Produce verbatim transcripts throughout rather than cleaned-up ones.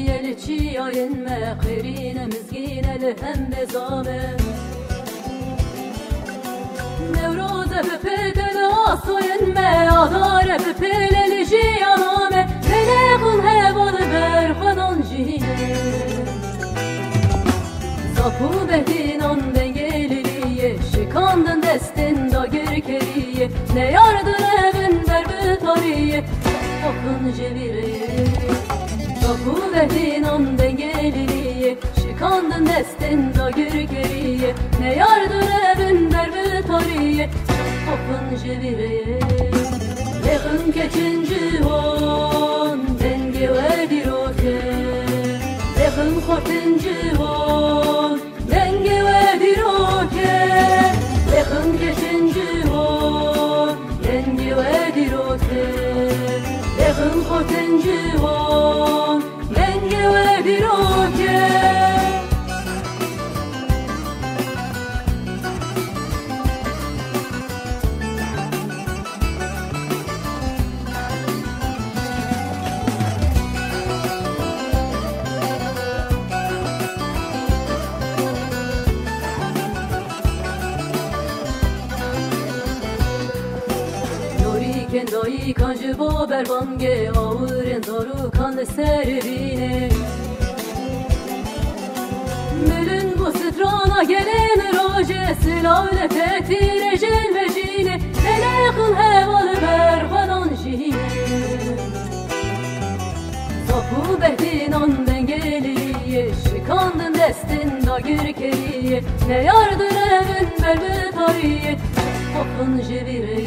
Yê li çiyayên me xêrîne mizgîne li hembe zame. Newroze bi pête li asoyên me, adare bi pêle li jiyana me. Belê xun heval berxwedan jîne. Zap û behdînan dengê liliyê, şikandin destên dagirkeriyê, neyar direvin ber bi tariyê, xofin ji vî rê. Zap û behdînan dengê liliyê, şikandin destên dagirkeriyê, neyar direvin ber bi tariyê, xofin ji vî rê. Lêxin keçin ciwan, dengê we dîrok e. Lêxin xortin ciwan, dengê we dîrok e. Lêxin keçin ciwan, dengê we dîrok e. Lêxin xortin ciwan, dengê we dîrok e. Norîkên dayikan ji bo berbangê awirên zarokan li ser vînê. Milin bû strana gelên rojê, silav li te tîrê jin vejînê, belê xun heval berxwedan jîne. Zap û behdînan dengê liliyê, şikandin destên dagirkeriyê, neyar direvin ber bi tariyê, xofin ji vî rê.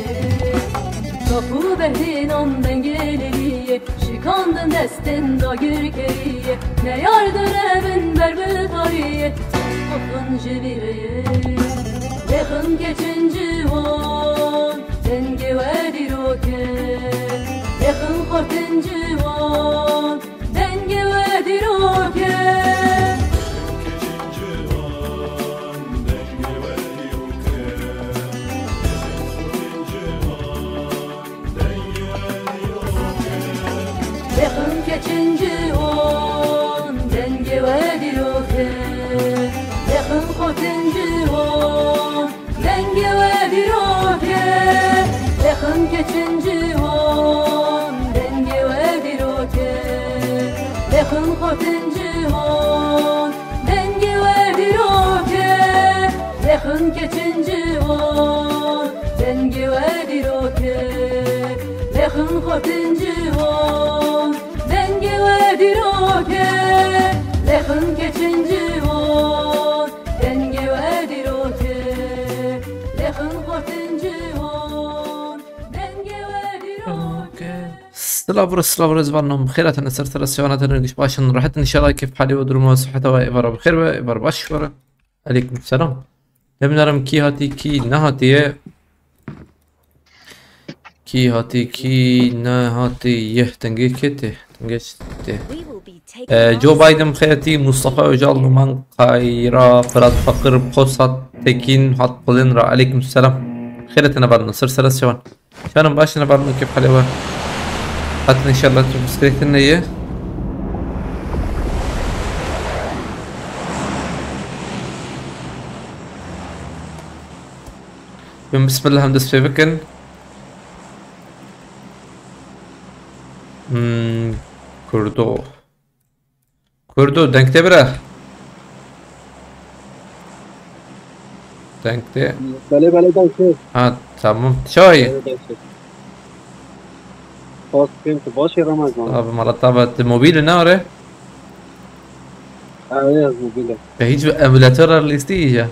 Zap û behdînan dengê liliyê, şikandin destên dagirkeriyê, neyar direvin ber bi tariyê, xofin ji vî rê. Lêxin keçin ciwan, dengê we dîrok e. Lêxin xortin ciwan, dengê we dîrok e. Lêxin keçin ciwan, dengê we dîrok e. Lêxin xortin ciwan, dengê we dîrok e. Lêxin keçin ciwan, dengê we dîrok e. Lêxin xortin ciwan, dengê we dîrok e. Lêxin keçin ciwan, dengê we dîrok e. Lêxin xortin ciwan, dengê we dîrok e. Lêxin keçin ciwan, dengê we dîrok e. Lêxin xortin ciwan, dengê we dîrok e. Silav re, silav re, zivanan bi xêr hatin, ser sera siyana te, giş başin, rahat in, inşallah keyf halê we, durum we, siheta we, êvara bi xêr be, êvara baş be. Aleyküm selam. Neminerim kî hatî, kî nehatiye. Kî hatî, kî nehatiye. Dengê kê tê? Dengê çi tê? Ee, Joe Biden xêretî, Mustafa Öcal, Numan Kayra, Fırat Fakir, Posat Tekin, Hat Pılın ra. Aleyküm selam. Xêretine varın, sır sera sevan. Şanim baş ne var mı keyf halê we? Hatin inşallah tu bisikletin ne ye? Bin bismillah hem dest pê bikin. Hmm, Kurdo. Kurdo, deng te bira. Deng te. Belê, belê, deng te. Ha, tamam. Çay. Belê, deng te. Spas dikim, tu baş î Ramazan? Abi, mala tava, tu mobil ne are? Evet, mobil. Te hiç emulator listî ya.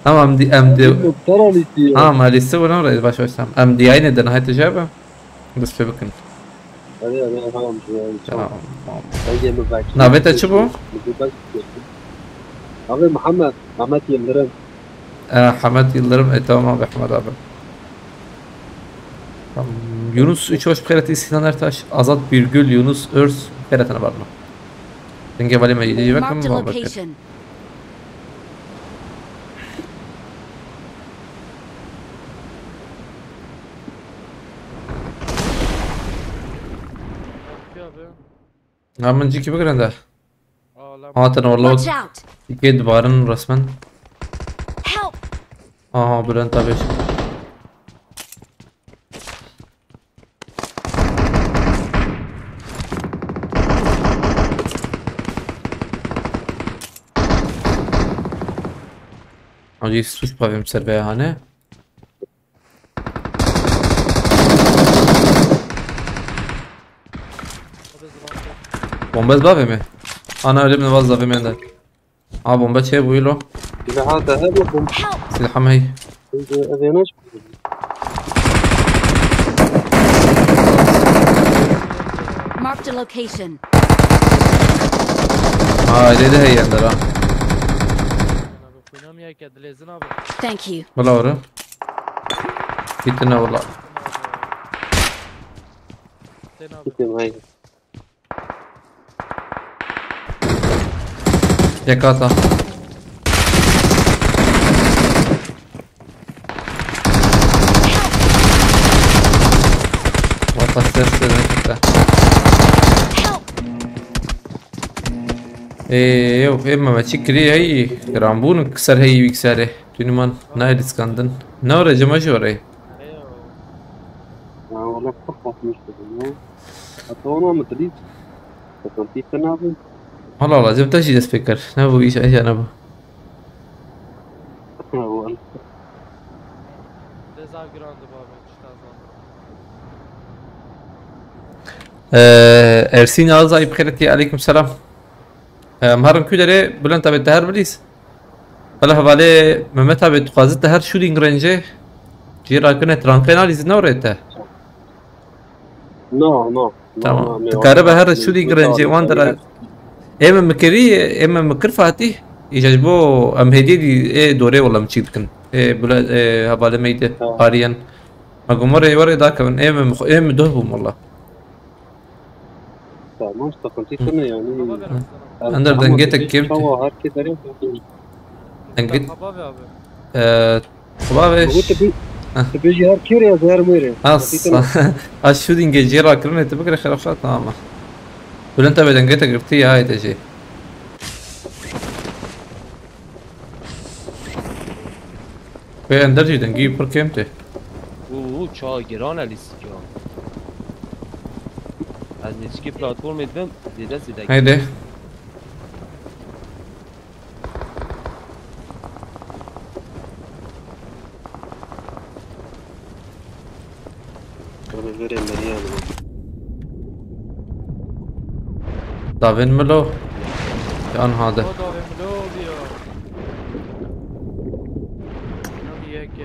Tamam, em di, em di. Emulator listî ya. Ha, ma liste bu ne? Baş baş, tamam. Em di aynı den hayt jebe. Dest pê bikin. Erê, erê, tamam, tamam, tamam. Tamam, tamam. Sen gel, bir bak. Navê te çi bû? Bir bak. Abi Muhammed, Ahmet Yıldırım. E, Ahmet Yıldırım, e, tamam abi, Ahmet abi. Tamam. Yunus Üçbaş, xêretî, Sinan Ertaş, Azat Birgül, Yunus Örs, xêretine barno. Denge vali me yedi, bakın, Marked a muhabbet. Location. Abi. Ha, min cîkî bigirin de. Aa, lan. Hatin orlok. Watch out! Yekê dibarin resmen. Help! Aha, Bülent abi. Hacı suç pavim ser veya hani. Bomba ez bavê me. Ana, öyle mi vaz davê me de. Ha, bomba çê bûyî lo. Silaha te hebe bom. Help! Silahım hey. Ev ê naş. Marked a location. Ha, öyle de hey yandır ha. Abi, oynamaya geldi Lezin abi. Thank you. Valla oru. Gittin ha valla. Sen abi. Gittim, haydi. Yekata. Vata ses de. Help! Ê, ew, ê, me, me çi kirî, hey, giranbûn ser hey wî serê. Tuniman nayê diskandin. Ne ore, cema jî ore. Ya, wala pir xweş ne. Hatta ona mi dilî. Hatta pî te nabin. Hala, hala, cem te jî dest pê kir. Ne bu iş, iş ne bu. Wala. Ceza girandı baba, işte azam. Ee, Ersin Alzay, bi xêretî, aleyküm selam. Em herin ku derê Bülent abi te her bilîz. Bela hevalê Mehmet abi dixwazit te her shooting range jê rakirine, trankê nalîzî ne orê te? No, no. Tamam. Dikare be her shooting range wan dira. Ê min mikirî, ê min mikir Fatih. Îja ji bo em hêdî dî ê dorê wala min çî dikin. Ê bile, ê hevalê me yî de hariyen. Me gomorê warê dakevin. Ê min, ê min doh bûm wala. Tamam, sıkıntı tune yani. Ender dengê te kêm tê. Çawa her kê derê. Dengê. Xaba be abi. Ee, xaba be. Bu tabi, tabi jî her kê ya zer mê re. As. As shooting jê rakirine te bikire xerafa tamam. Bülent abi dengê te girtî ya ete jê. Pê Ender jî dengî pir kêm tê. Û, û, çawa giran e lîstik ya. Ez nêçikî platformê dibim, zêde zêde. Heyde. Abi verê meriya li. Davên milo. Yan hade. O davên milo biya. Yan yek, e.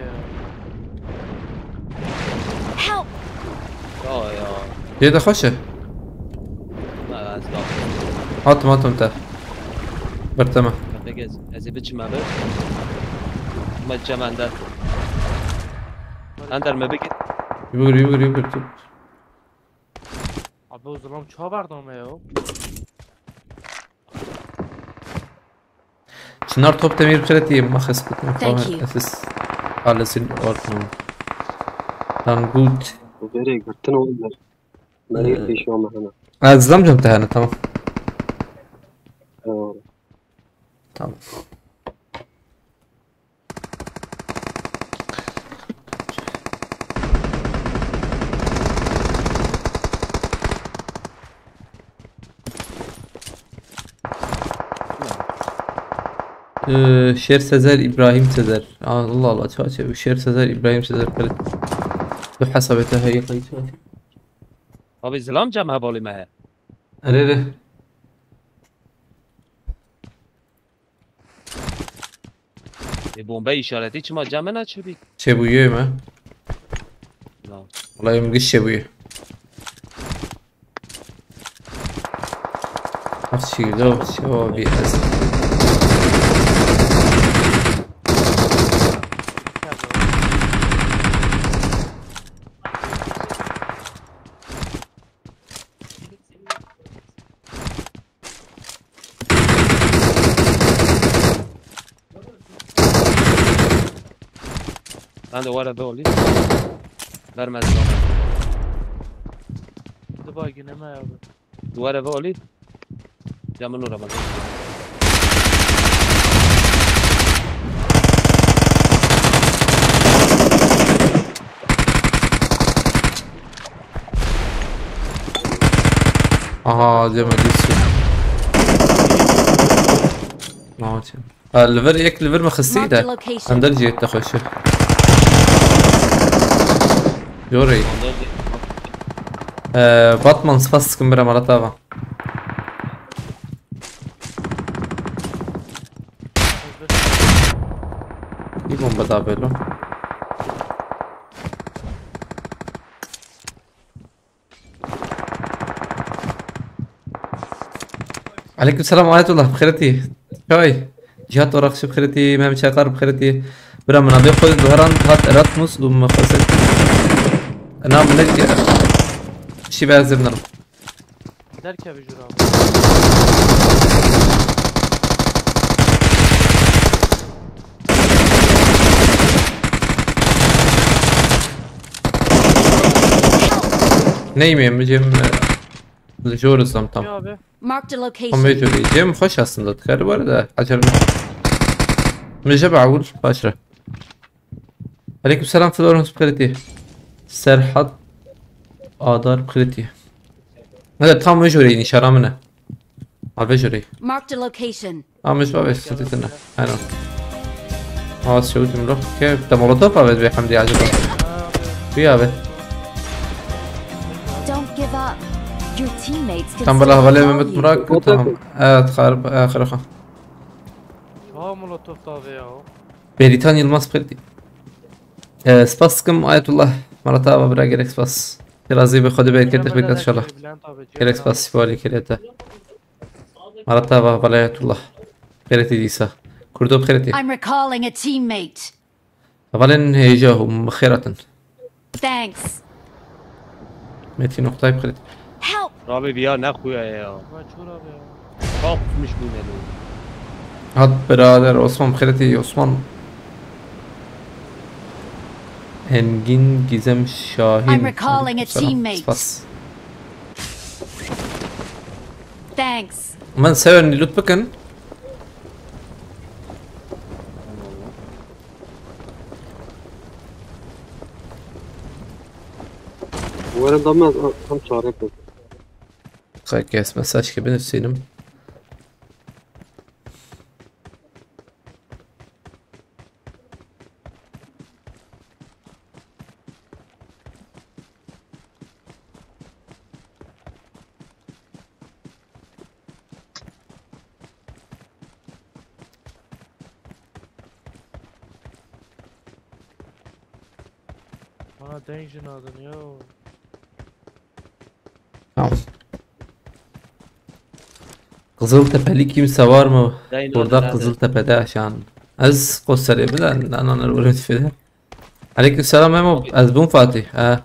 Help! Ya, ya. Yê de xweş e. Na, ez da. Hatim, hatim te. Berteme. Peki, ez, ez ê biçim abi. Me cem Ender. Ender me bigir. Yugir, yugir, yugir, tut. Abi o zaman çawa berdame ya? Çınar top demir kredi max es bikin. Thank you. Es ist alles in Ordnung. Dann gut. Verê girtin û mer. Merê pêşiya me hene. Ez zam cem te hene, tamam. Tamam. Tamam. Ee, Şer Sezer, İbrahim Sezer. Allah Allah, çaçe bu Şer Sezer, İbrahim Sezer kırık. Bu hesabete hayır, hayır. Abi zilam cem hevalî me he. Erê, erê. E, bombe işareti çima cem me neçibî? Çêbûyê me. Na. Wala em giş çêbûyê. Ax çîlo, çawa bî ez. Ben de were be olî. Vermez bana. Di bagî neme ya bi. Were be olî. Ya min ora bak. Aha, Cem, hadi sür. Ne yapayım? Ha, li vir, yek li vir min xistî de. Marked a location. Em der cihê te xweş e. Yorê. Ee, Batman, spas dikim bira, mala te ava. Bir bomba daha böyle. Aleyküm selam Ayetullah, bi xêr hatî. Çay. Cihat Orakçı bi xêr hatî, Mehmet Çakar bi xêr hatî. Bira min avê xwe duheran hat Erasmus û me xwesek. Na min ne diye. Şî be ez ê binirim. Derkevî jûra. Neyim em, cem, e, jor zam tam. Ya abi. Marked a location. Tam vê jor cem xweş aslında, dikare bu arada. Acele. Min jê be ewil, baş re. Aleyküm selam Florence bi xêr hatî. Serhat Adar bi xêr hatî. Ne de tam vê jor nîşana min e. Al vê jor. Marked a location. Amiş bavê, sıkıntı ne. Aynen. Aa, şewtim lo. Ke, te molotof avêt bê Hemdî acaba. Kuya avêt? Don't give up. Your teammates can Tam bela still havale call Mehmet you. Murak, tamam. Evet, xar, e, xar, xar. Çawa molotof da avê ya? Beritan Yılmaz Pırdi. E, spas dikim Ayetullah. Mala te ava bira, gelek spas. Razî be, Xwedê bereket bikit inşallah. Gelek spas, siparî kirete. Mala te ava, Ayetullah. Xêretî dîsa. Kurdo bi xêretî. I'm recalling a teammate. Hevalên hêja hûn bi xêr hatin. Thanks. Metin Oktay bi xêretî. Help! Rabê viya ne xuya ye ya. Vay çû rabê ya. Kalkmış bu ne? Hat birader Osman bi xêretî, Osman. Engin Gizem Şahin. I'm recalling a Aleykümselam. Teammate. Spas. Thanks. Min sevenî loot bikin. Were da me em çare kir. Kay kes mesaj ki binusînim. Bana deng jin adın ya. Tamam. Qızıltepe'li kimse var mı? Dayın Burada abi, Qızıltepe'de yaşayan. Ez Kosterê bile, nanan öğretmeni. Aleykümselam Memo. Ez bûm Fatih. Ha.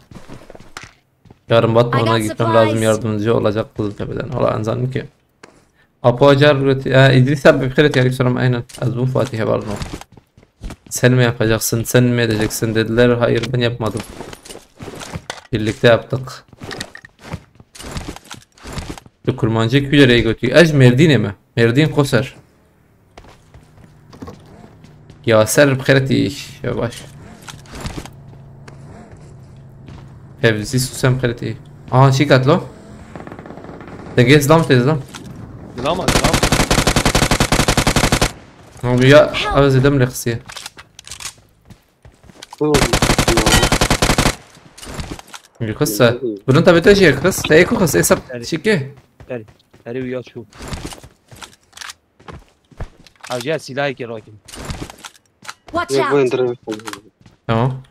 Yarın Batman'a gitmem lazım, yardımcı olacak Kızıltepe'den. Valla anladım ki. Apo Acar üret-, ha, İdris abi bir kere aleykümselam, aynen. Ez bûm Fatih, haberin olsun. Sen mi yapacaksın, sen mi edeceksin dediler. Hayır, ben yapmadım. Birlikte yaptık. Tu kurmancê kî derê gotî? Ez Mêrdînê me. Mêrdîn Koser. Yaser bi xêretî. Yavaş. Fevzi Susem bi xêretî. Aha, çi katlo? Dengê zilam tê zilam. Zilam, zilam. Abi ya, abi zêde min lê xistiye. Yukasa. Bunun tabi te jê xist. Te eko xist. Esap çike. Erê, erê uya çû. Ew jî ez sîlahekê rakim. Watch Yok, bu out! Ender'e. Tamam.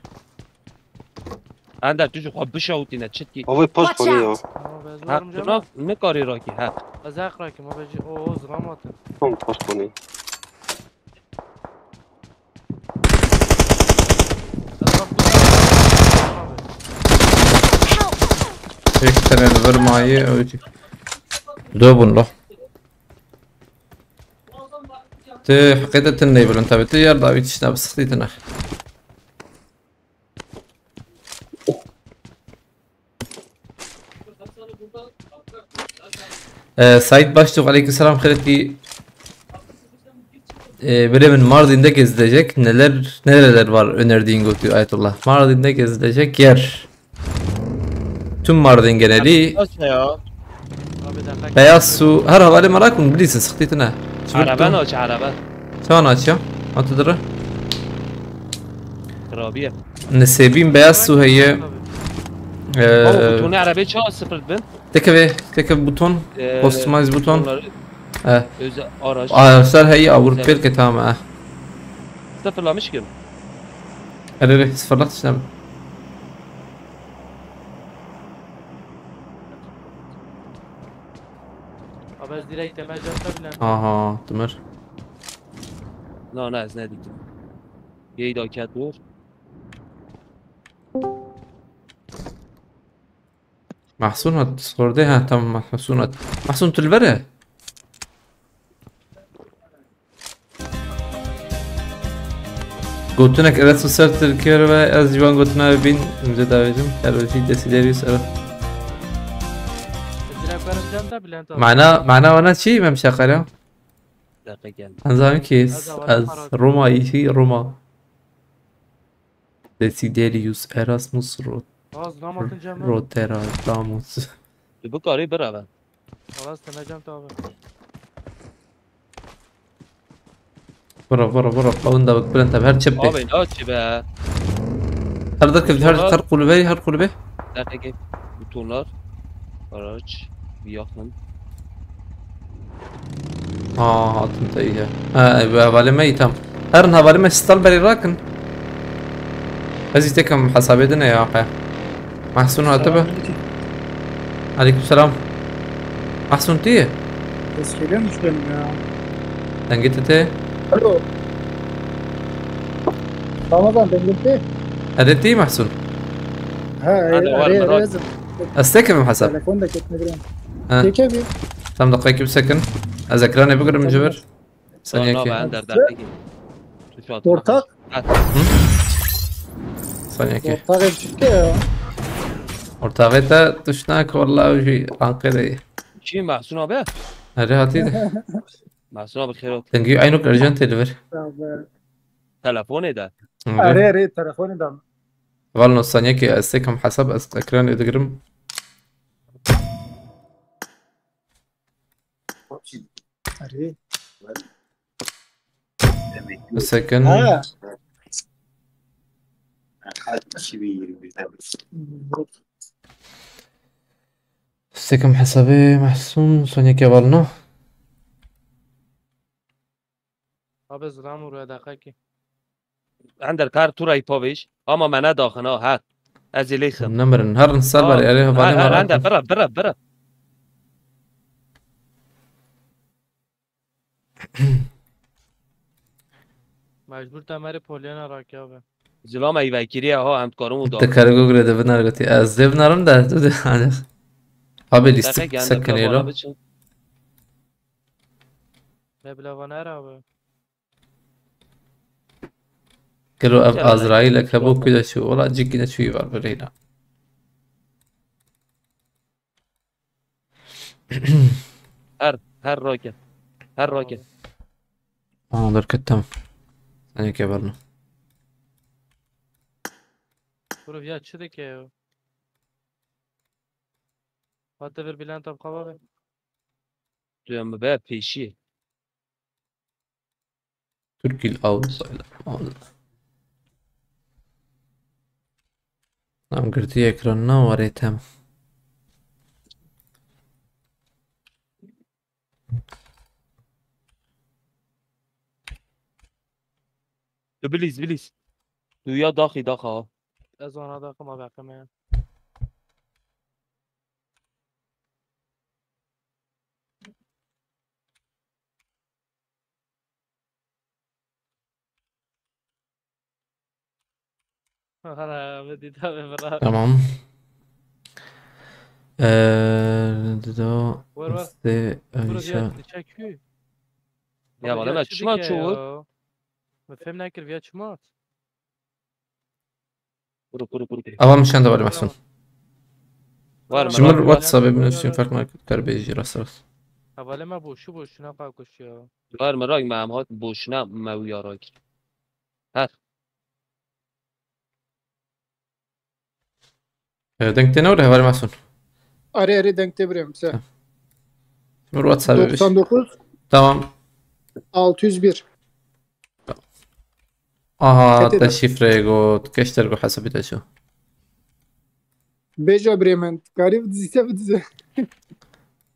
Ender, tu jî xwe bişewitîne, çitkî. Avê paş Watch xanî ya. Out! Tamam, ez Ha, varım tu canım. Nas nikarî rakî, ha. Ez haq rakim, o beci, o, o, zilam atın. Tam paş xanî. Ez bak, Help! Tek tane li vir mayî, ew jî. Du bûn lo. Tu heqê te tune bilind tabi. Tu yar davî tiştine bi sixtî tune. Ee, Sait Baştuğ, aleykümselam, xêretî. Ee, birê min, Mardin'de gezilecek neler, nereler var önerdiğin, gotu Ayetullah. Mardin'de gezilecek yer. Tüm Mardin geneli. Aç ne ya? Abi, dakika. Beyaz su. Her havale merak mı? Bilirsin, sıkıntı ne? Araba ne aç araba? Çawan aç ya? Atıdırı. Rabiye. Nesebîn beyaz su heye. Ee, Baba, bu tonu arabaya çağır sıfır bin. Teke ve, teke buton. Ee, Customize buton. Bunları He. Özel araç. Araçlar heye, Avrupa Özel. Belki tamam ha. Sıfırlamış ki. Hadi hadi, sıfırlat işte. Abi, ez direkt demecem tabii lan. Aha, Timur. No, no, ez ne diyeceğim. Yeyda ket vur. Mahsun hat, sordê ha, tamam, Mahsun hat. Mahsun, tu li vir e? Gotinek Erasmus ser Tirkiye ve ez ji wan gotina bîn, em jê davêjim. Her wekî Desiderius Eras. Direkt vereceğim de Bülent abi. Mana, mana wana çi, Mem Şakara? Dakika geldi. Anzam ki ez, ez Roma, işi Roma. Desiderius Erasmus Rot-, Az namatın cemre. Rotera Damus. Tu bikarî bireve. Valla istemeyeceğim tabi. Bura, bura, bura. Qawin da bik, Bülent abi, her çep be. Abi, ne açı be? Her dakika, her, her kulübe, her kulübe. Dakika. Butonlar. Araç. Bir yakın. Aa, hatım da iyi. Ha, bu hevalê me î tam. Herin hevalê me stal berê rakin. Ez î tekim hesabê din ya, he. Mahsun hatibe. Selamünaleyküm. Aleykümselam. Mahsun tu yî? Ses geliyor mu şu an ya? Dengê te tê? Alo. Ramazan, dengê te? Erê, tu yî Mahsun? Ha, Hadi, e, var, araya, merak. Araya yazın. Ez tekim hesab. Telefon da ketme bir an. Ha. Çekebilir. Tam dakika, iki sekin. Ez ekranê bigirim ji vir. Saniye ki. Tamam, ben derdeki. Ortak. Ha. Hı? Saniye ki. Ortak ev çıktı ya. Ortağı da tuşnak vallahi bir Ankara'yı. Kim, Mahsun abi? Hadi hadi de. Mahsun abi, xêr olsun. Dengî aynok erjant tê li vir. Tamam. Telefonê de. Arê, arê, telefonê de. Val no saniye ki ez tekim hesab, ez ekranê digirim. Arê. Bir second. Ha. Sekim hesabê Mahsun, Sonya Kevalno. Abi, zilam û rûya deqekî. Ender kar tu rey pavêj, ama me nedaxin ha, her. Ez ê lê xim. Nemirin, herin ser berê, erê, hevalê me rakin. Ender, bira, bira, bira. Mecbur te merê Polyana rakî abi. Zilam ey vekiriye ha, em dikarin û Te daxin. Kare Google de binar gotî. Ez dê binarim de, tu de, hani. Abi, lîstik sekinê lo. Bile bana her abi. Gelo ev Azraîlek hebû ku de çû. Wela cîkî de çûyî var birêna. Her, her roke. Her roke. Aa, derket, tamam. Sen yeke berno. Bro, ya çi dike ya? Hadi ver Bülent abi, kaba be. Diyorum be, peşi. Türkil Avrupa ile. Tam girtî ekranına warê tem. Tu bilîz, bilîz. Tu ya daxî daxa. Ez ona daxim abi, akame. Hala Ahmet Dida ve Bırak. Tamam. Ee, Dido, Var, var. Este, Burası Ayşe. Ya, diçek kü. Ya, abi, valla ya ben çi çima dike çoğu. Ya. Me fem nekir, ya çima at. Kuru, kuru, kuru, kuru. Avam şen de var, Mahsun. Var mı? Ji min WhatsApp'ê binivîsîn, ferq nake, kar bêjî rast rast. Hevalê me boşu boşuna xwe kuşiya. Var mı? Rak me em hat boşuna me wiya rak. Her. E, deng tê ne were hevalê Masûn? Arê arê deng tê birê min se. Ji min WhatsApp'ê biş. doksan dokuz Tamam. altı yüz bir. Aha, Ketê te de. Şîfreyê got, keşter got hesabî te ço. Bêja birê min. Karî bidize bidize.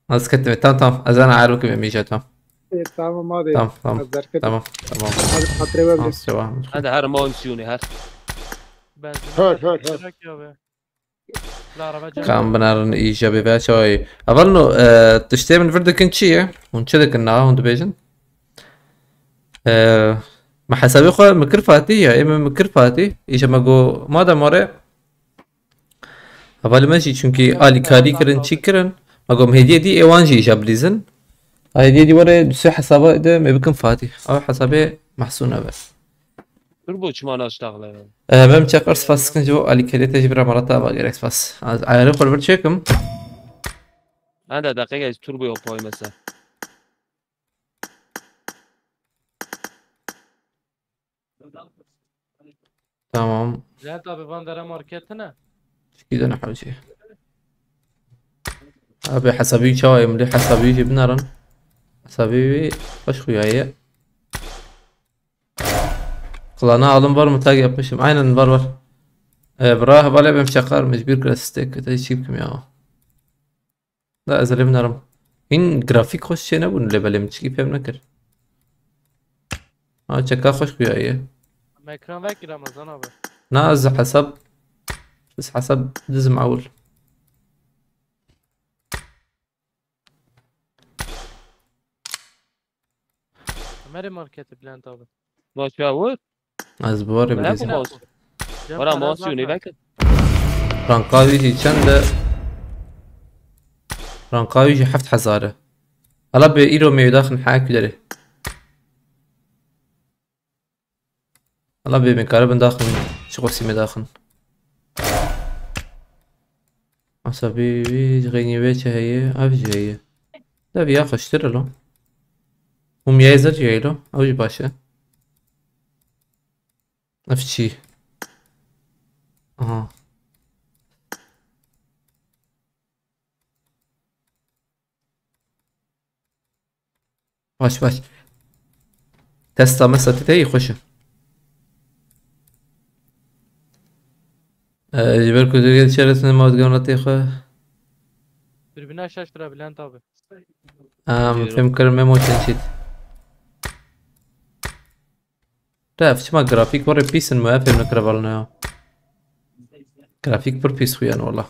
Ez ketim, tamam tamam. Ez ana erb kim emîja, tamam. E, tamam abi. Tamam tamam. Ez derket. Tamam tamam. Hadi hatire ver. Tamam, sewa. Hadi her mansiyonu her. Hör, hör, hör. Kam binarin îja bê ve çay. Evel no, e, tiştê min vir dikin çi ye? Hûn çi dikin na, hûn dibêjin? E, me hesabê xwe mi kir Fatî ya, ê min mi kir Fatî. Îja me go, madem were, hevalê me jî, çunkî alîkarî kirin, çî kirin. Me go, hêdiyê dî ê wan jî îja bilîzin. Hêdiyê dî were, du sê hesaba de me bikin Fatî. Ew hesabê Mehsûn e be. Turbo çima naştaxle. E, mem çakar spas dikin ji bo alîkariyê te jî bira, mala te ava gerek spas. Az ayarê xwe li vir çêkim. Hende deqîqe ez turbo yok koy mesela. Tamam. Bülent abi van dere marketine. Çikî de ne hewcî. Abi hesabî çawa em lê hesabî jî binarin. Hesabî wî xweş xuya ye. Klana alın var mı, tag yapmışım. Aynen, var var. Ee, bra hevalê bem çakar mecbur grafik te çî bikim ya. Da ez lê binarim. Hîn grafîk xweş çê nebûn lê belê min çikî fêm nekir. Ha, çeka xweş xuya ye. Em ekran vekî Ramazan abi. Na ez hesab. Ez hesab dizim ewil. Merê marketê Bülent abi. Başka vur. Ez bi warê Ne bilîzim. bu mos? Vara mos yûnî vekin. Ranka wî jî çend e? Ranka wî jî heft hezar e. Hala bê îro me daxin heyek derê. Hala bê me karibin daxin. Çi qosî me daxin. Asa bî, bî, ji xeynî wê çi heye? Ev jî heye. De viya xweştir e lo. Hûm yayê zer jî heye lo. Ew jî baş e. Ev çi? Aha. Baş baş. Testa mesa te teyî xweş e. Ee, ji ber ku Tirkiye dişarê sine ma dikevin retê xwe. Dürbüne şaş bira Bülent abi. Em, fêm kirin me motion sheet. Ref, çima grafîk were pîs in, me fêm nekire balne ya. Grafîk pir pîs xuyan wala.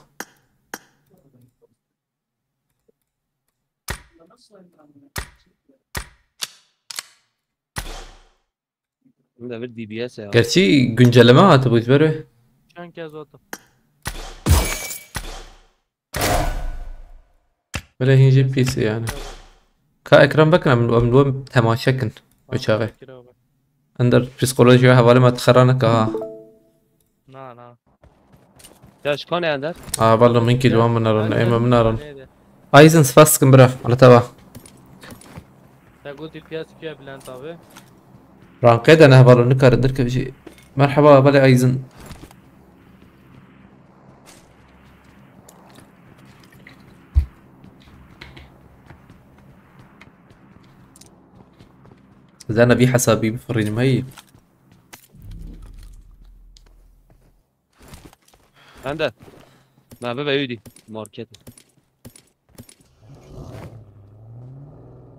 Hûn de vir D B S ya. Gerçî güncelleme hatibû ji ber wê. Çend kez hatim. Belê hîn jî pîs e yani. Ka ekran vekin, em, em, em temaşe kin. Wê çaxê. Ender psîkolojiya hevalê me dixera neke ha. Na na. Ya şikane Ender. Aa, valla min kî li wan binarin, êm min narin. Ayzin, spas dikim bira, mala te va. Te got D P S kuya Bülent abi. Ranqê de ne hevalê, nikarin derkevin jî. Merhaba, belê Ayzin. Zana vî hesabî bifirînim heyî. Ender. Me bibe yûdî. Market.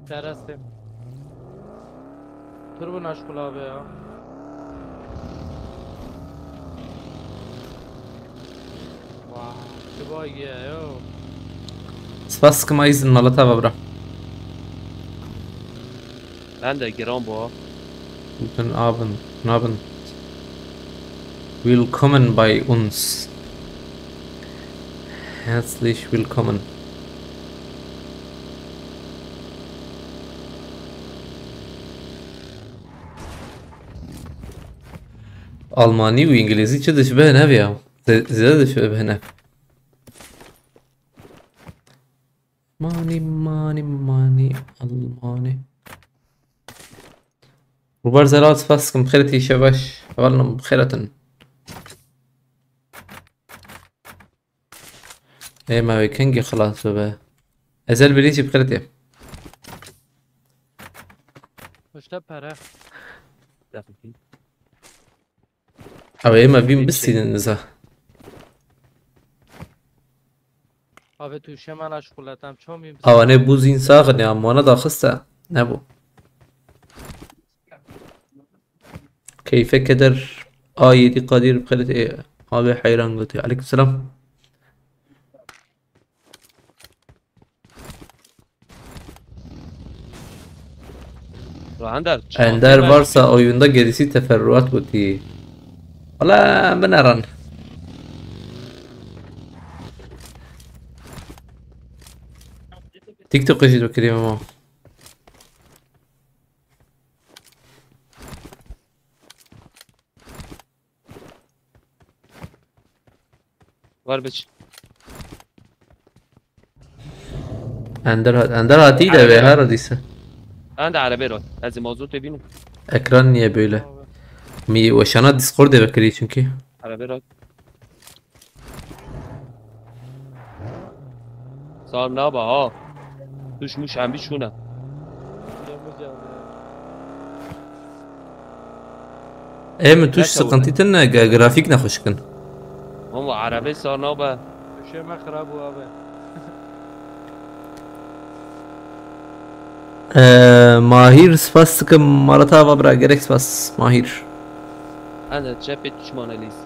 Terastê. Turbo naşkul abi ya. Vay, çi vay ya yo. Spas dikim Ayzin, mala te va bira. Ben de giran bu. Guten Abend, guten Abend. Willkommen bei uns. Herzlich willkommen. Almanî û îngilîzî çi dişibihne ev ya? Zê-, zêde dişibihne. Mani, mani, mani, Almani. Rubar Zelat, spas dikim, bi xêr tî, şev baş. Hevalno, bi xêr hatin. Ê me wê kengî xilas bibe. Ezel Bilîcî, bi xêr tî. Pişte pere. Ew ê me bîn Peki. Bistînin niza. Abi tu şemana şuxulatam çomî. Awanê bûzîn saxin ya, mana daxiste. Nebû. Keyfe keder. A yedi Kadir, bi xêr tê. Abi heyran gotî. Aleykümselam. Ra Ender, çima Ender têber varsa oyunda gerisi teferruat gotî. Wala binerin. TikTok jî dikirî ama. Ver biç. Ender hat, Ender hatî de Erebe vê ro. Her dîse. Ben de erebe ro. Ez mazot bînim. Ekran niye böyle? Abi. Mi weşana Discord de vekirî çünkü. Erebe ro. Sar naba ha. Tuş muş em bir şuna. Ê min tuş Neke sıkıntı were. Tine ge-, grafik ne xweş kin. Ama arabê sar naba. Tuşê me xirab bû abi. Ee, Mahir spas sıkım marata va bira gerek spas Mahir. Hadi cephe düşman elisi.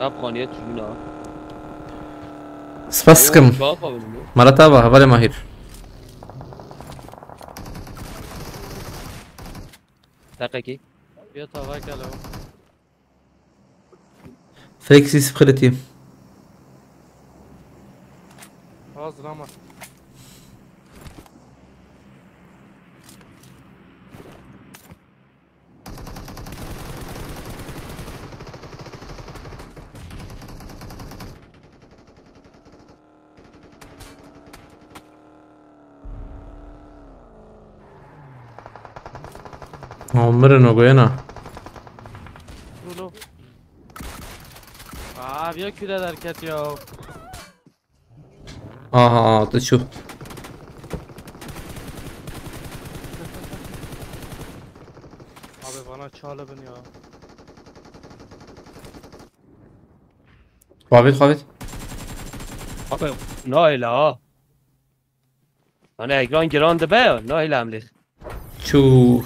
Yap koniye tüyüne. Spas sıkım. Çuval kabul mü? Marata va havale Mahir. Takaki. Ya tava kalo. Felix is pretty. Hazır ama. Ha, mirin o goyena. Rulo. Aa, bir küre derket ya. Aha, tu çû. Abi bana çalı bin ya. Xavit, xavit. Abi, naile ha. Hani ekran giran dibe, naile emlî. Çû.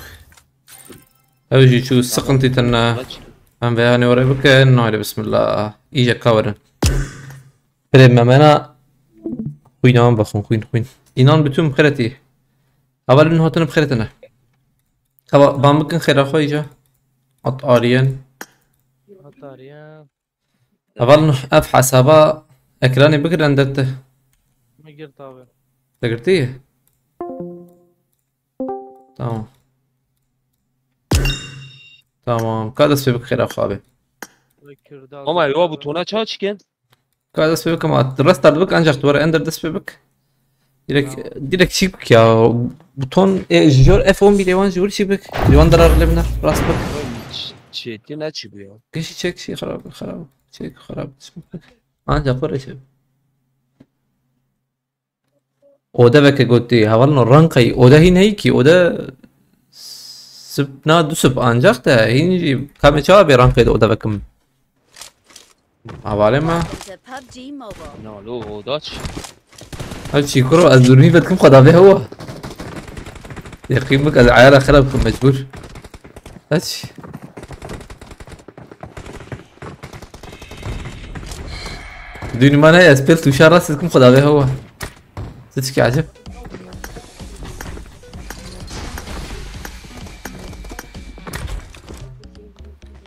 Ew jî çû, sıkıntı tine. Aç. Em vê hanê oraya bikin, nayle bismillah. İyice kaverin. Pire memena. Xwînan bixwin, xwîn, xwîn. İnan bütün xeretî. Hevalin hatin bi xeretine. Hava, ban bikin xêra xwe îca. At ariyen. At ariyen. Heval Nuh, ev hesaba ekranê bigir Ender te. Me girt abi. Te girtî? Tamam. Tamam. Ka dest pê bik xêra xwe be. Ama ya butona ça çikin? Ka dest pê bik ama restart bik ancak duvara Ender dest pê bik. Direkt, tamam. Direkt çîk bik ya. Buton, e, ji jor F on bir wan ji wir çîk bik. Ji wan dara lê biner, rast bik. Çê, çê, ne çî bu ya? Kişi çek şey xarab, xarab. Çek xarab. Ancak oraya çek. Ode veke gotî, hevalno ranqey, ode hîn heyî kî, ode sib na du sib ancak de hîn jî kamê çawa bê ranqey de ode vekim. Hevalê me. Welcome to PUBG Mobile. Nalo, odaç. Ev çî kuro, ez dûrmî vedikim xwe davê hewa. Yaqîn bik ez ayara xerab kim mecbur. Aç. Dûnî me neye, ez pêl tûşa rast dikim xwe davê hewa. Tişkî ecêb.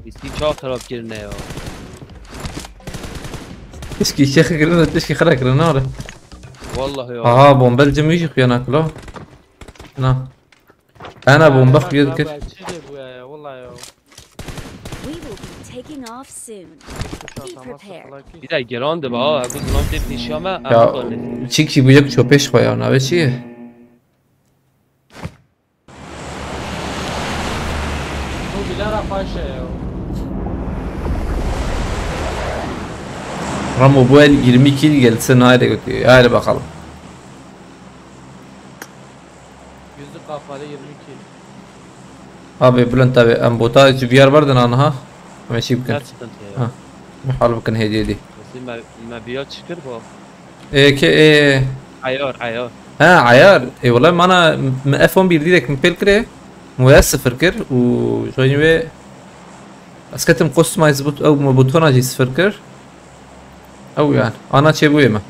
Îskî çawa xerab kirine ya? Tişkî şex kirine, tişkî xera kirine are. Vallahi ya. Aha, bomber cimî jî xuyana kula. Na. Ana bomba xuya dikir. Çi de bu ya, ya, vallahi ya. We will be Taking off soon. Be prepared. Bir de giran de ba, bu zaman tepki iş ama. Ya çik çik bu yek çöpeş koya ona ve şey. Bu bile rapaşa ya. Ramo bu el yirmi kill gelsin haydi götürüyor. Haydi bakalım. Yüzü kapalı yirmi kill. Abi Bülent abi em bota ji bir yer verdin anha. Ama şey bikin. Ne sıkıntı ya. Ha. Mihal bikin hediye di. Mesela me, me bir çıkır bu. E ke e. Ayar ayar. Ha ayar. E valla mana m- F on bir direkt mi pel kire. Moya sıfır kir. U join ve. Asketim customize but ew butona jî sıfır kir. Ew yani. Ana çê bûyê me.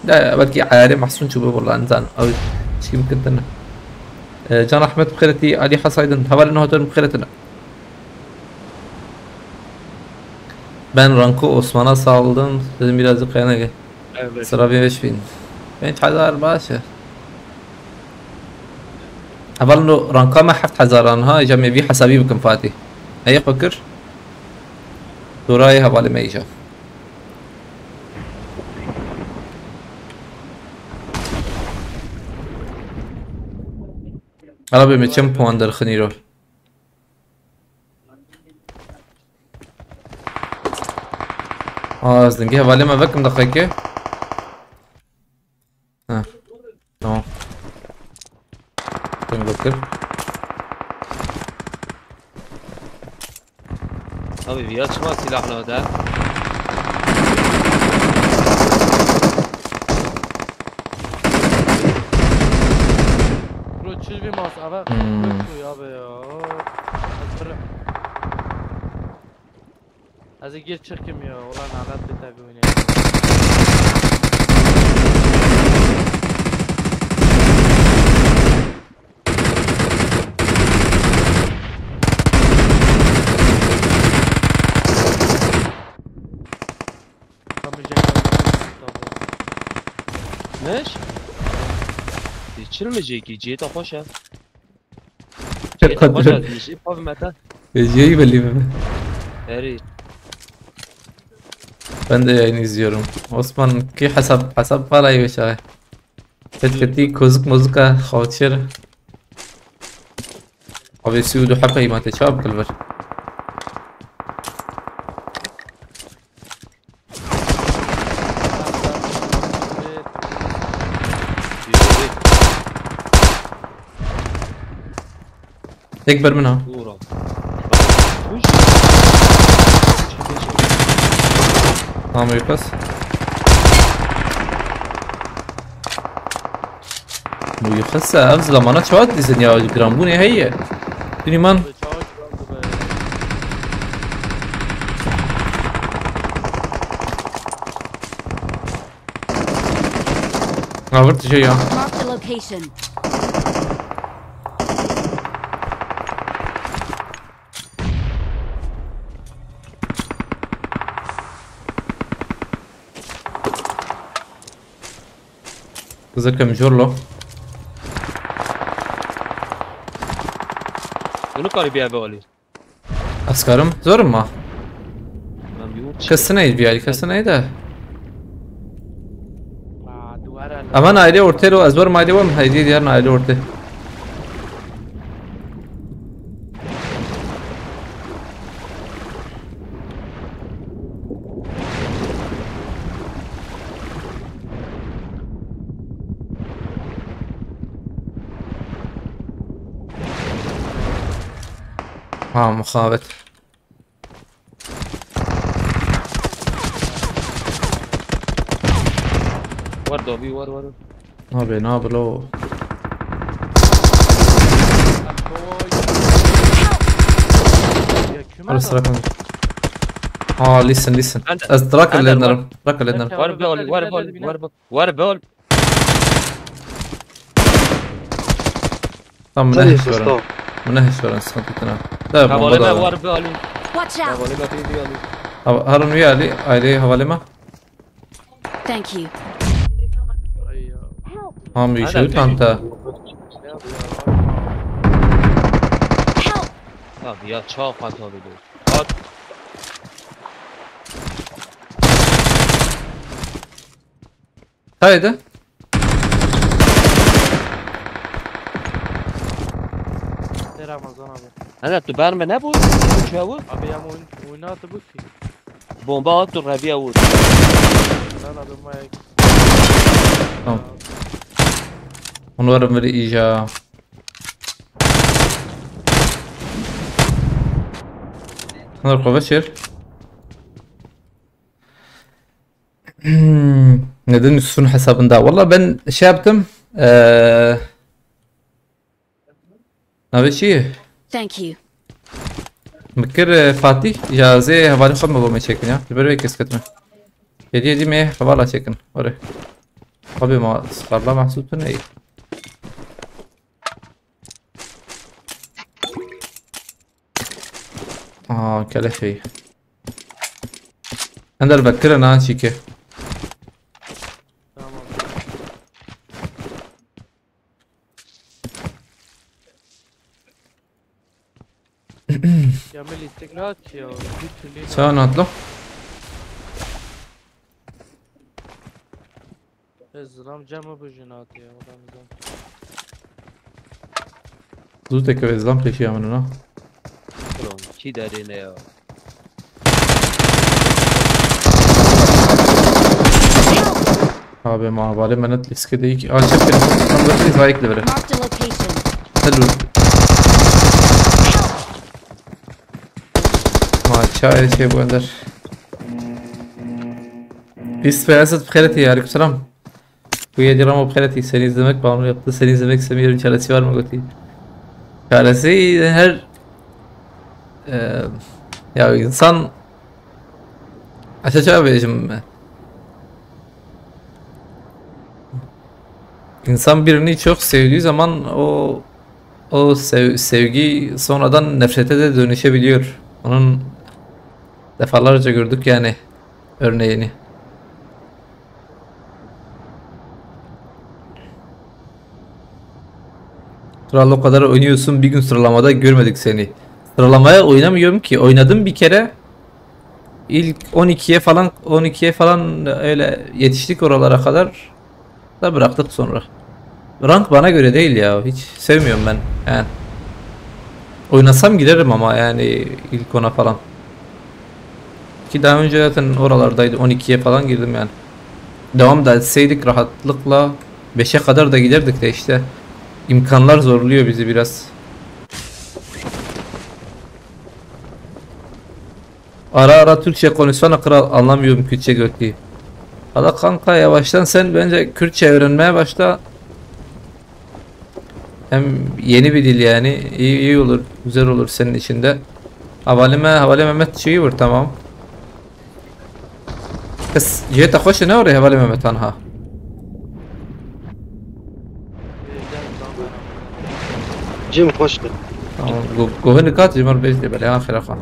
De belkî eyarê Mahsûn çûbû wala nizan. Ew çî bikin tine. E, Can Ahmet bixêretî, Ali Hasaydın. Hevalên hatin bixêretine. Ben Ranko Osman'a saldım. Sizin birazcık kayana gel. Evet. Sıra bir beş bin. Beş hazar baş e. Heval no ranka me heft hazar an ha, îca me vî hesabî bikin Fatî. Heye xwe kir. Dorayê hevalê me îca. Erabê me çend puan derxinî ro? Aa, ez dingê hevalê me vekim deqeke. Ha. Tamam. Sen götür. Abi bir açma silahla da. Bro, çiz bir mas, abi. Hmm. Yok bu ya be ya. Hazırım. Hadi gir çıkayım ya. Ulan alat bir tabi oynayayım. Tam bir şey. Ne iş? Geçirmeyecek ki, Cihet'e hoş ya. Cihet'e hoş ya, Cihet'e hoş ya, Mete. Veciyeyi belli mi? Eri. Ben de yayını izliyorum. Osman ki hesap hesap var ayı beşe. Fetketi kozuk mozuka xawçir. Abi si û du hep heymate çap kılver. Tek ber min ha. Doğru. Tamam, yukas. Bu yukas ev zamana çavat dizin ya, gram bu ne heye? Dünüman. Avır şey ya. Marked a location. Kızı kemjor lo. Bunu karibiye be Ali. Askarım, zor mu? Ben bir uç. Kesine bir ay, kesine de. Aa, duvara. Ama aile ortaya lo, zor mu aile var mı? Haydi diğer aile ortaya. Ha, muhabbet. Var da bir var var. Abi ne yapıyor o? Ya kim Ara sıra kanka. Aa, listen, listen. Ben de- Ez bırak ben de- ellerim. Bırak ellerim. Var be Ali, var be Ali, var be. Var be Ali. Tamam, bu ne Sen hiç sorun. Mustafa. Bu ne hiç sorun, sıkıntı bittin ha. Tamam, bomba Havalime da var. Var be Ali. Watch out! Havalime bir bir Ali. Ha- Harun üye Ali, aile havalime. Thank you. Ay ya. Ha, bir Hadi şey abi. Tanta. Help! Abi ya çok hatalı bu. Bak. Haydi. Ramazan abi. Hene tu ber me nebû? Çawu? Abi ya oyun, oyunu attı bu film. Bomba hat tu reviya wû. Lan abi Mike. Tamam. Onu varım böyle iyice. Bunlar kova çer. Hmm, neden Yusuf'un hesabında? Valla ben şey yaptım. Ee, Navê çi ye? Thank you. Min kir e, Fatih, ya zê hevalê xwe me bo me çekin ya. Ji ber wê kes ketime. Hêdî hêdî me hevala çekin. Were. Abi ma sarla mahsûb tu neyê. Aa, keleş heye. Ender vekirin ha çîke. Tamam. Ya Melih, tek ne at ya? Bütün ne? Sen atla. Ez zilam cama bu jin at ya. Oradan zam. Zû teke ve zam peşiya min ha. Kron, çi derê ne ya? Abi ma vale menet liske de iki. Aa, çep kere. Tam da bir zayık levere. Marked a location. Hello. Ma çay şey bu ender. Biz ve Esat bixêretî, aleykümselam. Bu yedi Ramo bixêretî, seni izlemek bağımlı yaptı. Seni izlemek istemiyorum, çaresi var mı götü? Çaresi her e, ya insan aşağı bêjim. İnsan birini çok sevdiği zaman o o sev- sevgi sonradan nefrete de dönüşebiliyor. Onun defalarca gördük yani örneğini. Kral o kadar oynuyorsun, bir gün sıralamada görmedik seni. Sıralamaya oynamıyorum ki. Oynadım bir kere. İlk on ikiye falan, on ikiye falan öyle yetiştik oralara kadar. Da bıraktık sonra. Rank bana göre değil ya. Hiç sevmiyorum ben. Yani. Oynasam girerim ama yani ilk ona falan. Ki daha önce zaten oralardaydı. On ikiye falan girdim yani. Devam da etseydik rahatlıkla beşe kadar da giderdik de işte. İmkanlar zorluyor bizi biraz. Ara ara Türkçe konuşsana kral, anlamıyorum Kürtçe götü. Valla kanka, yavaştan sen bence Kürtçe öğrenmeye başla. Hem yeni bir dil yani. İyi, iyi olur, güzel olur senin için de. Havalime, Havale Mehmet şeyi vur, tamam. Kes cihê te xweş e, ne orê hevalê me me tanha. Cim xweş e. Tamam, go- gohê nikat ji me bêjî belê, ha xêra xwe.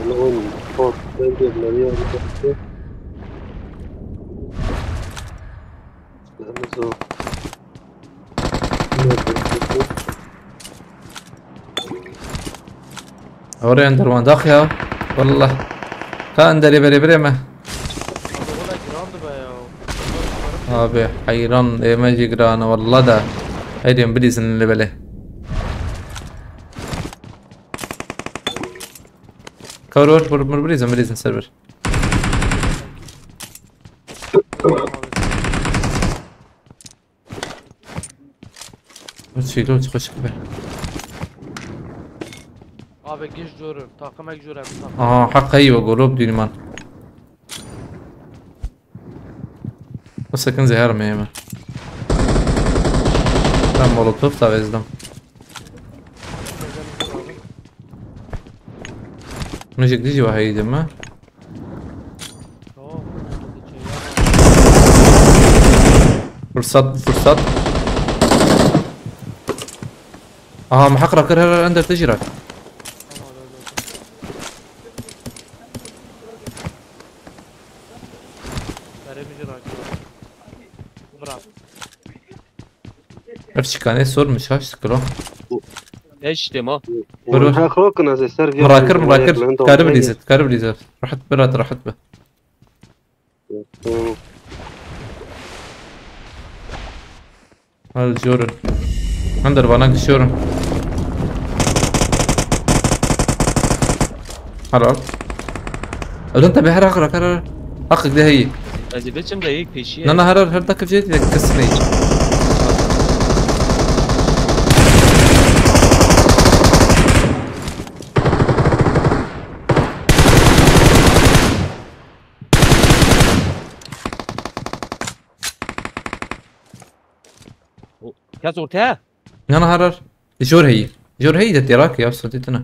Allah'ım, bak, ben de bunları yaptım. Yalnız o. Orê Ender wan dax ya. Wallah. Ka Enderê berê birê me. Abi ola girandı be ya. Abi heyran, ême jî giran e wallah da. Heydê em bilîzin li belê. Kawir wor, wor, wor, bilîzin, bilîzin ser bir. Çîlo, çi xweşik be. Abi giş jor e. Takım ek jor e. Takım. Aha, heq heyî we golo bidînî man. O sekin zehar me yeme. Ben molotof da bezdim. Mecik dijî we heyî dime. Tamam. Fırsat, fırsat. Aha, muhakkak rakır her ender tecira. Veremeyecek rakip. Bırak. Ev çikane sormuş ha, şükür o. Eşte ma. Vur, vur. Ha, xwe kin ez ê ser vê Mırakır, vê mırakır. vê Karı bilizet, karı bilizet. Rahat bir, rahat, rahat bir. Hadi diyorum. Under bana düşüyorum. Helal. Ödün tabi her hakır hakır. Hakık de heyi. Acı biçim de ilk peşi. Nana harar her dakika bir şey de kesin heyi. Kes ortaya. Nana harar. Jor heyi. Jor heyi de têrak ya, sotî tine.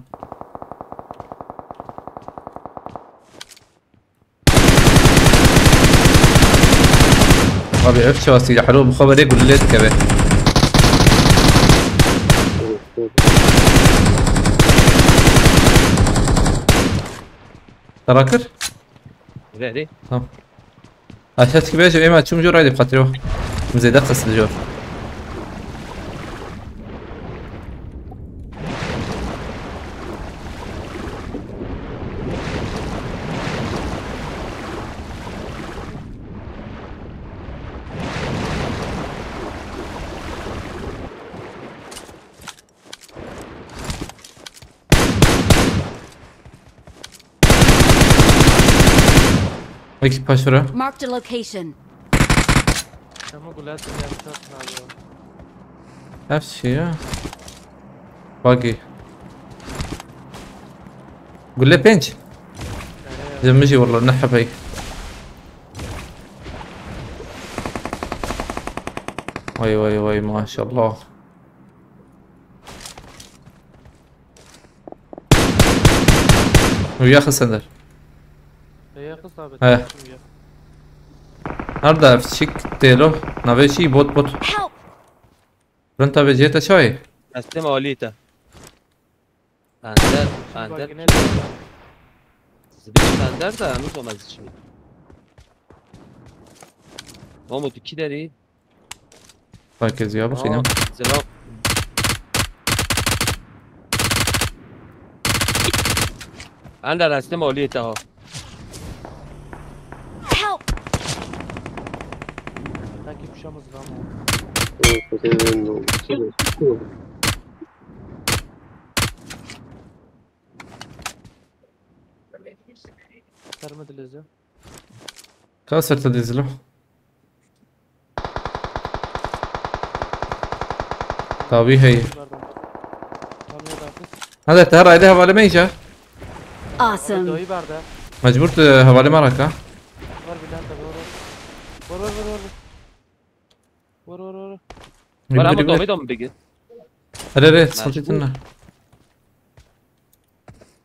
Abi ev çawa sîlahlo bi xwe berê gulê dikeve. Tera kir? Verê. Tamam. Aşağı çıkıp bence ema çum jor haydi katıyor. Mzeyde kısıl jor. Ekip paşura. Marked a location. Ama gulat ya bir satın abi. Her şey ya. Buggy. Gule penç. Cemiji wallah ne hebey. Vay vay vay maşallah. Uya xisender. Uya xis abi. He. Nerede ev çik têlo? Navê çi bot bot. Help! Renta ve cihete çay. Teslim alî te. Ender, ender. Zibiş ender de, hemû zomez içi. Mahmut iki deri. Herkes ya bakayım. Zero. Ender teslim alî te ha. Help! Takip şamız var mı? Sermediler ya. Ka ser te dizilo. Tabii hey. Hadi te her aile havale me ica. Awesome. Mecbur te havale me raka. Var bir tane tabii, var, var. Var, var, var, var. Var, var. Var ama domayı da mı peki? Hadi hadi, sıkıntı etme.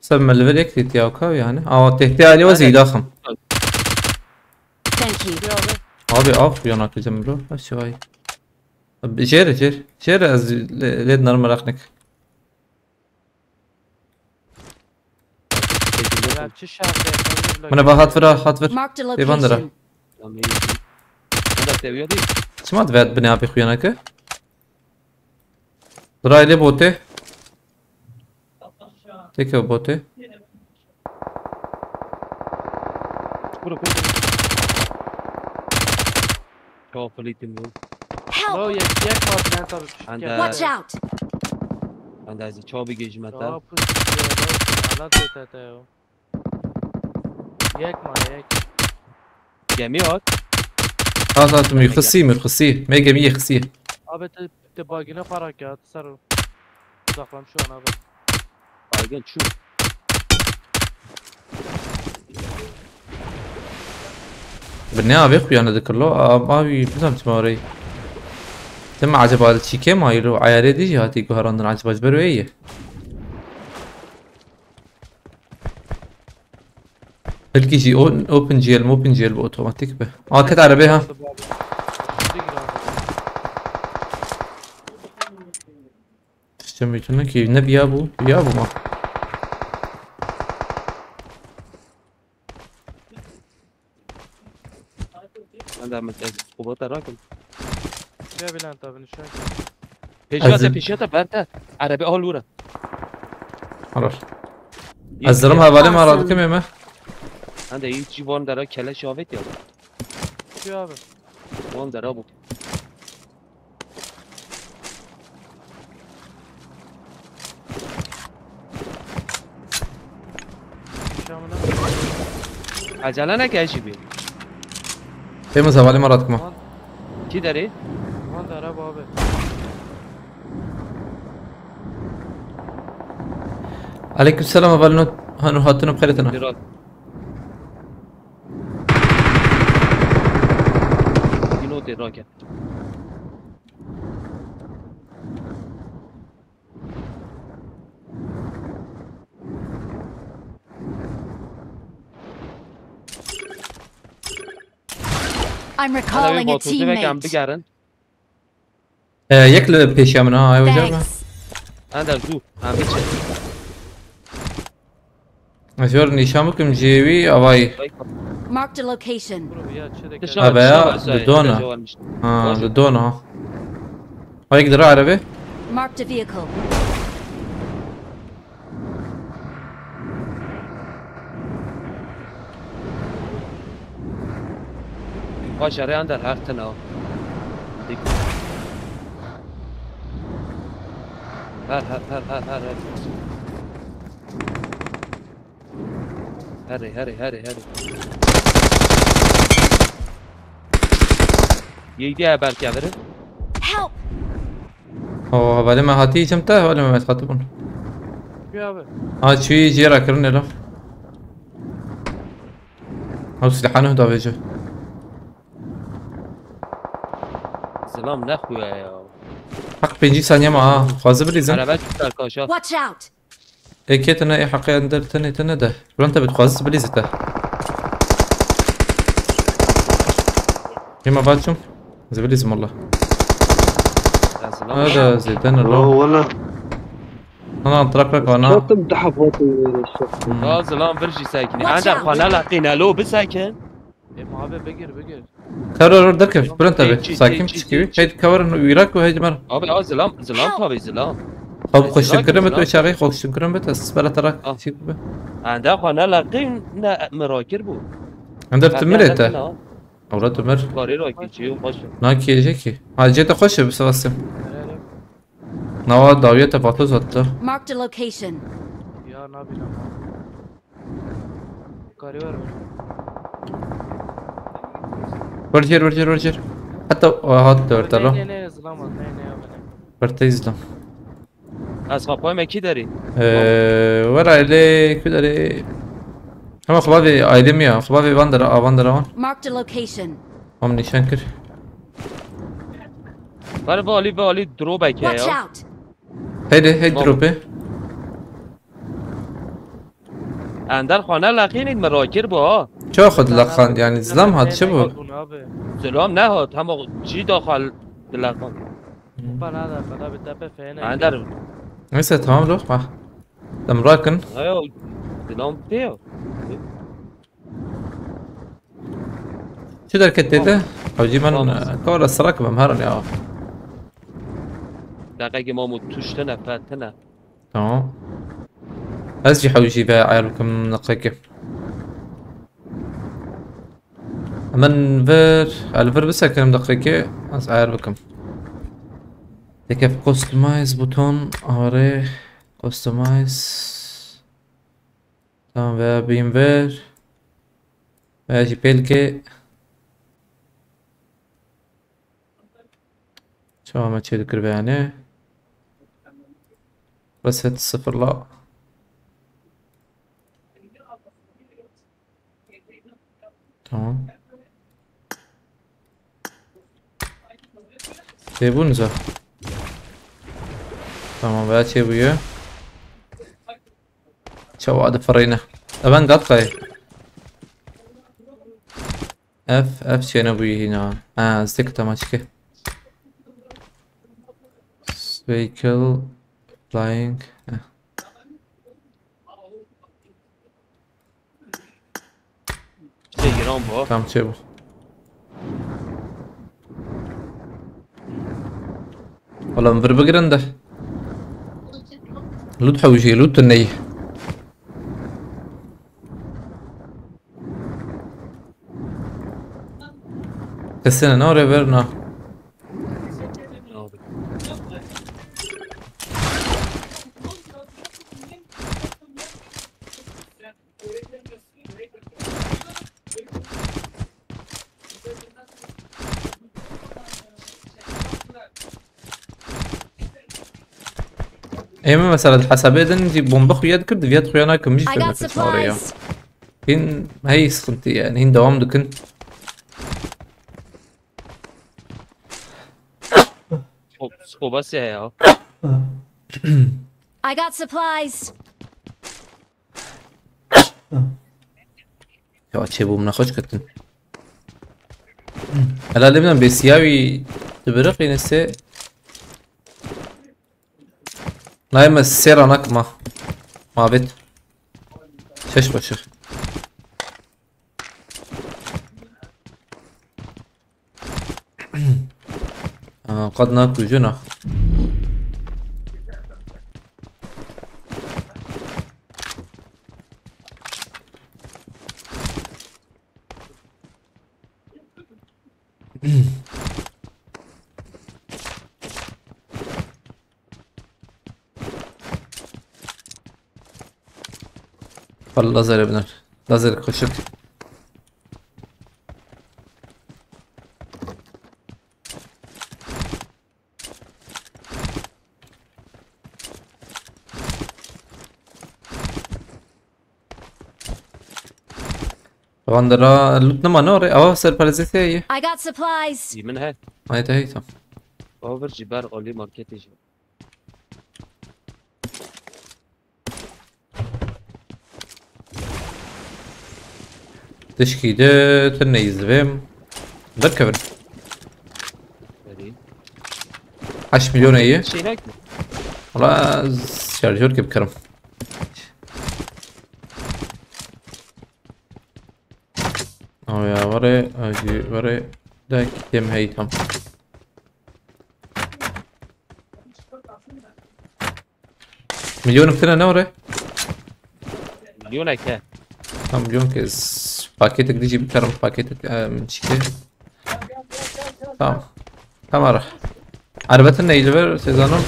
Sen me level yek dîtiya ka yani. Awa tehte alî wezî daxim. Thank you. Abi av yanaklıcım bro. Aşağı. Jêr jêr. Jêr ez lê dinar meraq nik. Mine va hat vira, hat vir. Marked a location. Çima divet binê abi xuyaneke? Bira ile bote. Teke bote. Kuro kuro. Çok politim bu. Help! Bro, yek, yek var, ben tabii. Watch out! Ben de azı çok bir gecime. Ya, pus, ya, bro, sen alat et, et, ya. Yek ma, yek. Gemi yok. Ha, ha, tu müxisi, müxisi. Me gemiyi xisi. Abi, te, te bagine para kağıt, sarı. Uzaklamış şu an abi. Baygın çu. Bi ne avê xuyana dikir lo? Abi bizam çima orayı. Tim acaba li çîkê mayî lo? Ayarê dî jî hatî guherandin acaba ji ber wê ye? Belkî jî o, open G L, open G L bi otomatik be. A ket erebê ha. Tiştê mîtûne kî ne biya bû, biya bû ma. Ben de Ahmet ez kubata rakim. Ya Bülent abi, nişan. Peşiyata, peşiyata berte. Arabe al ura. Harar. Ez zirim hevalê me radikim ême. Hende hiç civan dara keleş avet ya. Şu abi. Wan dera bû. Şamına. Ecele neke jî bî. Temiz, hevalê me radikma. Wan. Kî derê? Wan dera bû abi. Aleyküm selam, hevalê no, hanu hatino bixêr tine. Biraz. Yine o tê rake. I'm Hadi recalling bir a botuzlu ve teammate. Bigerin. Ee, yek li pêşiya min ha, ew jî. Thanks. Ender zû. Em biçin. Ez yor nîşan bikim jêwî avayî. Marked a location. Bro, ya çi dikir? Tişan, ha, be ya, tişan, li dona. Tişan, tişan. Ha, baş. Li dona. Ayek dira erebê. Marked a vehicle. Baş, erê Ender, her tine o. Dik. Her, her, her, her, her, her. Herê, herê, herê, herê. Yeydi ya belki verin. Help! O, hevalê me hatî cem te, hevalê me hatî bûn. Kuya abi? Ha, çûyî jê re kirin êlo. Ew silahane davêje. Zilam ne xuya ya. Heq pêncî saniye ma ha. Xwazi bilîzin. Araba çıkar kaşa. Watch out! Ê kê tine, ê heqê Ender tine, tine de. Buran te bi dixwazi zibilîzî te. Hema vaçum. Zibilîzim valla. Ya zilam. Hadi zêden lo. Oh, wala. Ana trak rak ana. Şortum daha foto verirsin. Hmm. Ya zilam vir jî sekinî. Watch out! Ender xwana laqîne lo bisekin. Ê, ma abi bigir, bigir. Terör derkev, Bülent abi. Çi, çi, sakin çi, çıkıyor. Çi, çi. Hey, cover wîrak û hey, mer. Abi, a zilam, zilam tabii, zilam. Abi, e, koştum zilam, kırım bet, zilam. Çağı koştum kırım bet, sibela tarak. Ah. Çık be. Anda xwana laqîn ne mirakir bu. Anda timir ete. Avra timir. Karî rakî çi, hoş. Na kiyece ki. Ha, cete hoş bir savaşım. Nava dawiye te patoz attı. Marked a location. Ya, nabînim. Karî var mı? Vercer, vercer, vercer. Hatta o hat da orta lo. Ne, ne, ne, zilam at, ne, ne, abi, ne. Verteyiz lan. Ez kapayım eki deri. Ee, ver aile, ku deri. Ama xubavê aile mi ya? Xubavê van dera, a van dera van. Marked a location. Am nîşan kir. Ver valî, valî drop eke ya. Watch out! Heydi, hey. Tamam. Dropê. Ender xwana laqînî mirakir bu ha. Çok xud laqan, yani zilam hat, çi bu? Zilam ne hat, hema çi daxal dilaqan. Bana da, bana bir tepe fena. Ender. Neyse, tamam, ruh, bak. Dem rakin. Ayo, zilam teo. Çi derket tê de? Hewcî min, tamam, e, kawra sirak bim herin ya. Deqekî Mamû tuştine, fetine. Tamam. Ez jî hewcî ve ayar bikim deqekî. Min vir, el vir bisekinim deqekî, ez ayar bikim. Tekef customize buton, are customize. Tamam, veya bîn ver. Veya jî pêlkê. Çawa me çê dikir beyanê. Reset sıfırla. Tamam. Têbûn za. Tamam, veya çê bûye. Çawa difirîne. Evan gat qayê. Ev, ev çêne bûyî hîna. Ha, ez dikitama çike. Vehicle flying. Heh. Şey, giran bu. Tam çê bû. Oğlum, vir bigirin de. Lut hewjê, lut ney. Kesene ne oraya ver na. Ê min mesela di hesabê din jî bombe xuya dikir, diviyet xuya nakim jî I got fêmek oraya. Supplies. Hîn hey sıkıntı yani, hîn devam dikin. Scope, scope siyah ya. I got supplies. Ya çê bûm nexweş ketin. Hela lê bidan bê siyawî dibiriq yine se. Nayê me sêra nakima. Mabêt. Çeş xweşik. Aa, qad nakujina. Walla lazerê biner. Lazerê koşuk. Wandera lut nema ne orê? Awa serparêzê te ye. I got supplies. Î min he. Ay te hey tam. Over jî ber olî marketê jî. Tişkî de tu neyzivêm. Derkevin. Verî. Heşt milyon eyi. Şey ne? Wala şarjör gibi kırım. Oya vare, acı vare. Da kitem hey tam. Milyonek tine ne ore? Milyonek he. Tam milyonek ez paketek dici bikerim, paketek, em, çike. Tamam. Tamam ara. Erbetin neyi ver Sezan'ın?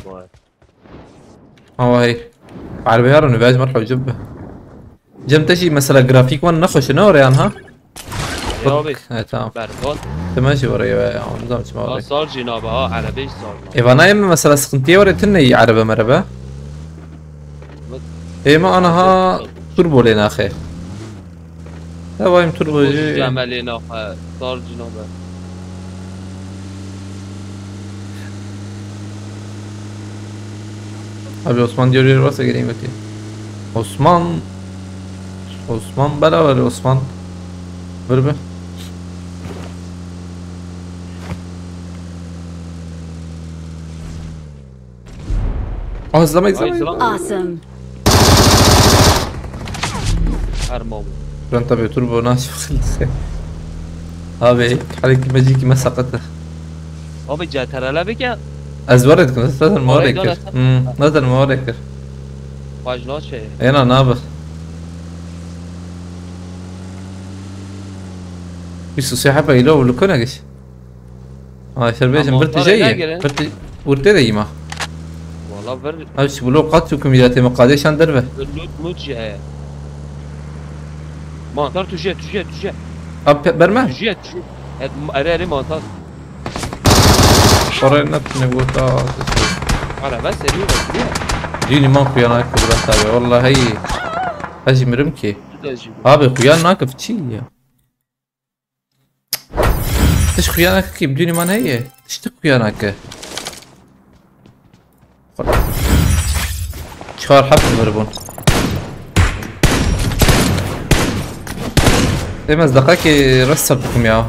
Vay. Ama hey. Erbe yarın üvez marha ucub. Cem te jî mesela grafîk wan nexweş e, ne orê yan ha? Ya abi. He, tamam. Berbat. Te me jî orê ya, ya, onu da çima orê. Sar cîna be ha, erebe jî sar. Ê, vana em mesela sıkıntıya orê tine iyi araba merebe. Ê, me ana ha turbo lê naxê. Hevayim turbo jî. Cem lê naxe, sar cîna be. Abi Osman diyor, yürü varsa geleyim bakayım. Osman. Osman beraber Osman. Ver be. Ah, zılamayın, zılamayın. Awesome. Her mal. Ben tabii turbo nasıl. Abi, hareket meciki mesakatı. Abi, C T R L bike. Ez were dikim, ez zaten mawrê kir. Hmm, zaten mawrê kir. Baj naçe. Ena nabi. Bîst û sê hebe îlo û li ku ne giş? Ay, ser bêjim, bir tije ye. Bir ti-, urtê de yî ma. Wala vir. Ev çi bilo qat û kumî de tême qadê şan derve. Lut mut jî heye. Mantar tuje, tuje, tuje. Abi pe-, berme. Tuje, tuje. Evet, erê, erê mantar. Oraya ne tune vurdu? Ara ben seriyor bak diye. Dünü man kuyana kıbra tabi. Vallahi iyi. Hacı mirim ki. Abi kuyan nakıf çi ya? Hiç kuyanaka ki, bidûnî man heye. Tiştik kuyanaka. Çar heft numara bûn. Em ez deqakê rest ser dikim ya.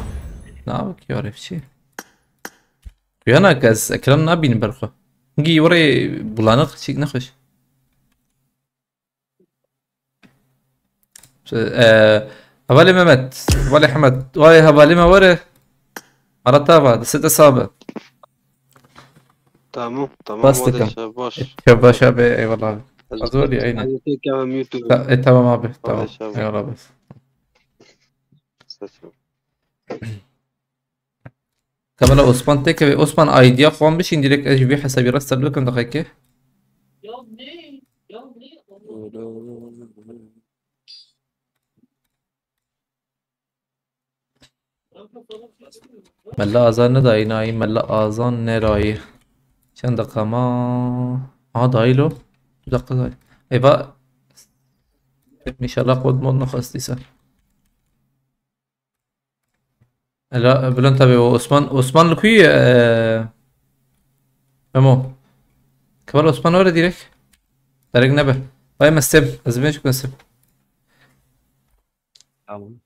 Ne bik ya refçi. Kuyanaka ez ekran nabînim ber xwe. Hingî were bulanık çîk nexweş. Ee, hevalê Mehmet, hevalê Hemed, vay hevalê me were. Arata va, destê te sabe. Tamam, tamam, Bas hadi dikim. Şevbaş. Şevbaş abi, eyvallah abi. Hazır ya, aynen. Hadi tek hemen YouTube. Ta-, e, tamam abi, tamam. Şevbaş. Eyvallah abi. Teslim. Kabala Osman têkeve. Osman, I D'ya xwe bişîn, direkt ez ji vî hesabî restart bikim deqeke. Mela Azan nedayî nayî, Mela Azan nerayî. Çend deqa ma? Aha, dayî lo. Du deqa dayî. Eyva. Înşallah kod mod nexwestî se. Ela, Bülent abi, o Osman, Osman li ku ye? Ee, Memo. Kemal Osman were direkt. Berek nebe. Vay mestem. Ez ben çok mestem. Tamam.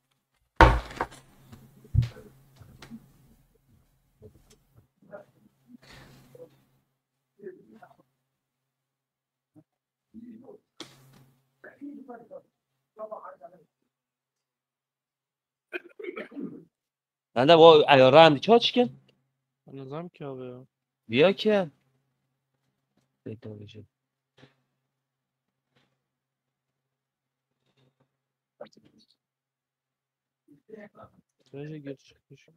Lan da bu ayarlarım çaç ki? Anladım ki abi ya. Diyor ki. Bekle babacığım. Bence geç çıkmış.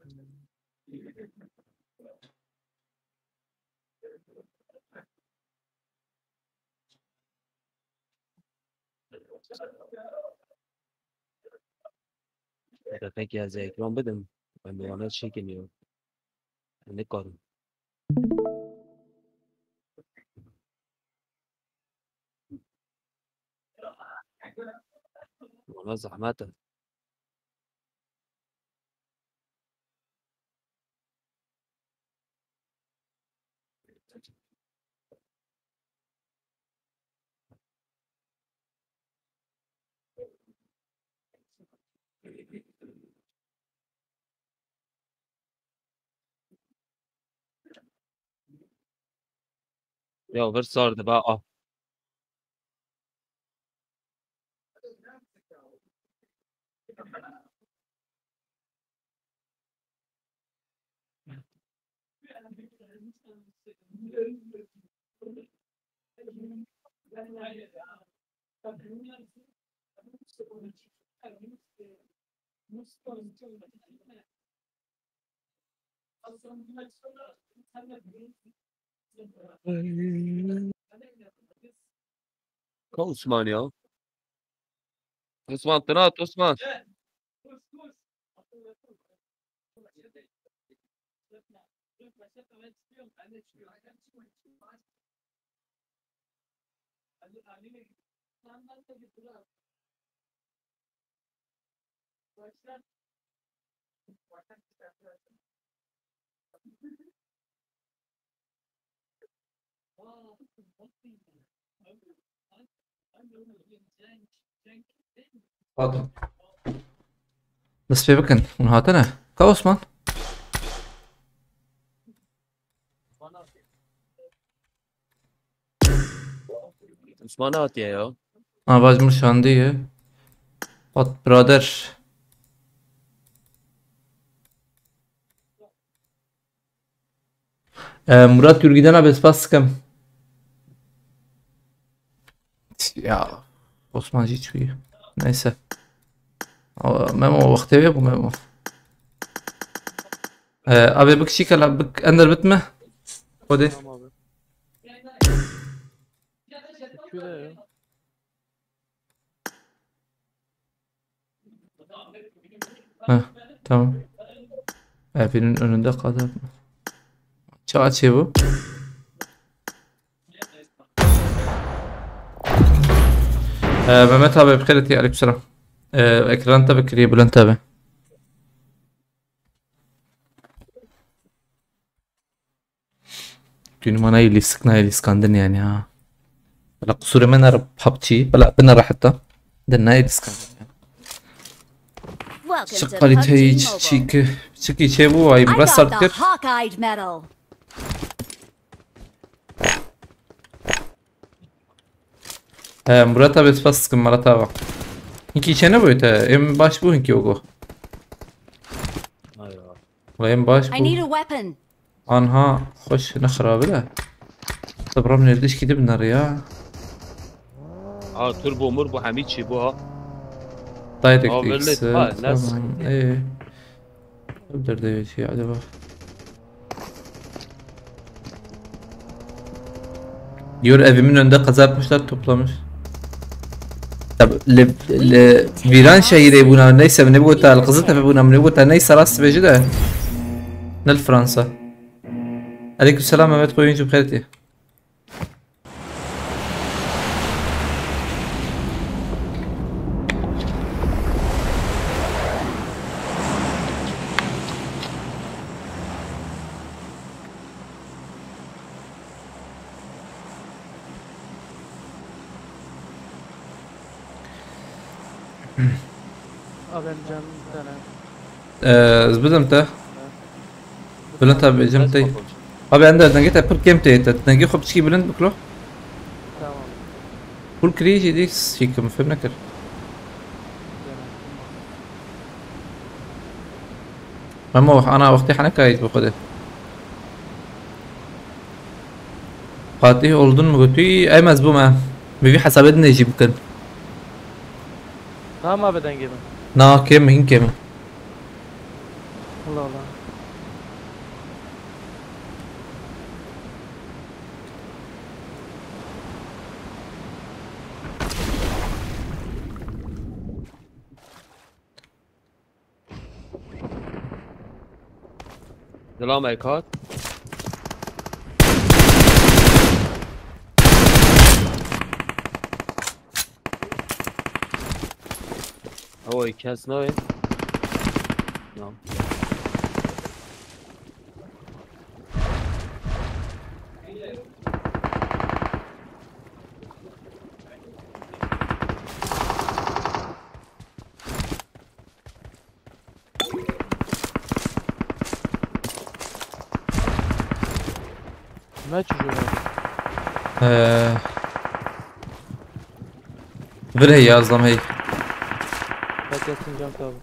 Peki ez ekran bidim. Ben de ona çekiniyor. Nikarim. Valla zahmet e. Ya vir sar dibe a. Ka Osman ya. Osman, tına at Osman. Hatim. Dest pê bikin. Hûn hatine? Ka Osman? Osman hatiye ya. Ha, vac min şandiye. Hat birader. Ee, Murat Yurgiden abi, spas sıkım. Ya, Osman hiç bir. Neyse. O, Memo, vakti ve bu Memo. Ee, abi bik şikala bik ender bitme. Hadi. Tamam abi. Teşekkür ederim. Heh, tamam. Evinin önünde kaldı. Çağ açıyor bu. Ee, Mehmet abi, bir kere diye aleykümselam. Ee, ekran tabi kiriyor, Bülent abi. Dün bana iyilik sıkına iyilik skandın yani ha. Bela kusurê me nere PUBG, bela bine rahatta. De ne iyilik skandın yani. Welcome to Çık kaliteyi PUBG Mobile. Çiki, çiki çevu ay I got restart the kir. Hawk-Eyed medal. He, Murat abi, spas sıkın Murat abi. Hinki içene boyu te, em baş bu hinki ogo. Ay ya. Vay em baş I need bu. A weapon. Anha, hoş ne xirabe de. Tabram nerede iş gidip nar ya. Ha, turbo murbo hemî çî bu ha. Direct Aa, belli. Exit, Ha, nasıl? Tamam. Ee. Öldürdü bir şey acaba. Diyor evimin önünde kaza yapmışlar, toplamış. Tabi le, le, viran şehire buna neyse ne bu ta Kızıltepe buna ne bu ta neyse rast veci de. Nel Fransa. Aleykümselam Mehmet Koyuncu, xêr diye. Abi, em can bir tane. Ee, ez bidim te. Bilind abi, ecem tey. Abi, ende dengê te pir kêm tê, te dengê xwe piçkî bilind bikilo. Tamam. Full kirî jî dî sikim, fêm nekir. Memo, ana wextê hene kayît bi xwe de. Fatih oldun mu gotî? Em ez bûme. Bi vî hesabê din jî bikin. Tamam abi, dengê min. Na, kêm, hîn kêm. Allah Allah. Dila me kat. Ew ê kes nayê. No. Ne çocuğu var? Ee, vir hey yazlam hey. Bak, yatın can kaldı.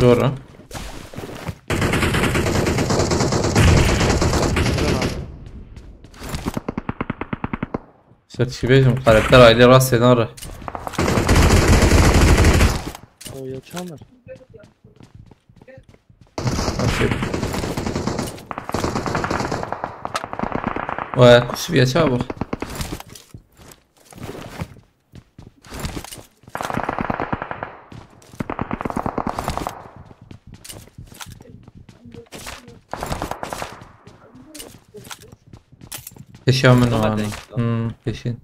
Doğru. Güzel abi. Ser çi bêjim, karakter aile rastê nare. O ya çamır. Okey. Vay, kuş bir çabuk. Peşa min o Ama ana. denk Hmm, peşin.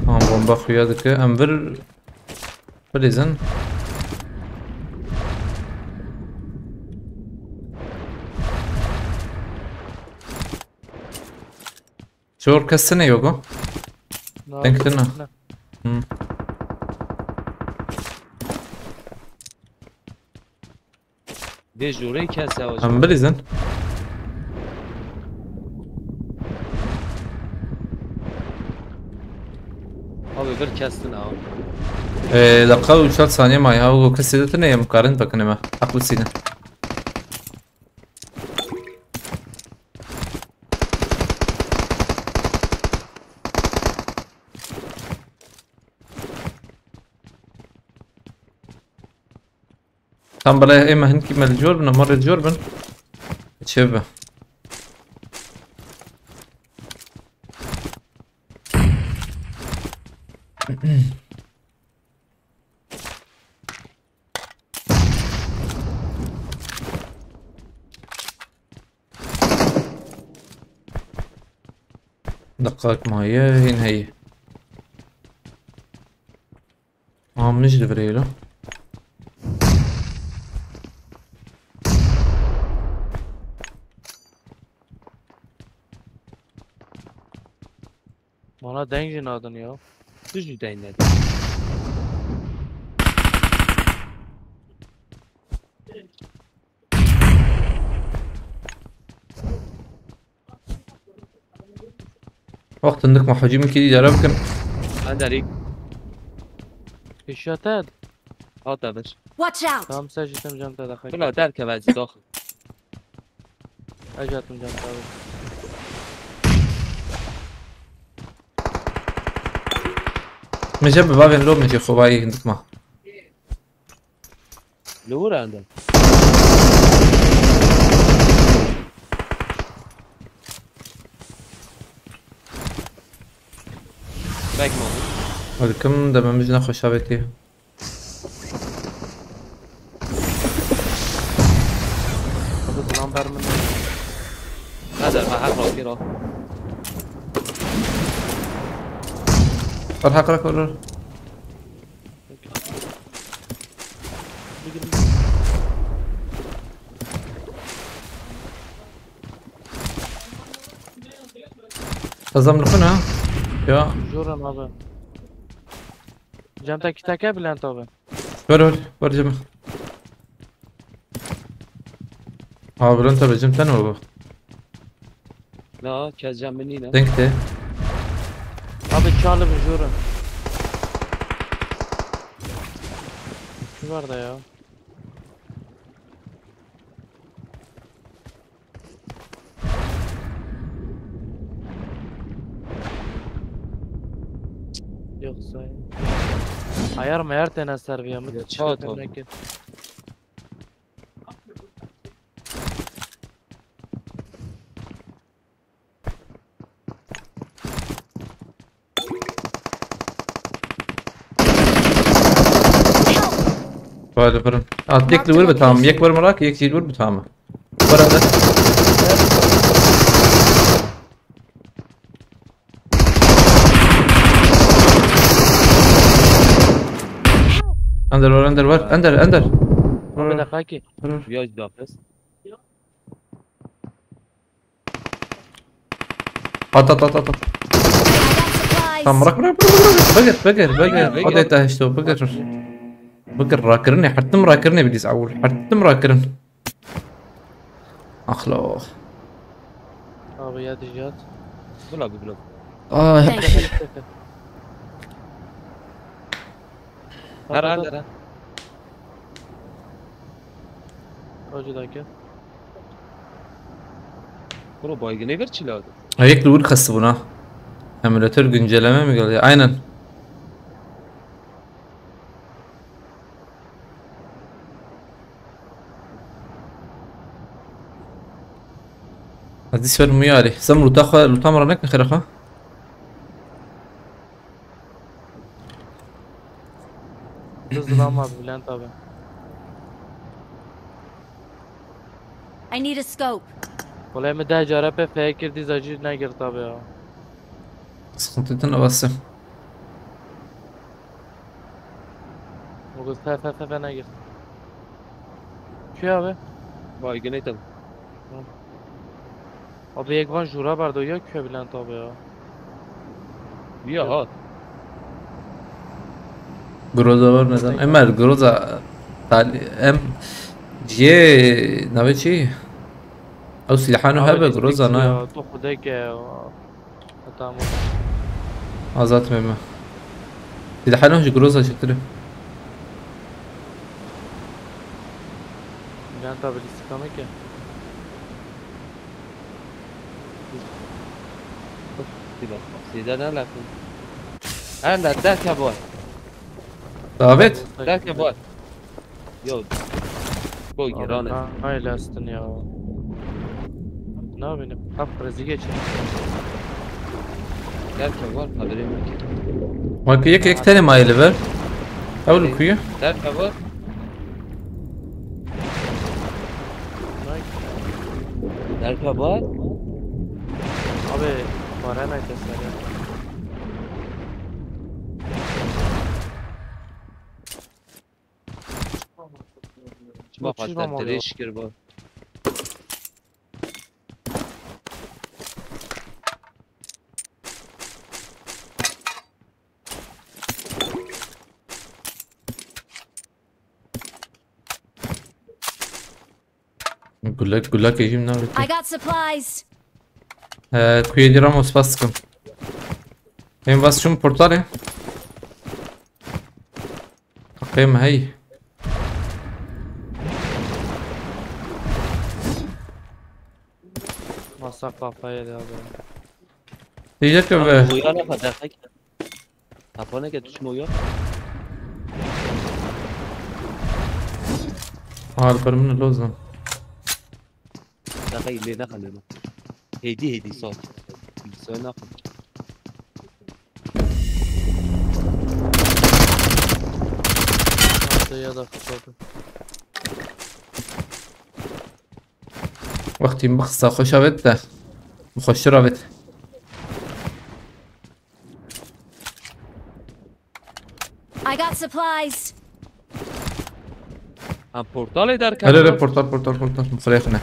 Ha, bomba xuya dike. Em vir bilîzin. Zor kesine yok o. Na, Denk yok tine. ne? Hmm. Vê jorê kes e hocam. Em bilîzin. Abi bir kestin ha. Ee, dakika üç altı saniye may ha, o kesê de tine yem karin bakın hemen. Haklı sine. Tam bala ême hinkî me li cor bin, me li cor bin. Çê be. Deqak maye hîn heye. Aha, min jî divirê lo. Bana deng jî nadin ya. Tu jî deng nedin. Wextin dik me hecî min kî îdare bikin. Enderî. Pêşiya te. Hate vir. Watch out! Tamam, sen jî tem cem te daxil. Bila derkeve ez dox. Ez jî hatim cem te abi. Min jî bi bavên lo min jî xwe bayî hindikma. Li wir ende. Bek mamî. Welcome, dememiz ne xweş avêtiye. Hadi lan ver min. Hadi, ha, ha, ha, ha. Wer heq re kolor. Tazam lixin ha? Ya. Joran abi. Cem te kiteke Bülent abi. Ver, ver, ver Cem'e. Ha, Bülent abi, Cem sen mi bu? Na, kes Cem min nîne. Denk de. Abi, çalı bir Joran. Şu var da ya. Yoksa ayar mayar tene ser bir ya. Müthiş. Tamam, tamam. Vay, li vir in. At, yek li wir bi tamam. Yek wir mirak, yek jî li wir bi tamam. Ver ende. Ender var, ender var. Ender, ender. Abi, dakika ki. Dur, dur. At, at, at, at, at. Tamam, bırak, bırak, bırak, bırak. Bıgır, bıgır, bıgır. Bıgır, bıgır. O da tahişte o, bıgır. Bıgır rakirinê, hertim rakirinê bilîz awul. Hertim rakirin. Axlo. Abi ya dijat. Bula, bula. Ay. Thank you. Her, her, her. Acı dakika. Kuro baygını ver çiladı. Ayaklı vur kası buna. Emülatör güncelleme mi geldi? Aynen. Ez dîs ver mûyê alî. Sem lûta xwe, lûta min re nekin xêra xwe. Hızlı ama Bülent abi. I need a scope. Wele min deh care pê feye kir, dîsa jî negirt abi ya. Sıkıntı din avası. O kız fe fe fe fe negirt. Kü abi? Baygın etem. Abi yek van jura bardo ya kü Bülent abi ya. Ya hat. Groza var neden? Emer Groza tali em ciye navê çi? Ew silahano hebe Groza na. Ya, tu xudeke. Tamam. Azat meme. Silahano ji Groza çetir. Bülent abi listikamek ya. Sida ne lakin? Hala derke var. Davet. Derke var. Yo. Go girane. Ay lastin ya. Ne yapayım? Kalk krizi geçir. Derke var haberim yok. Bak yek yek tane maylı ver. Ew li ku ye? Derke var. Derka var. Abi, para ne keser ya? Çima xatir tirêş kir bu? Gulak, gulak ejim ne bitti? I got supplies. Ee, kuyê dî Ramos bas dikim. Em bas şun portalê. Takayım hey. Masa kafaya da abi. Diyecek ki Abi be. Moya ne kadar tek. Kapana gel düşme Moya. Alper min lozim. Dakika ileri ne kalıyor lan? Hedi hedi sağ. Bilgisayar ne yapıyor? Masaya da kapadı. Wextî min bi qisa xweş avêt te. Bi xweştir avêt. I got supplies. Ha portal eder Hele hele kendine. portal portal portal. Mixrêxine.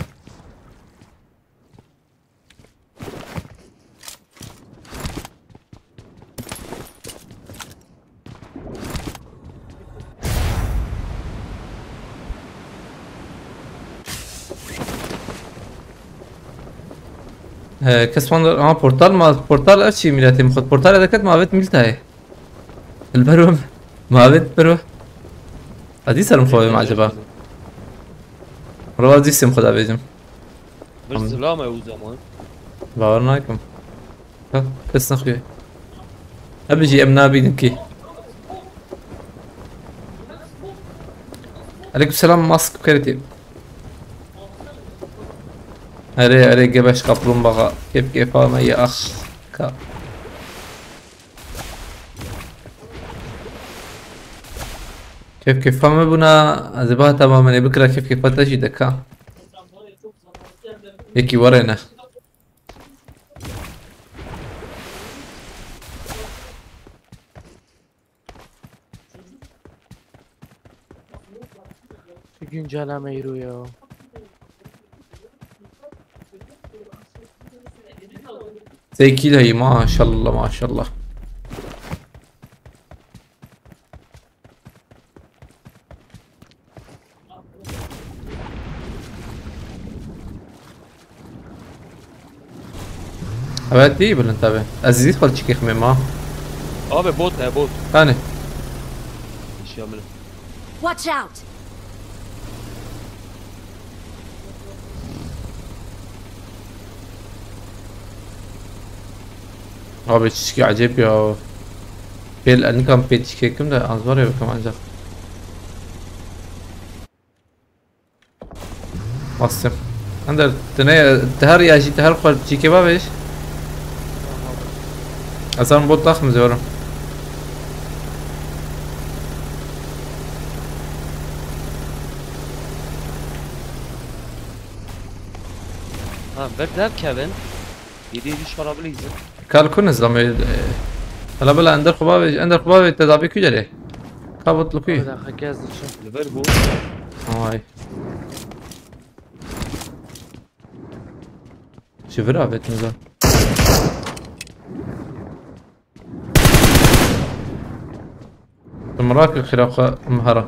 He, kes wan ama portal ma portal ev çi miletê min xwe portal deket ma vet miltayê. Li ber we ma vet ber we. Adî serim xwe bim acaba. Reva dîsêm xwe da bêjim. Bir zilame o zaman. Bawer nakim. Ha, kes nexuye. Ev jî em nabînin kî. Aleyküm selam mask keretî. Erê erê gebeş kaplumbağa. Kêf kêfa me ye ax. Ka. Kêf kêfa me bûna ez ê biha temamen ê bikira kêf kêfa te jî de ka. Yekî were ne. Şu güncelleme yürü ya. Sê kî de heyî maşallah maşallah. Evet, iyi bilin tabi. Aziz xwe çikê xmê ma. Abi bot he bot. Yani. Şamil. Watch out! Abi çişki acayip ya. Pêl nikam pê çikê kim de az var ya bakım ancak. Bastım. Ender, tu ne, tu her ya jî, tu her xwe çîkê bavêj. Ez an bot daxim ziyorum. Ha ver derkevin. Yedi yedi şarabı izin. Kal kun izlame. Hala bela ender xwe bavêj, ender xwe bavêj tedavî ku derê. Ka bot li ku. Bir dakika gez için. Li ver bu. Vay. Ji vir avêtin zan. Mirak xira xwe mihara.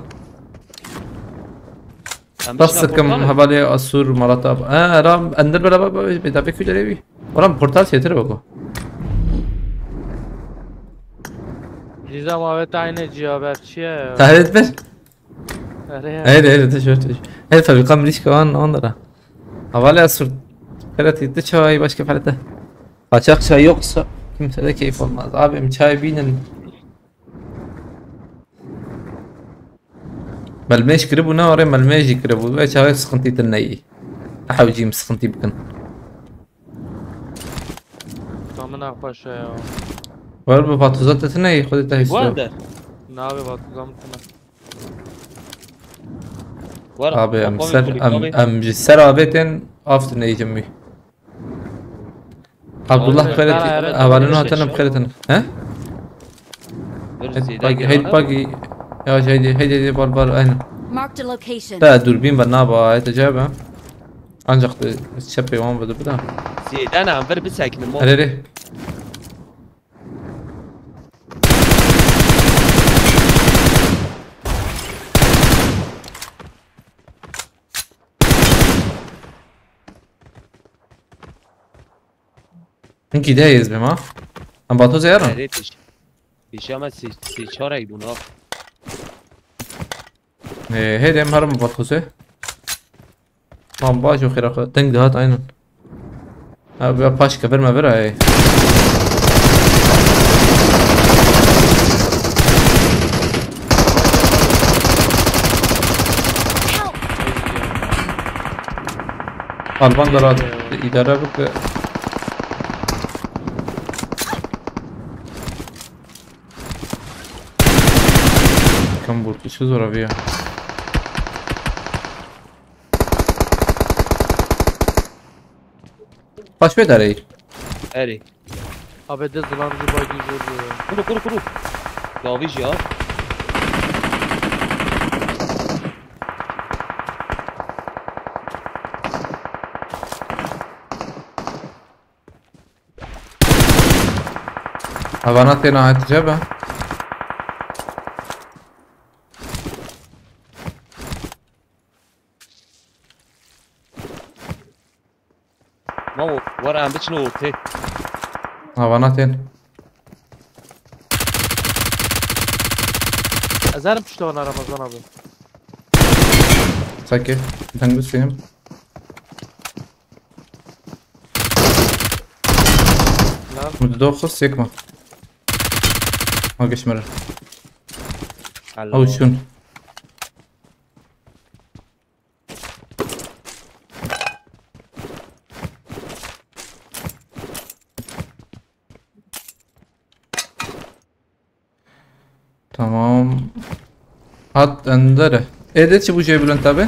Sen Tas dışına dikim portal mı? Hevalê Asûr Marat ab. Ha, ram ender bela baba bê da bê ku derê wî. Oram portal çêtir baba. Nizam abi aynı cihaber çiye ya. Tahret ber. Öyle ya. Hayır hayır, tişört. Her fabrika mirişka wan onlara. Hevalê Asûr. Kere ti çay başka palete. Kaçak çay yoksa kimse de keyif olmaz. Abim çay bînin. Melmêj kiribû ne orê melmêj jî kiribû. Ve çaxê sıkıntı din neyî. Hewcîm sıkıntı bikin. Tamına paşa ya. Var bu vatuza te neyî xwedê te Bu hîsto. anda. Ne abi bak uzamtına. Var. Abi em Kapağı ser bir em abi. Em ji ser avêtin aftin neyî cimî. Abdullah Abi, xeyreti ben- avalin ben- hatene bi xeyreten. He? Bir Heyt zêde bagi, gelen heyt abi. Bagi. Ya heydi heydi heydi bar bar aynen. Marked a location. Te dûrbîn ve naba ayete cebe. Ancak de çepê wan ve de bira. Zêde ne ver bir sekinin. Erê. Hinkî de ez bim ha. Em bato zeyaran. Erê piş. Piş ama si si çarek bûn ha. Ee, heydi em herim bato ze. Tamam baş o xira xwe. Deng dihat aynen. Ha, ya paşka verme ver ay. Alban da rahat idare bike. Kam vurdu, şu zor abi ya. Paş be darey. Erê. Abi de zilamcı bagî zor diyor. Kuru, kuru, kuru. Daviş ya. Havana têna hatice be. Mamo, were em biçin ortê. Havana tên. Ez herim pişta wana Ramazan abi. Saki. Deng bisteyim. Lan. Mutlu dokuz sekme. Ha geçmere. Hello. Avuçun. Tamam. Hat endere. Ede çi bu şey Bülent abi?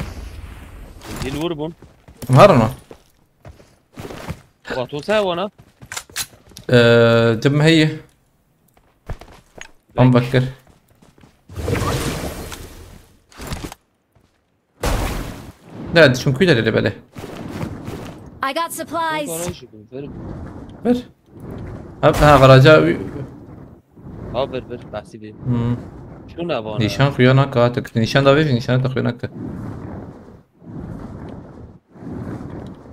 Dil vur bun. Var ona. Vato se wana. Eee, cim heyi. Tam bakır. Ne, düşün kuyu da bele. I got supplies. Garaj gibi, verin. Ver. Ha, ha, garaja. Ha, ver, ver, behsî bê. Hmm. Şu ne bana? Nîşan xuya naka, tek nîşan da vêjî, nîşan da xuya naka.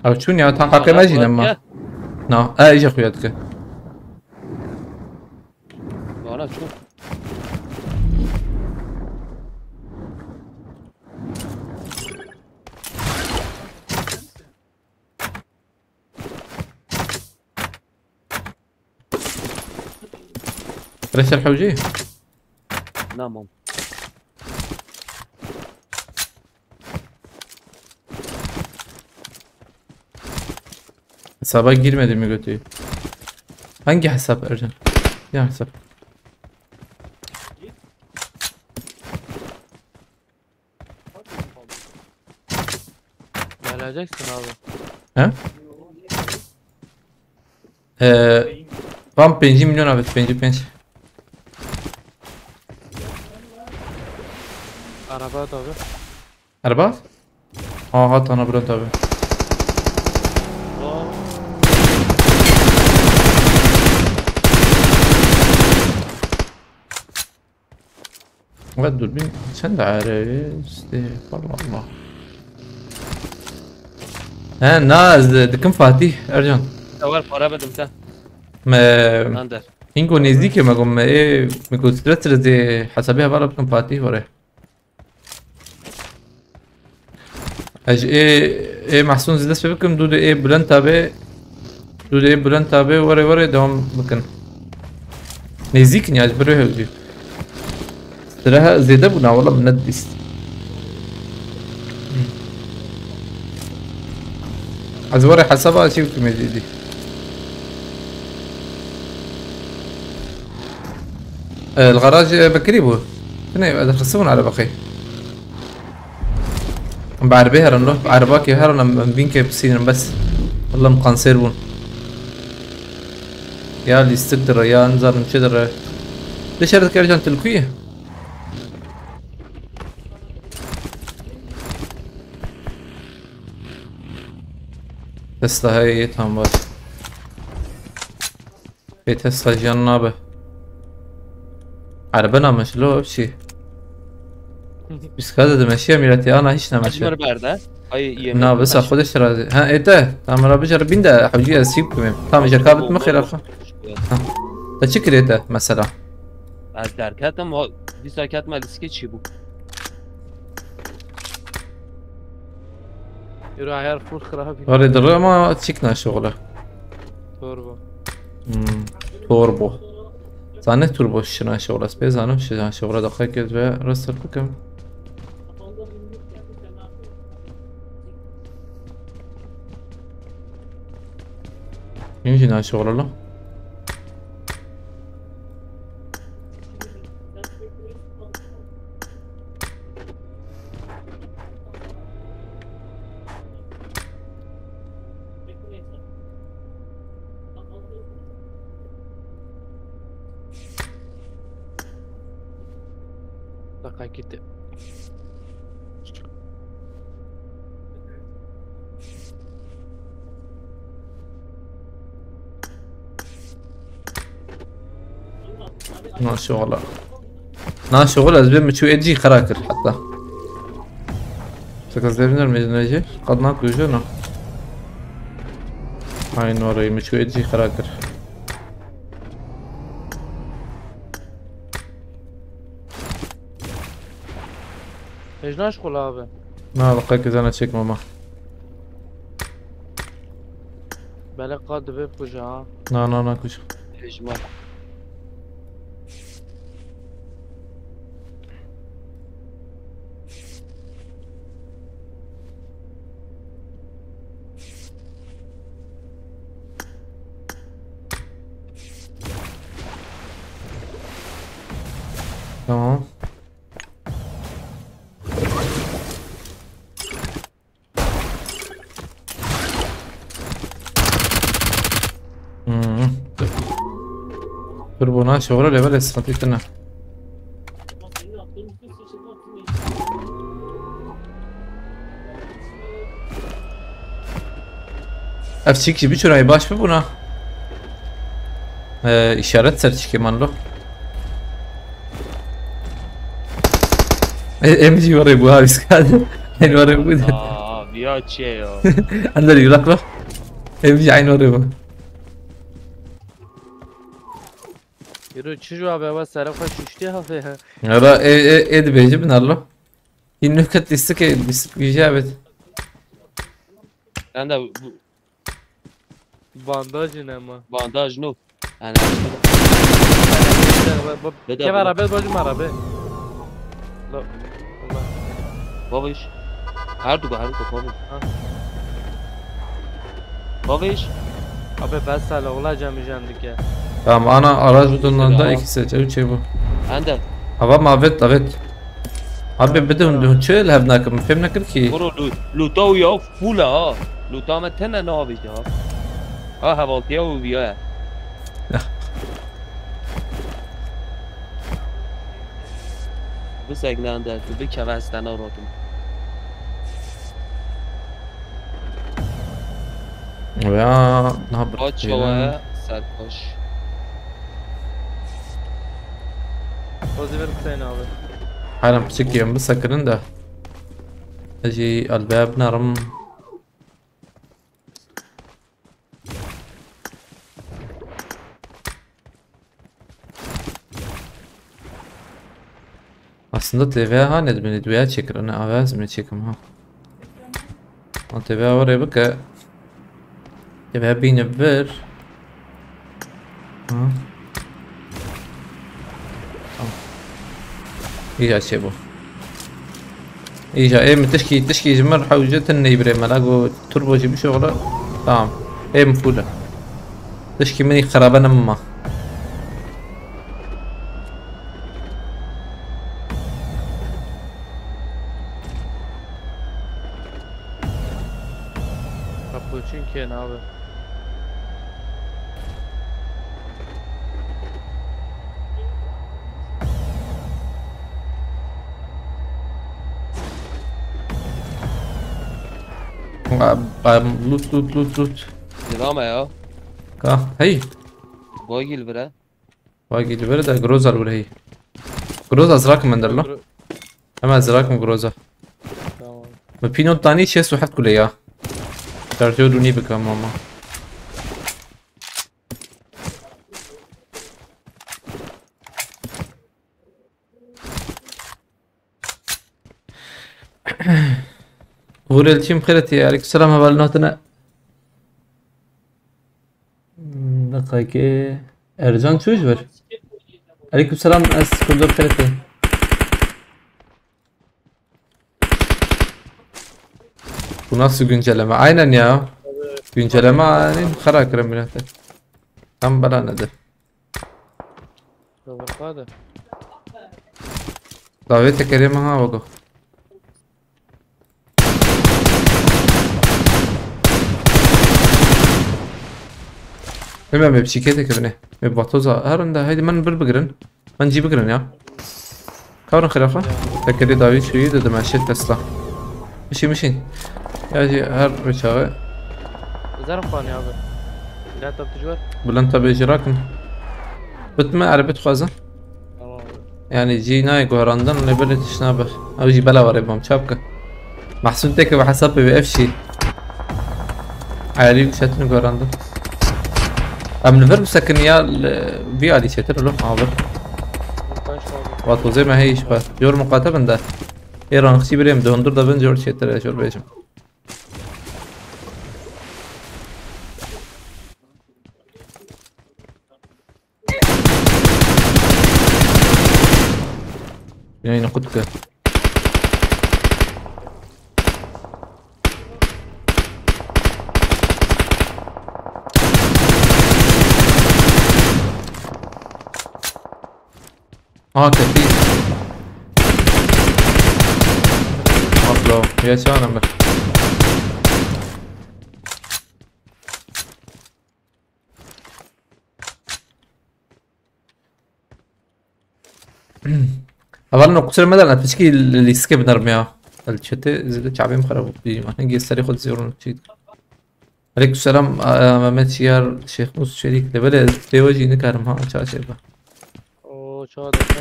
Ew çûn ya, tam Aa, haqê me jî var nema. Ya. Na, e, îja xuya dike. Bana çok. Reşer Hewcî? Tamam. Hesaba girmedi mi götü? Hangi hesap Ercan? Ya hesap. Geleceksin abi. He? Ee, Tam pêncî milyon abi, pêncî pênc. Araba da abi. Araba? Aha, tane Bülent abi. Aa. Ve dur bir, sen de ayrı işte, Allah Allah. He, na, ez de, dikim Fatih, Ercan. Ya var, para verdim sen. Me, Lan der. Hingo nêzdîkê me gom me, ê, me ku stres stres dê hesabê hevala bikim Fatih vare. Ez ê, ê Mahsûn zî dest pê bikim, dû de ê Bülent abi, dû de ê Bülent abi were were devam bikin. Nêzîk in ya, ji birê hewcî. Sire he-, zêde bûna, wala min nedibîst. Ez were hesaba çê bikim ê dîdî. E, li garajê Bekirî bû. Tine, ez xistibûn erebaqê. Bi erebê herin lo. Bi erebakê herin em, em vînkê pisînin bes. Walla em kanser bûn. Ya lîstik dire, ya nizanim çi dire. Dişer dikir can tilkuyê. Tesla heye tam baş. Bê Tesla jiyan nabe. Erbe nameşilo ev çi? Biska de dimeşiye mîretî ana hiç nameşe. Acımır berde. Ay, yemin Na besa baş. Xwedê şirazî. Ha ê te. Tamam ra bijar bin de hewcî ez çî bikim. Tamam îja ka bit min xêra xwe. Ha. Te çi kirê te mesela? Ez derketim, o dîsa ketme lîskê çî bû. Yürü ayar full xirab. Varê diri ama çik naşoxle. Turbo. Hmm. Turbo. Zane turbo şina şoğla. Spê zanim şina şoğla da xekir ve rastır bikim. Yine şina şoğla lo. Dakika gitti. Nasıl ola? Nasıl ola? Ez bir miçu edji karakır hatta. Sakız deviner mi edji? Kadına kuyucu no. Aynı orayı miçu edji karakır. Hêj naşixul abi. Na, baka ki zana çekme ma. Belê qad dibe kuja ha. Na, na, na, kuja. Hêj ma. Tamam. Hmm. Dur buna şoğla level sıkıntı etine. Ev çîk jî biçûnayê baş bi bûna. Ee, işaret ser çîkê man lo. E, M G oraya bu abi, skade. En oraya bu. Aa, bir açıyor ya. Ender yulak lo. M G aynı oraya bu. Yürü, çijo abi, eva sere xwe şişti abi ya. Ya da e, e, e dibêjî binarlo. Yine nüket listik, e, listik bir şey evet. Sen de bu Bandajın ama. Bandaj no. Yani işte. Bak, bak, Bede, keva bede. Arabe, bacım arabe. La, Allah. Babiş. Her du, her du, babiş. Ha. Babiş. Abi ben sala olacağım ücendike. Tamam, ana araç bundan da iki seçe, üç şey bu. Ender. Hava mavet, evet. Abi bir de hûn, hûn çi li hev nakin? Fêm nekir ki. Bro, lu-, luta û ya fûl e ha. Luta me tene navêje ha. Ha, hevaltiya û viya ye. Ya. Bisek ne Ender, tu bikeve ez te narotim. Ya, ne yapayım? Aç havaya, serkoş. Pozî ver Hüseyin abi. Haram çekeyim, bir sakının da. Ecî, albab narim. Aslında T V ha ne dibini duya çekir, ne avaz mı çekim ha. O T V oraya bak. T V bini ver. Ha. Tamam. İyi şey bu. Îja ê min tişkî, tişkî ji min hewce tin neybrê me la go turbo jî bişoxile. Tamam. Ê min fûl e. Tişkî min xerabe nema. Kapuçin kên abi. Ba-, ba-, loot, loot, loot, loot. Dilame ya. Ka, hey. Bagil bire. Bagil bire de Groza bire hey. Groza zrak mender lo. Gro- Hemen zrak mı Groza? Tamam. Mı pinot tani şeş û heft kule ya. Şarjör duni bikam ama. Vurel çim xireti. Aleykümselam, heval notine. Hmm, dakika ki. Ercan çû ji vir? Aleykümselam, ez Kurdor Ferit'im. Bu nasıl güncelleme? Aynen ya. Güncelleme yani xera kirin milete. Tam bela nedir? Kıvırka da. Davet tekerê min ha wego. Bilmem, me biçîkê teke binê. Me batoza. Her inde, haydi, min bir bigirin. Min cî bigirin ya. Kavrin xirafa. Tekerê dawî çûyî de dime şêt Tesla. Mişî, mişî. Ya jî her bir çağı. Zarf xanî abi. Laptop tu cor. Bülent tabi jirakin. Bitme, erebet xwazin. Tamam. Yani cî nayê guherandin, lê belê tişt nabe. Ew jî bela were bam, çap ke. Mahsûn teke bi hesabê wê ev şî. Ayarî şetin guherandin. Em li vir bisekin ya li vî alî çêtir lo, ma vir. Baş abi. Wa tozê me hey iş be. Jor muqate bin de. Ê ranxî birêm di hundur de bin jor çêtir e, jor bêjim. Yayını kutku. Aa, tepki. Atlo. Yaşa anam ben. Hevalno, qusur me derna, piçkî lîstikê binerm ya. El çete zêde çavêm xerab bû. Hingê serê xwe dizêrin çî. Aleykümselam, e, Mehmet Şiyar, Şêxmûs Çelîk, lê belê ez pê we jî nikarim ha, ça çêbe. O, ça deke.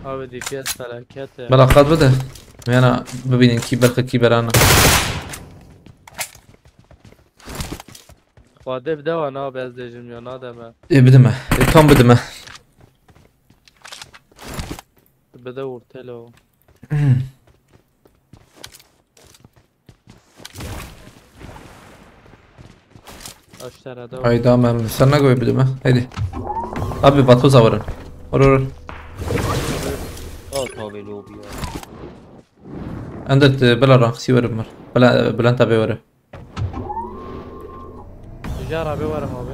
Abi D P S felaket ya. Bela qat bide. Meyana bibînin kî berxe kî berana. Xwedê bide wan abi, ez dêjim ya, nademe. Ê bidime. Ê tam bidime. Bide ortelo. Aşterede. Hayda, men sen ne göğe bildim ha. Haydi. Abi, Batu zavarın. Vur, vur. Aa, tabii lobi ya. Endet, e, bela rank siverim var. Bela, e, Bülent abi var. Rica abi, varım abi.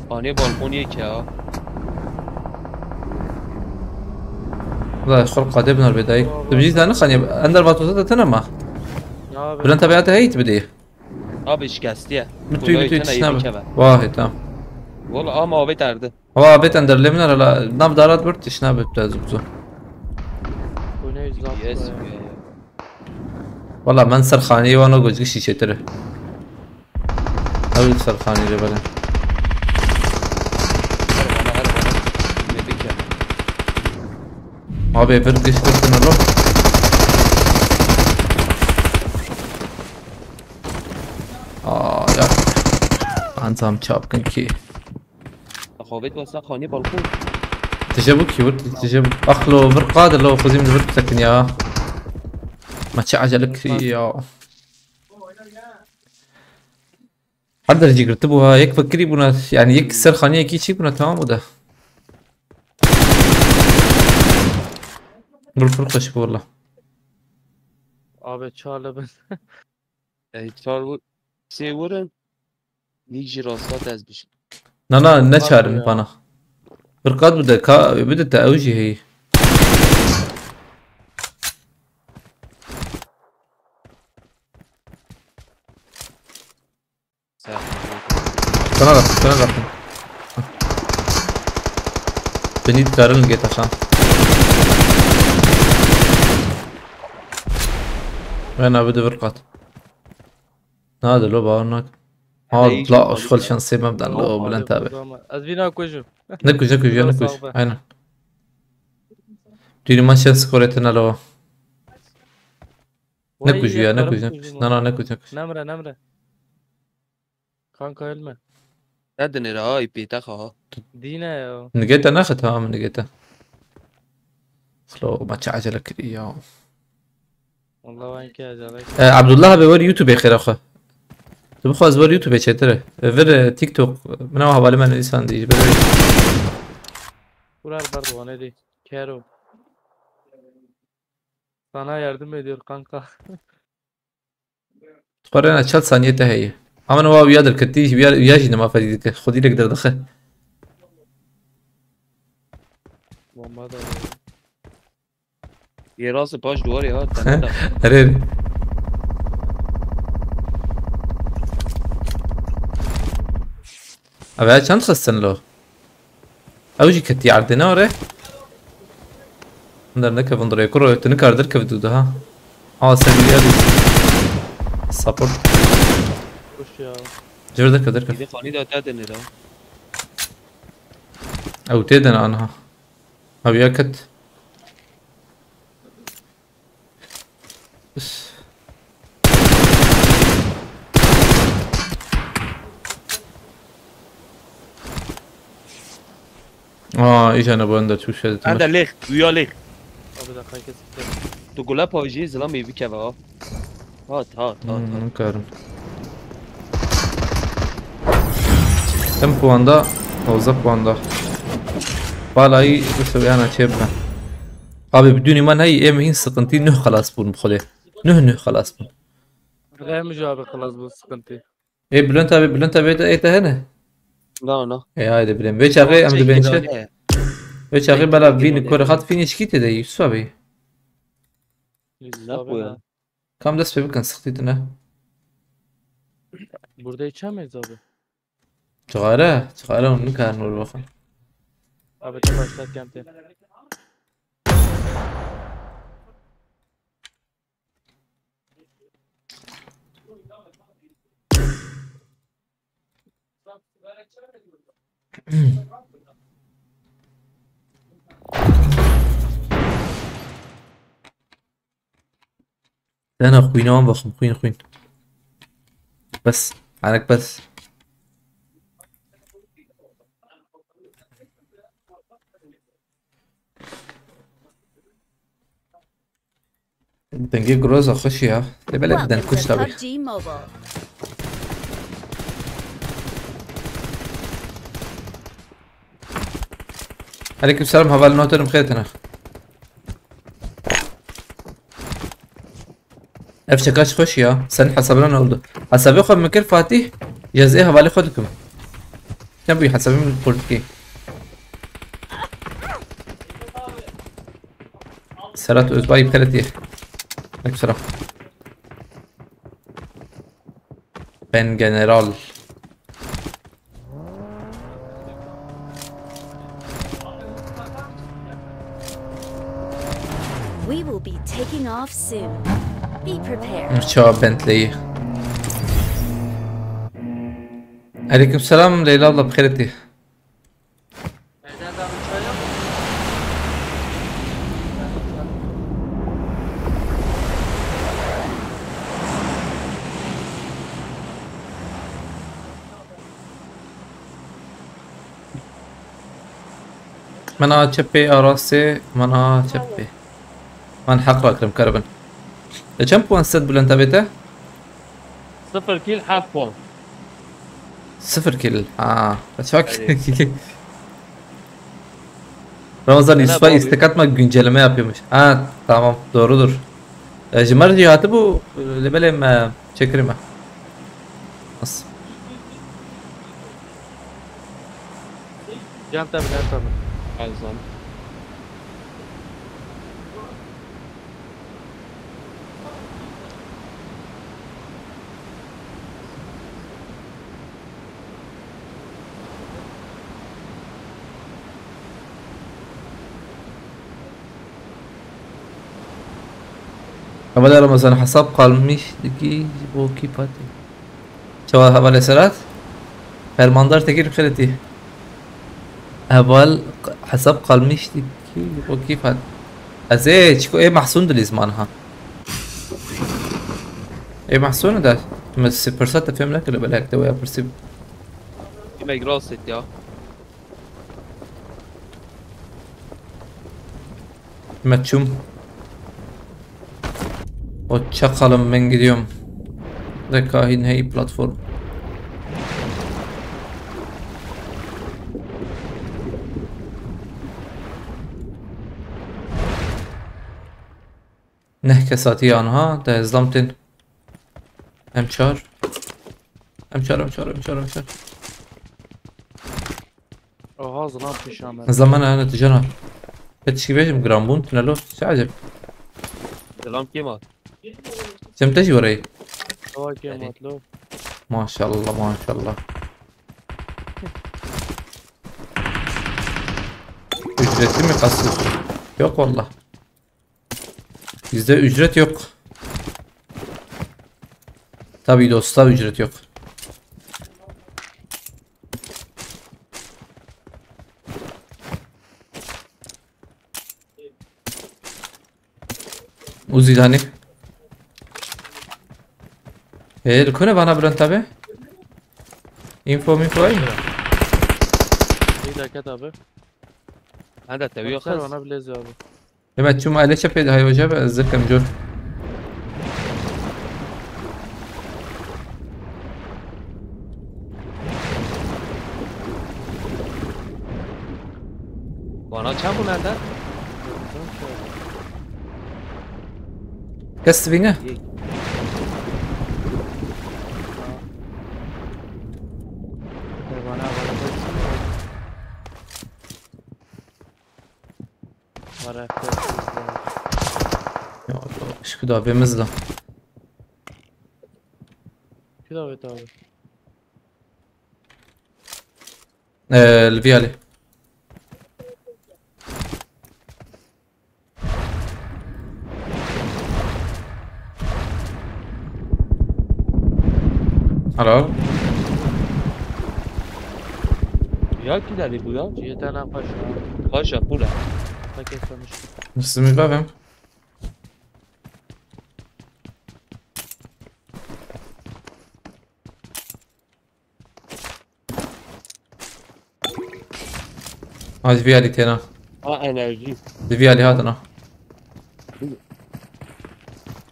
Anê balkon yek ya. Ulan xol qadê binar bedayı. Abi. Tu bizi tanı xanî, ender Batu zaten tanıma. Ya abi. Bülent abi heyt bidî. Abi şikestiye. Bitu, bitu, tişnabe. Vah, tamam. Valla ama abi derdi. Hava abi tender leminer hala nav darat bir tişnabe, tu ez bizo. Oyna yüz altı. Yes be. Valla men ser xanî wan o gocgişî çêtir e. Ew ser xanî lê bele. Her bana, her bana. Ne dike? Abi bir giş kırtın oğlum. Aa ya. Anzam çapkın ki. Xavêt wesa xanî balkon. Tije bû kî wir, tije bû. Ax lo vir qad lo xwezîm li vir bisekin ya. Ma çi acele kirî ya. Her dercî girtibû ha, yek vekirî bûna, yani yek ser xaniyekî çî bûna, tamam bû de. Vir pir xweş bû wela. Abi çar li bin. Ey çar wir, sê wir in. Nî jî rasta te ez bijî. Na, na, ne çar in bana. Bir qat bide, ka, bide te ew jî heyî. Sana da, sana da. Beni dikarin git aşağı. Ben abi de bir kat. Nade lo, bawer nak. Ha, la, xwel şansê me bidan lo, Bülent abi. Ez vîna kujim. Ne kuj, ne kuj, ya ne kuj. Aynen. Duyurma şans skorete ne lo. Ne kuj ya, ne kuj, ne kuj. Na, na, ne kuj, ne kuj. Nemre, nemre. Kanka ölme. Ne dinêre ha, ipê te ha. Dîne ya. Nigete naxe, tamam nigete. Xlo, ma çi acele kirî ya. Wallah, wan kê acele kir. E, Abdullah abi, wer YouTube xêra xwe. Tu bixwaz wer YouTube çêtir e. E, vir, e, TikTok. Min ew hevalê me nivîsan dî, ji ber wê. Kurar ber wane dî. Kero. Sana yardım ediyor kanka. Xwe rêna çel saniye te heye. Ama wa wiya derketî, wiya, wiya jî nema fedî dike. Xwedî lek derdixe. Bomba da. Yê rastî paş duwarê ha, te neda. Erê, erê. Abi ya çend xistin lo? Ew jî ketî erdê, ne ore? Hûn dernekevin dirê kuro, tu nikar derkevî tu daha. Aa, sen bir yer. Support. Kuş ya. Cır derkev, derkev. Bir de kanî da te denir ha. Ew tê de ne anha. Abi ya ket. Is. Aa, îca ne bu ender çû şer. Ender lêx, uya lêx. Abi dakika kes. Tu gula pajî zilamê bikeve ha. Hat, hat, hat, Hmm, hat. Nikarim. Tim puanda, hozda puanda. Balayî bi seviyana çê bibe. Abi bidûnî man heyî, êm hîn sıkıntı, nuh xelas bûn bi xwedê. Nuh nuh xelas bûn. Rehmiş abi, xelas bûn sıkıntı. Ê Bülent abi, Bülent abi de ê te hene? Na, na. E, haydi bilem. Vê çaxê em dibên çi? Vê çaxê bela vîn kore hat fînîşkî tê de Yusuf abi. Ne bu ya? Kam dest pê bikin, sıktı tine. Burada içemeyiz abi. Çixare, çixare onu nikarin wer bixin. Abi te başlat kemte. Dena xwîna wan vexwim, xwîn, xwîn. Bes, erek bes. Dengê groza xweş ya. Lê belê deng kuş tabi. Aleyküm selam, heval noterim xêr tine. Ev çeka çi xweş ya. Sen hesabına ne oldu? Hesabê xwe min kir Fatih. Cezê hevalê xwe dikim. Sen bu hesabê min politikî. Serhat Özbay xeletî. Aleyküm selam. Ben general. We will be taking off soon. Be prepared. Çawa Bentley'i? Aleyküm selam Leyla abla, bi xêr hatî. Min a çepê, a rastê, min a çepê. Min heq rakirim, keribin. Li çend puan sed Bülent abi te? Sıfır kill, half puan. Sıfır kill. Ha, çok. Erê. Ramazan, Yusuf'a istek atma, güncelleme yapıyormuş. Ha, tamam, doğrudur. E, ji me re jî hatibû, lê belê me çêkirî me. Nasıl? Can tabii, can tabii. Her zaman. Hevalê Ramazan, hesab kalmış dikî ji bo kî Fatih? Çawa hevalê Serhat? Fermandar Tekîr xeletî. Heval hesab kalmış dikî ji bo kî Fatih? Ez ê çiko ê Mahsun dilî ziman ha. Ê Mahsun da. Me si pirsa te fêm nekirdi, belek te waya pirsî. Yemek rahatsız etti ya. Meçhûm. O çakalım, ben gidiyorum. De kahin hey platform. Neh kesatî anha de zlam tên. Em çar. Em çar, em çar, em çar, em çar. Oha, zilam pêşa me. Zilam hene, hene, tu cana. Pê tişkî bêjim, giran bûn, tune lo. Çi acep? Zilam kêm hat? Cem te jî wereyî. Oha, kêm hat lo. Maşallah, maşallah. Ücretli mi kasıyorsun? Yok valla. Bizde ücret yok. Tabii dosta ücret yok. Uzi dani. E, li kune vana Bülent abi? Info, info ay mı? Bir dakika abi. Hadi tabii yok. Baksana bana bile abi. Mehmet, çuma ele çepeydi, hay hoca be, zıkkım cur. Bana çabuk nerede? Kes dibîne? Bana, bana bak. Var arkadaşlar. Ya, şu da bir mızla. Şu da evet abi. Ee, Liviyali. Hello. Ya kî derê bû ya? Ciyê te ne paşa. Paşa, pûle. Te kes tanıştık. Nasıl mi babam? Ha, diviyali têna. Ha, enerji. Diviyali hatina.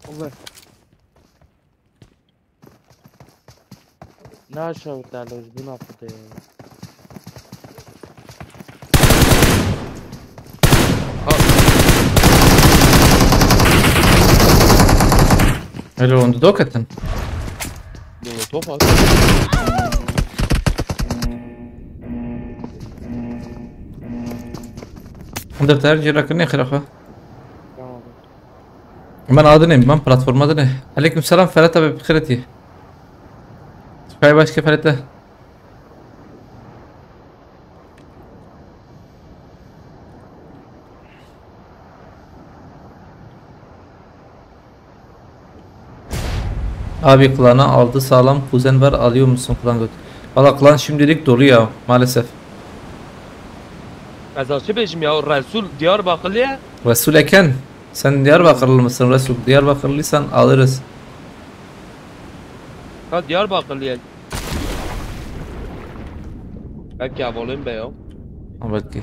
Allah. Ne aşağı tane bu ne yaptı? Hello, on the dock atın. Molotof at. Under ter cira kırne xirafa. Tamam. Ben adını, ben platforma adını. Aleyküm selam Ferhat abi, Ferhat iyi. Kay başka Ferhat. Abi, klana altı sağlam kuzen var, alıyor musun klan göt? Valla klan şimdilik dolu ya, maalesef. Ez çi bêjim ya, Resul Diyarbakırlı ya. Resul Eken, sen Diyarbakırlı mısın Resul? Diyarbakırlıysan alırız. Ha, Diyarbakırlı ya. Belki havalayım be ya. Ha, belki.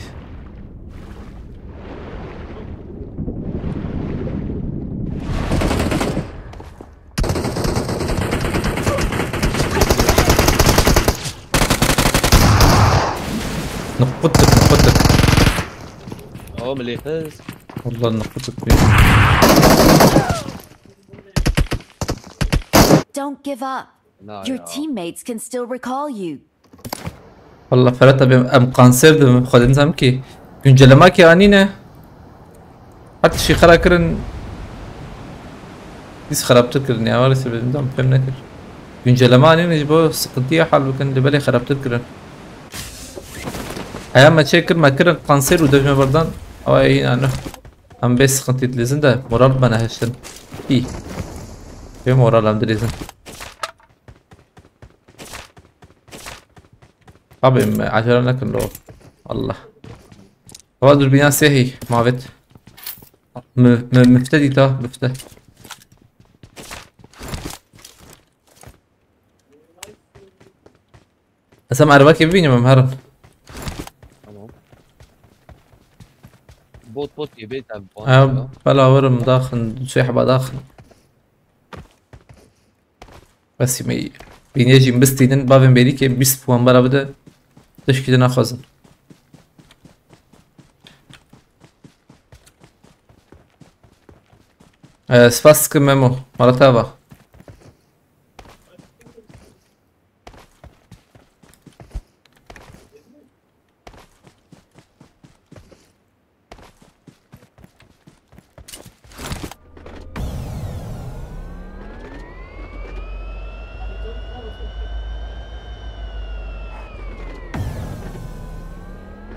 Nıkkıttık, nıkkıttık. Tamam, lefes. Vallahi nıkkıttık. Don't give up. Na Your ya. Teammates can still recall you. Valla Ferhat abi, em kanser dibim, xwedin zam ki. Güncelleme ki anî ne? Her tiştî xera kirin. Biz xerabtir kirin ya, var ise benim tam fem nekir. Güncelleme anî ne, ji bo sıkıntıya hal bikin, li belê xerabtir kirin. Heya me çê kir, me kirin kanser û devme berdan. Ama iyi yani. Em bê sıkıntı dilizin de moral bana heştin. İyi. Ve moral em dilizin. Abi, me acele nekin lo. Allah. Hava dürbünya sehî, mavet. Mü-, mü-, müfte dîta, müfte. Esam ervakê bibînim em herin. Tamam. Bot bot yê bê tabi puan. Ew bela werim daxin, sê heba daxin. Bes me bînê jî bistînin, bavên bêrîkê bîst puan bera bide. Tişkî de naxwazin. Ee, spas dikim Memo. Mala te ava.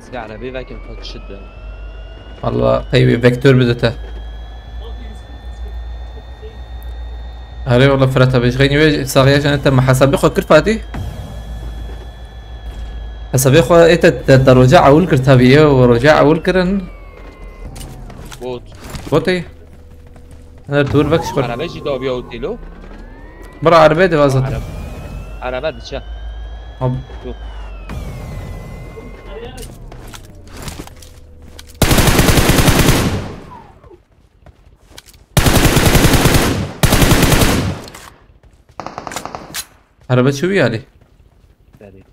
Sigara bir vekin kaçışıdı. Valla qey wê vektör bide te. Erê wala Firat abi, ji xeynî wê saxiya jane te me hesabê xwe kir Fatî? Hesabê xwe ê te, te, te roja ewil kir tabi, ye û roja ewil kirin. Bot. Botê? Her tur vek şkor. Araba jî dawiya û têlo. Bira arabê de vazat. Araba. Araba diçe. Ab. Dur. Araba çi wî alî? Berê.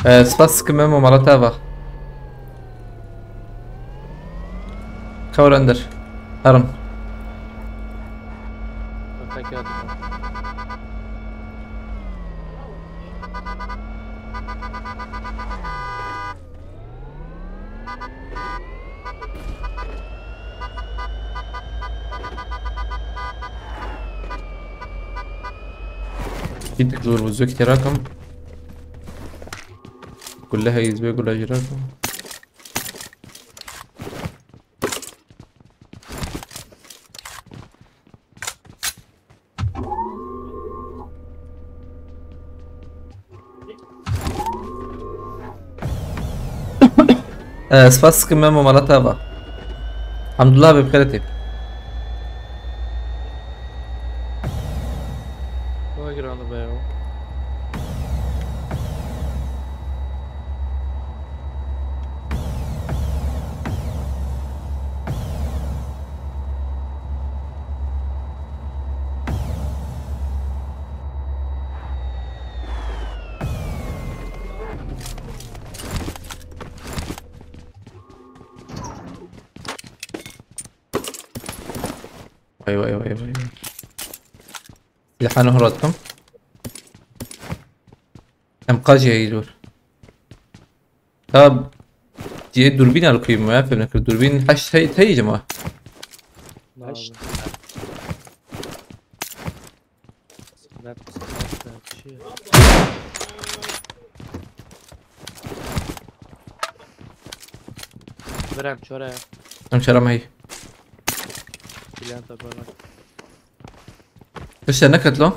Ee, spas dikim Memo, mala te ava. Kewr endir. Herin. Gittik zor bu zök terakom. Kulle hayız ve kulle jirakom. Ee, spas dikim Memo, mala te ava. Hamdullah be, bi xêr hatî. Vay giranı be ya. Vay, vay, vay, vay, vay. Silahını horatım. Em qajiyayî dûr. Ta cihê dûrbîn el kuyum ya, fêm nekir. Dûrbîn heşt hey, hey cima. Heşt. Rap, rap, rap, şey. Birem, çora ya. Em şeram hey. Bilen tabi. Arkadaşlar ne katlo?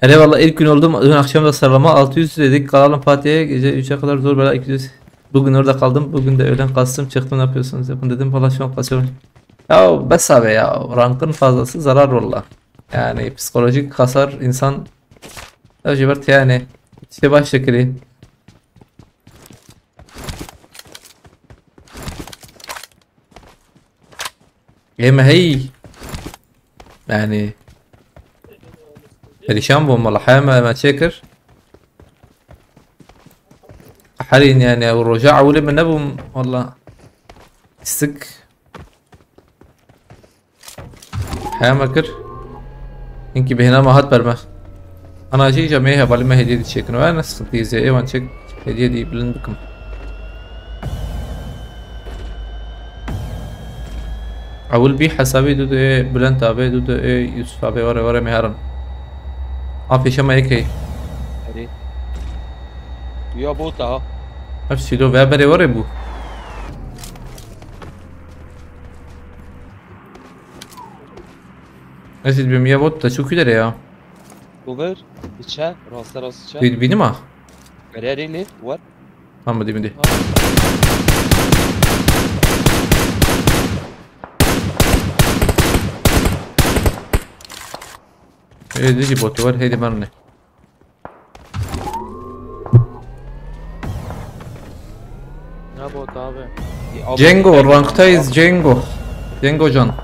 Hele valla ilk gün oldum. Dün akşam da sıralama altı yüz dedik. Kalalım Fatih'e. Gece üçe kadar zor bela iki yüz. Bugün orada kaldım. Bugün de öğlen kastım. Çıktım, ne yapıyorsunuz yapın dedim. Valla şu an kasıyorum. Ya bes abi ya. Rankın fazlası zarar valla. Yani psikolojik kasar insan. Öyle bir yani. İşte baş şekli. Ê me hey. Yani. Perişan bûm wala, heya me, me çêkir. Herîn yani, ew roja ewilê min nebûm wala. Pisik. Heya me kir. Hinkî bêhna me hat ber me. Ana jî îja me hevalî me hediye dî çêkin. Wê ne sıkıntı zê, ê wan çêk hediye dî bilind bikim. Ewil bî hesabê dû dê Bülent abi, dû dê Yusuf abi, were were me herin. A pêşe me yekê. Erê. Ya bota ha. Ev sîdo ve berê were bû. Ez dibêm ya bot da çû kî derê ya? Over. Diçe, rasta rast diçe. Bî-, bînî ma? Berê erê lê, what? Ha, midî, midî. Ê, dijî bot var, heydi merinê. Ne Bot abi. Cengo, ranktayız Cengo. Cengo can.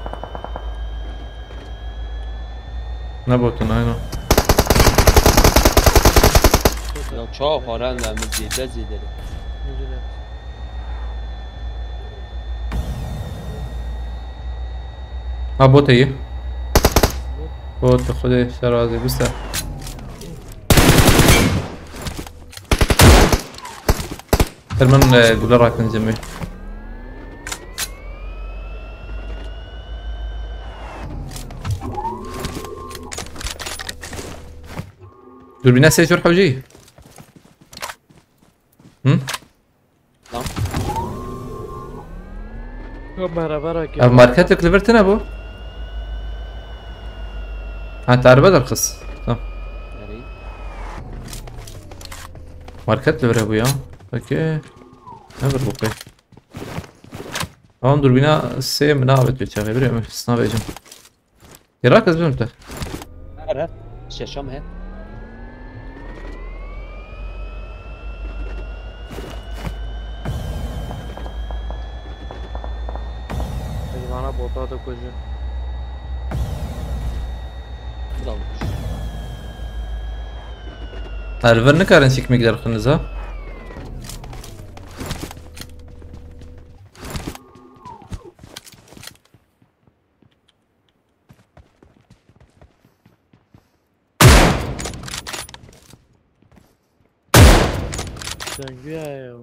Ne botu, aynen. Ya çok var ha, lan, biz zêde zêde. Üzüle. Ha, bot iyi. Bot, Xwedê ser razî bise. Her min e, gule rakin cemî. Dürbüne seyir hocî. Hı? Lan. Yok, beraber hak Ev marketek li vir tine bû? Ha, te erbe derxist. Tamam. Nereye? Market li vir hebû ya. Okey. Ne vir bû pê? Tamam, dürbüne sê min avêt pê çaxê. Birê min, sina vêjim. Yera kes bim te. Her her. Şeşam he. Bana bota da koyacağım. Bu da olmuş. Elver nikarin çekmek derxiniz ha. Döngü ya ya.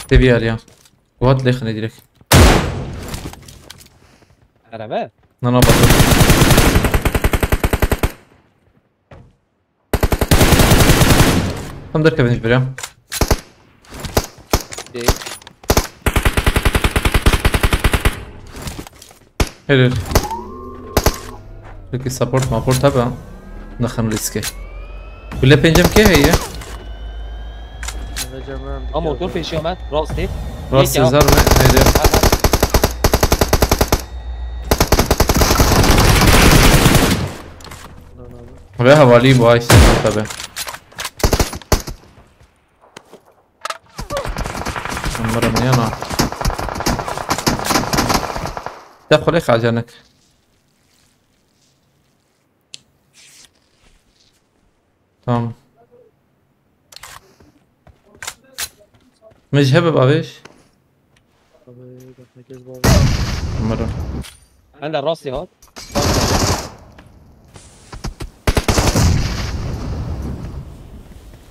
Te bir yer ya. What lexine direkt. Araba. Nana bakın. Tam derkevin bir ya. Değil. Helal. Peki support maport tabi ha. Naxin riske. Bile pencem ke heye. Vereceğim ben. Ama motor peşiyor ben. Rastı. Rast Yek ya. Zar mı? Heydi. Ve havali bu ay sen tabi. Umarım yana. Te xulê xacanik. Tamam. Min ji hebe bavêj. Abi, bak, herkes bağlı. Umarım. Ben de rastı hat.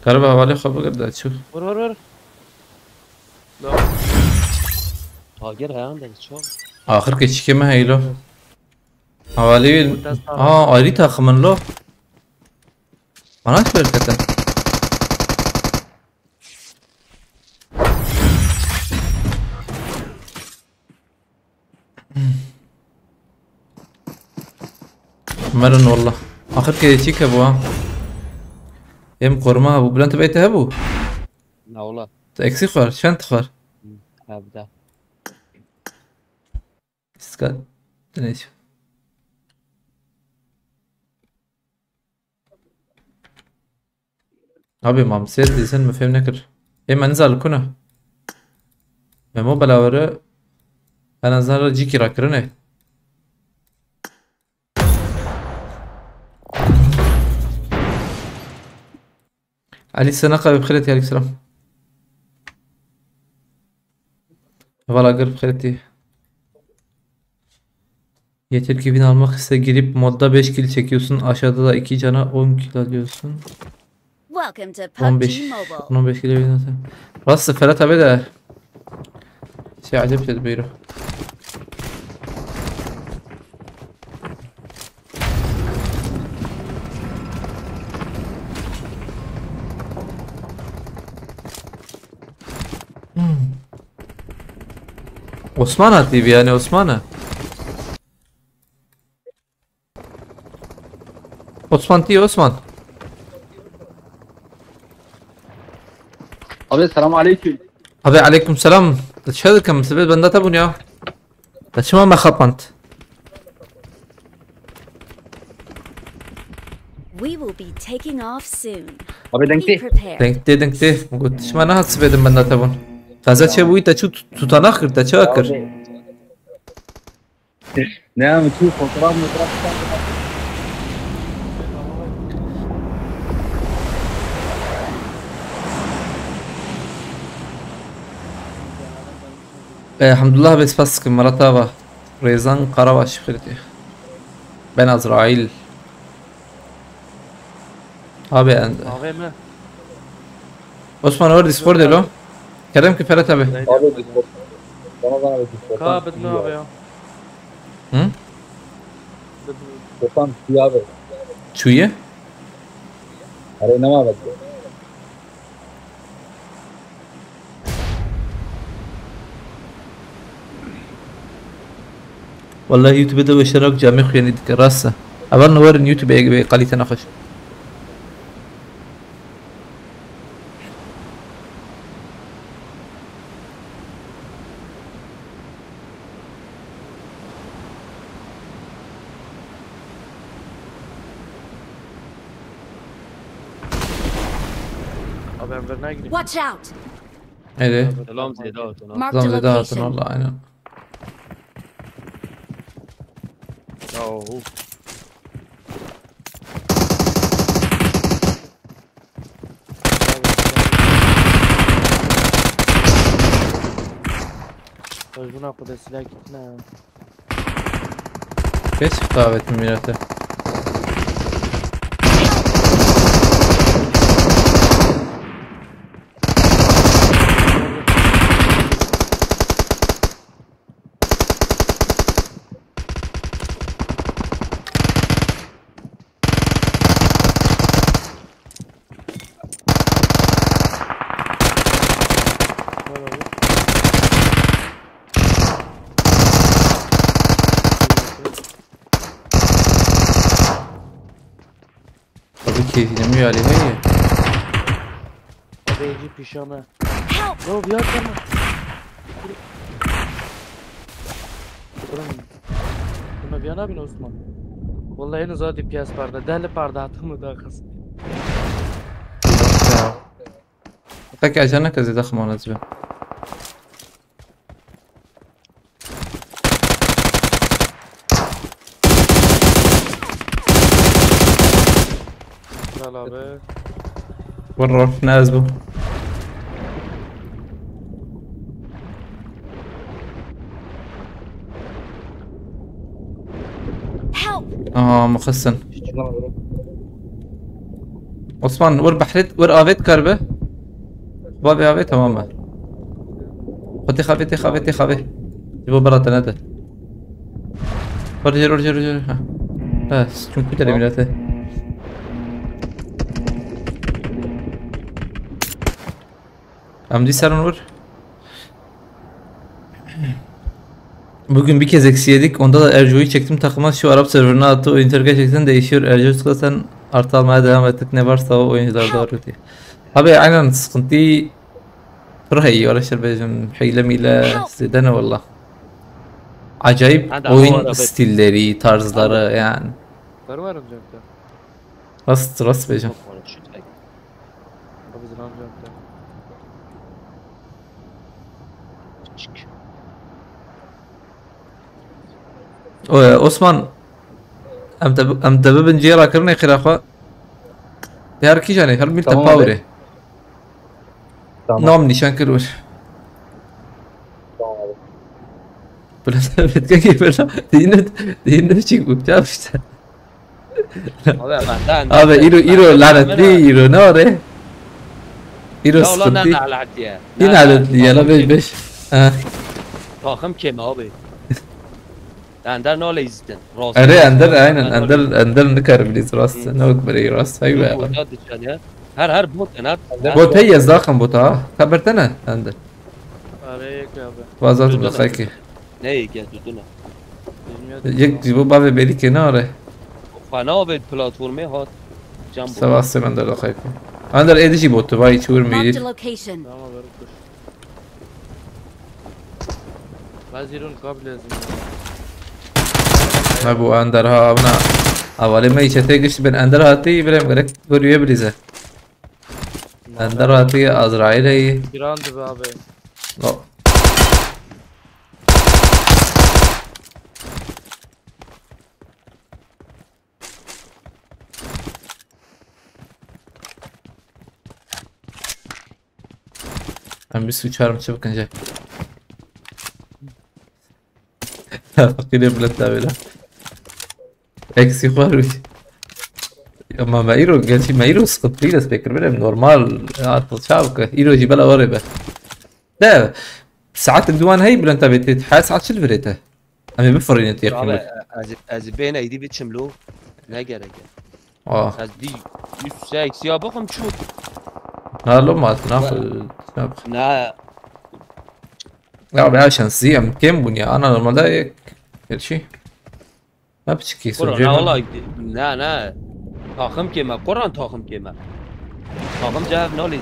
Karibe hevalê xwe bigir de çû. Vur vur vur. Tagir heyan da çok. Axir keçikê me heylo. Hevalê wî. Burada sağ Aa, ayrı takımın lo. Bana şöyle kete. Merin wallah. Axir keçik hebû ha. Em koruma hebû. Bülent Bey te hebû. Ne ola? Te eksik var. Çend var? Evde. Skat. Neyse. Abi mam, sêr dîzin min fêm nekir. Ê me nizar li ku ne? Memo belawere en azından re cîkî rakirine. Ali sana qabe bixêretî, aleyk selam. Valla gir bixêretî. Yeter ki win almak ise girip modda beş kill çekiyorsun. Aşağıda da iki cana on kill alıyorsun. Welcome to on beş, PUBG Mobile. on beş kill win alıyorsun. Rast Ferhat abi de şey acayip dedi buyurun. Hmm. Osman T V yani Osman'ı. Osman T V, Osman. Abi, selam aleyküm. Abi aleyküm selam. Te çi dikim, sibê benda te bûn ya. Te çima me xapand? We will be taking off soon. Abi, Be dengtê. prepared. Dengtê, dengtê. Min got, çima nehat sibê din benda te bûn? Qeza çêbûyî te çû tut-, tutanak kir, te çawa kir? Ne, em çû fotoğraf motoğraf. Elhamdulillah, bê spas dikim, Mirat Ava. Rêzan Karabaş xirtî. Ben Azrail. Abi, en- Navê me. Osman, wer Discord elo. Kerem ki Ferhat abi. Abi Discord. Bana bana bir Discord. Ka bidin abi ya. Hı? Bidin. Discord ya abi. Çuye? Arena ma bak. Vallahi YouTube de weşerak camê xuyanî dike, rast e. Evan werin YouTube yek be kalite nexweş. Abi em ver nagirî. Watch out! Ede. Selam Zeyda Hatun. Marked a Zam zede hatun location. Allah, aynen. Ya uf. Özgün Akku'da silah gitme. Pes davetim mirate. Abi keyfine mi yali heye? Abi eci pişana. Yo bir atma. Oğlum. Buna bir yana bin Osman. Vallahi en uzağa D P S parda. Deli parda atımı da kız. Peki ajan ne kızı da xımana zibe. Kral abi. Vurur, ne ez bu? Help! Aa, mıxısın. Osman, vur bahret, vur avet karbe. Babi avet tamam mı? Xwetê xavê, tê xavê, tê xavê. Ji bo bira te nede. Vur jêr, vur jêr, vur jêr. Ha. Ha, çünkü de milete. Em dî ser vur. Bugün bir kez eksi yedik. Onda da Erco'yu çektim takıma. Şu Arap serverına attı. Oyuncular gerçekten değişiyor. Erco çıkarsan artı almaya devam ettik. Ne varsa o oyuncularda var diye. Abi aynen sıkıntı. Pir heyî, were şer bêjim, hîle mîle zêde ne walla. Acayip Hadi, oyun ama arabet. Stilleri, tarzları yani. Var var olacak da. Rast, rast bêjim. Abi zılan olacak da. O, e, Osman, em te, em te bibin cihê rakirinê xêra xwe. Her kîjanê, her mîl te Tamam abi. pawirê. Tamam. Nam nîşan kir wir. Tamam abi. Bila te vetkekê bila. Dîne, dîne çî bû, çav işte. Abi benden Abi îro, îro lanetli îro, ne are? Îro Ya ulan ne sıkıntı. lanetli ya. Yine lanetli ya, la beş beş. Ha. Takım kim abi? Ender nale izledin. Razı Ere olsun. Ender, aynen, Ender Ender, Ender nikar biliz rast. Hı. Ne wek bere rast. Hay be. Burada dışarıya. Her her bot ne? Bot hey yazdaxın bota ha. Xeber te ne Ender? Araya yok abi. Vazat Duduna. Bırakayki. Ne gel duduna. Bilmiyordum. Yek cibo bavê belî ke ne are. Fena abi platformê hat. Can bu. Sevas Ender Bırakayki. Ender êdî jî botu vay çiwir Marked mîdî. a location. Tamam abi kuş. Bazirun kabul lazım. Ha bu Ender ha abna. Avale me içete geçti ben Ender hatî bilem gerek görüye bilize. Ender hatî Azrail iyi. Girandı be abi. No. Em bîst û çar çi bikin jê. Feqîrê bilind nabê la. Eksî xwar wî. Ama me îro, gerçî me îro sıkıntılı dest pê kir, bilem normal. Ya, tu çav ki. Îro jî bela warê be. De, saet duwan hey bilind nabê tê, her saet çil virê te. Em ê bifirîne tê Abi, qîmet. ez, ez bêne îdî biçim lo. Ne gerek e. Ah. Ez dî yüz seksiya bixim çû. Na lo ma, na Ne. xwe, na xwe. Ne. Ya be, şansî em kêm bûn ya. Ana normalde yek. Gerçi. Ne piçikî Kuro, sucê ne mi? Wala, ne, ne. Taxim kême, Quran taxim kême. Taxim cehev nalîz.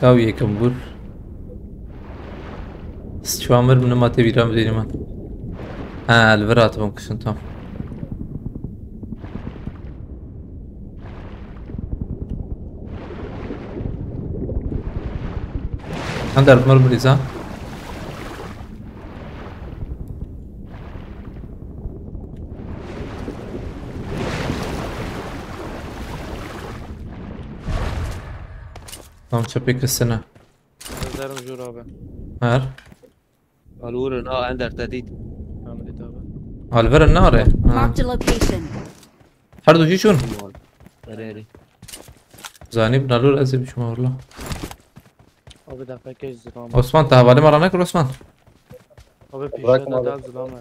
Kaw yekim bûr. Siçwa mir min ma tê vîra bidêrî min. Ha, li vir hatibûn kişin tam. Hem der mir birîza. Tam çepê kesine. Zerim jûr abi. Her. Alûr na ender te dît. Hamid abi. Alver nare. Ha. Marked a location. Her du jî çûn. Erê, erê. Zanî bin alûr ez ê biçim orla. Abi dakika zilam. Osman, te hevalê me ranekir Osman. Abi Bırakma pêşe abi. De zilam e.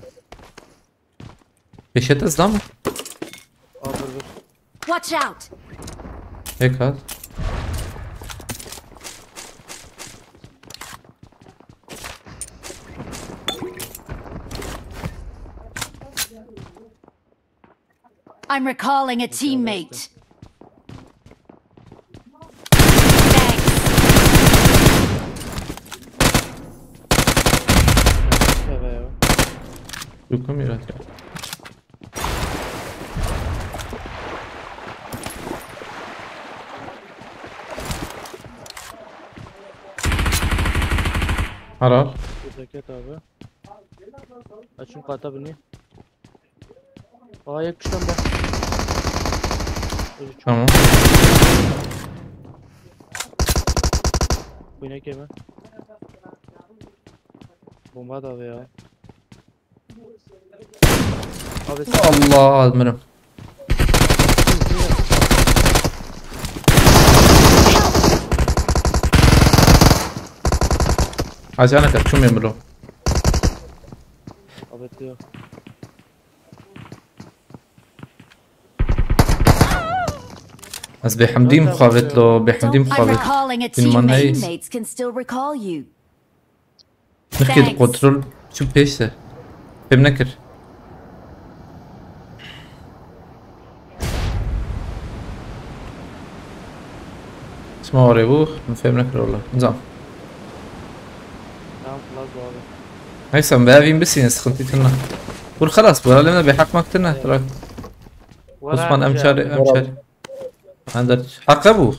Pêşe te zilam e? Abi dur dur. Watch out! Hek hat. I'm recalling a teammate. Thanks. Şaka ya. Yokum yaratıyor. Harar. Bir dakika abi. Açın kata bini. Aa, yakıştan bak. Dur, çok Tamam. Bu inek yeme. Bomba da abi ya. Abi sen Allah, azmirim. Hacı ana kaçım emro. Abi diyor. Ez bêhemdî mixabit lo, bêhemdî I'm mixabit. Recalling a Din man teammate. Hey. Mates can still recall you. Nifkê di Thanks. Kontrol çi pêş de. Fêm nekir. Çima orê bû? Min fêm nekir wala. Nizam. Tamam, lazım abi. Neyse, em bi evîn bisînin, sıkıntı tine. Kur xelas, bu herhalde ne bêheq mak tine. Bırak. Osman, em çare, em çare. Ender, heqe bû.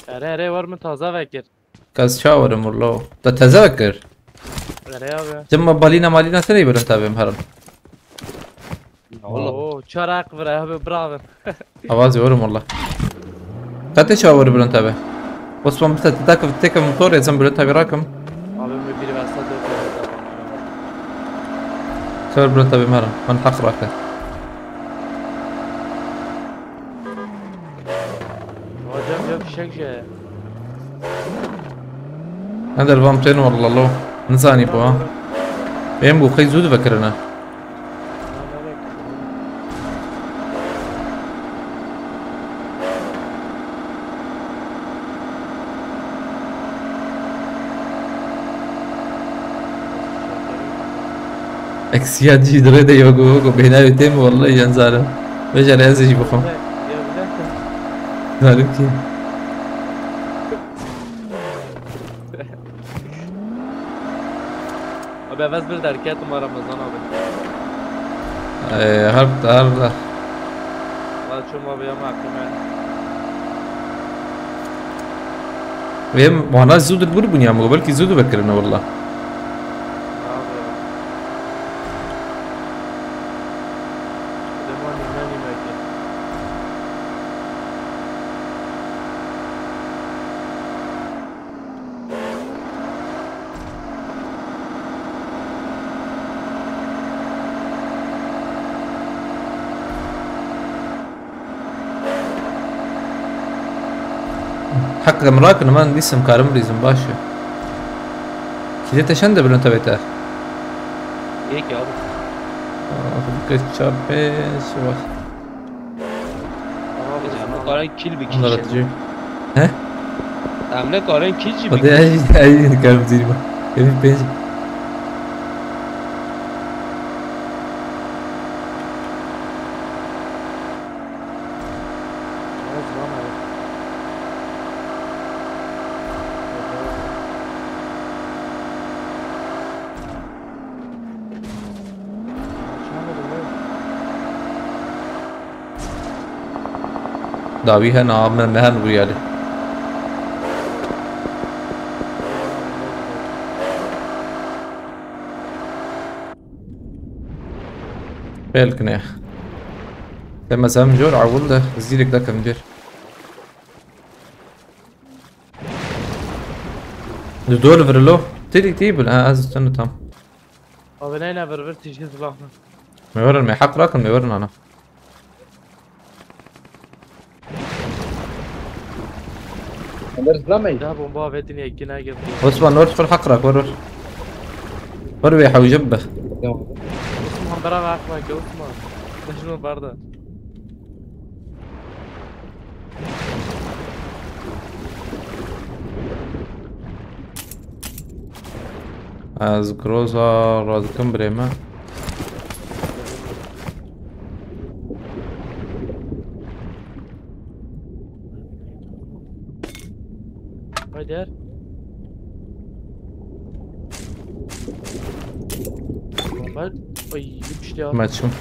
Erê, erê, war min taze vekir. Kaz çawerim wala. Da teze vekir. Erê abi. Cemma balina malina tine bilind tabê em herin. Ya oğlum. Oo, çar ayak vur abi, bravo. Avazî werim wala. Qetê çawa were bilind tabe. Osman bite te takif teke motor ezem bilind tabe rakim. Abi mi bir versa dört versa. Kar bilind tabe mera. Man haq rake. Hocam yok fişek şey. Ender vam tên wala lo. Nizanî bu ha. Em bu xey zû divekirine. Eksiya cî dirê de yogo yogo bêhna wê têm wallahî yan zalim. Vêca rê ez jî bixwim. Zalim kî? Abi evez bir derket ma Ramazan abi. Ee, harp da harp da. Çoma vêya me heqî me. Vê wana zû dibûr bûn ya, belkî zû dibekirine willa. Nabe. Dema nîme nîme ki. Heq em rakin, man dîsim karim rîzim baş e. Kî te çend de bilin tevê te? Yek abi. Aa, bir kez çar pênc var. Tamam, Hocam, bu kadar kill bir kişi. Onlara atıcı. He? Tamam, ne kadar kill bir. Hadi ay ay karim rîzim. Evin pênc. Dawî hene, me, me hen rûyê. Fêl kine. Te mezem jor awul de zîrek de kevncir. Li dol virilo. Têrî tî bil. Ha, ez tunu tam. Abi neyne vir vir tijî zilaxin. Me werin, me heq rakin, me werin ana. Ender zlamey. Da bomba avêtin yekî negirtî. Osman, wer xwe heq rak, wer, wer. Wer wê hewce bibe. Osman, bera ve heq rak, Osman. Dejno barda. Ez Groza razikim birê me. Haydi her. Bomba. Ay, düştü ya. Maçım.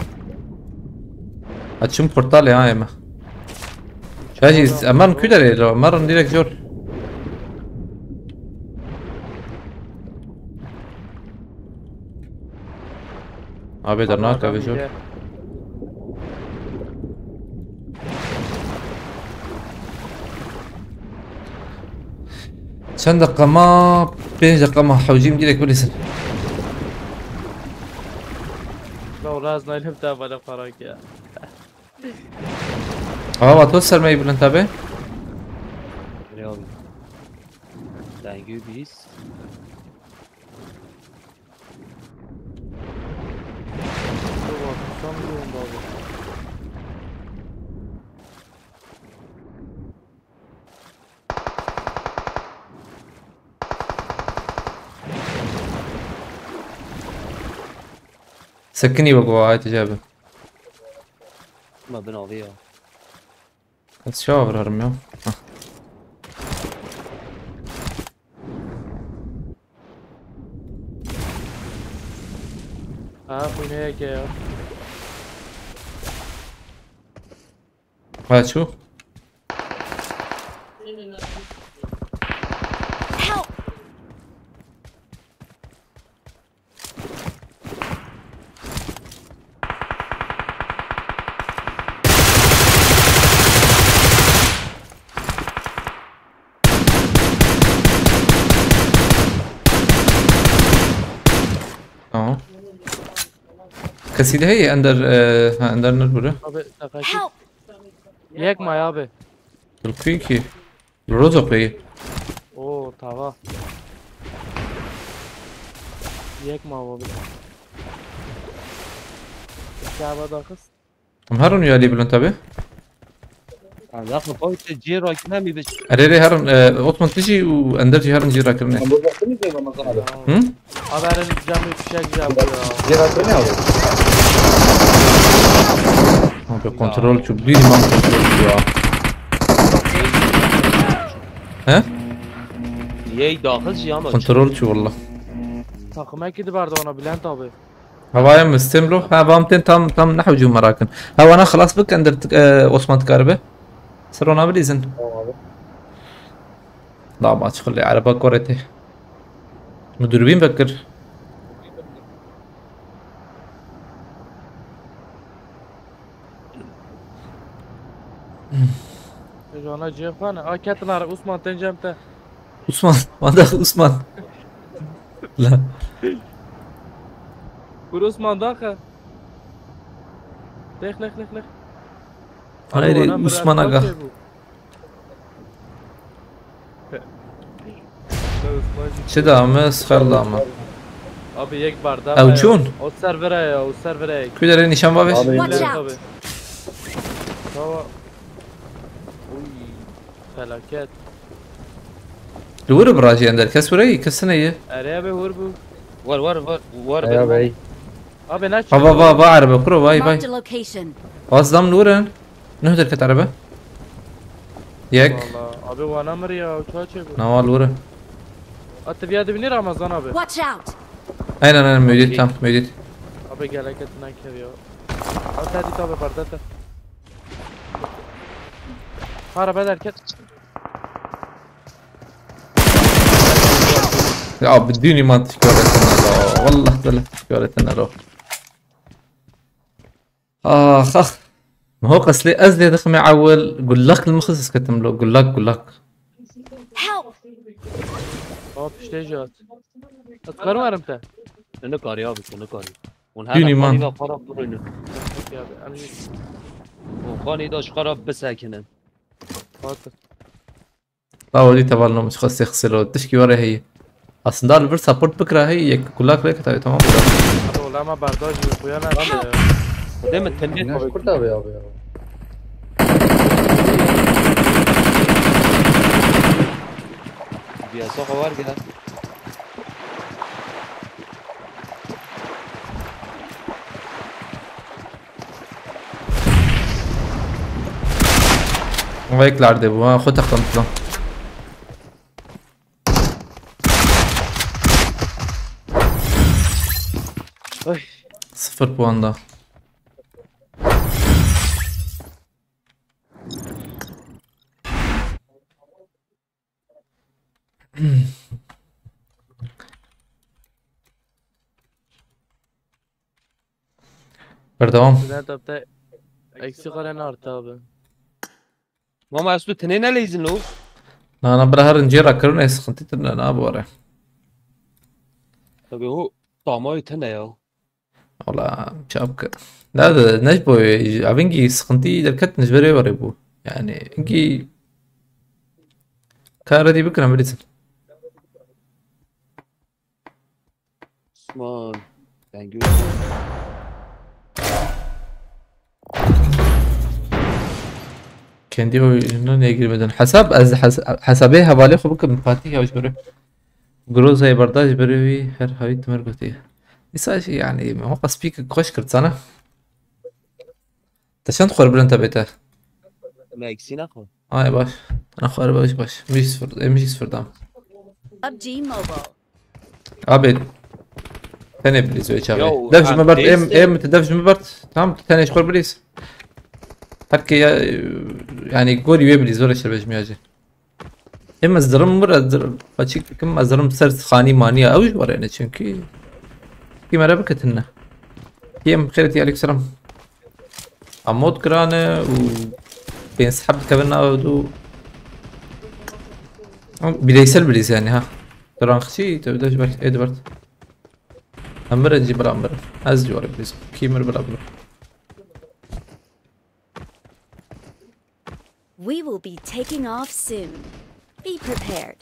Açım portal ya, Ema. Şajî, Tamam, eman tamam. Ku derê lo? Eman direkt jor. Abi, Tamam, dernaka tamam, ve jor. Gider. Çend deqa ma? Pênc deqa ma, hewcîm direkt bilîsin. La, raz naylim te bana parak ya. Ava to sermayî bilind tabi. Real. Dengê bîst. Baba, sen bir yolda abi. Sekinî wek wa ayet cabe. Ma bin avê ya. Ez çawa virarim ya? Hah. Ha, bu ne ya? Ha, çu? Help! Tamam. Kesî de heye ender, e, ha, ender nir bure. Abi, şaka ki. Help! Yek may abi. Bil kuî ki. Rozo peyî. Oo, tava. Yek ma abi. Gaba da kız. Em herin ya lê bilind tabi. Lafı koysa cira kime mi biç? Erê, erê, herin, e, Osman tijî û ender jî herin cira kirine. Hı? Abi herin camı fişek camı ya. Cira kirine abi. Abi kontrol çu, bir man kontrol çu ya. He? Yey dahil şey ama. Kontrol çu valla. Takıma gidip vardı ona Bülent abi. Hevaya mistim lo. Ha, vam tên tam, tam nehewcû merakin. Ha, wana xelas bik, endir, e, Osman dikaribe. Ser ona bilîzin. Tamam abi. La maç xilê, ereba korê tê. Min dûrbîn vekir. Jana cihê xwe ne. A ketin are Usman, tên cem te. Usman, manda Usman. La. Kur Usman daxe. Lex, lex, lex, lex. Hayri, Abi, bana Usman biraz aga. Şey bu. Çi da me, sixer da me. Abi yek barda. Ew çûn? O servera ya, o servera ya. Ku derê nîşan bavêj? Abi, Watch out! Abi. Baba. Uy. Felaket. Li wir birajî ender kes wire yî, kes ne ye. Erê abi hur bu. Var, var, var, var. Eya bey. Abi ne? Va, va, va, va, erebe kuro, vay, vay. Marked a location. Vaz dam li wir in. Nuh derket erebe. Yek. Valla, abi wana mir ya, uçağa çevir. Nawal were. At viya dibini Ramazan abi. Watch out! Aynen, aynen, mevcut tam, mevcut. Abi geleket naker ya. At hadi tabi bardata. Araba derket. Ya بدون ما تشكرتنا لو. والله تلا تشكرتنا لو. Ax, ax. Ho qeslê ez lê diximê ewil, gulak li min xist ketim lo, gulak, gulak. Help! Hop, işte Cihat. Atkarım varım te. Ne kar ya, bu ne kar. Dünî man. Xanî da xwe re birûne. Peki abi, em jî. Û xanî da ji xwe re bisekinin. Batir. Lawedî teval namiş xwestê xisilo. Tişkî were heye. Aslında li vir support bikira heye, yek kulak lê kitayê tamam. Abi olama bardajî xuya ne. Xwedê min tenê. Naş kurta be abi ya. Biya soqa var gel. Vay klardê bu ha, xwe teqandilan. Ay. Sıfır puanda. Berdewam. Bülent abi te eksik halen arttı abi. Mama ez tu tenê neleyzin lo? Na, na, bira her incê rakirin ê sıkıntı tine, na, bu ara. Tabii o tamayı tine ya. Wala çapke. La de ne bu, evingî sıkıntı derket ji berê were bû. Yani ingî kare dî bikirin bilîzin. Osman. Ben gördüm. Kendi oyununa niye girmedin? Hesap, ez, hes-, hesabê hevalê xwe bikim, Fatih ya ji berê. Grozayê berdaj berê wî her havî timir gotî. Îsa jî yani, me waqas pîk xweş kir sana. Te çend xwe bilind te bête? Me eksî nexwe. Ay baş. Ana xwe baş baş. Min jî sifir, em jî sifir dam. PUBG Mobile. Abi. Tenê bilîz wê çaxê. Yo, Dev ji me bert, em, em, em, te dev ji me bert. Tamam, tu tenê ji xwe bilîz. Her ke ya, yani gorî wê bilîz, zor e şerbe ji me ya jî. Em ez dirim mir, ez dirim, paçîk dikim, ez dirim ser xanî manî ya. Ew ji were ne çünkü. Kî mere biketin ne. Kî em xêret ya aleykum selam. Amod giran e û pênc seheb dikevin nav ew du. Bireysel bilîz yani ha. Diran xçî, te bir de ji ber, ê dibert. Em mirin jî bira mirin. Ez jî were bilîz. Kî mir bira mirin. We will be taking off soon. Be prepared.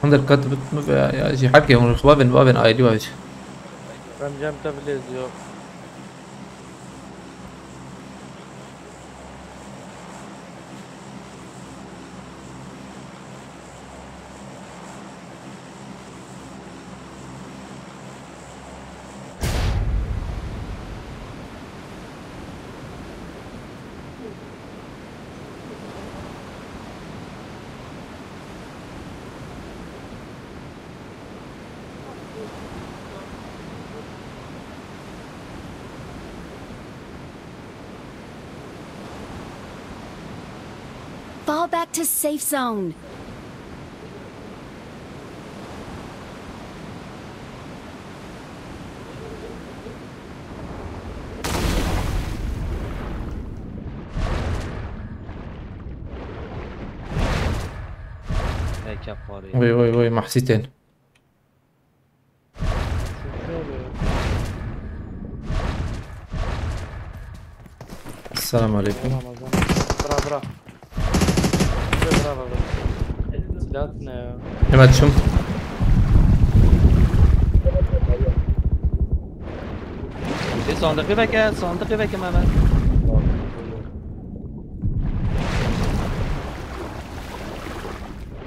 Hundir kat bit mi ve ya jî hepke hûn xwe bavên, bavên ailî ve jî. Bence em te bilêz yok. Fall back to safe zone. Hey, kefare. Vay vay vay, mahsî tên. Şöyle. Selamun aleyküm. Ramazan. Bra bra. Bra bra bra. Silah ne ya? Hemen çum. Bir sandığı beke, sandığı beke Mehmet.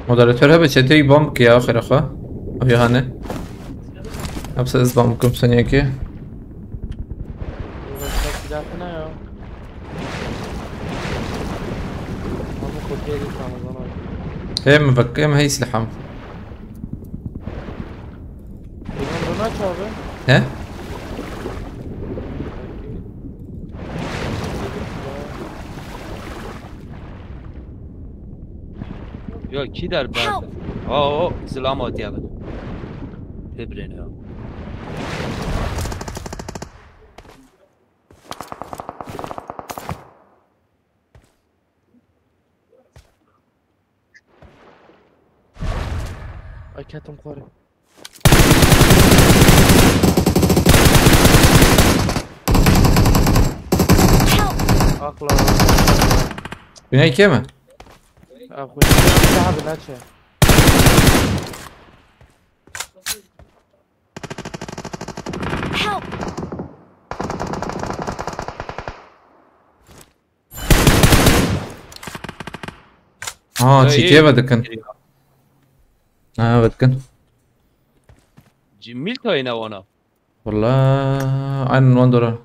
Moderatör hebe çeteyi bom ki ya xêra xwe. Abi hani. Hepsi ez bom kum seniyeki. Silah ne ya? Ama kopya edip Ramazan abi. Hem vak hem hey silahım. Bunun bunu aç abi. He? Ya ki der ben. Help! Aa o silah mı diye ben. Tebrin ya. Ay ketim xore. Help! Akla. Güney ikiye mi? Akla. Daha bir açı. Help! Ha, Ya, çiçeğe iyi. Vedikin. Ha, Vedikin. Cimil tayına ona. Valla aynen wan dora.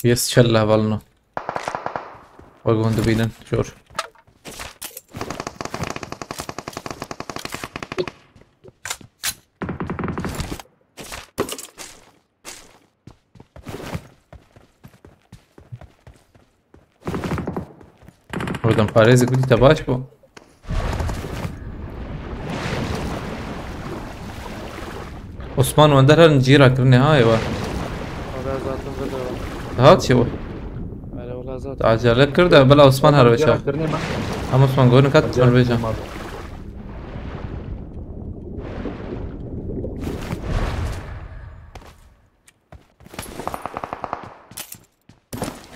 Yes, çelle hevalno. Wek hûn dibînin, şor. Oradan parêzik bidî te baş bû. Osman wender herin cîra kirine ha êwa. Valla zaten burada var. Hat çi o? Öyle valla zaten. Acele kir de bila Osman her veça. Kirine ben. Ama Osman goynu kat her veça.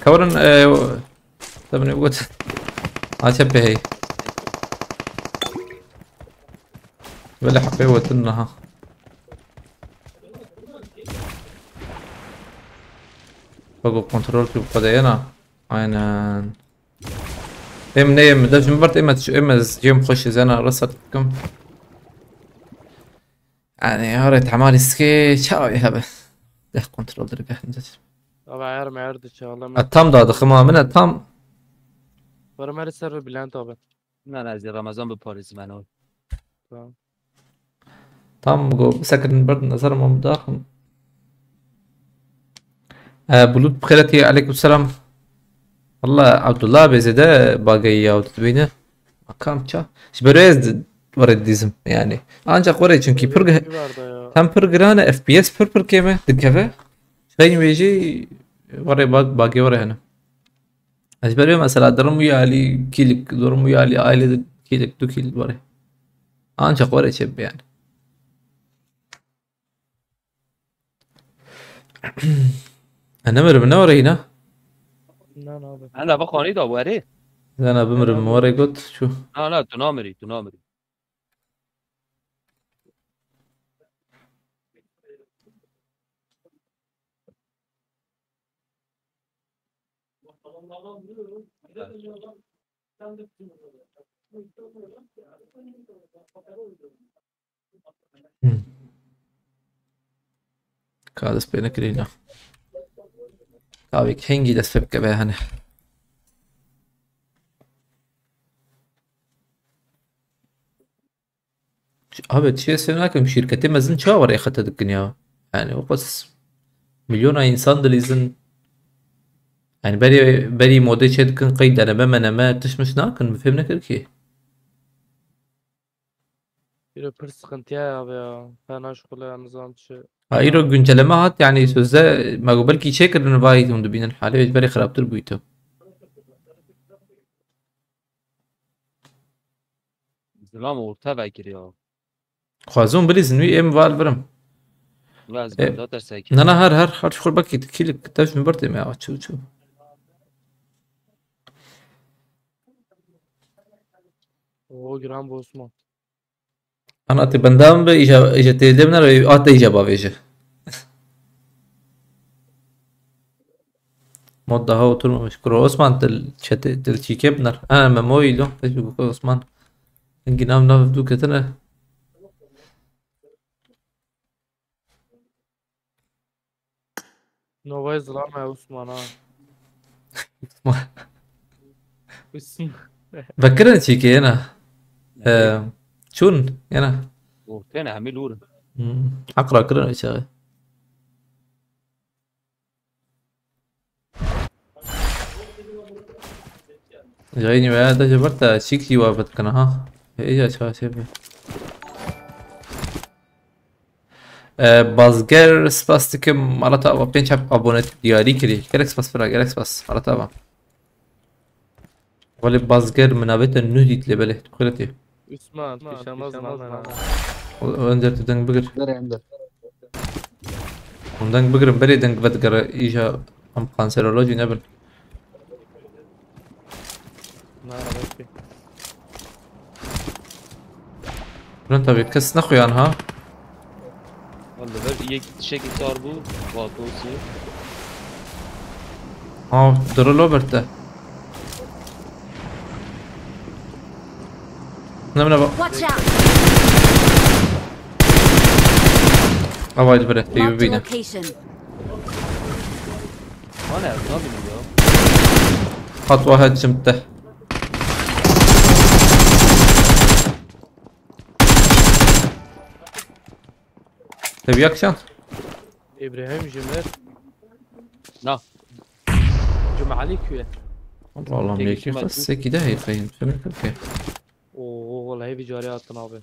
Kawrin e, tabi ne got. Aç hep hey. Böyle hep hey wotun ha. Bak o kontrol ki bu kadar yana. Aynen. Em ne em de şimdi bart em şu em ez cem hoş zena rasat kim. Yani hare tamam riske çavi hebe. De kontrol der gah. Ama eğer meğer de çağlam. Tam da dıxıma min tam. Var meri ser ve Bülent abi. Ben ez Ramazan bu Paris ben o. Tamam. Tam go bisekirin ber nazar mam daxim. E, Bulut bixêretî, aleyküm selam. Valla Abdullah bê zêde bagayî ya dibîne. Makam ça. Ji ber ez were dizim yani. Ancak were çünkü pir ge- Bir vardı ya. hem pir giran e, F P S pir pir kêm e dikeve. Şeyin wê jî were bag bagê were hene. Ez ber mesela durum wî alî kîlik, durum wî alî aile kîlik du kîl were. Ancak were çe yani. E, nemirim, ne were hîna? Ne ne abi. Henda bak hani da were. Zana bimirim, were got şu. Na na tu namirî, tu namirî. Hı. Ka dest pê nekirî ne. Ka wê hingî dest pê bike be hene. Abi, çi sê nakim, şîrketê mezin çawa were xete dikin ya? Yani, o qas milyona insan dilîzin. Yani, berî, berî modê çê dikin, qey deneme meneme, tişt miş nakin, min fêm nekir ki. Îro pir sıkıntıya abi ya. Fena şkule ya, nizam çi. Ha, îro güncelleme hat, yani, sözde me got belkî çêkirin, vay hûn dibînin. Halê wê berê xirabtir bûyî tu. Zilam orta vekir ya. Xwazûn bilîzin wî êm val birim. Vaz E, benda tersek. Na, na, her, her, her çukur bakî, kilik, tev min birtê me ya, çu, çu. O giran bosma. Ana te bendam be, îja, îja tê lê biner, a te îja bavêje. Mod daha oturmamış. Kuro Osman, til çete, til çîkê biner. Ha, Memo îlo. Peki bu Osman. Engî nav nav du ketine. Novayê zilam e Osman ha. Osman. Vekirin çîkê yena. Ee, çûn yena. Ortene hemî lûr. Hmm. Heq rakirin çaxê. Yayınî veya da jebir te çîk jî wa vedikine ha. Ê, îca çawa çê be. Ee, Bazger, spas dikim. Mala te ava pênc heb abonetî diyarî kirî. Gelek spas bira, gelek spas. Mala te ava. Wele Bazger, min navê te nû dît lê belê. Tu xêr tê. Osman, pêşemaz name ha. Önder, tu deng bigir. Nereye Önder? Hûn deng bigirin, berê deng vedigere, îja em kanserolojî nebin. Na, belkî. Bülent abi, kes nexuyan ha? Walla ver yek tişekî sar bû, vatosî. Ha, diri lo berte. Ne bine bak. Watch out! Avaydı bire, Marked a bine. Location. Ana, ne bileyim ya. Hat vahed cimte. Te bir yakışan. İbrahim Jümer. Na. Cumali kuye. Allah'ım, Tek yeki üstüme kas seki de heyfeyim. Sen ne ki? Oo, vallahi bir cari attın abi.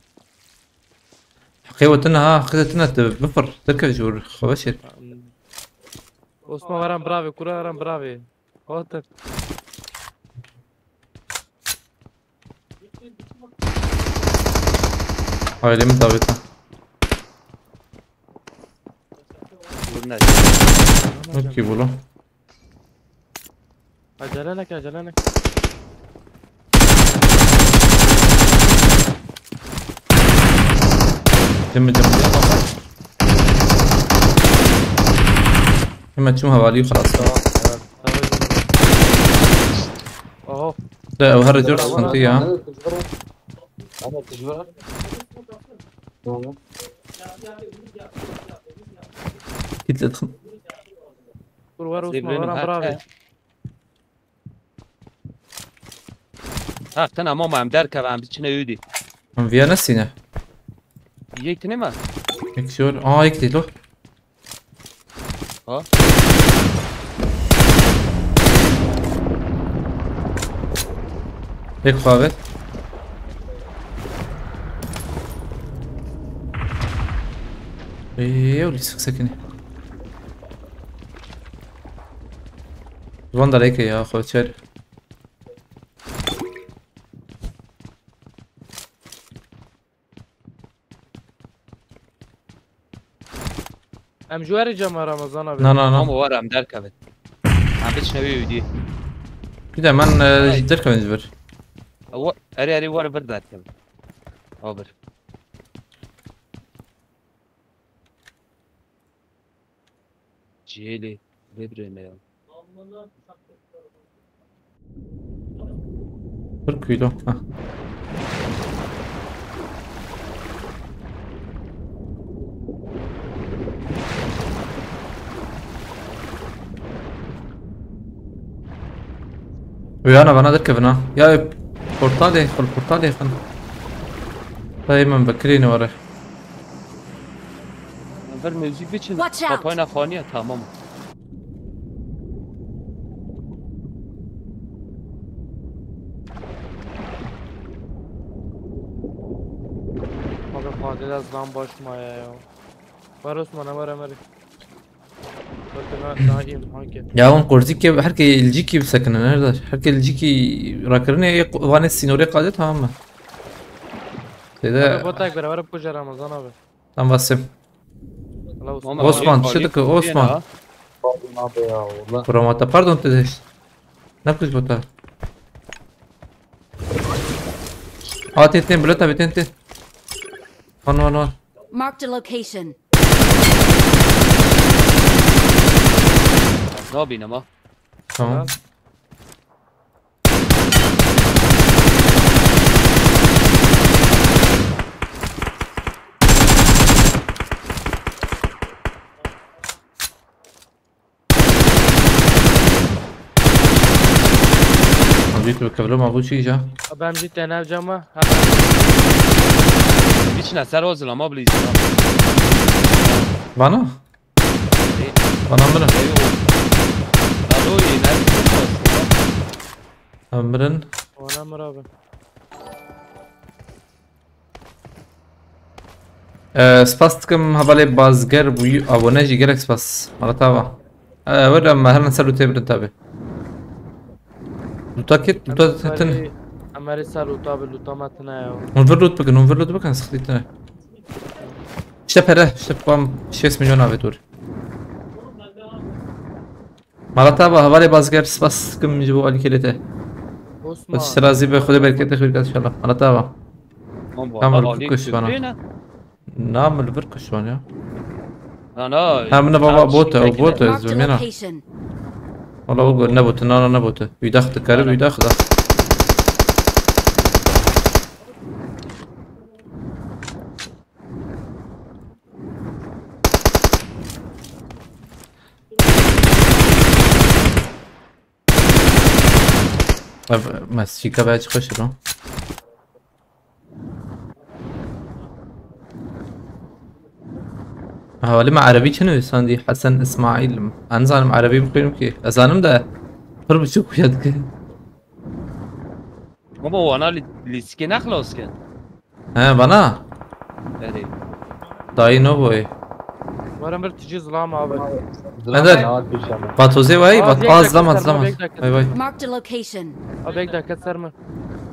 Heqê we tune ha, heqê te tune, tu bifir, derkeve ji wir, xwe veşêr. Osman, weran biravê, kura weran biravê. Otur. Ailemi davet ha. Vurun hadi. Okey, bolo. Acele neke, acele neke. Cemil, Cemil. Hemen çim havali xalas. Tamam, evet. Tamam, Cemil. Oho. De, o her cor sıkıntı ya. Ana tecrübe. Tamam. Git dedim. Dur, var Osman, Sebrinin var, ha, bravo. He. Ha, tena mama em derkeve, em biçine ûdî. Em viya nesîne. Yek tine mi? Yek zor. Aa, yek değil o. Ha? Yek xavet. Eee, öyle sık sakın. Van da reke ya, koçer. Em ji werê cema Ramazan abi. Na, na, na. Ama var em derkevin. Em biçine wî wî dî. Bir de ben, e, Ay. Derkevin ji vir. Wa-, erê, erê, war vir derkevin. Abir. Cihêlê, lê birê me ya. Bir kilo. Heh. Uyana bana derkevin ha. Ya portalê, xul portalê xin. Dayê min vekirî ne were. Ver müzik biçin. Watch out. Kapayna xaniye, tamam. Abi fadil ez lan baş maya ya. Var Osman, var Emre. Bakın ha, daha iyi hangi? Ya hûn qurzîkê, her kê li cîkî bisekinin, her daş. Her kê li cîkî rakirinê, ê qu- vanê sînorê qadê, tamam mı? Têde Abi botak beraber kuca Ramazan abi. Tam Vasim. Allah Osman. Tamam. Osman, Ali, çi dike, Osman? Yena. Pardon abi ya valla. Kuramata, pardon, têde. Ne kuş bota? Aa, tên, tên, bileta, tên, tên. Van, van, van. Marked a location. Nabînim ha. Tamam. Abi tu kevlo ma bu çi ya? Abi em jî te navca me. Ha. Biçine ser o zilama bilî zilama. Bana? Bana mı? Alo, yine. Emrin. Ona mı abi? Ee, spas dikim hevalê Bazger bû abone jî, gelek spas. Mala tava. Ee, were em herin ser lûtê birin tabi. Lûta kit, lûta tin. Emeri sar lûta bi lûta me tine ya. Hûn vir lût bikin, hûn vir lût bikin, sıkıntı ne? İşte pere, işte babam şêst milyon avê dur. Mala tava, hevalê Bazger, spas dikim ji bo alîkêlê te. Osman. Xwedê razî be, Xwedê bereketê xwîr kat inşallah. Mala tava. Tam bir kuş bana. Ne? Na, min li vir kuş bana ya. Na na. Ha, min baba bot e, o bot e, Marked a zimina. Location. Wala o ne botu, na na ne botu. Wî dax dikare, wî dax dax. Ev mescîka be çi xweş e lan. Hevalê me erebî çi nivîsandî? Hesen Îsmaîl. Ez nizanim erebî bixwînim kî. Ez zanim de pir biçûk xuya dike. Baba wana lîstikê nexlas kin. He, bana? Erê. Dayî no boy. Var Emir tici zlam abi. Ender. Vatozê vay, vat az lamaz lamaz. Vay vay. Marked a location. Abi ek dakika ser mi?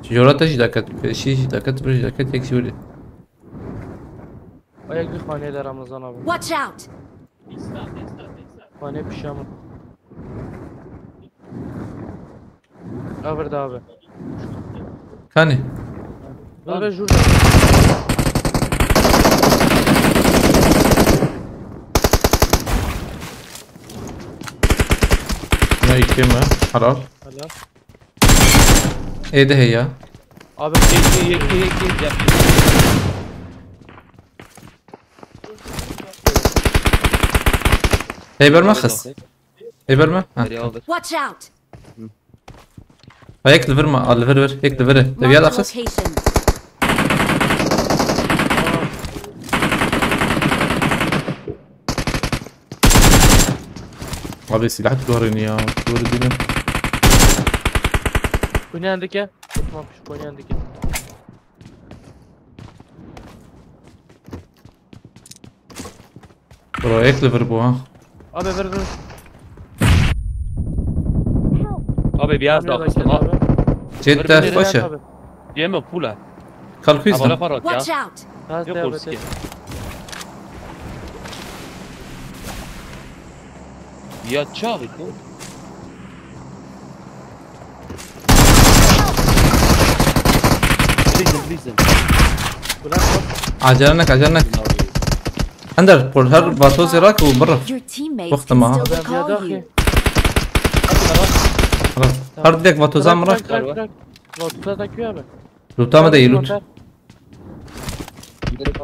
Jora te jî daket, şî jî daket, bir jî daket, tek jî vurdu. Ayak bir haneye de Ramazan abi. Watch out. Hane pişamı. Abi de abi. Kanî. Dur be jur. Ne iki mi? Helal. Helal. Êdî heya. Abi yeki yeki yeki yeki. Heyber me xist. Heyber me? Ha. Nereye aldık? Watch out. Ha, yek li vir me, al li vir vir, yek li vir. Deviya da Marked a xist. Location. Abi silah tutuyorum ya. Doğru değil mi? Konya'daki. Osman şu Konya'daki. Bro, yek li vir bû ha. Abi ver ver. Abi bir yaz Konya'daki daxistim ha. abi. Cidden Ver, ver, başı. Abi. Yeme pula. Kalkıyız Havalı lan. farat ya. Watch out. Gaz Yok devam olsun et. Ya. Ya çabuk lan. Please, please. Ulan bak. Acele nek, acele nek. Ender, por her vato zerak û birr. Your teammates Waqt can ma. still Abi, recall abi, you. Har direkt vato zam rak. Bırak bırak bırak. Loot'ta da Q abi. Lûta me de yî lût.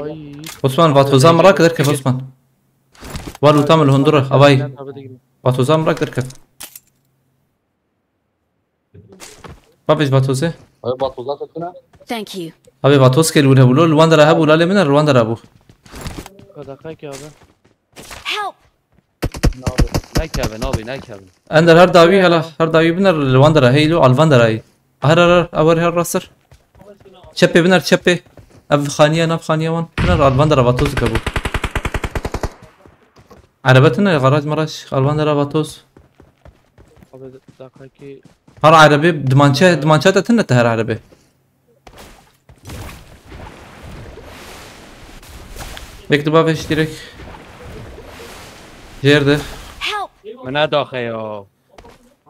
Ay. Osman, vato zam rak derkev Osman. Wa lûta me li hundur avay. Abi de gireyim. Vato zam rak derkev. Bavêj vatozê. Abi batoza te tune. Thank you. Abi vatoz ke li wir hebû lo, li wan dera hebû, lalê min e, li wan dera bû. Qedexek abi. Help! Nabe, nekeve, nabe, nekeve. Ender her dawî hela, her dawî biner li wan dera, hey lo, al van dera yî. Her, her, her, ew her, her rasir. Çepê biner, çepê. Ev xaniye, nav xaniye wan. Biner al van dera vatoz dike bû. Erebe tune, garaj maraj, al van dera vatoz. Abi, dakikî. Her erebe, dimançe, dimançe te tune te her erebe. Bek tu bavêj direk. Jêr de. Help! Min nedaxe ya.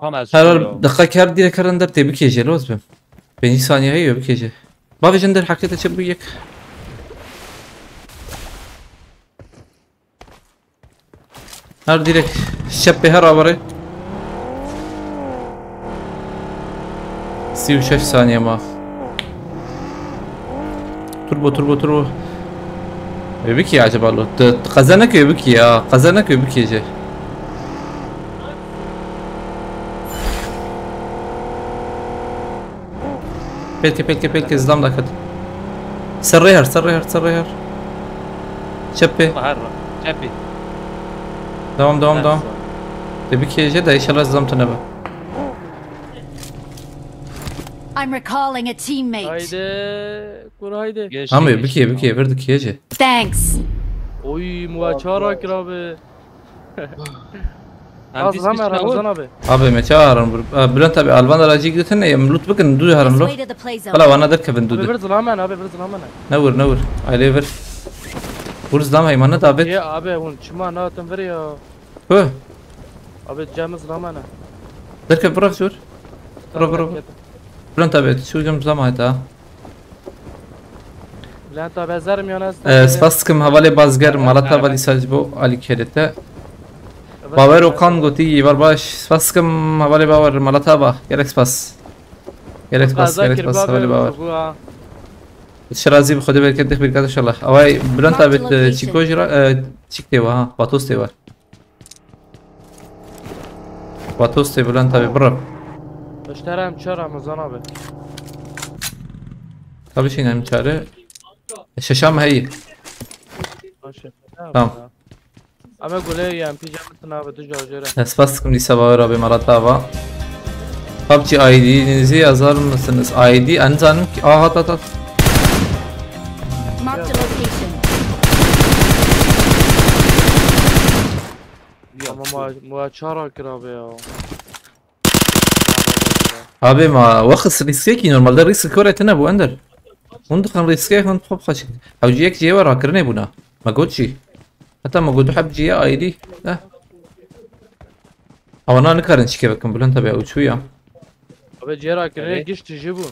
Tam ez Her şûn ya. Deqek her direk her ender tê bikêje, loz bim. Pêncî saniye heye bikêje. Bavêjin der heqê te çi bû yek. Her direk şepê her avare. Sî û şeş saniye ma. Turbo, turbo, turbo. Wê bikî acaba lo? Tu, tu qeze neke wê bikî ya. Qeze neke wê bikî jê. Pelke, pelke, pelke, zlam daket. Serrê her, serrê her, serrê her. Çepê. Her çepî. Devam, devam, devam. Te bikêje de inşallah zlam tune be. I'm recalling a teammate. Haydi. Kur haydi. Geç, Ama geç. Bikê, bikê, vir dikêje. Thanks. Oy, muha çara kirabe. Em Az pîs pîs Ramazan, tavır. Ramazan abi. Abi me çağırın. Bülent abi alvan aracı gidin ya, loot bakın, du harın lo. Way to the play zone. Hala bana der kevin Abi dudu. Bir zılamen abi, bir zılamen. Ne vur, ne vur. Aile ver. Vur zlam haymanı da abi. Ya abi, hon çima ne atın ver ya. Hı. Abi cemız zılamen. Der kev bırak vur. Bırak, bırak. Bülent abi şu cem zlam hayta. Bülent abi, ez zerim yana ez Ee, spas dikim hevalê Bazger, Malata Valî Sac bo alî kerete. Bawer Okan gotî, var baş. Spas dikim hevalê Bawer, Malata ba. Gerek spas. Gerek spas, gerek spas hevalê Bawer. Şirazi bi Xwedê bereket dix birkat inşallah. Avay Bülent abi, e, çiko jira, e, çik tê wa ha, Batos tê wa. Batos tê Bülent abi, bro. Beşter em çar Ramazan abi. Tabii şey, em çare. Şeşam heyî. Baş e. Tamam. Ama gule ya, M P camisin abi, düz jere. Spas dikim dîsa Bawer abi, Marat abi. PUBG I D'nizi yazar mısınız? I D, en zanim ki. Aha, at, at, at. Marked a location. Ama ma, ma çara kir abi ya. Abi ma wexis rîskekî normalde rîsk kore tine bû Ender. Hûn dixin rîskê hûn xwe bixwe çi. Hewcî yek jê we rakirinê bûna. Me got jî. Heta me got du heb cî ye ayrî. Eh. Ewana nikarin çike bikin Bülent abi, ew çû ya. Abi cê rakirinê Evet. Giş tijî bû.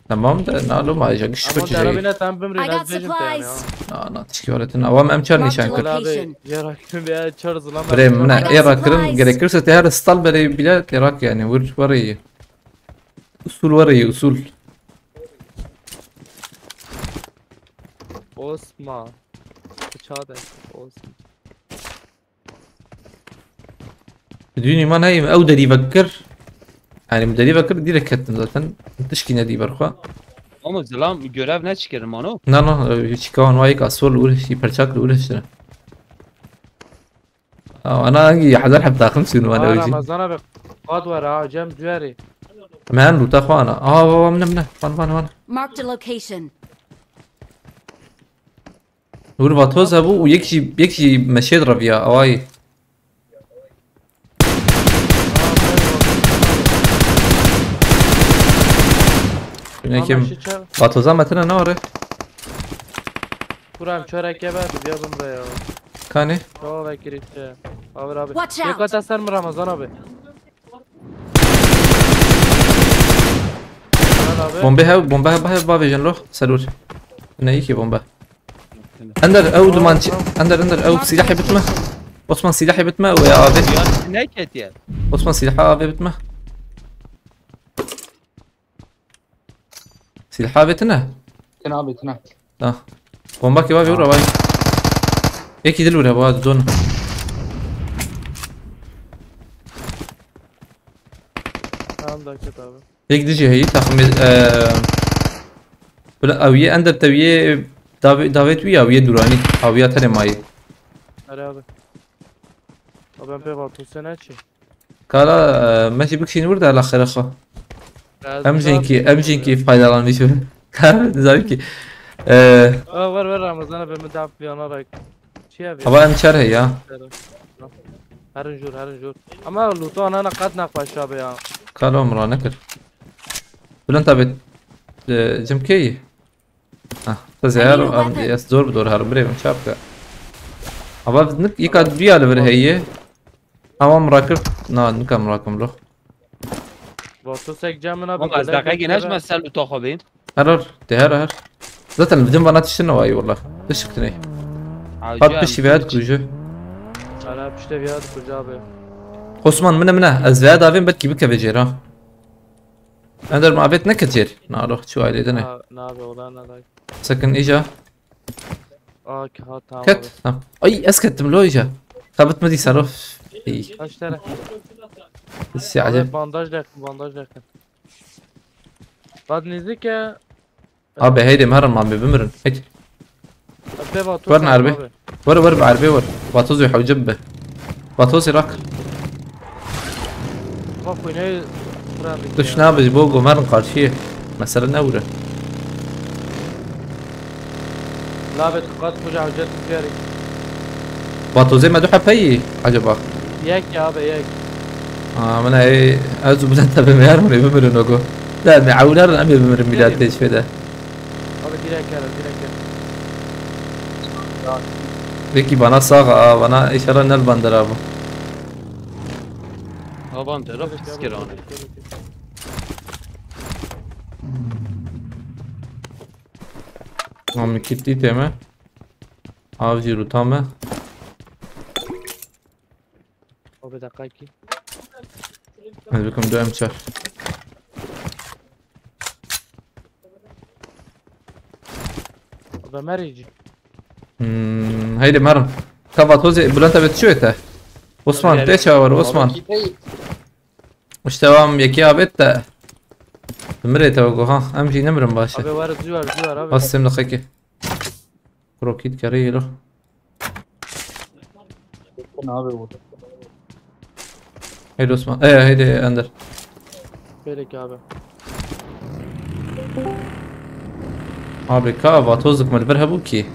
Tamam da nalo ma ja giş Ama biçi derabîne tam bimrî I got supplies. Na na tişkî were tine. Awam em çar nîşan kir. Location. Abi, cê rakirin bir çar zılam. Bre min ne, ê rakirin gerekirse te her stal berê bile te rak yani. Vur, vur iyi. Usul var iyi, usul. Osman. Bıçağı da Osman. Düğün iman heyim, ew derî vekir. Yani bu derî vekir direkt ettim zaten. Tişkî nedî berxwe. Ama zilam görev ne çıkarım onu? Na na, hiç kawan vayik asol uğraş, perçak uğraştı. Aa, ana hangi hazar hep takım sürüm var Aa, evci. Ramazan abi, qad var ha, Cem Düeri. Men luta xwana. Aa, baba, mine, mine. Van, van, van. Marked a location. Nur vatoz hebû û yek jî, yek jî meşê direviya, awayî. Yine kim? Ama şu çar- Vatoza me tine ne were? Kuram çörek yeme, bir yazın buraya. Kani? Tamam, ben girişte. Abi, abi. Watch out! Dikkat et sen mi Ramazan abi? Lan abi. Bombe hev, bombe hev, hev bavêjin lo. Serur. Ne iyi ki bombe. Ender, ew duman çi-, Ender, Ender, ew silahê bitme. Osman, silahê bitme, ew ya abi. Ya ne ketiye? Osman, silahê abi bitme. Silahê abi tine. Tine abi, tine. Ha. Bomba ki var, vur abi. Eki dil vur abi, hadi dön. Tamam da ket abi. Yek dijî heyî, taxmîn, e, bila ew yê ender te wiyê davê, davêt wî ya wiyê dûranî. Ew ya tenê mayî. Erê abi. Abi em pê vatûse neçî? Kala, e, me jî bikişîn wir de la xêra xwe. Em jînkî, em jînkî faydalanîş bin. Ka, dizanî ki. E, Aa, ver ver Ramazan abi, min daf piyana rek. Çi abi? Hava em çar heye ya. Herin jûr, herin jûr. Ama lûta nana qet nexweş abi ya. Kalo min ra nekir. Bülent abi, e, cim kê yî? Ha, te zehar, em, ez zor bi dor herim, birê min çap ke. Ama nik, yeka duya li vir heye. Ama min rakir, na, nika min rakim lo. Vatosek cem min abi. Valla ez gele daqiqe gele neşme gele. Ser lûta xwe bîn. Her her, te her her. Zaten bizim bana tiştin o ay valla. Tiştin ne? Hat pişti veya kucu. Ara pişte veya kucu abi. Osman, mine mine. Ez veya davin belki bir keve cera. Ender mabet ne kecir? Na roh, çu aile dene. Na, na be, olan na da. Sakın ica. Aa, ki ha, tamam Ket. Abi. Tamam. Ay, ez kettim lo ica. Tabit mi di saro. İyi. Kaç tane? Si acep. Abi bandaj da yakın, bandaj da yakın. Bad nizike. Abi heydi merin abi bimirin. Heydi. Abi vat. Ver nerbi. Ver ver bi erbi ver. Vatozu hewcib be. Vatozu rak. Bak oynayı. Tuş ne abi, bo gomerin karşıya. Mesela ne vure? Labet qat kuca hewcet diyarî. Vatozê me du hepeyî acaba? Yek ya abi, yek. Aa, min ey, ez û Bülent abi me yar min ê bimirin ogo. De me ewler em ê bimirin mîlat tê şfê de. Abi direk gel, direk gel. Peki bana sağ, aa, bana inşallah nel bandera bu. Avan taraf piskir anı. Tamam, kit dîtê me. Avcı ruta me. O bir dakika ki. Hadi bakalım, dön çar. O da merici. Hmm, haydi merim. Kavat hoze, Bülent abi tişo ete. Osman, te çavar, Osman. İşte vam yekî abet de. Mirê te go ha. Em jî nemirin baş e. Abi var, zû var, zû var abi. Bas sem daqiqe. Rokît kerê yelo. Ne abi bu? Heydi Osman. Ee, heydi Ender. Gerek abi. Abi ka vatozik mi li vir hebû kî?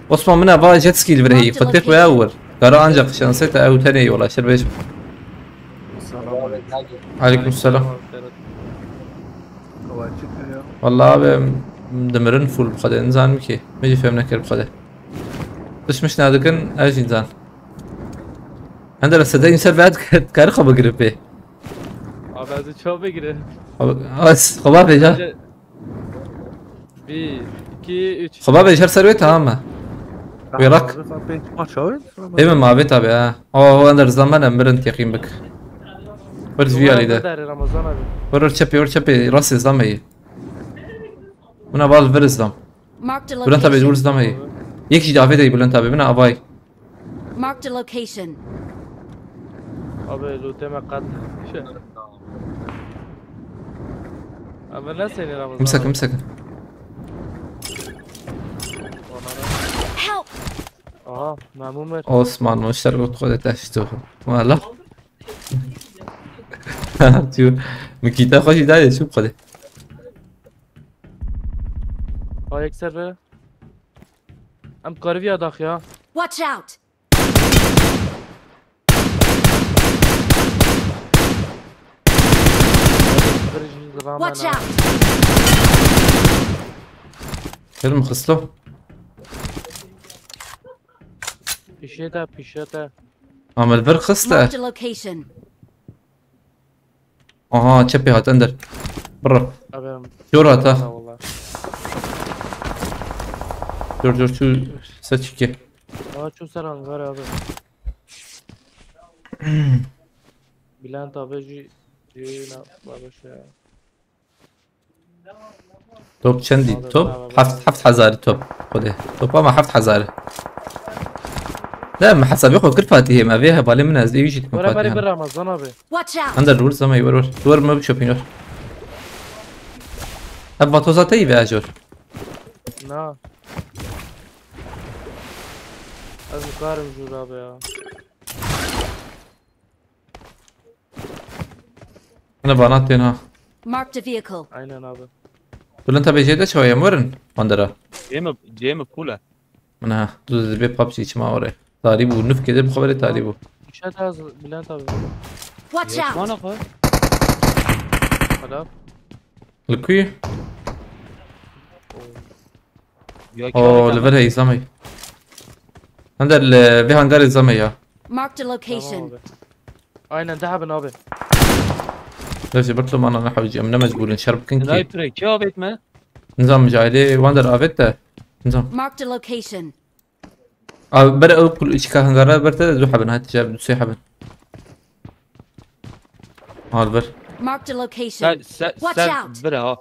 Osman, min ava jet ski li vir heyî. Xwe têx ve ew wir. Kara ancak şansê te ew tenê yola şir bêj. Selam aleyküm. Aleyküm selam. Walla abi, dimirin full bi xwe de, nizanim kî. Min jî fêm nekir bi xwe de. Tişt mişt nadikin, ez jî nizan. Hende re sedeyî ser veya dikare xwe bigire pê. Abi ez çawa bigire? Abi, az, xwe ba vêja. Bence bir, iki, üç. Xwe ba vêja ser wê tamam mı? Wê rak. Abi, sen pek maç abi. Ê min mavê tabi ha. O, o ender zaman em mirin teqîm bik. Wers vî alî de. Ramazan abi. Wers çepê, wers çepê, rastê zam heye. Buna bal vir zam. Marked a Bülent abi, location. Dur zam heye. Yek jî davê de Bülent abi, bina avay. Marked a location. Abi, lûtê me qet. Abi, ne seni Ramazan Kimse, abi? Kimse. Help! Aha, memnun ver. Osman, o şer got xwe de teşto. Wala. Tu, mikîta xwe jî dayê, çi xwe de. Ayak serre. Em kariviya dax ya. Watch out! Watch out! Film xisto. Pişete, pişete. Amel bir xiste. Marked a location. Aha, çepê hat ender. Bro. Abi, Jor hat ha. Eyvallah. Jor, jor, şu seçki. Aa, şu ser hangar abi. Bülent abi, jü-, jü-, ne, baba şey. Top çendî? Top? Heft, heft hezarî top. Xwedê. Top ama heft hezarî. Ne, min hesabê xwe kir Fatihê me. Vê hevalê min ez ê wî jî dikim Fatihê. Bora berî bir Ramazan abi. Watch out! Ender vur, zama wur, wur. Wur me bi şopîn wur. Ev vatoza te yî ve Ejor. Na. Ez nikarim jûra be ya. Hine bana tên ha. Marked a vehicle. Aynen abi. Bülent abi jê de çawa yem werin? Mandera. Cê mi, cê mi full e? Min ha, tu dibê PUBG çima orê. Tarî bû, nifkê de bi xeberê tarî bû. Düşe de az Bülent abi. Watch out! Yaşmana koy. Helal. Li ku yî? Ya Oo, kâr li vir heyî zamey. Hende li vê hangarê zamey ya. Marked a location. Tamam abi. Aynen, de hebin abi. Destê bir tumana ne hewcî, em ne mecbûr in şer bikin ki. Sniperê kê avêt me? Nizam ji ailê wan der avêt de. Nizam. Marked a location. Abi ber ew kul içka hangara ber te du hebin, hadi cevap du sê hebin. Al ver. Marked a location. Ser, ser, Watch ser out! Bira ha.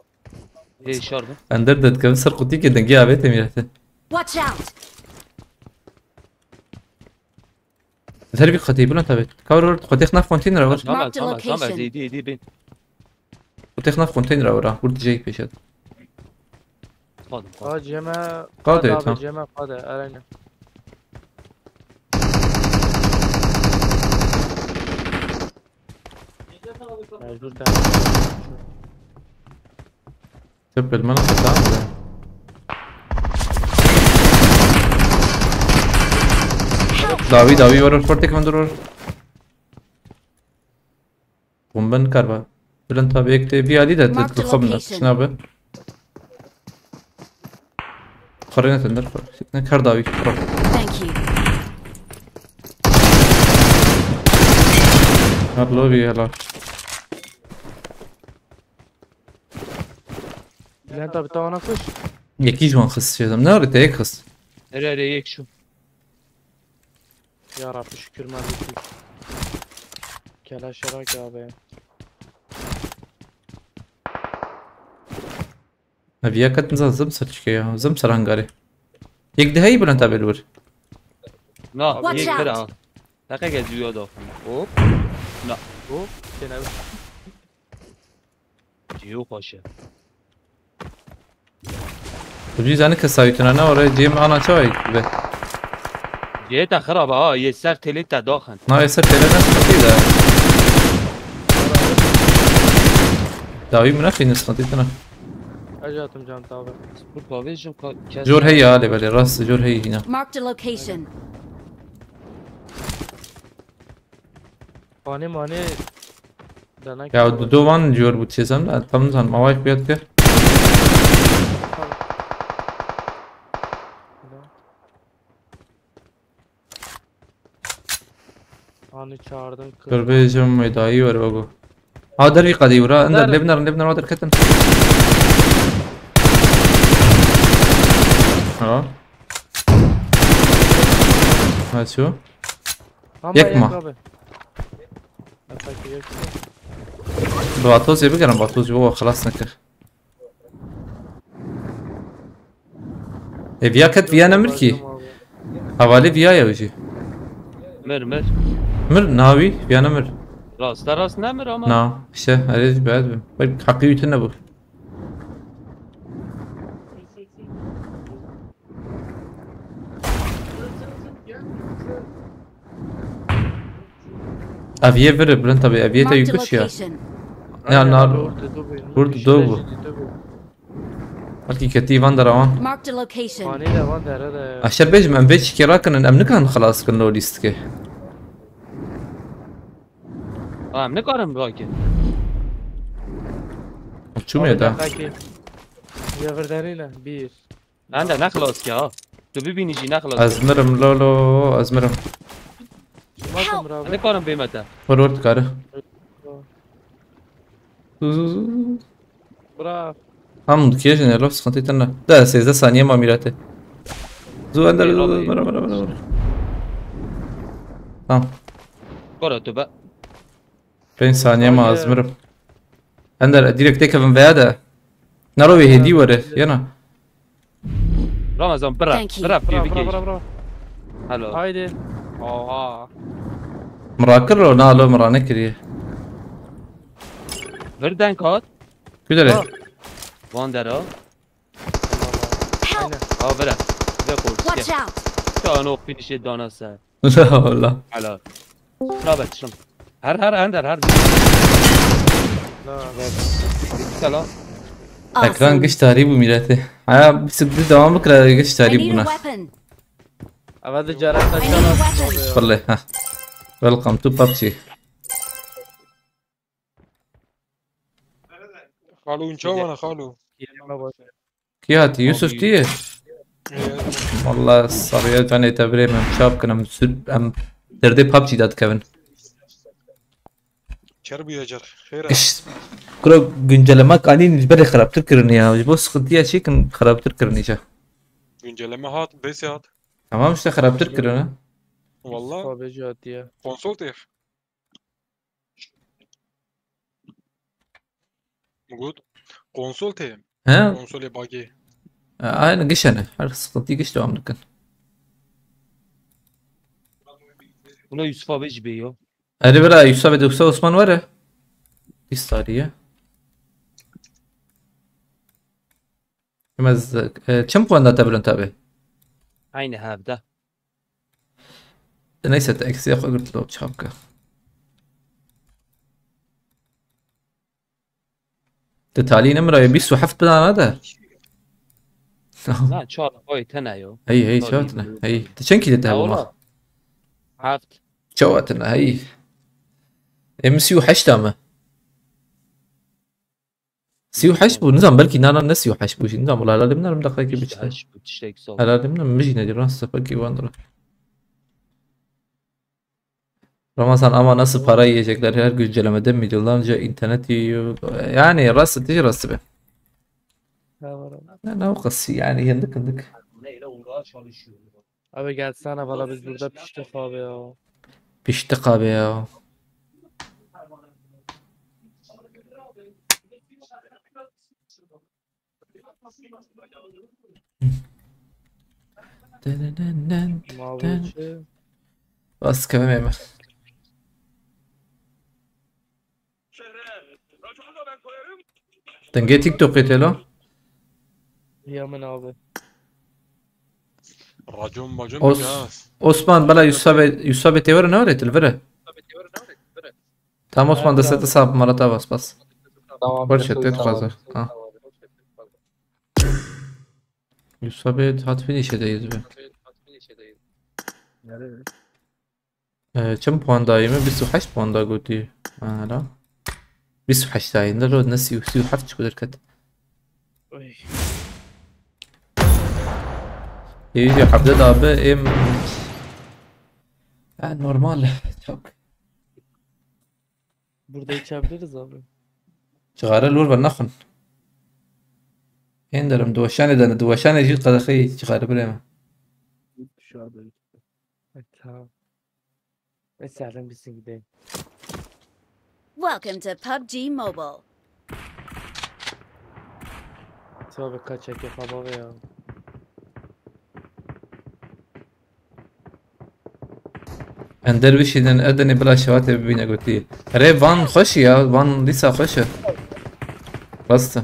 Ê şar be. Ender de dikevin ser qutî ki dengê avêt emirete. Watch out! Ser vî qetî Bülent abi. Kawr word, xwe têx nav konteynera word. Tamam, Marked a tamam, tamam, location. Êdî, êdî bin. Xwe têx nav konteynera word, ha. Word jey pêşet. Qad, qad. Aa, ceme Qade, qade abi, tamam. Ceme qade, erene. Mecbur tamam. Çöp elma nasıl tamam da. Dawî, dawî, were, were, tek min dur, were. Bombe nikar be. Bülent abi yek tê vî alî de Marked a location. Şuna be. Xorê ne tender xor. Ne kar dawî. Xor. Thank you. Her lo vî helal. Bülent abi, tavana koş. Yekî ji wan xist şêdem. Ne arê te yek xist? Erê, erê, yek şu. Ya Rabbi, şükür mendekî. Keleş yarak ya be. Ev ya ket nizan zim ser çike ya. Zim ser hangarê. Yek diheyî Bülent abi li wir. Na, Watch yek out. Bira. Heqe gel duya da. Hop. Na. Hop. Sen abi. Ciyo xweş e. Tu dî zanî kesayîtina ne were cêm ana çawa yek be. Cihê te xirab e ha, yê ser têlê te daxin. Na, yê ser têlê ne sıkıntı da. Dawî min nexîne sıkıntı tine. Ecatım can tabi. Spor kahve jim ka-, kes- Jor heye ha lê belê, rast jor heye hîna. Marked a location. Xanê manê denek. Ya, du do wan jor bû çêzem de, tam nizanim, awayek biyat kir. Anî çardim kir. Dur bêjim, meydayî were wego. Ha, dervî qedî wira, ender, lê binerin, lê binerin, wa derketin. Ha. Ha, çû? Ama yek ma. Abi. Atak yek. Bi vatozê bigerin, vatozê bo xelas nekir. E, viya ket, viya nemir ki. Hevalê viya ye jî. Mir, mir. Mir, na wî, viya nemir. Rast, te rast nemir ama. Na, işte, erê jî bad bi. Bak, hakkı ütü ne bu? Ev yê vir e, Bülent abi, ev yê te yük ya. Marked a location. Ya, nar, Orta Doğu. Orta Doğu bu. Belkî ketî van dera wan. Marked a location. Panî de van dera de. Aşer bêjim, em vê çikê rakinin, em nikarin xelas kin lo lîstikê. Ha, em nikarin rakin. Çûmê de. Abi, dakika ki. Yevirdenî ne? Bir. Ben de ne xelas ki ha. Tu bibînî jî ne xelas. Ez mirim lolo, ez mirim. Help! Nikarim bême te. Vur vur dikare. Zu, zu, zu, zu. Bra. Tam dikêjin elo, sıkıntı tane. De sêzdeh saniye ma mirate. Zu ender, zu, zu, mira, mira, mira, mira. Tamam. Kora tu be. Pênc saniye ma, ez mirim. Ender, direkt têkevin veya de. Nero wê hêdî were, yena. Ramazan, bira, bira, bira, bira, bira, bira. Hello. Haydi. Oha. Mira kir ro, na lo mira nekiriye. Vir denk hat. Kudere. Ha. Van dera. Help! Ha, vere. Ve korsiye. Watch out! Çano finişe dana ser. La valla. Helal. Bravo, çılım. Her, her, ender, her. Selam. Ekran giş tarî bû mîretê. Ha, bir sıkıntı devam bikira giş I tarî need a bûna. Weapon. Eve di cerek I need a weapon. Fırlay, ha. Welcome to PUBG. Xalo, hûn çawa ne xalo? Kî hatî? Yusuf tî yê? Valla sarıya canê te birê min çap kin em sür em derdê PUBG de dikevin. Ker bûye cer. Xêr e. Giş kuro güncelleme kanîn ji berê xirabtir kirin ya. Ji bo sıkıntıya çêkin xirabtir kirin îca. Güncelleme hat, bêsê hat. Tamam işte xirabtir kirin ha. Valla Sabê jî hatiye. Konsol têx. Min got konsol tê. He? Konsolê bagê. E, aynı gişene. Her sıkıntıyı giş devam dikin. Buna Yusuf abi ji bê yo. Erê bira Yusuf abi doksa Osman var ya. Bir saniye. Yemez, e, çim puan da te bilind tabi. Aynı hevde. Neyse te eksiye xwe girtilo çapka. Te talî nemira ye bîst û heft bidana de. Na, çar oy tene yo. Hey hey Tabii, çawatine. bu- Hey. Te çenkî de te Ya hevû ma? ola. Heft. Çawatine hey. Em sî û heşt ama. Sî û heşt bû, nizam belkî nana ne sî û heşt bû jî. Nizam wala helalê min erim deqekî biçte. Heşt bu tiştek sol. Helalê min min jî nedî rast sepekî wan dira. Ramazan ama nasıl para yiyecekler her güncellemede milyonlarca internet yiyor. Yani rast tişi rast be. Ne var ama? Ne ne o qasî yani hindik hindik. Abi gelsene valla biz burada piştik abi ya. Piştik abi ya. Mavi içi. Bas kevim eme. Dengê TikTokê tê lo. Ya min abi. Racon macon Os- bir ha. Osman bela Yusabê Yusabê tê were ne were til vire. Tamam Osman Evet, destete abi. sap marata bas bas. Tamam. Barış et et fazla. Ha. Yusabê hat finişe de yüz be. Ee, çim puan dayê me? Bîst û heşt puan da gotî. Hala. Bîst û heşt dayê. Ne lo ne sî û heft çiku derket. Oy. Êyî hevde da be êm. Ha, normal. Çok. Burada içebiliriz abi. Cixare lor ve naxin. Ên derim, di weşanê de ne, di weşanê jî qedexeyî cixare birê me. Dışarıda. E, tamam. Mesela bir gidelim. Welcome to PUBG Mobile. Tabii kaçak yapamam ya. Em dervişînin Edenê bila şevatê bibîne gotî. Rê van xweş ya, van dîsa xweş e. Rast e.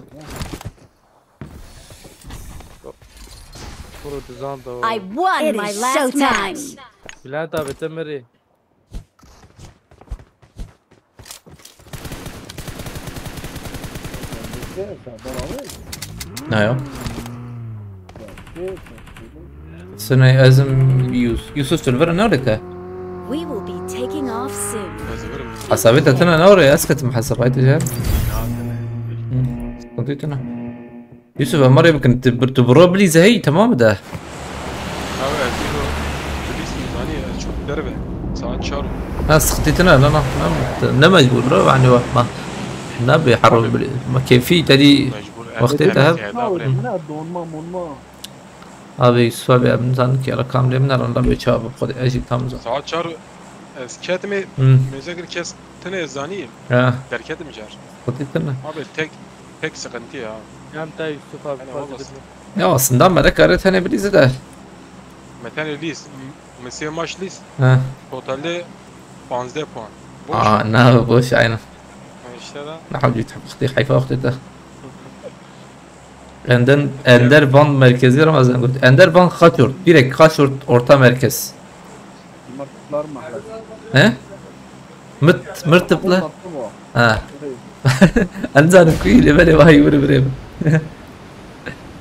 Kuru dizan da o. I won my last match. Bülent abi te mirî. Nayo. Sinay ezim Yus Yusuf tu li vir ne te? We will be taking off soon. Hesabê te tine ne oraya ez ketim hesabay te cer. Sıkıntı tine. Yusuf em marê bikin tu bir tu bro bilîze hey tamam da. Abi ez yine bilirsin zani ez çok derve. Saat çar. Ha sıkıntı tine ne ne ne ne mecbur bro yani bak ma. Ne bir harbi bili ma keyfi tedi Mecbur. Wextê te hev. Eda birê. Ne donma monma. Abi Yusuf abi em zandik ya rakam lem ne randa be çabuk kod ejip tam zan. Saat çar ez ketime Hmm. mezekir kes tine zani Ha derketim car. Sıkıntı tine. Abi tek tek sıkıntı ya. Hem de Yusuf abi Hani fazla olmasın. bir Ya aslında merek arı tane bilîze de. Metanê lîst. Mesê maç lîst. Ha. Totalde panzdeh puan. Boş. Aa ne boş aynen. İşte da. Ne hawcî tahqiqtî heyfa wextê te. Ender, Ender Van merkezi Ramazan got. Ender Van Kaçort. Direkt Kaçort orta merkez. Mırtlar mahallesi. He? Mırt, Mırtıplı. Tatlı bu. Ha. Anzan kuyu lebele vay vur vur.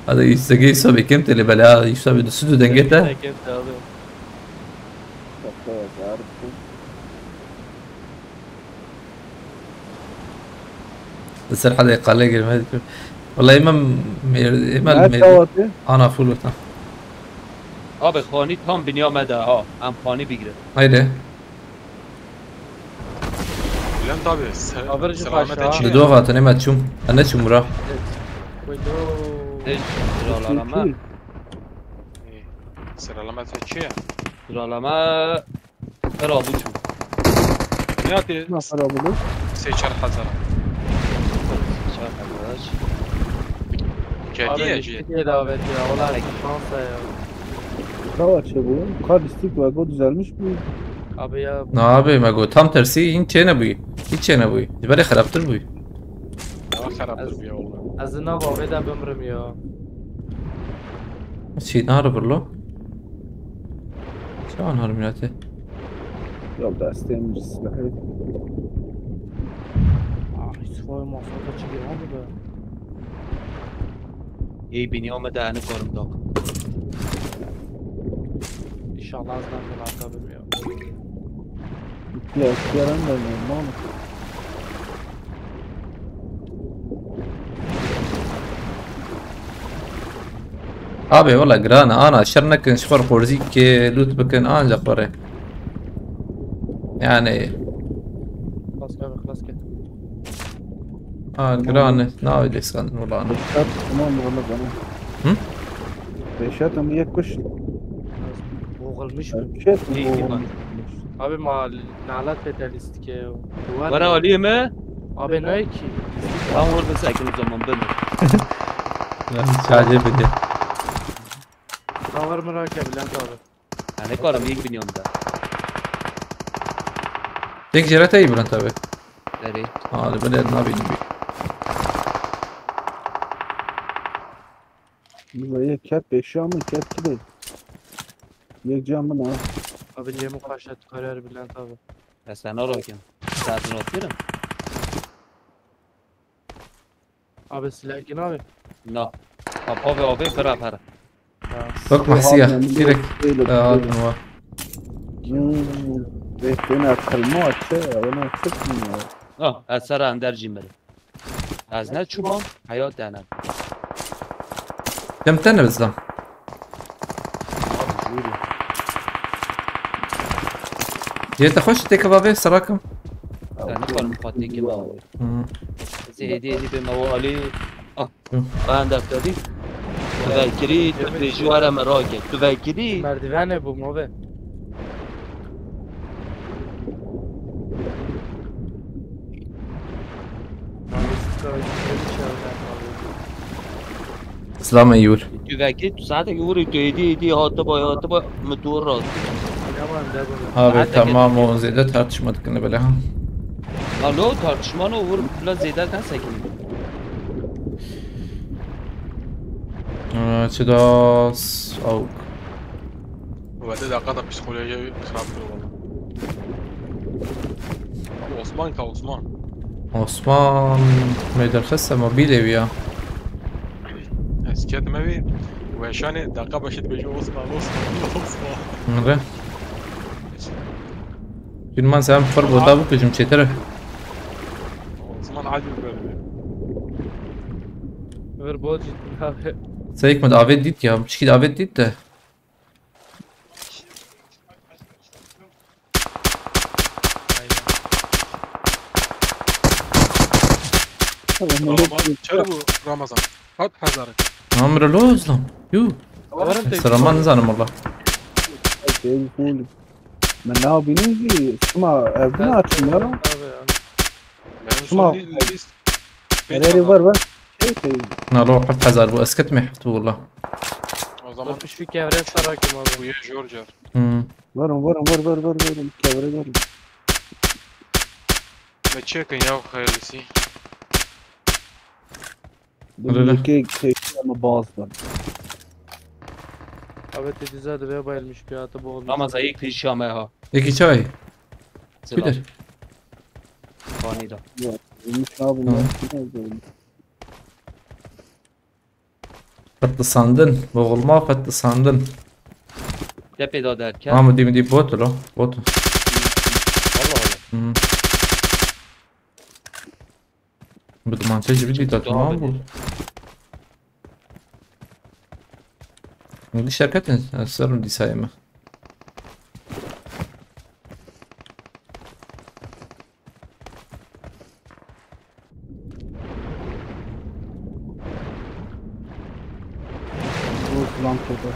Hadi üstte gel sobe kim tele bela üstte bir sütü dengete. Kemte abi. Tatlı ya, garip. Li ser hede qale girme dikim. Wala ême mêr-, ême li Ne mêr-, çawa tê? Ana full ota. Abi, xanî tam binya me de ha. Em xanî bigire. Haydi. Bülent abi, se-, Abi, selamet aşağı. Çi? Li dua vatin ême çûm. Em neçûm bura. Window. Hiç sıralama. Çi? Ê, selamet çi ye? Sıralama. Xera bû çû. Niyatê Ne para bulur? Sê çar hezar. Çar hezar. Cedî Abi, ye cî. Lîstikê davet ya. Wala şansa ya. Çawa çê bu? Ka lîstik ve go düzelmiş bu. Abi ya. Na abi, me got tam tersî, hîn çêne bûyî. Hîç çêne bûyî. Ji berê xerabtir bûyî. Daha xerabtir bûye oğlum. Ez, ez nav avê de bimrim ya. Çî nare birlo? Çawan harim ya te? Ya destê min ji silahê. Ah, Yusuf abi masrafta çi bir abi be. Ey, beni ama da ne korum dok. İnşallah azdan bir arka bilmiyor. Ya, Kerem de normal. Abi, wala giran e, ana şer nekin, ji xwe re xwerzîkê lût bikin, anca xwe re. Yani. Xlas ke, xlas ke. Ha, giran e, navê dê skandin wala ana. Beşat, tamam, Ramazan. Hı? Beşat, ama yek kuş. Boğulmuş mu? Erkek mi boğulmuş? Abi, mal. Nalet pê te lîstikê. Were aliyê me. Abi ne ki? Tam orada sakin o zaman ben. Çaje bide. Tawar merak ya Bülent abi. Yani karam ilk biniyorum da. Tek jere te Bülent abi. Nereye? Hadi böyle nabînim bî. Burada yek ket beşi ama ket gibi. Yek can buna. Abi niye bu kaşet karar Bülent abi? Ya sen al bakayım. Zaten atıyorum. Abi silah gel abi. No. Abi abi abi para para. Bak mahsiya. Direkt. Hatma. Hmm. Beklenen atılma açı. Onu açık mı? Ah, esera ender cimri. Ez ne çûbam, heyat dene. Dem te ne bizlam. Yê te xweş têkeva vê serakim. Te nikarim xwe têkeva. Hı. Ez ê hêdî hêdî bême o alî. Ah. Hı. Ben defterî. Tu vekirî, tu bêjî were me rake. Tu vekirî. Merdivene bû move. Selam Eyûr. Tu vekî, tu saetek vurî, tu êdî, êdî, hatiba, hatiba, min tu rast. Abi tamam, o zêde tartışma dikine bile ha. Alo, tartışma ne olur, bila zêde kan sekin. Ee, çi das, awk. Wede daqa da psîkolojiya wî xirab kir wala. Abi Osman ka Osman. Osman me derxiste mobîlê wî ya. Ez ketime wî. Weşanê daqa beşê dibêje Osman, Osman, Osman. Nire. Filman sen xwe bota bikujim çêtir e. Osman acil böyle. Ver bol ciddi abi. Seyik mi davet dit ya? Çiki davet dit de. Ramazan, çerê bû Ramazan. Hat hezarek. Amre lo izlam. Yu. Selaman nizanim valla. Min nabînin jî çima ev din açim ya. Çima? Erê ver ver. Şey şey. Na lo heft hezar bû, ez ketime heft bû valla. O zaman piştî kevre sarakim abi. Bu ya jor car. Hmm. Verin verin ver ver ver ver kevre verin. Me çekin ya hayırlısı. Öyle. Yekê keyfi ama bazdan. Abi tecizade ve bayılmış bir atı boğulmuş. Ramazan ilk pêşiya me ha. Yekî çay. Silah. Bilir. Hanî de. Ölmüş abi Tamam. Ne oldu? Qetlisandin. Boğulma, qetlisandin. Tepê de derken. Ha, midî midî bot lo. Bot. Allah Allah. Hı. Bi dumançe jî bidî Çünkü tatlı doğa mal bidî. Bu. Hadi şirketin, serum dîsayê me. Bu plan kötü.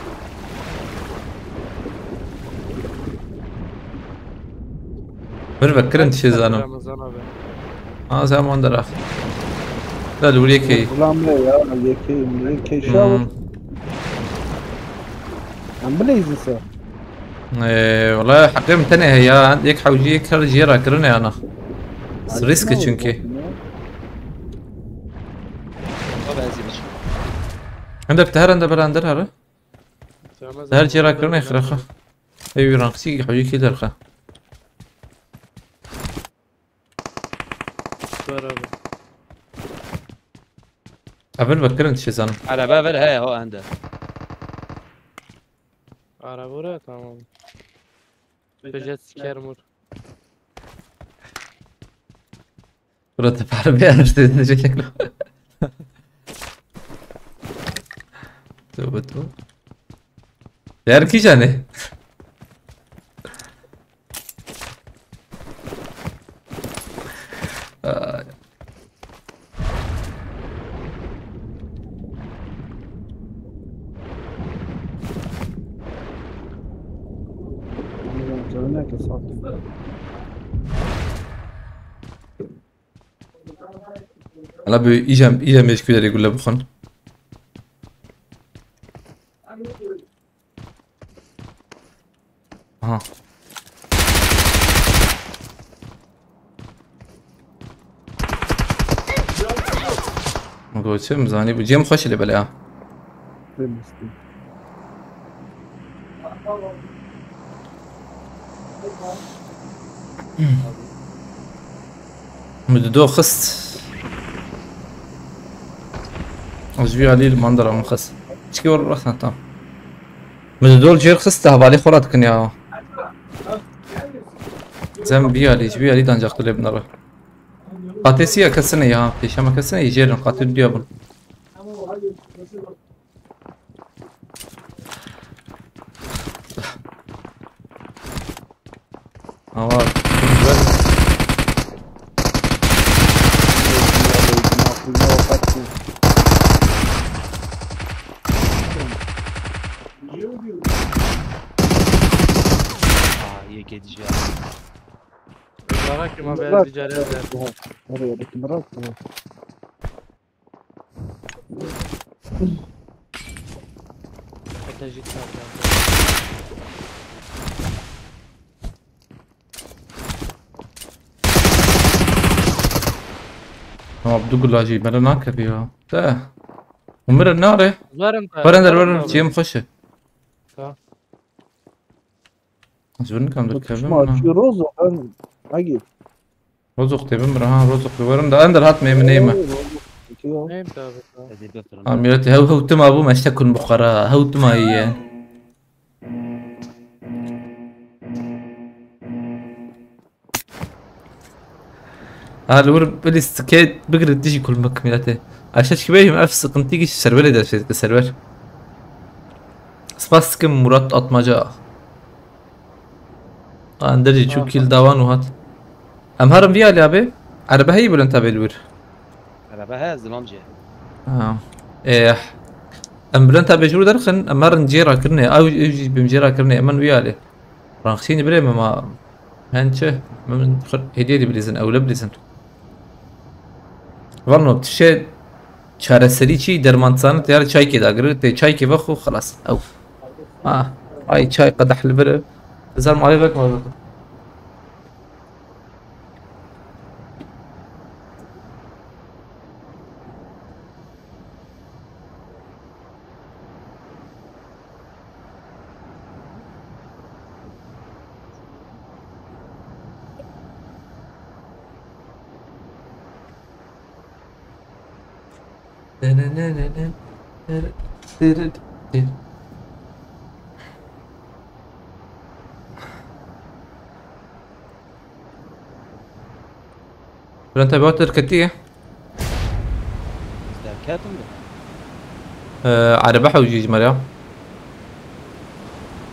Bir vekirin tişê zanim. Ramazan abi. Ha, sen mandara. Da li wir yekê. Plan ne ya? Yekê, yekê şav. Hmm. Em bileyzin se. Ee, wala heqê min tenê heye ya. Yek hewcî yek her jê rakirin e ana. Risk e çünkü. Abi ez yine. Hende bi te her hende bela hende here. Ramazan Her abi, jê rakirin e Ramazan xiraxa. Ew rankçî hewcî kê derxe. Var abi. Evil vekirin tişê zanim. Araba ver he ha ende. Araba oraya tamam. Böcet sikerim vur. Burada para bir yer işte diyecek. Tövbe tövbe. Değer ki canı. Ay. Canı ne ki sattı? Hala böyle iyice, iyice meşgul ederek gülle bu konu. Aha. Goçim zanî bu cem xweş li bela. Demiştim. Min di do xist. Ez vî alî li mandara min xist. Çikî were rexna tam. Min di do li jêr xist te hevalê xwe re dikin ya. Zem vî alî, ji vî alî de ancak tu lê binere. Qatê siya kesine ya, pêşema kesine jêrin qatê duya bûn. Ama Aa, iyi gideceğim. Bana kim abi Bırak. Bir carı ver. Oraya da kim bırak mı? Atajı çarptı. Tamam, du gula jî me re nakevî ya. Te. Umir nare. Varım da. Were der, varım were da cem xweş e. Tamam. Ez were nikam derkevim. Bakışma açıyor Rozo. Ben Agi. Rozok tê bin bira ha, Rozok li werin de ender hat me min neyme. Neyim tabi tamam. Hadi götürün. Ha, milletî hew hew tima bû me işte kun buxara, hew tima ye. Ha, li wir bilî stike bigire dijî kulmik milletê. Aşağı çıkıp ev sıkıntı ki serverê de şey server. Spas dikim Murat Atmaca. Anderî çû kîl dawan û hat. Em herin vî alî abi. Erebe heyî bilind tevê li wir. Araba he zilamcı. Ha. Eh. Em bilind tevê ji wir derxin, em herin cê rakirinê. Ew ew jî bim cê rakirinê. Em in vî alî. Ranxînî birê me ma. Hen çi? Min xir hediye dî bilîzin, ew le bilîzin. Vano tişe çareserî çi dermansanê teyar çaykê dagir, tê çaykê vexo xelas. Ew. Ha, ay çay qedeh li vir. Zarm ayê vek ma vek. Bülent abi, o derketiye. Derketim de. Ee, araba hewcî ji me re ya.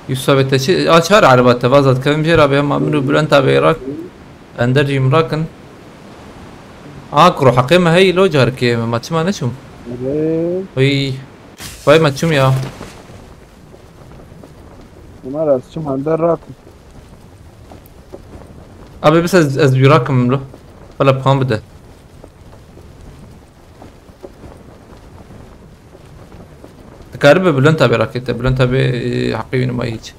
Yusuf abi te çi? A, çar araba te vaza dikevim jê re abi, hema min û Bülent abi rak. Ender jî min rakin. A, kuro heqê me heyî lo carkê me, ma çima neçûm? Erê. Oy. Vay me çûm ya. Bunlar ez çim Ender rakin. Abi biz ez, ez jû rakim lo. Valla puan bide. Dikaribe Bülent abi rakete. Bülent abi, e, heqê wî nima hiç.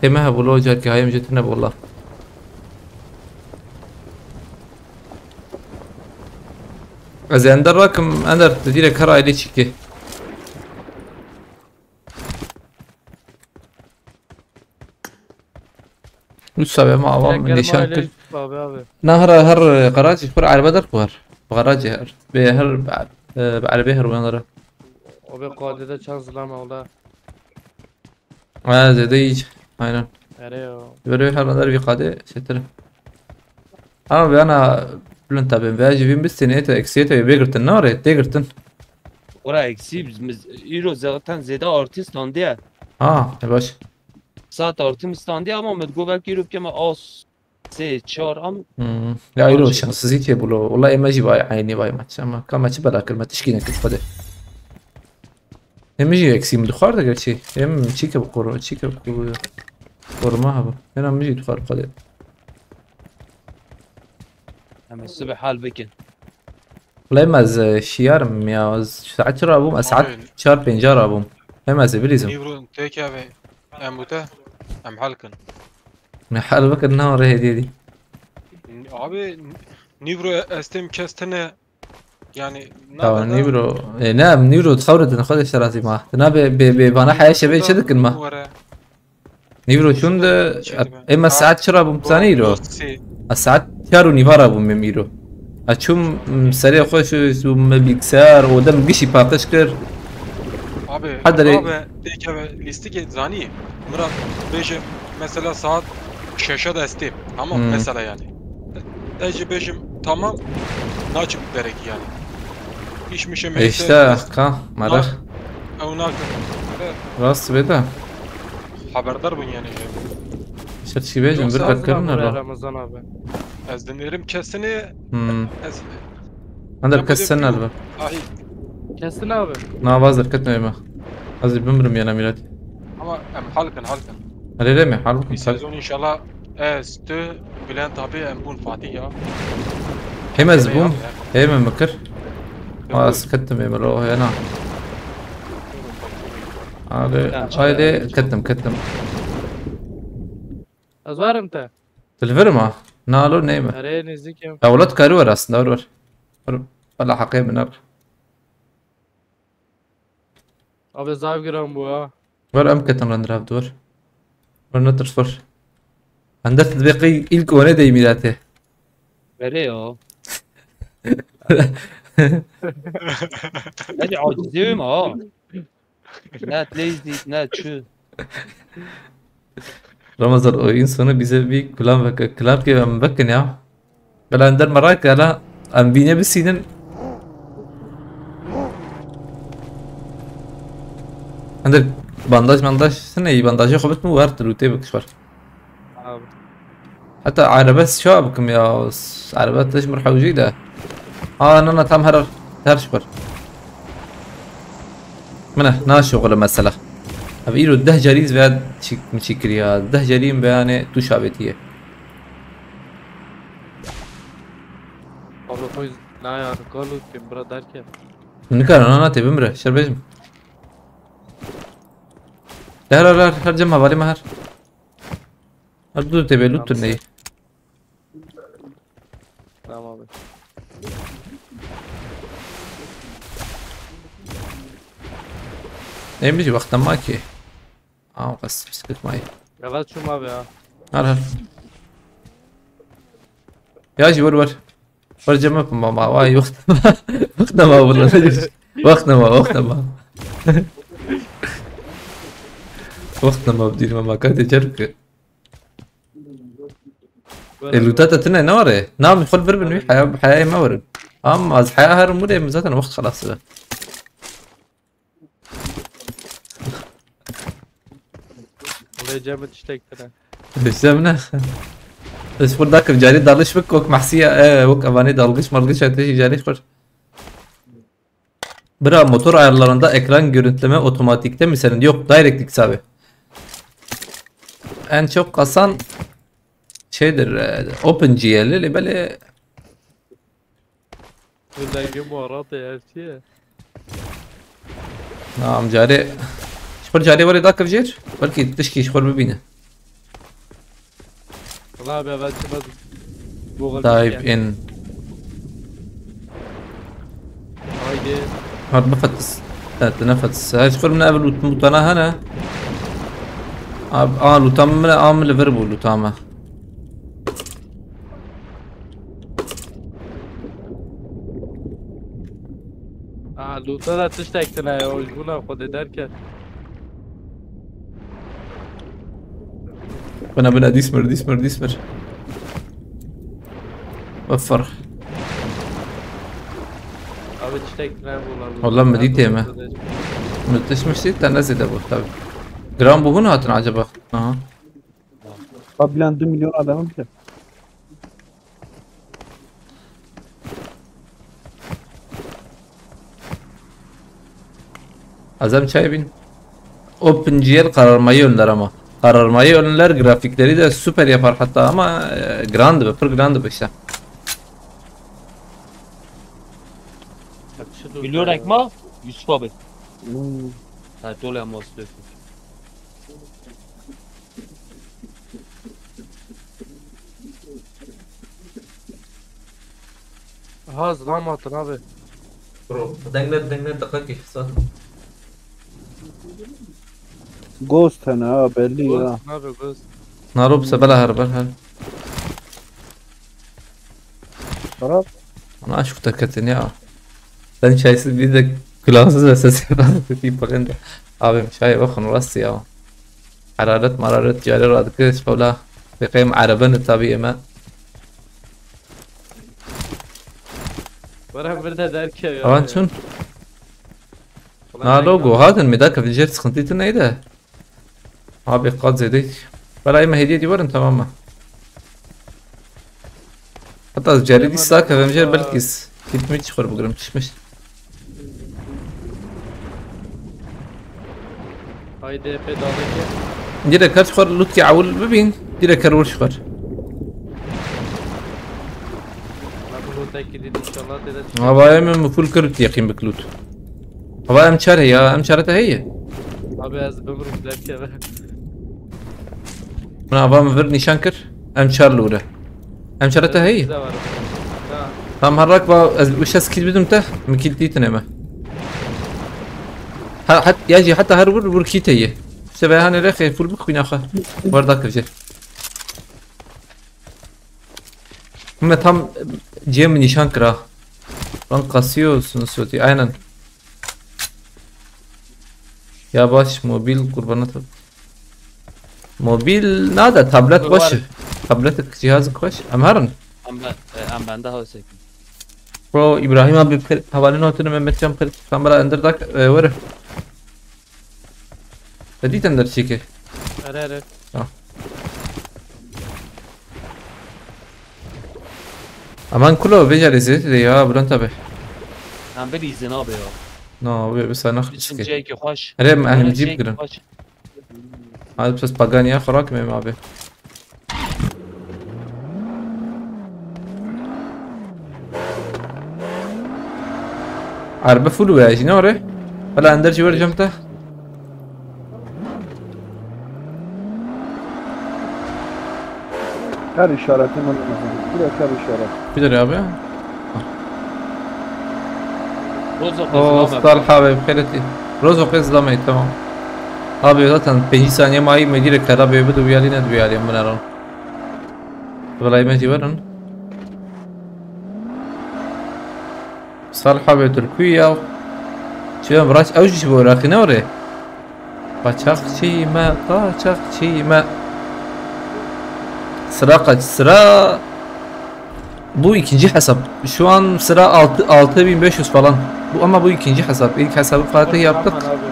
Heqê me hebû lo, carkê hayê min jê tune bû, walla. Ez ê Ender rakim, Ender, tu direk her ailê çîkê. Wisa be ma avam Direkt nîşan gelme kir. Abi, abi. Na her, her garajê xwe erebe der xwar. Garajê her. Be her, e, be erebe her wanlara. O be qadede çan zilam oldu. Ha, zede hiç. Aynen. Ere yo. Böyle her nadar bir kade setir. Ama ben ha Bülent abi, veya jivin bir sene te eksiye te bir girtin, ne var ya, te girtin. Ora eksiği biz, biz euro zaten zede artist andiye. Ha, e baş. Saat artı mı standı ama medgo belki euro kema az. Sê, çar am. Hmm. Ya, îro şansizî tê bûlo. Wala ê me jî vay eynî vay maç. Ama ka me çi bela kir, me tişkî nekir xwedê. Ê min jî eksî min dixwar de gerçî. Ê min çîke bi qor-, çîke bi qor-, koruma hebû. Êna min jî dixwar xwedê. Em ê sibê hal bikin. Wala ê me ez, e, şiyar im ya. Ez saet çi rabûm? Ez saet Abi. çar pênca rabûm. Ê me ez ê bilîzim. Nîvro têkeve em bûte, em hal kin. Ne hal bikin, ne rê hediye dî. Abi, Nîvro estêm kes tine, yani, Tamam, nabeda. Nîvro. E, ne, Nîvro, xewre din, xwe de şerazî ma. Dina be, be, be, bana haya şevê çi dikin ma? Were. Nîvro çûn de, Çi dibe? ê me saet çi rabûm, zanî îro? Dost sê. Ez saet çar û nîva rabûm êm îro. Ez çûm, m, serê xwe şu, şu me bilgisayar, odem gişî paqij kir. Abi, Hadi re- abi, têkeve lîstikê zanî. Murat, bêje mesela saat şeşe de estê. Tamam, Hmm. mesela yani. Ez jî bêjim tamam, naçim derek yani. İş mişe E işte, meyse, ka, mara. Na-, ew nakim. Rast bê de. Haberdar bûn yani. Şer çi bêjim, Yoksa bir dakika Ramazan ne abi, la? Ramazan abi. Ez dinêrim kesini, Hmm. ez Hadi Ya kes bu sen da al bak. Ay. Kesin abi. Na vaz derketme ême. Ez ê bimrim yana milet. Ama em halkin, halkin. Hele deme, halkin. Bir sezon inşallah ez, tu, Bülent abi, em bûn Fatih ya. Hem ez Hele bûm, ya, ya. hem em kir. Yok, Ha, yok. ez kettim ême lo yana. Abi, Ya, haydi, çay. kettim, kettim. Ez varım te. Dilverim ha. Na lo neyme. Nereye nezikim? Ya, wala tu karî wer aslında, wer wer. Wer, wala heqê min er. Abi zaf giran bû ha. Wer em ketin render hevdu wer. Wer netirs wer. Ender tu dibê qey ilk one dey mîratê. Verê ya. Hadi acizê wê me ha. Ne Blaze ne çi. Ramazan, oyun sonu bize bir klan bak, klan ki ben bakın ya. Bela ender merak ya la. Em bîne bisînin. Ender bandaj mandaj, sen iyi bandajı xubit mi var, tu lute bakış var. Abi. Heta arabes şa bikim ya. Arabes leş mir hewcî de. Aa, na, na, tam her, her şikur. Mine, na şoxulu mesela. Abi îro deh carî ve çi, mi çi kiriya. Deh carî mi beyanê tu şabetiye. Abi koy, na ya, kalu kim bira derken. Nikar, na, na, te bimre, şerbejim. Her, her, her, her cem havali me her. Her du tebe lut Tamam, ney. Tamam abi. Neymiş vaktan ma ki? Aa, kas biskit may. Yavaş çum abi ya. Har har. Ya ji wer wer. Wer cem yapın mama. Vay yok. Vaktan ma bunlar. Wext nema, wext nema. Wext nema, dîr me makate cer ki. E, lûta te tine ne were? Na, min xwe li vir bin wî, heya, heya ê me werin. Am, az heya herim were, min zaten wext xelas dibe. Wê cem tiştek tine. Dişem ne? Ez xwe dakim, carî dalış bik, wek Mehsiya, e, wek evanê dalgıç malgıç, e, tişî carî xwe. Bira, motor ayarlarında ekran görüntüleme otomatikte mi senin? Yok, DirectX abi. En çok kasan şeydir, e, OpenGL, lê belê. Wêdagê muharatê her çi ye? Na, em carê, ji xwe carê were dakiv jêr. Belkî tişkî ji xwe bibîne. Wala be, ben çıkmadım. Dive in. Haydi. Hadi bifetis. Evet, nefetis. Her şey min ev lut-, lûtana hene. Ab-, a, lûta min, a, min li vir bû lûta me. A, lûta da tiştek tine ya, o ji bûna xwe dê derket. Bina, bina, dîs mir, dîs mir, dîs mir. Wefir. Abi tiştek tine bû lan. Wallah, min dîtê me. Min tişmiştî, te nezêde bû, tabi. Giran bû hûn hatin acaba? Aha. Abi, lan du milyon adamım ki. Azam çay bin. OpenGL kararmayı önler ama. Kararmayı önler, grafikleri de süper yapar hatta ama, e, grand bir, pır grand bir işte. Biliyor ekma? Yusuf abi. Hmm. Ha, dolu ama. Ha, zilam hatin abi. Bro, deng ne, deng ne, dakika ki, saat. Ghost hene ha, belli ya. Ghost abi, ghost. Naro bi sebela her ber her. Xerab. Ana aşk teketin ya. Sen çaysız bir de külahsız ve sesi nasıl tepeyim bakın da. Abim çay bakın orası ya. Hararet mararet cari radikı spola. Bekayım arabanı tabi yeme. Were bir de derkev ya. Avan çun? Ulan Na ne logo kadar- hatin mi dakika bir sıkıntı neydi? Abi qat zêde. Bela ême hediye dî werin, tamam mı? Hatta ez carî dîsa kevim jêr, belkî s-, kît mi çi xwe bigirim, çişmiş. Haydi pedaleke. Direkt her xwe lûtkê ewil bibîn, direkt her wir xwe. Hava em em full kir, yaqîn bik lût. Hava em çar heye, em çar te heye. Abi ez bimrim derkeve. Min ava min vir nîşan kir. Em çar li wir e. Em çar te heye. Bizde var. Ha. Tam her rak va ez uşe skil bidim te. Min kîl tîtine me. Ha, het, ya jî heta her wir, wir kît heye. Sebe hane rexê full bik xwîna xwe. Werda kir jê. Me tam cem nîşan kira. Lan kasıyorsun soti, aynen. Ya baş mobil kurbanı tab-, mobil nada, tablet Dur, boş. Var. Tablet cihazı boş. Em herin. Em ben, e, em bende hawse. Bro, İbrahim abi, pir, havalin otunu Mehmet Can pir, kamera endirdak, e, were. Te dît em derçîkê? Erê, erê. Ha. Aman kulo, vêca lê zêde ya, Bülent abi. Em bilîzin abi ya. No, wê bi sana Biçin xwişkê. Ceyke xweş. Erê, em Bana ehlim cî ceyke bigirin. Xweş. Hadi pes paganya xwe rakime abi. Erbe full wê jî ne were? Bela ender jî wer cem te. Her işareti mi lazım? Direkt her işaret. Bilir abi. Rozo O qezilame. Star abi xeyreti. Rozo qezilame, tamam. Abi zaten pêncî saniye mayî me direkt kara bê bidu viyalî ne duyalî min eran. Vilay me jî verin. Salih abi Türkü ya. Şu an Miraç ew jî ji bo Iraqî ne orê. Qaçakçî me, qaçakçî me. Sıra kaç? Sıra. Bu ikinci hesap. Şu an sıra altı, altı bin beş yüz falan. Bu, ama bu ikinci hesap. İlk hesabı Fatih yaptık. Aman abi.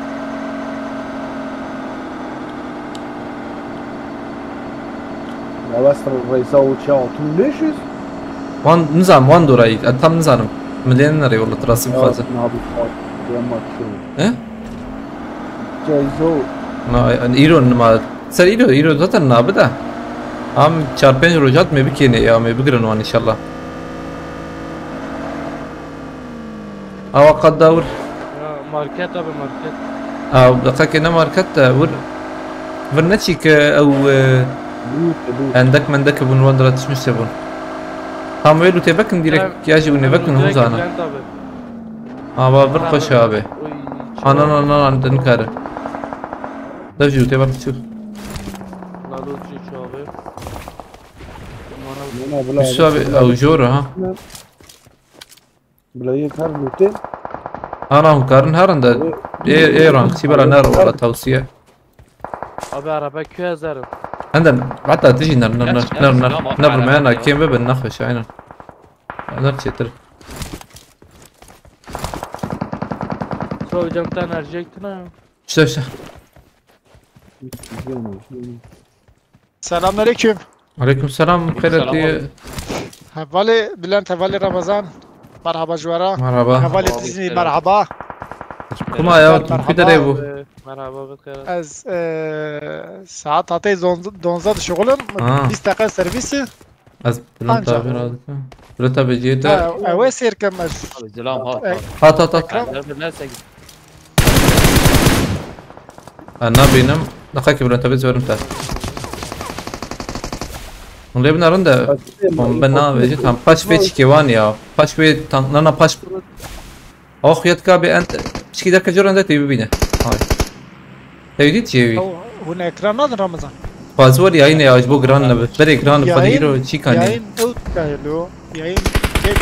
Ya Western Race'a uçağı altı bin beş yüz. Wan nizam, wan dorayî. E, tam nizanim. Milên nerê wala trasî bixwaze. Abi, He? Ceyzo. Na, yani îro nima. Ser îro, îro zaten nabi de. Am çar pênc roj hat me bikêne ya, me bigirin wan inşallah. Awa qat da wir. Ya, market abi, market. Aw, deqekê ne market de wir. Vir neçî ke ew, e, Lût, lût. Endek mendek bûn, wan dira tişmiş bûn. Tam wê lûtê vekin direkt, ya jî wî nevekin, hûn zanin. Bülent abi. Ava vir xweş abi. Oy, Anan, anan, anan, din kare. Dev jî lûtê ver çû. Lalo çû abi. Mena bila Yusuf abi, ew jor ha. Bila yek her lûtê. Ana hûn karin herin de. Ê, ê, ê rank, sî bela ner wala tavsiye. Abi araba kü ezerim. Hende hatta tijî ner, ner, ner, ner, ner, ner, ner, ner, kêm bibin, nexweş, aynen. Ner çêtir. Sonra hocam bir tane verecektin ha. İşte, işte. Selamünaleyküm. Aleyküm selam, Aleyküm selam abi. Hevalê Bülent, hevalê Ramazan. Merhaba ji we re. Merhaba. Hevalê Abi, Dizni, selam. Merhaba. Kuma ya, Merhaba. Merhaba, abi. Merhaba, abi, xeyr. Ez, e, saat hatê zon-, donza dişuxulim. Ha. Bîst deqe servîsî. Ez Bülent Anca. Abi razı. Bülent abi cihê te. Ha, ew ê sêr kim ez. Abi, zilam hat, E, hat. Hat, hat, hat. Ekran. Nerede, nerede? Ez nabînim. Nexakî Bülent abi zorim te. Hûn lê binarin de. Hûn ben navêjî tam. Paş vê çikê wan ya. Paş vê tam. Na, na, paş. Oh, yet ka bê en. Çikî derke cor ende tê bibîne. Hay. Tevî dît jê wî. Ew, hûn ekran nadin Ramazan? Fazla yayın ya, ji bo giran nebe. Berê giran nebe, Yayın, îro çî kanî. Yayın ew dikayê lo. Yayın geç.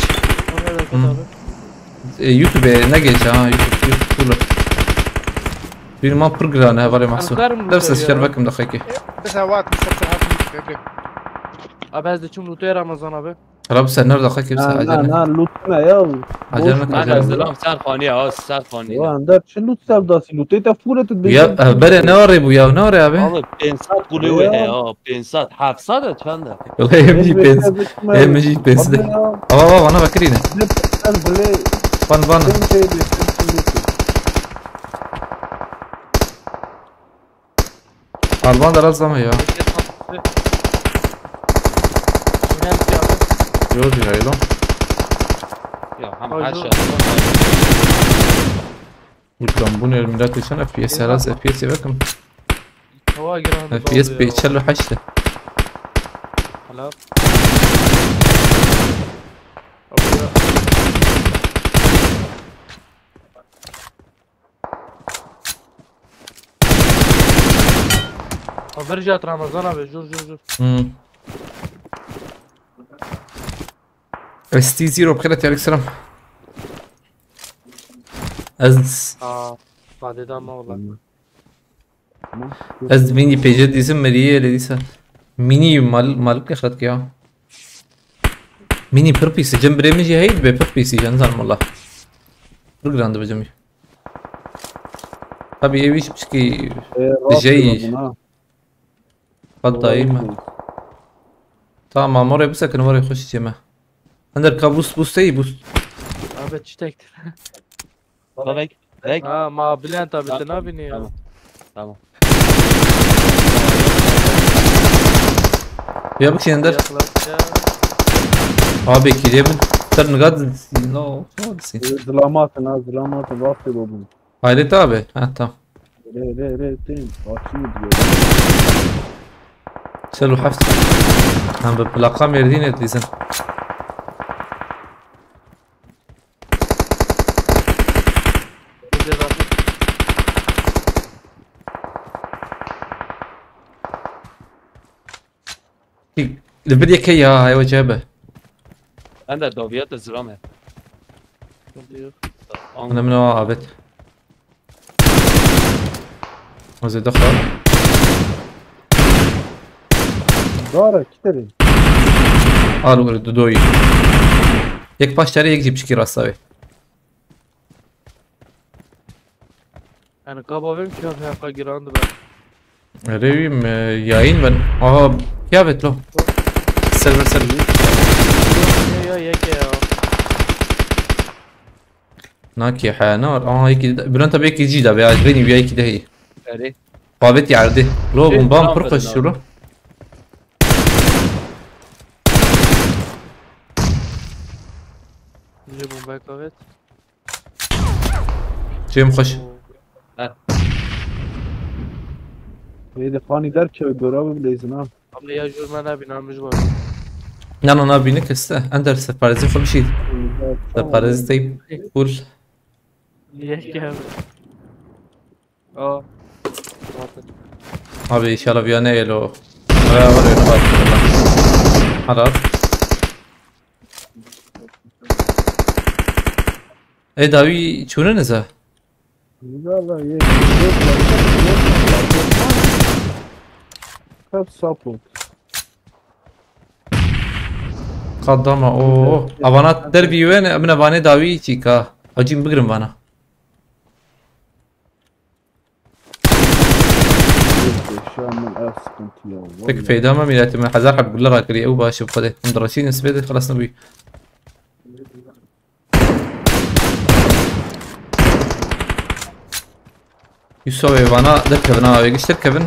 Ona da Hı. Abi. E, YouTube ne geç ha, YouTube, YouTube full. Benim ma pir giran he, var ya mahsur. Derse şer vekim da xekê. Mesela waqt mesela hatım. Abi ez diçim lûtê Ramazan abi. Rab sen nerede xekê Na, sen na, acele. Na, lût ne ya. Acele Boş ne, ver. Acele. Zilam ser xanî ya, ser xanî ya. Ya, ender çi lût sevdası, lûtê te fûre tu Ya, dibî. Ev bere ne arê bu ya, ne arê abi? Abi, pênc sed gulê wê Ya. Heye, ha, pênc sed, heft sed e, çend e? Wala hem jî Pênc pênc, beş sed. Hem jî pênc de. Abi ya. Ava, ava, vana vekirîne. Ne pênc sed gulê. Van, van. Sen şey bir, sen şimdi. Alman da razlama ya. Önemli abi. Gördü ya, lan. Ya, hem Ay, her yok. Şey. Lütfen bu ne millet için F P S, herhalde F P S bakın. Hava giren F P S bir çello haştı. Helal. Abi ya. Haber jî hat Ramazan abi, jur, jur, jur. Hmm. S T zero, bixêret, aleyküm selam. Ez Aa, badê da ma wala. Ez mînî pêje dîsim miriyê lê dîsa. Mînî mal, malik ne xelet ya. Mînî pir pîs e, cem birê min jî heyî dibe pir pîs e, nizanim wala. Pir giran dibe cemî. Tabii ev iş pişkî Ee, rahat dijeyî. Buna. Hat dayî me. Tamam, oraya bisekin, oraya xweş çê me. Hender ka boost, boost ey, boost. Abi çiçektir. Bek, bek. Ha, ma Bülent abi, tamam, te nabînî ya. Tamam. Tamam. Ya bikşin Ender. Yaklaşacağım. Abi ki cebin. Ter nigat. No, no, disin. Zılamatın ha, zılamatın. Rastgele olun. Hayret abi. Ha, tamam. Re, re, re, re. Açayım diyor. Çel û heft. Hem bi plaqa Mêrdînê dizin. Li vir yekê ya, ew cebe. Ende dawiya te zilam e. Ana min o abet. Zêde xwe. Dara kiterê. Al were dudoyî. Yek paş terê yek jî piçkî rasta wê. Yani kaba vim ki heqa giran dibe. Erê wî me yayîn ben. Aha, ya vet lo. Server server. Ya, ya, yeke ya. Nakî henar. Aha, yekî de, Bülent abi yekî jî de be, ya, beni bir yekî de heyî. Erê. Qavet yerde. Lo, bomban pir xweş lo. Nice bombayı kavet. Cem xweş. Ê de xanî derkeve gora bi bileyzin ha. Ama ya jur me nebîn amij var. Na na na bînik iste. Ender separezi xwe bişî. Separezi teyp full. Niye ki abi? Aa. Abi inşallah bir yana el o. Beraber oyunu başlıyorlar. Hadi at. E davi çûne neza? Valla ye. Hep support. Kadama o. Avana derbi wen, min avane davi çîka. Acim bigrim vana. Şu an ben ev sıkıntı ya. Peki vallahi. Feyda mı milletim? Hazar hep güller akri. Ev başı bu kadar. Hım da Raşid'in sibedi, xelas nabî. Yusuf abi, vana derkevin ha, abi, giştir kevin.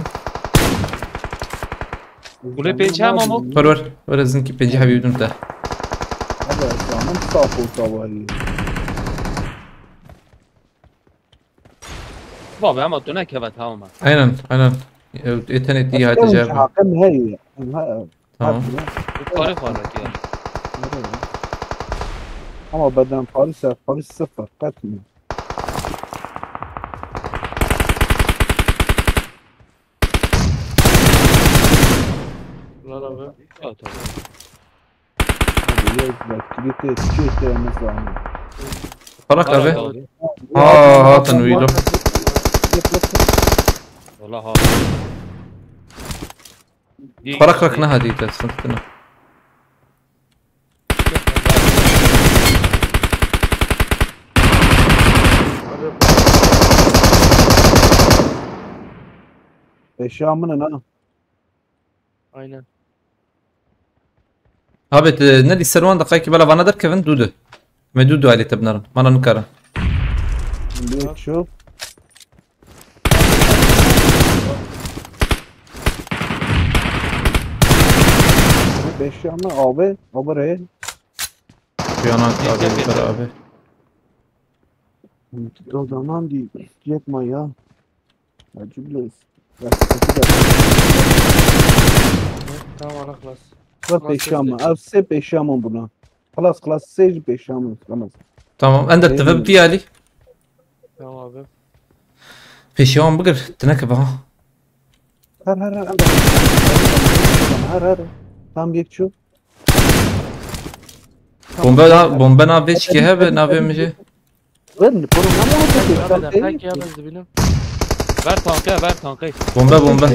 Gule pêçe ama mı? Ver, ver, ver, ez ki pêncî hebî bidin te. Hadi, canım sağ ol, sabahı. Baba, ama tu ne keve, tamam mı? Aynen, aynen. E, internet iyi, hadi cevap. Hakkım hey. Ha, Tamam. Hadi ya. Karı karı ki. Nereye? Ama beden Paris, Paris sıfır. Kaçmıyor. Lan abi. At abi. Hadi ya, bak, kilitli, kilitli yalnız lazım. Parak Parak abi. Abi. Ha, ha, tanıyorum. Valla ha. Parak rak ne hadi, sıkıntı ne? Eşya mı ne lan? Aynen. Abi, te, ne dî ser wan deqayekî bela vana derkevin dû de. Me dû dû alî te binarin. Mana nikarin. Bir şu. Beş yanı abi. Abi re. Piyano abi, abi. O zaman değil. Yetme ya. Acı biraz. Tamam, ana xlas. Xlas, peşama. Ev sê peşama buna. Xlas, xlas, sê jî peşama, xlas. Tamam, ender teve bi alî. Tamam abi. Peşama bigir, tine ki bana. Her, her, her, ender. Her, her. Tam bir çu. Bombe da, bombe na veç ki hebe, na vemje. Ver, bunu ne muhabbet Abi, etsen, ben değil tek ya, ki? Ben zibinim. Ver tankı, ver tankı. Bombe, bombe.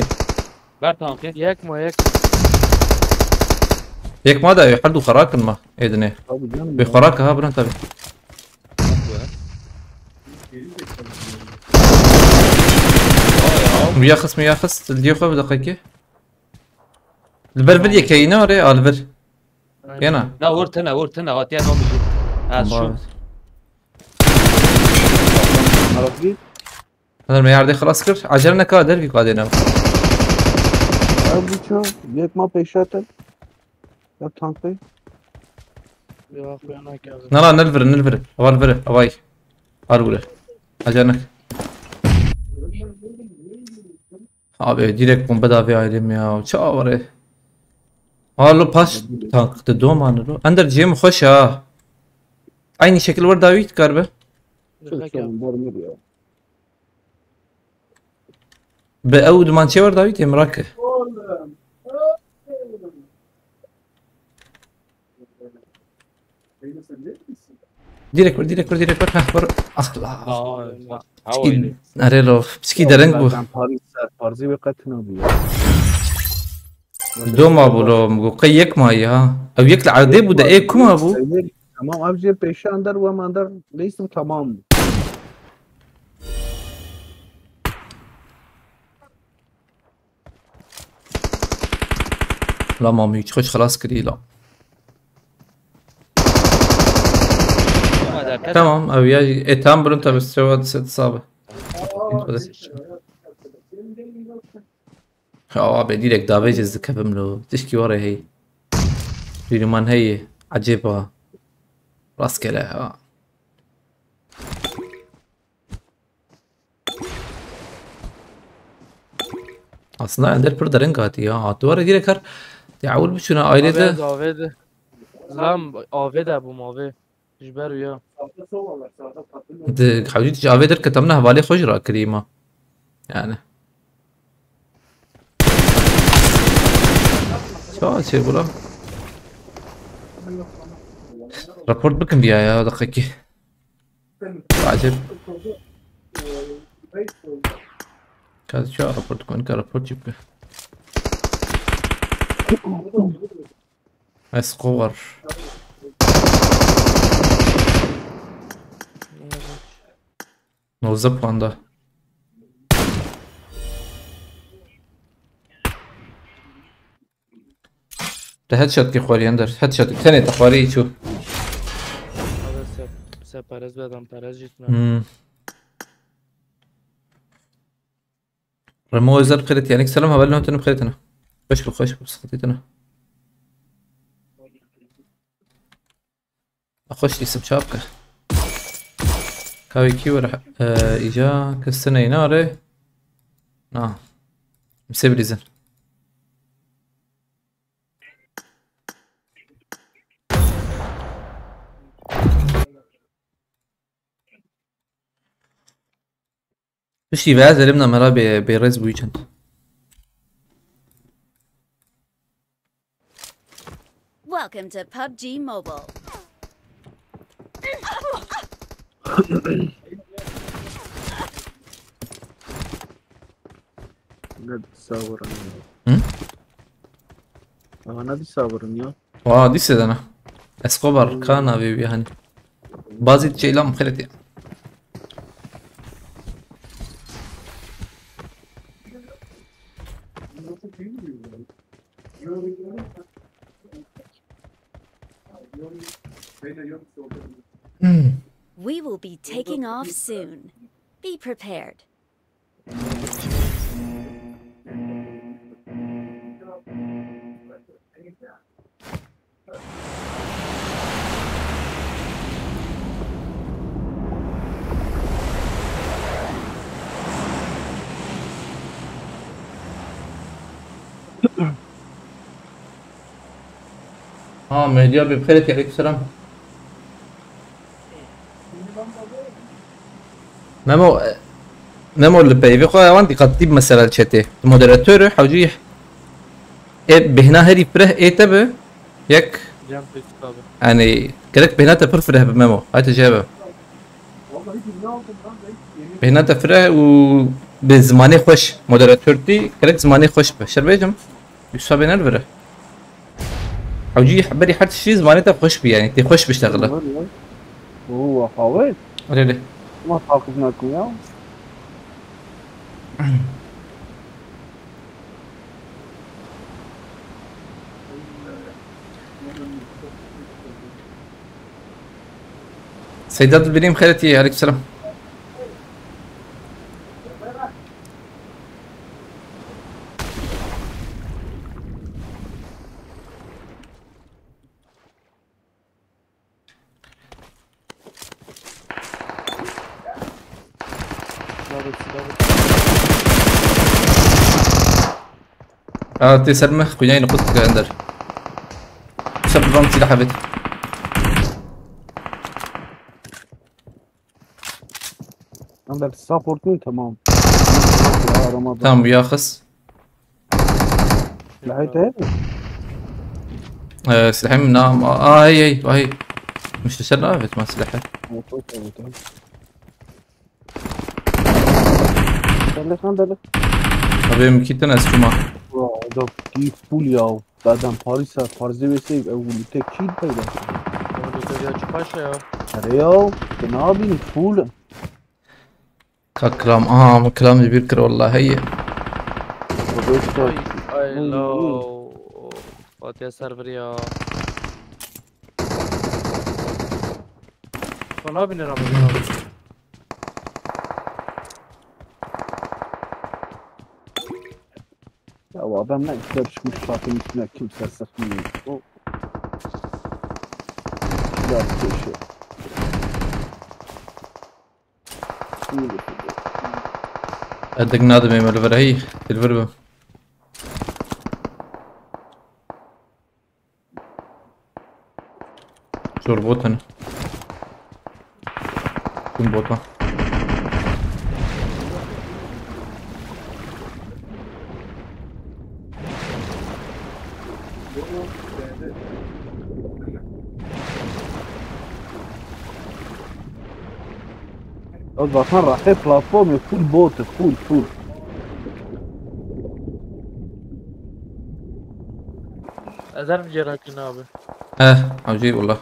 Ver tankı. Yakma, yakma. Yakma da, her du xarakin ma, edine. Tabii canım Bir ya. Xarak ha, buran tabi. Müyaxis, müyaxis, diyor xo bir dakika ki. Li ber vir yekeyî ne are, al vir. Aynen. Yena. Na, wir tine, wir tine, hatiye nom jî. Ez şu. Arabî. Hadi me yerde xelas kir. Acele neka, dervî kadê ne. Ev biço, yek ma pêşate. Ya tankı. Ya, ya, ne kadar. Nala, nil vir, nil vir. Aval vir, avay. Al gure. Acele nek. Abi direkt bombe da vê ayrım ya. Çavare. Alo pas tank de doman lo. Ender cem xoş ha. Aynı şekil var David karbe. Çok sorun var mı ya? Be ew duman çe var David emrak. Direkt vur, direkt vur, direkt vur. Heh, vur. Ah la. Aa, ha Piçkî, öyle. Erê lo, piçkî dereng bû. Ben Paris, Paris'i bir katına bu ya. Doma bû lo, min got qey yek mayî ha. Ew yek li erdê bû de ê kuma bû? Tamam abi, cem peşe andar ve mandar, neyse, tamam. La mamî, xweş xelas kirî la. Tamam, ew ya, e, tam birin tabi, sewa set sabe. Ya abi, direkt davê jî dikevim lo. Tişkî were hey. Dûrîman heye. Ecêb ha. Rastgele ha. Aslında Ender pir dereng hatî ya. Hatî were direkt her. Ya ewil biçûne ailê Avê de. de, avê de. Lan avê de bûm avê. Ji ber ya. Di hewcî tijî avê derkete min hevalê xwe jî rakirî ma. Yani. Ça çê bula? Raport bikin diya ya, deqekî. Acil. Ka ça raport kon, ka raport çi bike? Ez kovar. Nozdeh puan da. Te headshot ki xwarî Ender. Headshot. Tenê te xwarî çû. Hadi se, se perez ve adam perez jitme. Hmm. Remo Özel bixêret yani. Selam, hevalên hotun bixêret ne. Xweş bi, xweş bi, sıkıntı ne. Xweş dîsim çap ke. Kawê kî were, e, îca kesine inare. Na. Misê bilîzin. Piştî ve ez elimna mera bê, bê rêz bûyî çend. Welcome to PUBG Mobile. Ne sabirim. Hı? Ama ne bir sabirim ya. Wa dîse dana. Escobar ka navê wî hani. Bazî çeylam xelet ya. We will be taking off soon. Be prepared. Ha, Mehdi abi, bixêret, aleyküm selam. Memo, e, Memo li peyvê xwe ewan dîqatlî bi mesela li chatê. Moderator e, hewcî ê bêhna herî fireh ê te bi yek. Cem pek abi. Yani gerek bêhna te pir fireh bi Memo. Hayte jê be. Bêhna te fireh û bi zimanê xweş. Moderator tî gerek zimanê xweş bi. Şer bêjim. Yusuf abi ne li vir e? Hewcî berî her tiştî zimanê te xweş bî yani. Tê xweş biştexile. Oo, hawê. Öyle öyle. Ama takip nakim ya. Seyda Dilbirîm xêretî, aleyküm selam. Silah ver, silah ver. Aa, tê ser me, xwînayê nixust dike Ender. Ser bi van silah evet. Ender, supportun tamam. Aramadım. Tamam, bu yaxis. Lahayt heye mi? Ee, silahım nam. Aa, hey, hey, hey. Müşteşer ne evet ma silahı. Motor komutan. Sen de, sen de. Abi, em kî tune ez çûma. Wa, da kî full ya. Zaten Paris'e, Paris'e ve seyf, ev lüte kî peyda. Ama lüte ya çi paşa ya. Ere ya, tu ne yapayım, full. Ka kilam, aha, min kilam jî bîr kir, wallahî. Ay, ay, Ay, lo. Fatih server ya. Sana biner abi. Ya, o adam ne ister çıkmış, zaten üstüne kimse sıkmıyor. O biraz köşe. Ez deng nadim ê me li vir heyî, li vir bim. Zor botin. Tüm bota. Ya zaten rakip platform ya, full bot, full, full. Ezer mi cerakin abi? He, hacı valla.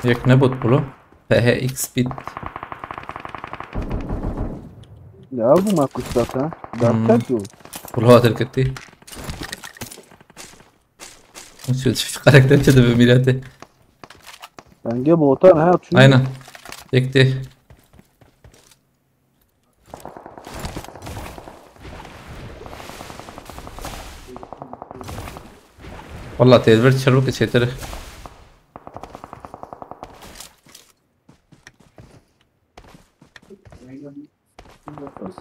Yek ne bot bulu? F H X bit. Ya bu makus zaten. Hmm. Dark tu. Bulu adır gitti. Şu çift karakter çi de bir mirate. Bence botan ha, çünkü Aynen. Yekti. Valla tedbir çirvik çêtir.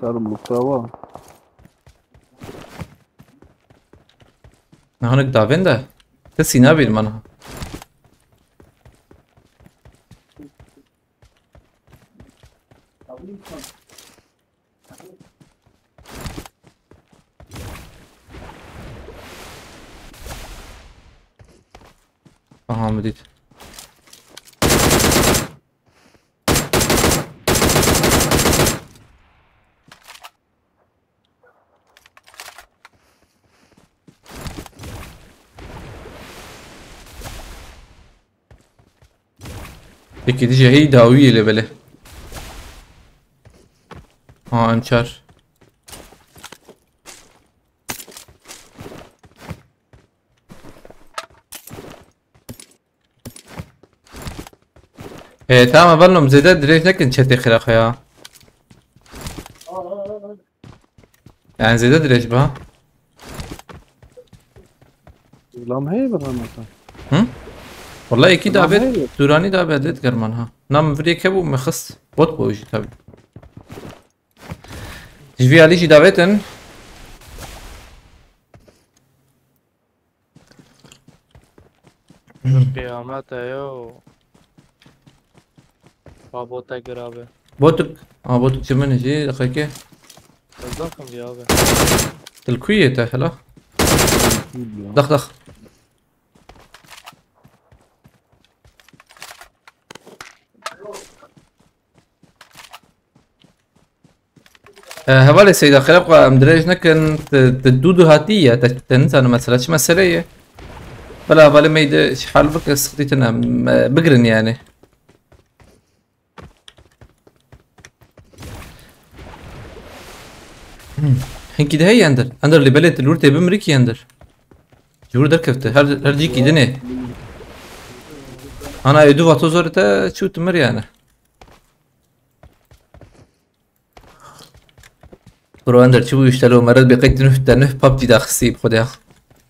Sarım muhtava. Nahanik davên de. Te sîna bîr mana. Aha, min dît. Peki, dije hey dawiyê lê belê. Ha, em çar. E, tamam, balım, zêde dirêj nekin çetê xira xwe ya. Yani zêde dirêj ba. Lam heye bir anlatan. Hı? Vallahi iki Lam davet, heye. Durani davet lê digerman ha. Nam vir yek hebû me xist. Bot bû jî tabi. Ji vî alî jî davetin. Qiyamete yo. Babota gir abi. Botuk. Aa, botuk çi min jî, deqeke. Ez zaxim ya abi. Til ku yê te hela? Dax, dax. E, hevalê Seyda, xerab xwe em dirêj nekin, te, te dû dû hatî ye, te, te nizanim mesela çi mesele ye. Bela hevalê me de ji hal bike, sixtî tine, em, e, bigirin yani. Hmm. Hinkî de heye Ender. Ender, lê belê tu lûr tê bimirî kî Ender. Ji wir derkefte. Her, her cîkî dinê. Ana, ê du vato zor te çû tu mir yani. Bro Ender, çi bû işte lo, meret bê qey tu nuh te nuh PUBG daxistî bi xwedê.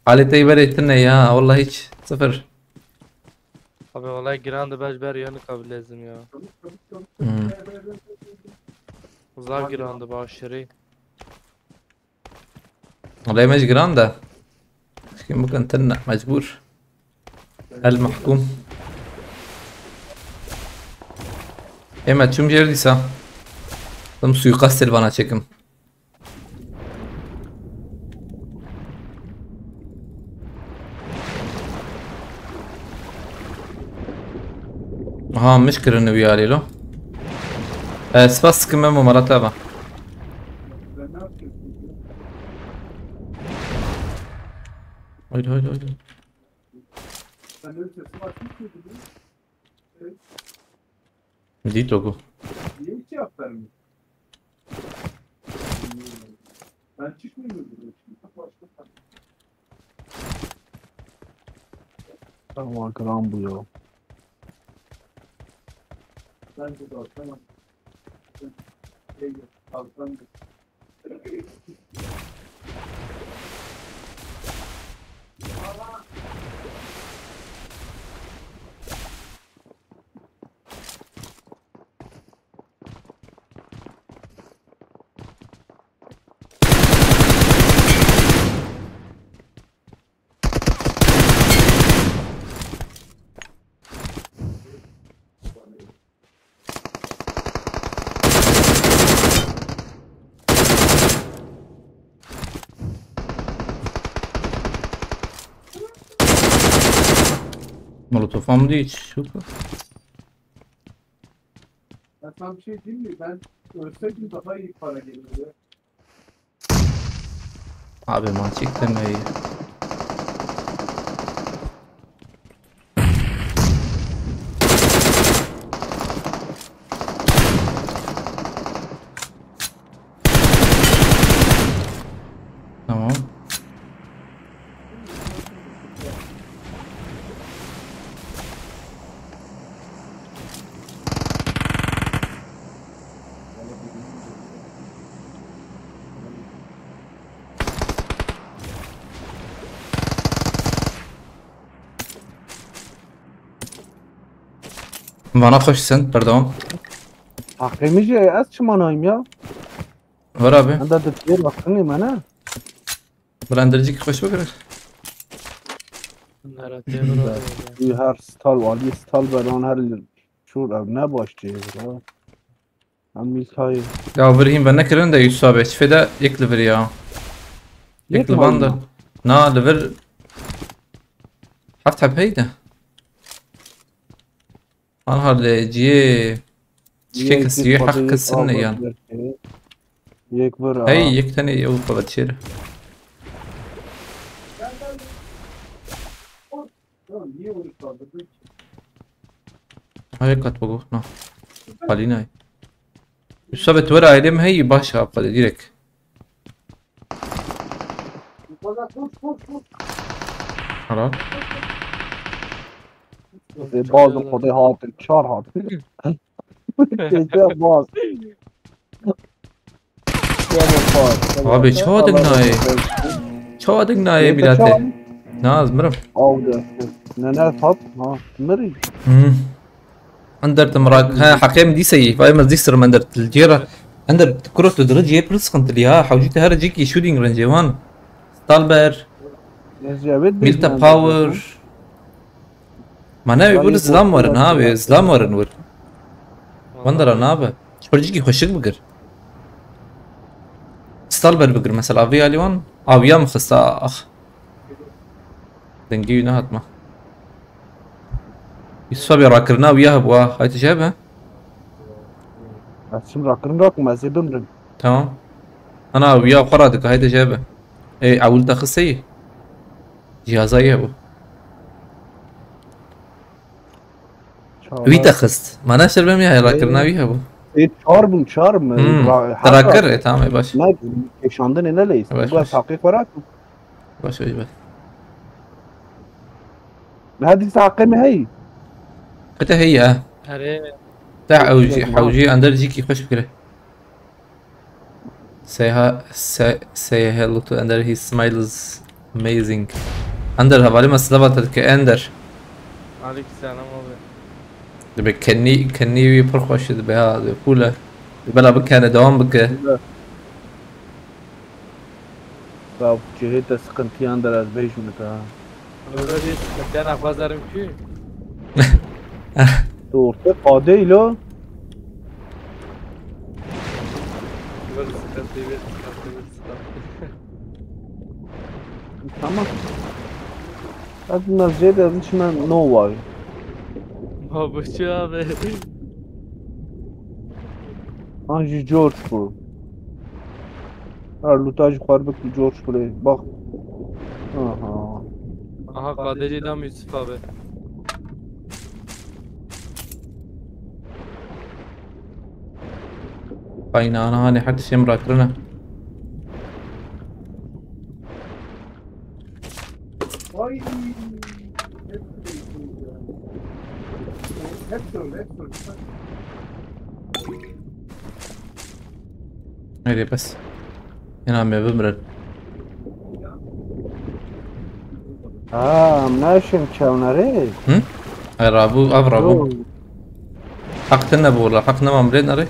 Halê te berê tune ya, wallah hiç, sıfır. Abi vallahi giran dibe ji ber yanika bi lezim ya. Hmm. Zaf giran dibe aşırı. Vallahi me jî giran da. Şikî bikin tune, mecbur. El mahkum. Ê me çûm jêr dîsa. Dim suikastê li vana çêkim. Tamam, miş kirin wî alî lo. E, spas dikim, Memo, mala te va. Haydi, haydi, haydi. Dîto ku. Tamam, kram bu ya. Molotofam değil, çok. Ben sana bir şey diyeyim mi? Ben ölseydim daha iyi para gelirdi. Abi, maçı demeyi. Tamam. Vana xweş sen, berdewam. Haqê min jî ez çima nayim ya? Ver abi. Enda di piyê rastînê me ne? Blendercik xweş bikir. Neratê bro. Wî her stal, alî stal beran her li şûr ev ne baş çêbir ha. Em mîltayê. Ya vir hîn ve nekirin de Yusuf abi, çi fêde yek li vir ya. Yek Yek li van de. Mayî. Na li vir heft heb heyde. Anha li ciyê çikê Yek kesî yê heq kesin ne yan. Yek bir Hey, a. Yek tenê ew xwe çêr. Hayır, kat bak, na. Halî nayê. Yusuf abi, tu were ailê min heyî, baş e, Xwedê direk. Helal. Ê, bazı Xwedê hatin, çar hatin. Tête baz. Abi, çawa ding nayê? Çawa ding nayê Neyse, milete? Çawa? Naz, mirim. Av de. Ne, ne, tat? Ha, miri. Hmm. Ender tim rak. Ha, haqê min dîse yî. Vay, min dîs rim Ender. Til cêra. Ender, kuro tu diri cê pir sıkıntılı ya. Hawcî te her cîkî shooting range wan. Stalber. Milta Power. Mana wî bir zlam werin ha, wê zlam werin wir. Wendera nabe. Çi pircikî xweşik bigir. Stalber bigir mesela, vî alî wan. Awiya min xista, ax. Dengî wî nehatma. Yusuf abi, rakirina wiya hebû ha. Haytê jebe. Ez çim rakirin rakim, ez ê bimrim. Tamam. Ana wiya xwe radike, haytê jebe. Ê, ewil te xist heyî? Cihazayê hebû. Çawa? Wî te xist. Mana şerbem ya, rakirina wî hebû. Ê, çar bûn, çar mı? Hmm. Ra-, Te rakir, e, tamam, e, baş. Ne, kêşandinê ne leyîs. Baş, Bu baş. Taqî xwe rakim. Baş, baş, baş. Hadi saqê mi hey? Qite hey ya. Erê. Te hewcî, hewcî Ender cîkî xweş bikire. Say ha-, say, say hello to Ender, his smile is amazing. Ender, hevalê me silava te dike, Ender. Aleykümselam abi. Dibe kenî, kenî wî pir xweş dibe ha, dibe cool e. Bela bikene, devam bike. Güzel. Ya, cihê te sıkıntıya Ender, ez bêjim te ha. Öyle bir sıkıntıya nafazlarım ki. Tu orta qadê îlo. Böyle sıkıntı, bir sıkıntı, bir sıkıntı. Tamam. Ez mezcê de ez çime no way. Babuçu abi. An jî George bû. Her lûta jî xwe bikî George kulê. Bak. Aha. Aha, Kadirî dam Yusuf abi. Qayna ana hanê her tiştê min rakirine. Hadi bes. Ena me bimirin. Ha, em naşin çewnarê. Hı? Ay, rabû, av rabû. Yo. Haq tine bû la, haq nema mirê nare.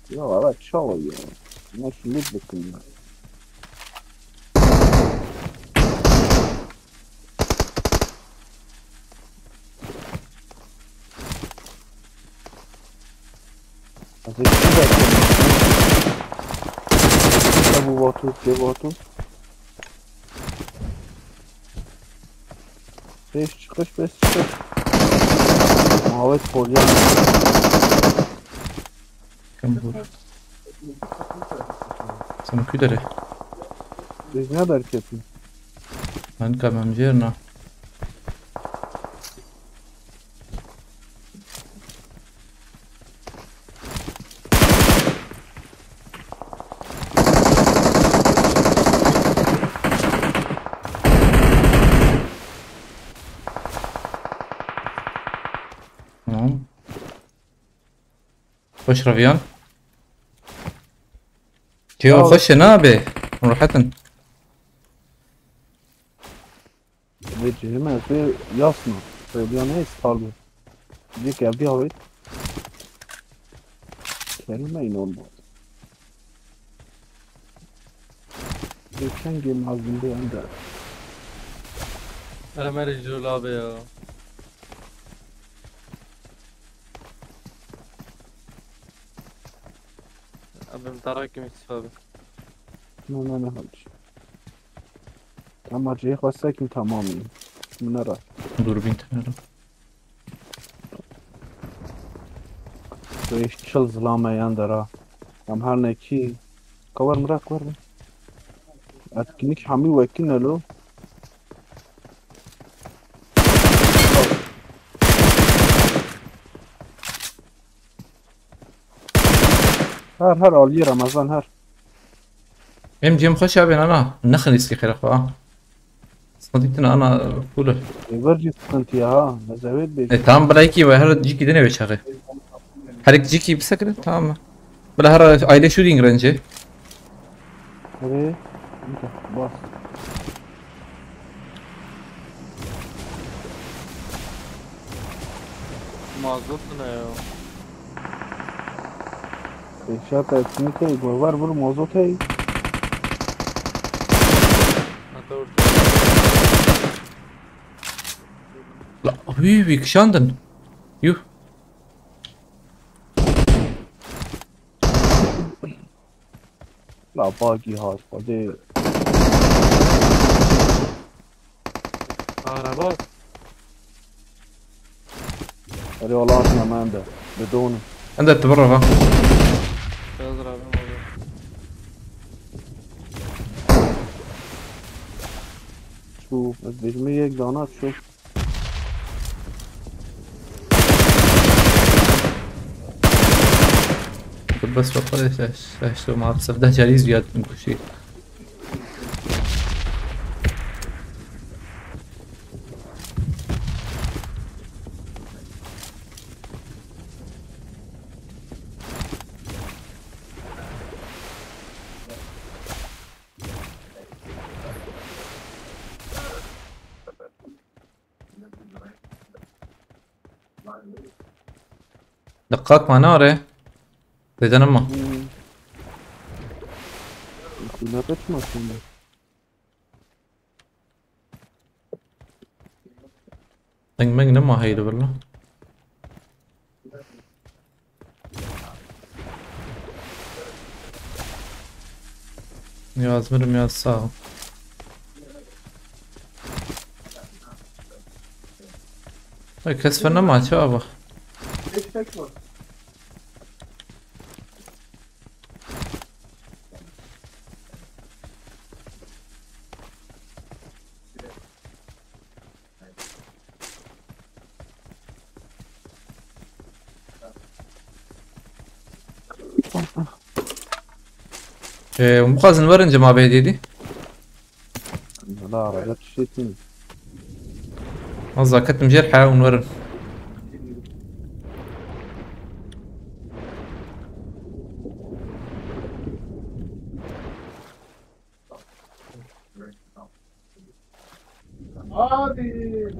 Ya, ara çawa ya. Nasıl ne bakın ya. Ez ê çi derkevim? Çi bu vatu, çi vatu? Beş çıkış, beş çıkış. Muhabbet polyan. Kim bu? Sen kü dere. Biz ne derkevim? Ben kamemciyerna. Tamam. Xweş reviyan. Kêwa xweş e, nabe. Hûn rehet in. Vê cihê me ez ê yasna. Rêdiya neyê star bû. Cik evdî havêt. Kelime inanmaz. Vê çengê mezin bê em de. Hele me rê jû labe ya. Abi, em tarak kim istifa be. Ne, ne, ne, hacı. Ama cihê xwe sekin tamam in. Min nera. Durbîn tenera. Vê çil zilame yan dera. Em her nekî. Kawer mirak wer. Etkinlik hemî wekî ne lo. Her, her aliyê Ramazan her. Em cem xweş abin ana. Nexin riskê xêra xwe, ha. Sıkıntı ana, cool. Êver jî sıkıntı ya, ha. Nezewet bê. E, tamam, bırak ki, her ciki dene ve çağı. Her iki ciki bir sakın, tamam mı? Bila her aile shooting range. Erê, bas. Mazot ne ya? Pêşa te çi nikey, govar vur, mazot hey. Hata orta. La, hû, wî kişandin. Yuh. La bagî hat, Xwedê. Araba. Erê, wala hatina me ende. Bidon. Ende tu birra, ha. Çû, ez bêjim yek dana çû. Bes bak, şaş, şaş, şaş, ma bi sevda carî ziyad kuşî. Diqat ma nare. Zêde nema. Hmm. Kulaket mi aslında? Deng meng nema heydi valla. Yaz mirim yaz sağ ol. Ay, kes fe nema, çawa? Ee, hûn bixwazin werin cema bê dîdî? Wala arada tiştê tînin. Ez zaketim jêr he, hûn werin.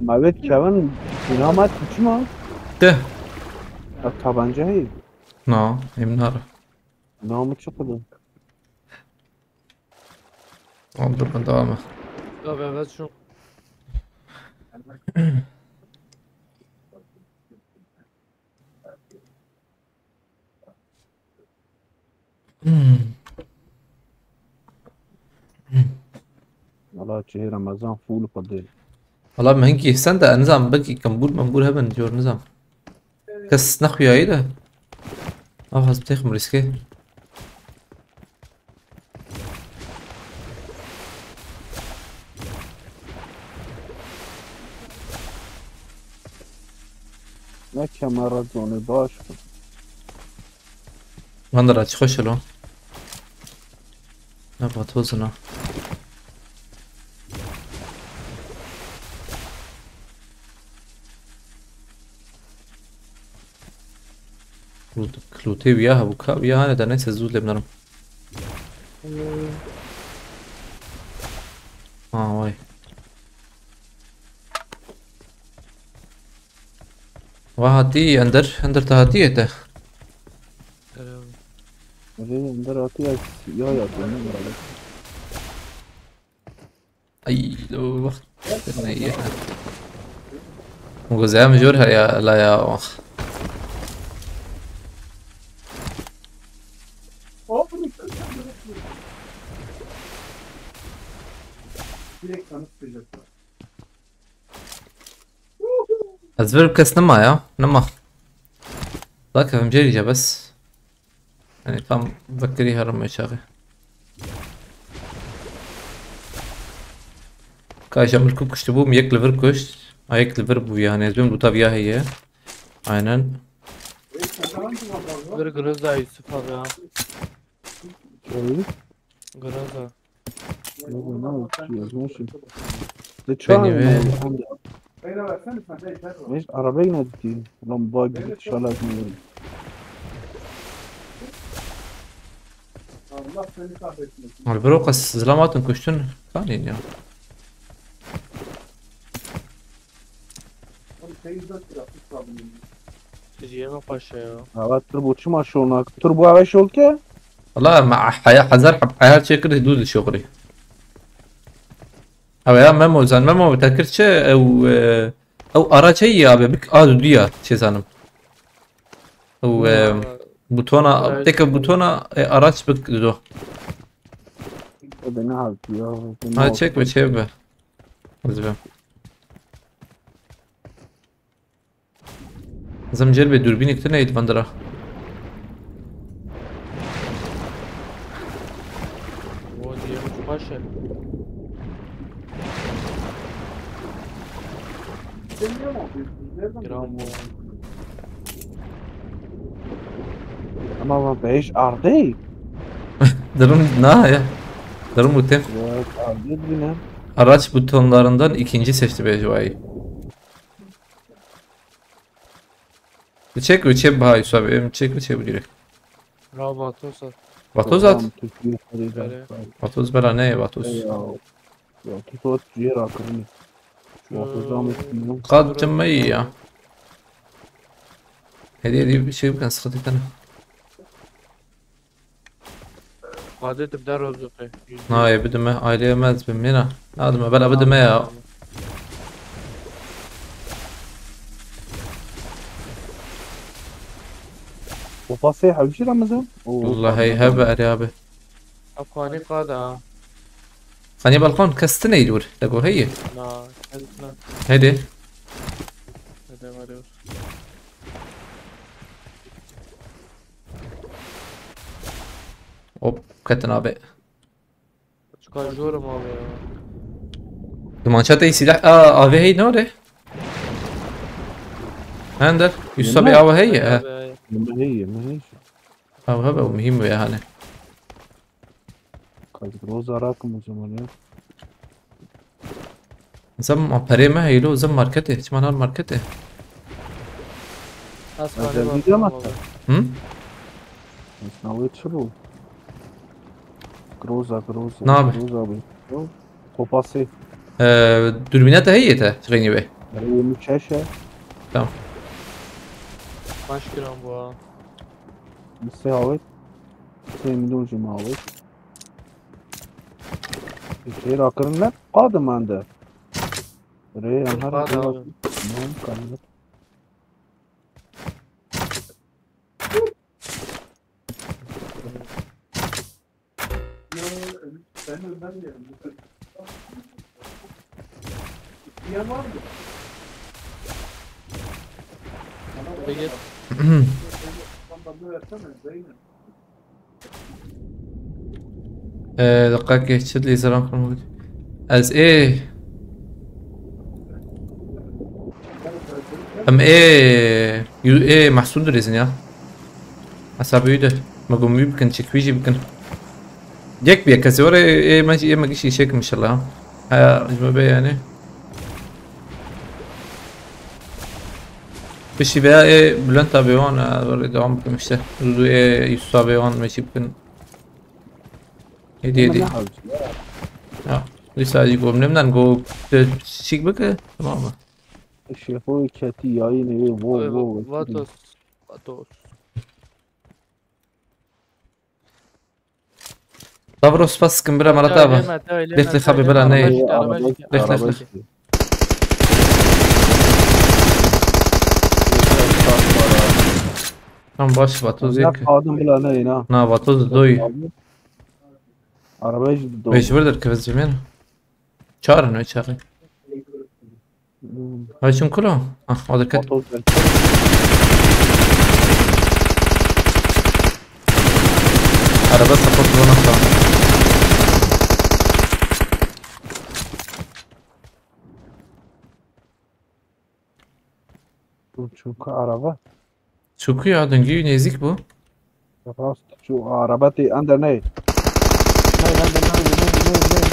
Ma wê dikevin, sîna ma tu çima? Ti. Ya tabanca heye. Na, em nara. Namı çıkmadı. Tamam, dur, ben devam et. Ya ben, ben şu Hmm. Valla çihê Ramazan full xwedê. Valla min hinkî sen de nizam, belkî kembûr membûr hebin, jor nizam. Kes nexuyayî de. Av haz bitêxim riskê. Ne kemera zonê baş bû. Van dira çi xweş lo. Ne vatozina. Lut-, lûtê wî ya hebû ka wî ya hane de neyse zû lê binerim. Ha, vay. Va hatî ender, ender te hatiye te. Erê, ender hatî ez ya ya dönüm herhalde. Ay, lo, bak. Ne iyi. Bu güzel mi jor ya, la ya, oh. Ez vir kes nima ya, nima. Bak, em jêrî bes. Yani tam vekirî herim çaxê. Ka ji min ku kuştibûm, yek li vir kuşt. A yek li vir bû yani. Ez bim duta viya heye. Aynen. Bir Groza Yusuf abi ya. Şey, Groza. Ne bu, ne bu? Yazmışım. De çağır. Beni mi? Hiç arabaya ne diyor? Lan bak gidip şalat mı? Al bro, qas zilam hatin kuştin. Kanîn ya. Tijiyê me xweş e ya. Ava turbo çima şonak? Turbo ava şol ke? Valla me haya hezar heb haya çêkir dû di şoxirî. Ew ya Memo, zan Memo te kir çi? Ew, e, ew araç heye ya be, bik a dû ya, çê zanim. Ew, e, butona, teke butona, e, araç bik do. O da ne haltı ya? Ha, çek be, çek be. Ez be. Zemcel be, durbînek tune yê di van dira. O diye mi baş e? Gram o. Ama ben beş ardı. Durum ne ya? Durum bu tem. Ya, ardı bile. Araç butonlarından ikinci seçti be Cevahir. Çek ve çek baha Yusuf abi. Em çek ve çek bu direkt. Bravo, Vatoz at. Vatoz at. Tamam, Türkiye sarıydı. Öyle. Vatoz bela ne Vatoz? Ey ya. Ya, Vatoz at, ciğer akıllı. Şu Vatoz Ee, Ahmet bilmiyorum. Qad cemmeyi ya. Hediye diye bir şey, bir sıkıntı tane. Qadê tu bide rozixê. Nayê bidime, aileye me ez bim, nêna. Nadime, bela bidime ya. Tamam. Opa sê hewcî Ramazan? Oo, Wallahi Ramazan. Hebe erê abi. Afxanî qada. Xanî balkon kestin ey dûr. Lego heye. Na, ez na. Hede. Hede, hede. Hop, ketin abi. Çika jor im abi ya. Dumançe te silah. Aa, A V hey ne ore? Hender. Üsta bir A V hey. Abi, abi. Yemeği, yemeği. Abi, abi, o mühim bu yani. Kaç Groza rakım o zaman ya. Zem ma perê me heylo, zem marketê. Çima nan marketê? Asmane. Hı? Esnavê çi bû? Groza, Groza. Ne abi? Groza bû. Kopasê. Ee, dürbüne te heye te, Reyni Bey. Reyni çeşe. Tamam. Kaç gram bu ha? Misê awêt. Sê milyon jî me awêt. Şehir akırın ne? Kadı mende. Rê em her Kadı abi. Tamam, kanlı. Peki. Ee, diqekê çi lêzeran xirm. Ez ê. Em ê. Yu ê Mahsun dirêzin ya. Hesabê wî de. Me gum wî bikin, çek wî jî bikin. Yek bi yek kesê were ê me jî, ê me gişî şek inşallah. Ha, ji me be yani. Piştî veya ê Bülent abi wan, e, were devam bikim işte. Zû ê Yusuf abi wan me jî bikin. Hêdî, hêdî. Ya, dîsa jî got, ne bileyim, got, tu çîk bike, tamam mı? Şefo keti yayın evi, vo, Oy, vo, vo. Vatos, Vatos. Stavros, spas dikim, bira, mala te ava. Lêx, lêx, abi, bira, ne? Lêx, lêx, lêx. Tam baş, Vatos yek. Adım bile ne, ina? Na, Vatos doy. Arabaya jî dido. Mecbur der kevez cemên. Çar ne çaxi. Hmm. Ay çim kula. Ah, o dikkat. Motor belki. Araba support bana sağ. Çünkü araba. Çuku ya, dengî nêzîk bû. Rast, şu araba tê ender ney. Ney, ender ney, ney, ney, ney, ney.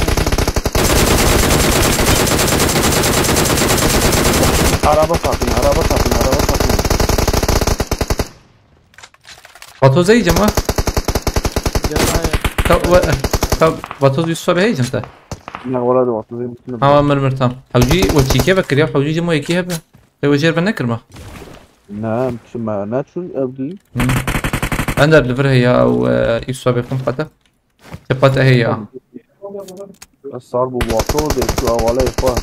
Araba satın, araba satın, araba satın. Vatoz heycim ha? Cemaye. Ta, va-, ta, Vatoz Yusuf abi heycim te? Ne, wala de Vatoz heycim. Tamam, mir, mir, tamam. Hewcî we çîkê vekir ya, hewcî cimo yekî hebe. Te we jêr ve nekirma? Ne, çi me, ne çû ev dî? Hı. Ender li vir heye ew, e, Yusuf abi xum xate. Te pat heye ya. Ez sar bû Vato de şu awaleyê xwe.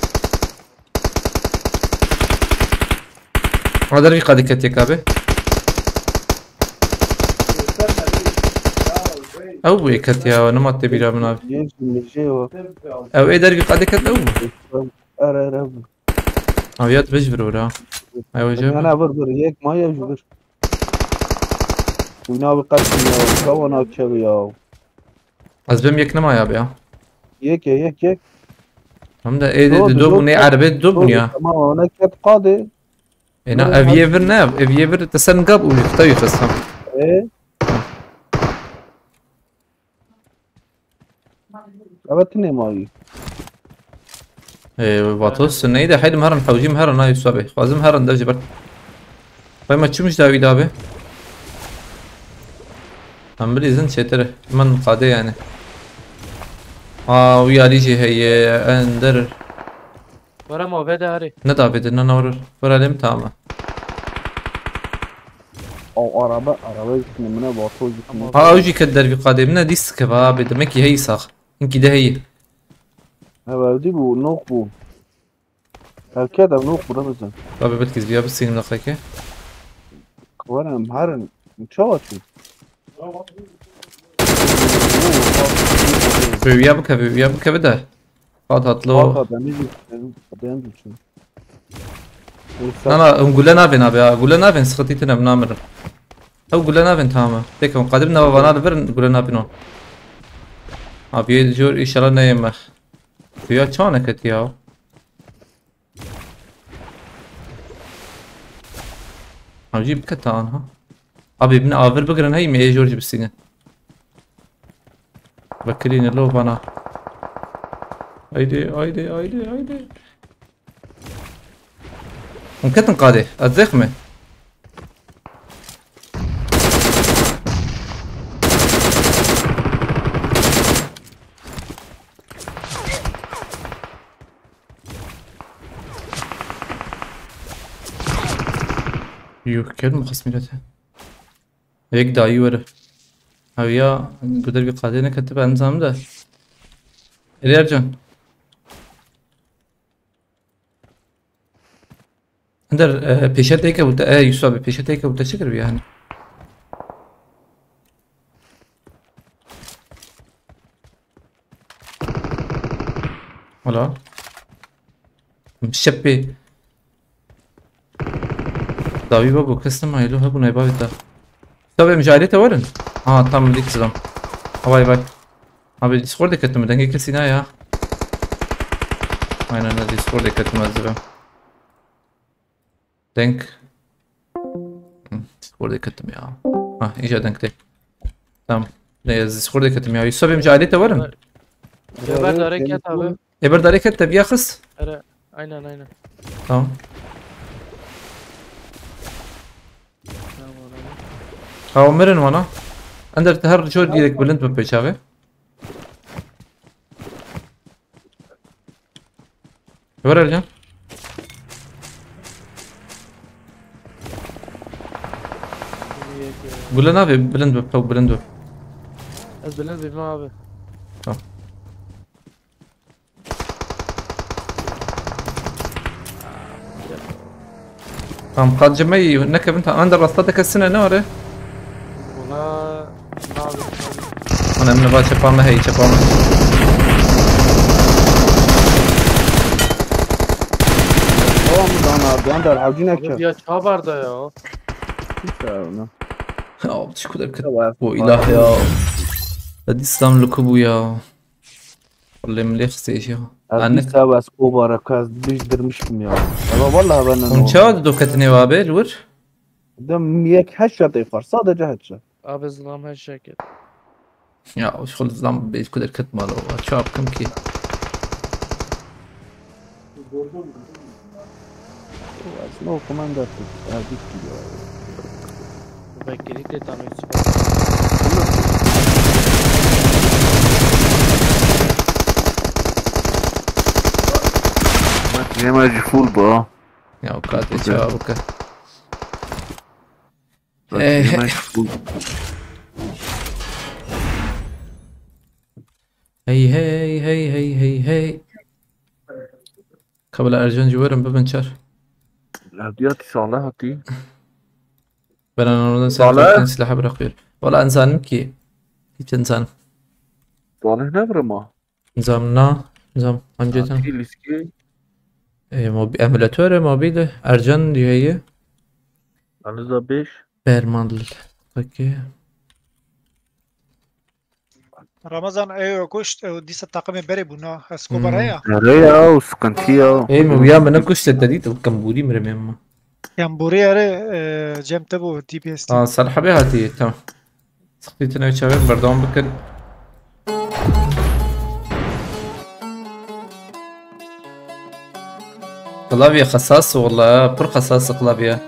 Ha, dervî qadî ketiye ka be. Ew bû yê ketiya, nema tê bîra min abi. Yê ji mijê we. Ew ê dervî qadî ket ew bû. Ere, ere bû. Abi ya tu vij vir ora. Ew je. Yana vir vir, yek maye ji vir. Wina bi qet ya, çawa nakevi ya. Ez bim yek nema ya be ya. Yek e, yek, yek. Hem de ê de do bûne, erbe do bûne ya. Tamam, ona ket qadê. Êna ev yê vir ne, ev yê vir te ser gab û nifta yê xistan. E? Eve tu nêmayî. Ê, Vatos, neyde, heydim herin, hewcîm herin, ay Yusuf abi. Xwazim herin, dev ji ber. Vay me çi mij dawî dabe? Em bilîzin çêtir. Min qadê yani. Aa, wî alî jî heye, ender. Were ma vede herê. Ne da vede, ne, ne, were. Were lê min tamam. Ew araba, araba jî ne, min e Vato jî ne. Ha, ew jî ket dervî qadê, min e dîst ke va be, demek ki heyî sax. Hinkî de heyî. Ev evdî bû, nok bû. Ev ket ev nok bû, ne bizin. Abi belki ziya bisînim daqeke. Were em herin, çawa çû? Vêwiya bikeve, vêwiya bikeve de. Hat hatlo. Hat hat, em jî, em jî çûn. Na, na, hûn gule navên abi, ha, gule navên, sıkıntı tine, namirim. Ew gule navên, tamam. Peki, hûn qadim nava vana li vir gule navên hûn. Abi, yê jor inşallah neyê me. Kuya çanek et ya. Abi, jî bike ta anha. Abi, bin avir bigirin, hey, me ê jor jî bisînin. Vekirîne lo vana. Haydi, haydi, haydi, haydi. Hûn ketin qadê. Ez zêxim e. Yuh, kevin mi xist mîlete? Yek dayî were. Ew ya guder bir qadê neketibe, em zanim de. Erê Ercan. Ender, e, pêşeteyke bû te, e, Yusuf abi, pêşeteyke bû te çi kiribiya hani? Wala. Şepê. Dawî babo, kes nema, êlo hebû nayê bavê te. Tabi em ji ailê te werin. Ha, tam dik zilam. Vay vay. Abi Discord'e ketim, dengê kesî naya. Aynen, ne Discord'e ketim ez zilam. Deng. Hı, Discord'e ketim ya. Ha, iyice deng de. Tamam. Ne, ez Discord'e ketim ya. Yusuf em ji ailê te werin. Ceber dareket abi. Eber dareket te biya xist. Ere, aynen, aynen. Tamam. Tamam abi. Ha, o mirin wana. Ender te her cor direk bilind bi pêçaxê. Ver Ercan. Gule navê bilind bi, pew bilind bi. Ez bilind bîm abi. Tamam. Tam qadcemey nekevin ta anda rasta de kesine ne are? Wala navê. Ana min va çepa me hey, çepa me. Tamam, dana, ben de hevcine Abi ke. Ya çabar da ya. Hiç ya ona. Ya, şu kadar Ya, var. Bu ilah ya. Hadi İslam luku bu ya. Vallahi milli xistê işi. Ez Anne- dîsa ez kovara ku ez bijdirmiştim ya. Ama vallahi ben Hûn çawa di doketine wa bê li wir? Dem yek headshot ê xwar. Sadece headshot. Abi zilam her şey ket. Ya, o şol zilam bê ku derket mal o. Çawa bikim ki? There's no commander to, uh, this video. Vekirî tê tanê. Yeme jî full ba. Ya, o kadar Okey. Çawa bike. Bak, Eh. Yeme jî full. Hey, hey, hey, hey, hey, hey. Kabla Ercan jî werin bibin çar. Evdiyatî Salih hatî. Ben onu sen Salih? Zaten silahı bırakıyor. Valla enzanim ki. Hiç enzanim. Salih ne vurma? Nizam na. Nizam. Amca tam. Hatî liski. E, mobi-, emülatör, e, mobil. Ercan diyor iyi. Anıza beş. Bermanlı. Peki. Ramazan ew kuşt, ew dîsa taqimê berê bûna. Eskobar Hmm. Heye? Ere ya, o sıkıntı ya. Ê, min wiya min nekuşt, te dît, kembûrî mirim ema. Kembûrî ere, e, cem te bû, D P S T. Ha, ser hebê hatî, tamam. Sıkıntı ne çaver, berdewam bikin. Klavye xesas wala, pir xesas klavye.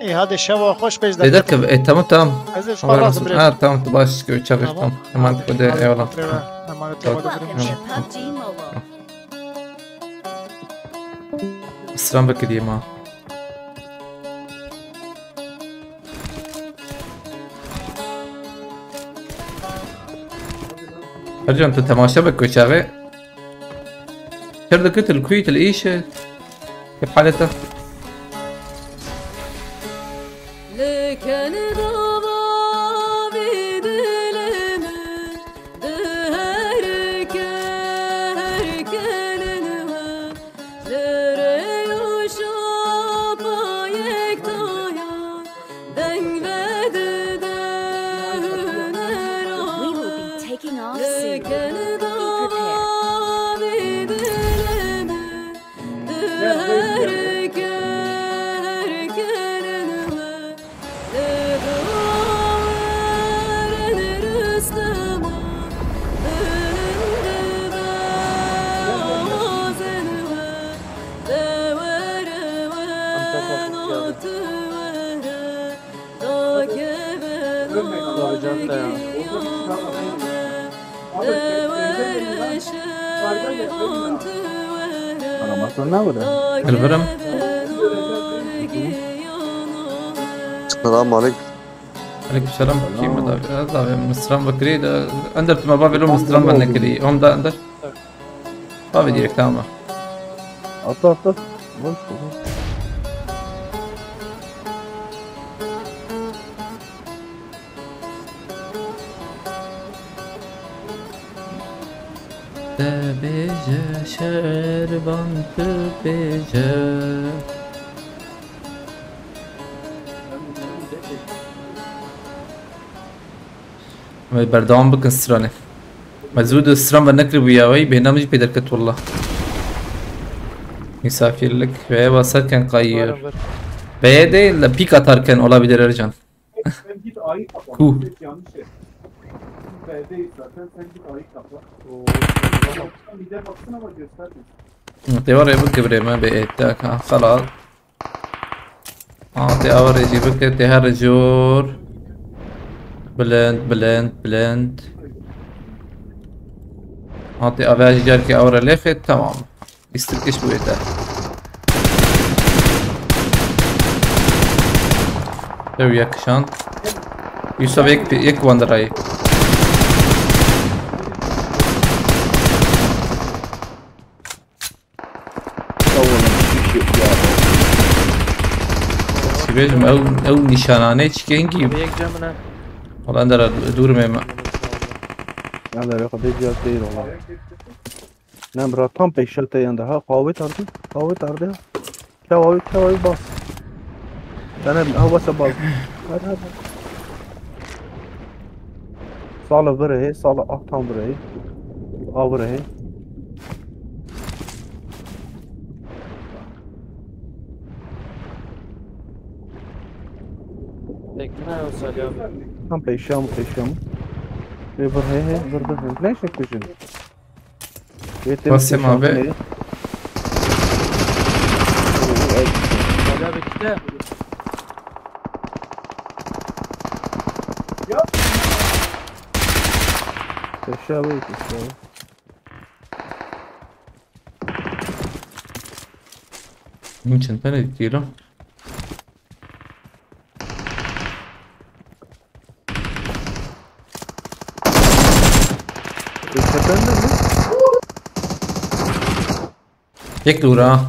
Ê, hadi şeva xweş, pêş Ê, derket. Derkeve, ê, tamam, tamam. Ez ê ji xwe razim birê. Ha, tamam, tu baş, çaxir, tamam. Tamam. Emanet Hadi, Xwedê, hadi, eyvallah. Xwedê re, emanet Xwedê re. Tamam. Selam bekiriyê ma. Ercan, tu temaşe bik ku çaxê. Çer dikit, li ku yî, tu li îş î? Keyf halê te? Li kenê dava vî dilê min, di her ke-, her kelên we, li rêya şa We will be taking off soon. Be prepared. Hello, Birim. Selam aleyküm. Aleyküm selam. Kim da? Da, Mistran Bakri da. Ender tuma bavelo Mistran Bakri. Onda ender. Abi direkt, tamam. Atla, atla. Boş ver. Te bêje şervan, tu bêje. Em ê berdewam bikin stranê. Me zû di stran ve nekiribû ya wey, bêhna min jî pê derket walla. Misafirlik ve eva ser ken qayir. Ver, ver. Beye de le pîk atar ken ola bir der Ercan. Ku. Oo, tamam. Te var ya bu kibre me be etek ha xala. Ha, te averê jî bike, te her jor. Bilind, bilind, bilind. Ha, te ave jî carkê averê lêxê, tamam. Îstirkiş bûye te. Ew yek kişand. Yusuf yek, yek wandirayî. Sibêjim ew, ew nîşananê çi kengî? Yek cem ne? Wala ender dûr me me. Ender yok, bir cihaz değil ola. Ne bra, tam peşe te yanda ha, qawê tardı, qawê tardı. Çawa wî, çawa wî bas. Sana ew basa bas. Hadi, hadi. Sala vire he, sala ahtan vire he. A vire he. Bekle, o salya. Tam peşam, peşam. Ve vire he, vire, vire. Ne şey kujun? Basem abi. Hala bekle. Aşağı bak işte. Niçin tane diyelim? Tepende mi? Yek dûr ha.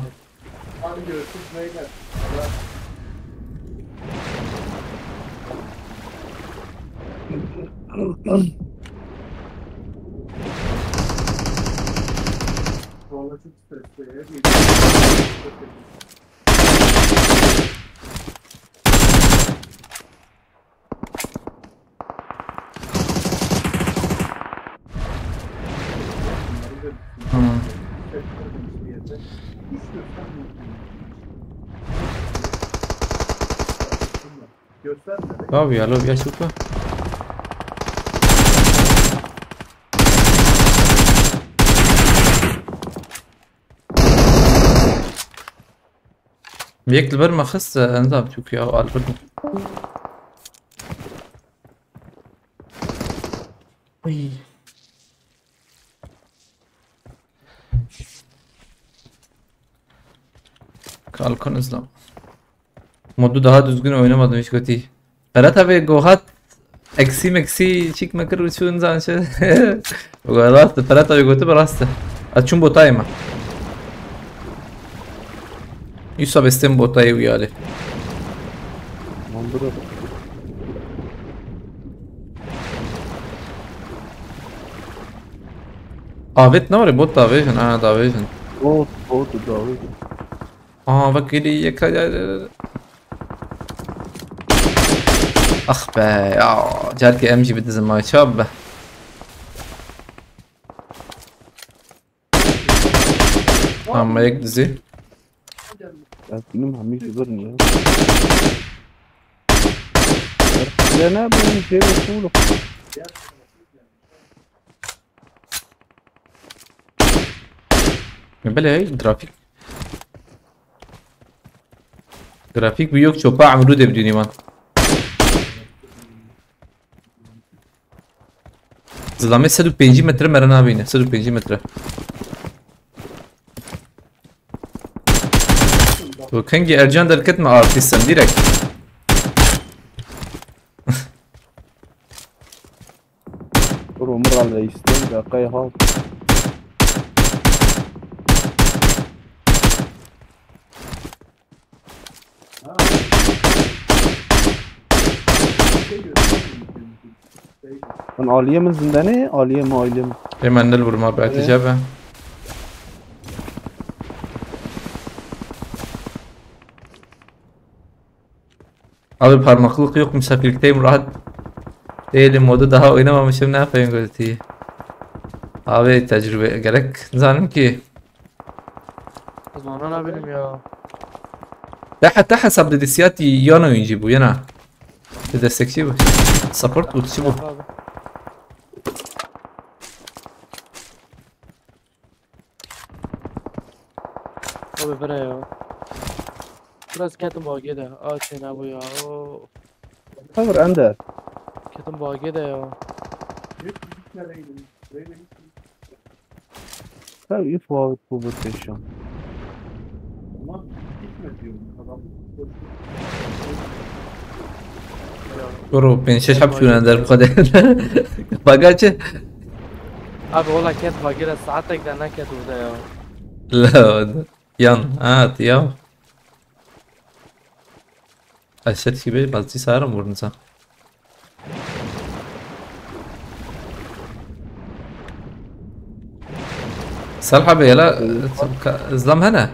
Hmm. Low ya, low ya, super. Yek li ber me xist, e, Enda Türkiye, Albert. Uy. Kalkan hızla. Modu daha düzgün oynamadım hiç kötü. Ferhat abi gohat eksi meksi çik mekir uçun zan şey. Bu kadar rastı. Ferhat abi götü rastı. Açun botayım. Yusuf Estem botayı uyarı. Mandıra. Avet ne var ya? Bot davêjin. Ha, davêjin. Bot, bot davêjin. Aa, bak geliyor, yakala. Ax be ya, carkê em jî bidizin ma çawa bibe. Tamam, yek dizî. Ez dinim hemî ji vir niye. Ya ne, ben jê ve cool. Belê, hey, grafîk. Grafîk bi yok çopa emrû de bidînî man. Zilamê sed û pêncî metre mere nabîne, sed û pêncî metre. Tu kengî Ercan derket me artîsten direkt. Bro, min ra leyîstin, deqeyê hat. Lan aliyê min zindene, aliyê min, aliyê min. Ê, me nil vurma be, Ee? Tije be. Abi parmaklık yok, misafirdeyim, rahat değilim, modu daha oynamamışım, ne yapayım, gözü. Abi tecrübe gerek, zanim ki. Zanan abinim ya. Daha, daha hesap dedi, siyati yana oyuncu bu, yana. Bir destekçi bu. Support bu, bu. Abi. Abi bire ya. Biraz ketim bagê de. A, têne bu ya. O. Sabır, Ender. Ketim bagê de ya. Tabii, if o bu bu teşan. Bro, pênc şeş heb şûne der bu kadar. Bagacı. Abi, ola ket bagire saatek de neket orada ya. La, yan, ha, ya. Eşet gibi bazı sarım vurunca. Salih abi, yala, ka-, zlam hene.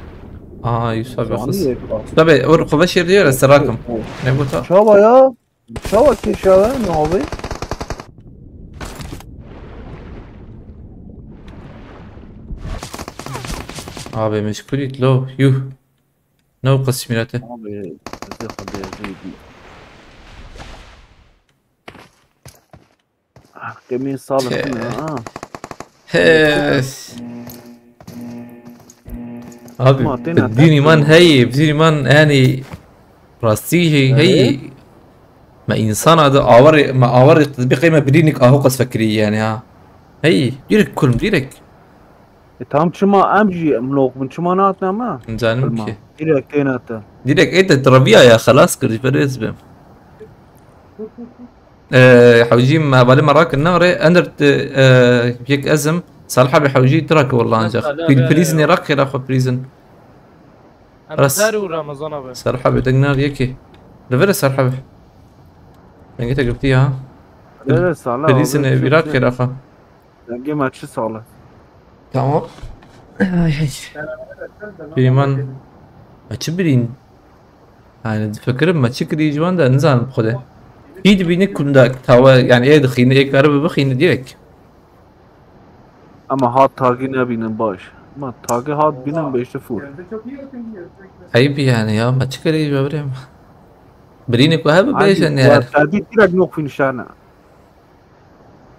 Aa, Yusuf abi, Zlam xız. Yusuf abi, or, xo veşir diyor, ez rakım. Ne bu ta? Çava ya. Çava kêşawe, ne abi? Abi, meşgulît lo, yuh. Ne o qismî te? Abi, ez de xwedê ez ê dî. Ah, kemî salih ne, ha. He. Abi, ma têna dînî man heyî, dînî man, yani, rastî heyî, heyî. Me însan adı avar, me avar bir qeyme birînik aho qas fekirî yani ha. Hey, direkt kulm, direkt. E, tam çima em jî em lok bin, çima nahatine me? Zanim ki. Direkt têne te. Direkt ê te traviya ya xelas kir, ji ber ez bim. Ee, hewcî me hevalê me rakin nare, Ender te, ee, yek ezim, Salih abi hewcî tira ki wallah ancak. Pil-, prison ê rak xêra xwe prison. Em ser û Ramazan abi. Serhabe deng nav yekê. Li vir e Serhabe. Dengê te girtî ya. Li vir e sala. Prison abi, ê Iraq, Iraq. Dengê me çi sala? Tamam. Ay, ay. Peyman. Me çi birîn? Yani difikirim me çi kirî ji wan de nizanim xwedê. Hî dibîne kunda tawa, yani ê dixîne, ê karibe bixîne direkt. Ama hat tagî nebînin baş. Ma tagî hat bînin beşte fûr. Eyb yani ya, me çi kirî ji birê me. Birîne ku hebe bêje ne her. Tadî direkt nok fînişane.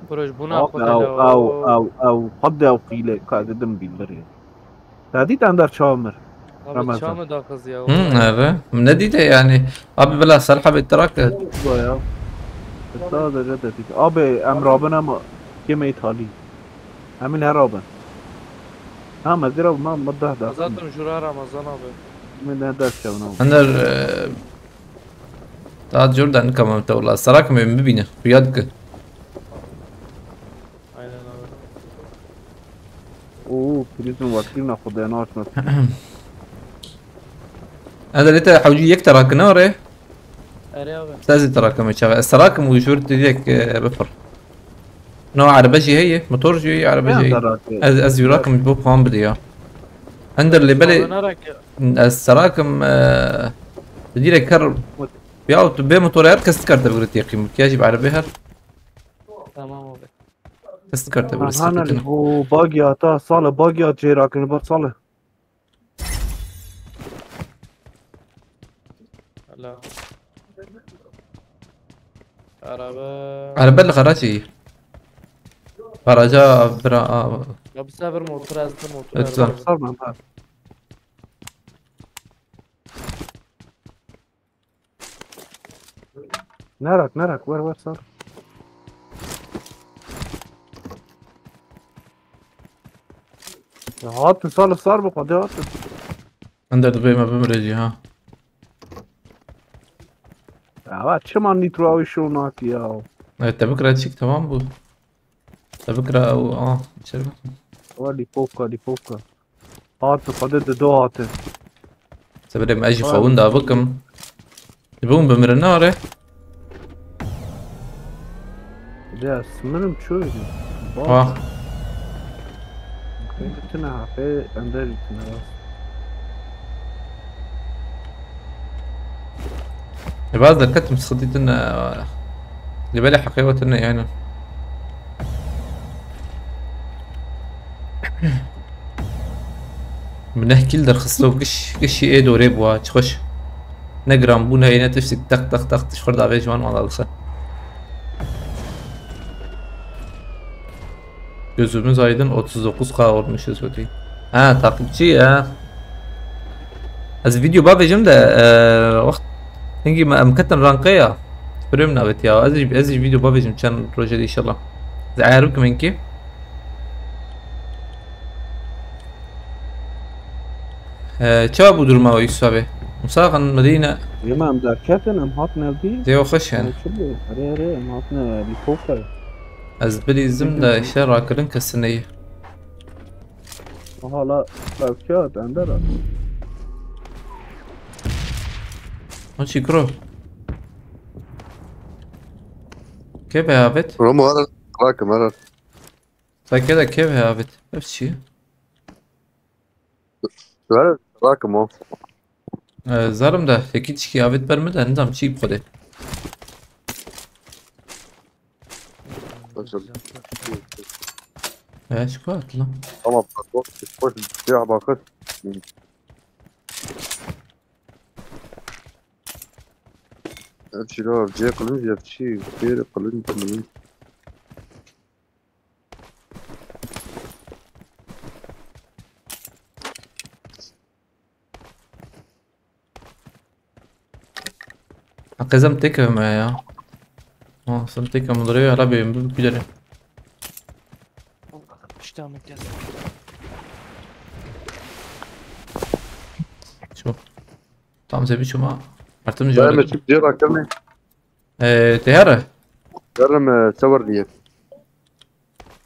Buraj buna. Ew, ew, ew, ew, xwedê ew qîle ka didim bîn birê. Te dît Ender çawa mir? Abi, Ramazan. Çawa me daxiz ya? Hı, evet. Ne dîte yani? Abi, bila Serhabê trak e. Ya. Sadece de dît. Abi, em rabin ama kême îtalî. Em ê her rabin. Ha, me dira ma, ma deh da. Zaten jura Ramazan abi. Me ne ders çevna. Ender, e, daha Jordan kamam te wala. Sarak me bibîne. Rüya dike. Aynen abi. Oo, prizin vakti ne xwedê ne açma. Ender, te hewcî yek te rakine re? Erê abi. Te zî te rakime çaxe. Ez te rakim û jûr direk, e, bifir. No, erebe jî heye, motor jî heye, erebe jî heye. Ez, ez jû rakim bo puan bide ya. Ender lê belê. Abi, ne rake? Ez te rakim, e, direk her Ya tu bê motorê her kes dikar te bigire têqî. Mûkiya jî bi erebê her. Tamam abi. Kes dikar te bigire. Aha, sirketine. Bu bagi hata, sale bagi hat jêra kirin, bak sale. Hala. Araba. Araba li xeraçê yî. Xeraca bira a. Ya bi sefer motor ez de motor. Lütfen. Araba. Sar ben, ha. Nerak, nerak, ver, ver, sar. Ya hat, sar, sar, bu kadar hat. Ender dibê me bimire jî ha. Ya va çima nîtro ew şo nakî ya. Evet, te bikira çîk, tamam bû. Te bikira ew, ah, içeri bak. Wa lîpovka, lîpovka. Hat, xwedê di do hate. Seberê me ez jî xwe winda bikim. Dibûn bimirin nare. Ya simirim çû. Wah. Tine haqê ender tine rast. E, baz derketim, sıkıntı tine. Li belê heqê we tine yani. Min neh kîl derxist û giş, gişî ê dorê bû ha, çi xweş. Ne giran bû, ne heye, ne tiştik, tak, tak, tak, tişt xwe davê ji wan wan dixwe. Gözümüz aydın, otuz dokuz K olmuşuz, kötü. Ha, takipçi ya. Ez video bavêjim de, e, wext hingî me em ketin ranqê ya. Fikrê min avêt ya. Ez jî, ez jî video bavêjim çend rojê de inşallah. Ez ayar bikim hinkî. E, çawa bû duruma we Yusuf abi? Musaxan Medîne. Yema em derketin, em hatin ev dî. Dê xweş yani. Çi bû? Erê, erê, em hatine lîkokay. Ez bilîzim de işte rakirin kesineyî. Aha la tevkiyat ender a. O çi kuro? Kê be avêt? Romo ara rakim ara. Sake de kê be avêt? Ev çi? Ara rakim o. E, zarim de, yekî tişkî avêt ber min de, nizam çi bi xwedê. Başım. E, şu kadar lan. Tamam, bak, bak, bak, ya, bak. Ev çira, C kılınç, ev çi, bir kılınç, kılınç. Heqê zem têkeve me ya. Ha, zem têkeve me durê, hala bêyim, bu güderim. İşte Ahmet geldi. Şu. Tam zebi çuma. Artım Ben jor. Mesut diyor, akıllı. Ee, te here? Yarım, e, sever diye.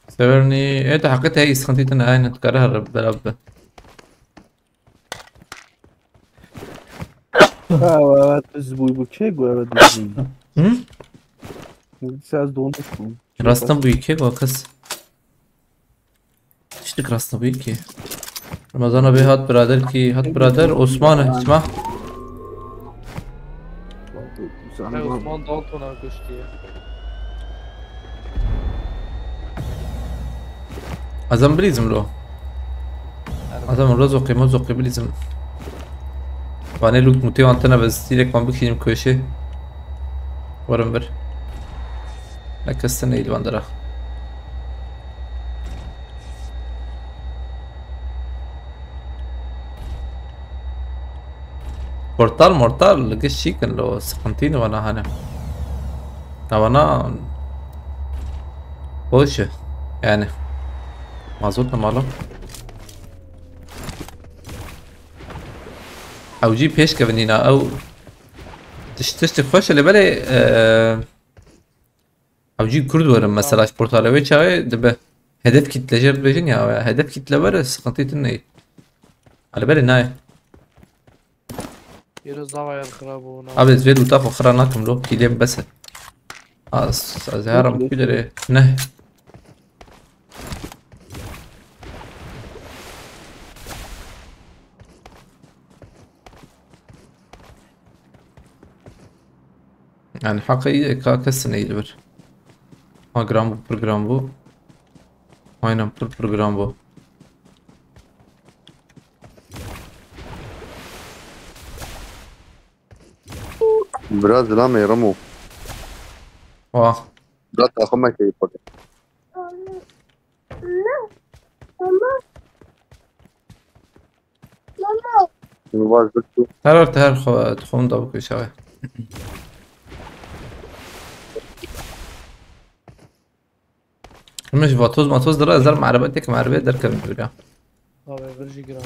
Severni, e, te hakkı te sıkıntı tane aynı, kara her beraber. Ha, evet, biz bu, bu kek bu, evet, biz bu. Hı? Sen donmuş mu? Rastım bu iki, bu kız. Tiştik rastım bu iki. Ramazan abi hat birader ki, hat birader Osman, Osman. Hey, Osman Dalton'a göçtü ya. Azam bilîzim lo. Azam lo zoqê mo zoqê bilîzim. Vanê lût mutê wan tena bez direkt wan bikişînim köşe. Warim vir. Ne kes tene îl van dera. Portal mortal li giş çî kin lo, sıkıntı ne vana hane. Na vana boş e yani. Mazot ne malum. Ew jî pêş kevin nîna ew tiş-, tiştê xweş e lê belê, e, Ew jî kurd werin mesela ji portalê wê çaxê dibe. Hedef kitle jê dibêjin ya, ya hedef kitle were sıkıntı tune. Alî berê nayê. Yero zava yer xirab bû. Abi ez vê lûta xwe xira nakim lo, kîlêm bes e. Az, az heram kulere. Ne. Yani heqê î eka kes neyê li vir. Ha giran bû, pir giran bû. Aynen pir pir giran bû. Bira zilamê Remo. Wah. Bira taxim me keyif bike. Şunu var zıttı. Her her her xo-, xonda bike şawe. Min ji vatoz matoz dira ez derim erebetêk me erebê derkevim dûr ya. Abi bir jî giran ya.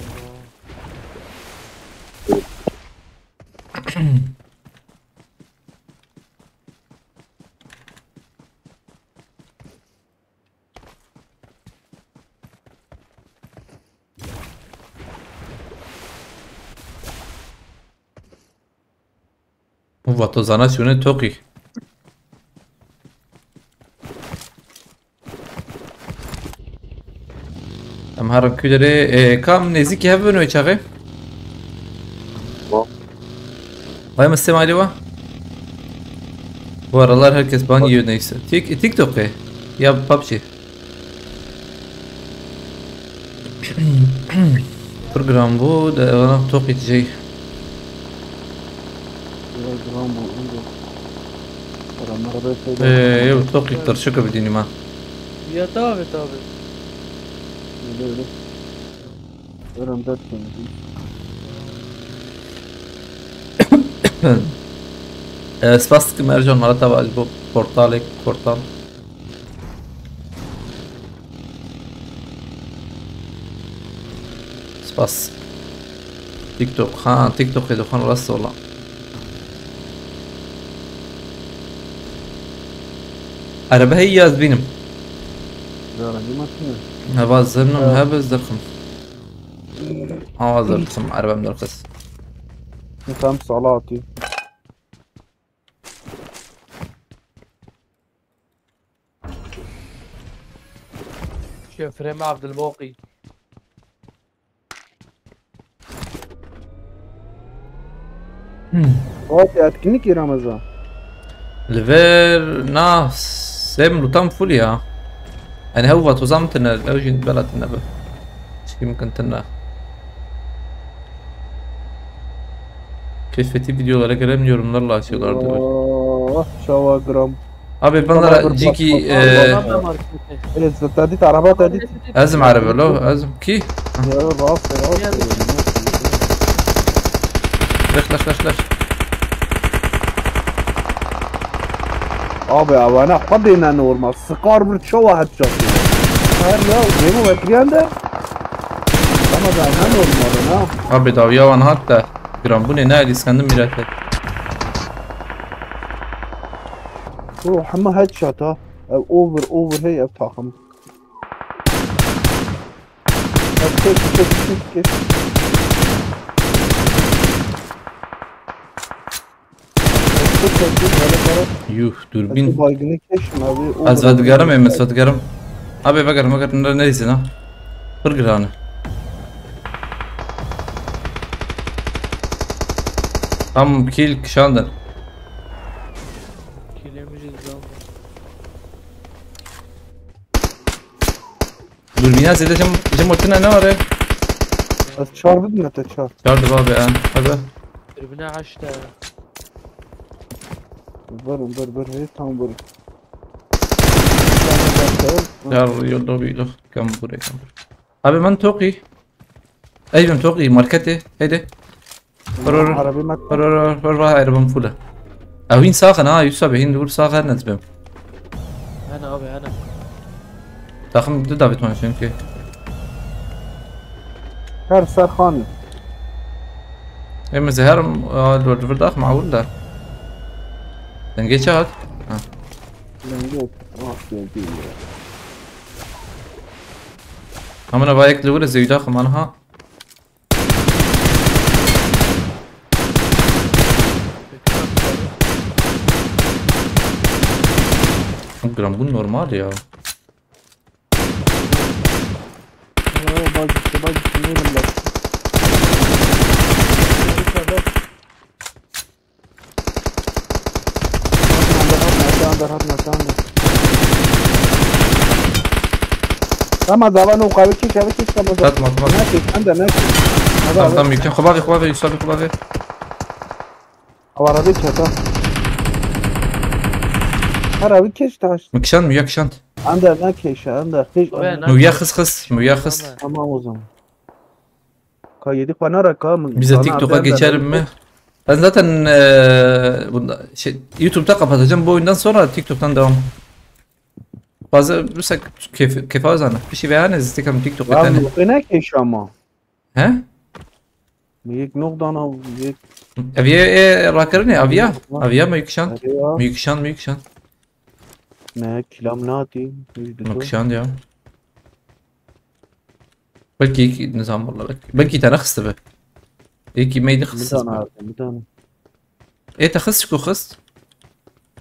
Û vatozana şûnê toqî. Em herin ku derê, e, kam nêzîkî hev bin wê çaxê? Wa. Vay mı Semali wa? Bu aralar herkes ban yiyor neyse. Tik-, TikTok e. Ya PUBG. Program bu da evana toqît jey. Program bu, indi. Program arabaya şey. Ee, yok, toqît tirşik bidînî ma. Ya tabi tabi. Öyle öyle. Program dört konusu. Ee, spas dikim Ercan, mala te va ji bo portalek, portal. Spas. TikTok. Ha, TikTok ê dixwin rast ola. Erebe heyî ya ez bînim. Ya, rengî me tune. Heva zinim, ha, hebe ez derxim. Awa derxim, erebem derxis. Tam salatî. Şefreme Abdülbaki. Hmm. Got etkinlik Ramazan. Li vir na sê min tam full ya. Yani hew vat uzam tine, ew jî bela tine be. Çi mümkün tine. Keşfettiği videolara gelen yorumlarla açıyorlardı. Oh, çawa gram. Abi, bana da ciki, e, Tadit, araba Tadit. Ezim araba lo, ezim ki? Ya, rast, rast. Leş, leş, leş, leş. Abi, avana qadê ne normal. Sıkar bir çawa headshot. Her ya, gemi bekleyen de. Ama da ne normal ha. Abi, dawiya wan hat da. Giranbûnê nayê lîskendim mîrete. Bro, hema headshot ha. Ev over, over hey ev takım. Ev tek, tek, tek, tek. Ev tek, tek, tek, hele para. Yuh, dürbün. Ev baygını keşim abi, over. Ez vedigerim, em, ez vedigerim. Abi, vegerim, vegerim, ne, ne izin ha? Pir giran e. Tam kill kişandin. Kîlê min jî dizandim. Durbîna zêde jim, jim otine ne were? Ez çar bidime te çar. Çar diba be en. Hadi. Tribüne haşte. Ver, ver, ver, hey, tam ver. Yar yo do bilo. Kam bure, kam bure. Abi, min toqî. Ey, min toqî marketê. Heydi. Vur, vur. Arabî mat. Vur, vur, vur, vur, vur, arabam full e. Ew hîn sax in ha, Yusuf abi, hîn dur sax in ez bim. Hene abi, hene. Takım du David man çünkü. Her serxanî. Em zeherim, a, li vir dax mawul da. Dengê çi hat? Ha. Dengê, ah, dengê ya. Amına bayek li vir zeyda xman ha. Gram, bu normal ya. Aa, bak işte, bak işte, ne bileyim. Yukarıda. Berhat Matan. Tamam, dava no, kavi kiş, kavi kiş, tamam. Tamam, tamam. Ne kiş, sen de ne kiş? Tamam, tamam, yükle. Xwe bavê, xwe bavê, Yusuf abi, xwe bavê. Awa rabi çeta. Her abi keş taş. Mi kişand, mi ya kişand. Anda ne keşe, anda keş. Abi, ne Mu ya keşe? Xis, xis, mu ya xis. Tamam. Tamam o zaman. Ka yedi xwana ra ka mı? Bize bana TikTok'a abi geçerim anda mi? Ben zaten, eee, bunda, şey, YouTube'da kapatacağım. Bu oyundan sonra TikTok'tan devam. Bazı, mesela, keyf-, keyf alacağım. Bir şey beğeniriz, TikTok, TikTok Ya yeteneği. Bu ne keş ama? He? Yek nok dana, yek. Ev ye, e, rakirinê, aviya. Ha. Aviya mı yükşan? Hadi ya. Mı yükşan, mı yükşan? Ne, kilam nati. Mı yükşan ya. Belki iki, nizam valla belki. Belki tane xiste be. Eki meydi xiste. Bir tane abi, bir tane. E, te xist ku xist?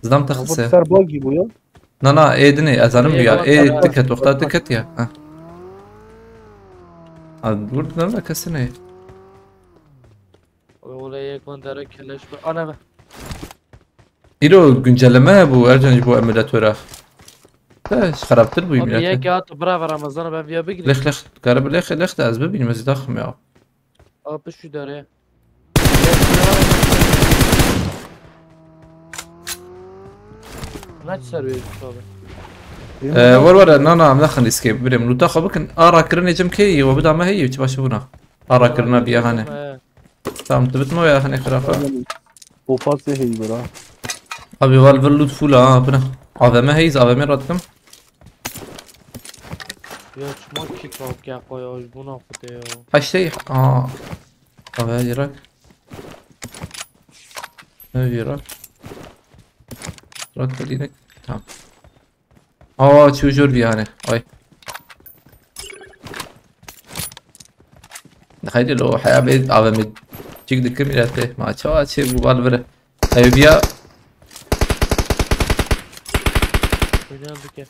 Zidam te xist. Ser bagî bû ya. Na, na, ê dinê, ez zanim bû ya. Ê, tiket, wexta tiket ya. Ha. Ha, burada ne kesine? Wala yek van dere keleş be. Ana be. Îro güncelleme hebû, Ercan, ji bo emulatora. Te xerabtir bû. Abi, emulator. Yek ya tu bira ve Ramazan ben viya bigire. Lex, lex, garib lex, lex de ez bibînim, ez daxim ya. Abi şu dere. Naç ser bir abi. Ee, var var, na, na, em naxin escape, birê min. Luta xwe bikin. A rakirinê cem kê, we bida me heyî, çi baş bûna. A rakirina biya hane. Tamam, tu bitme ya hane xirafa. Popasê heyî bira. Abi, val vir loot full ha, bina. A V M heyiz, A V M radikim. Ya çima kî kalk ya koy, aj buna xute ya. Haştey, aa. Abi, hadi rak. Ne diyor rak? Rak da direkt. Tamam. Aa, çu jor bir yani. Ay. Haydi lo, haya be, A V M çık dikkat millet. Ma çava çe bu bal vire. Ev ya. Oynayan bir kez.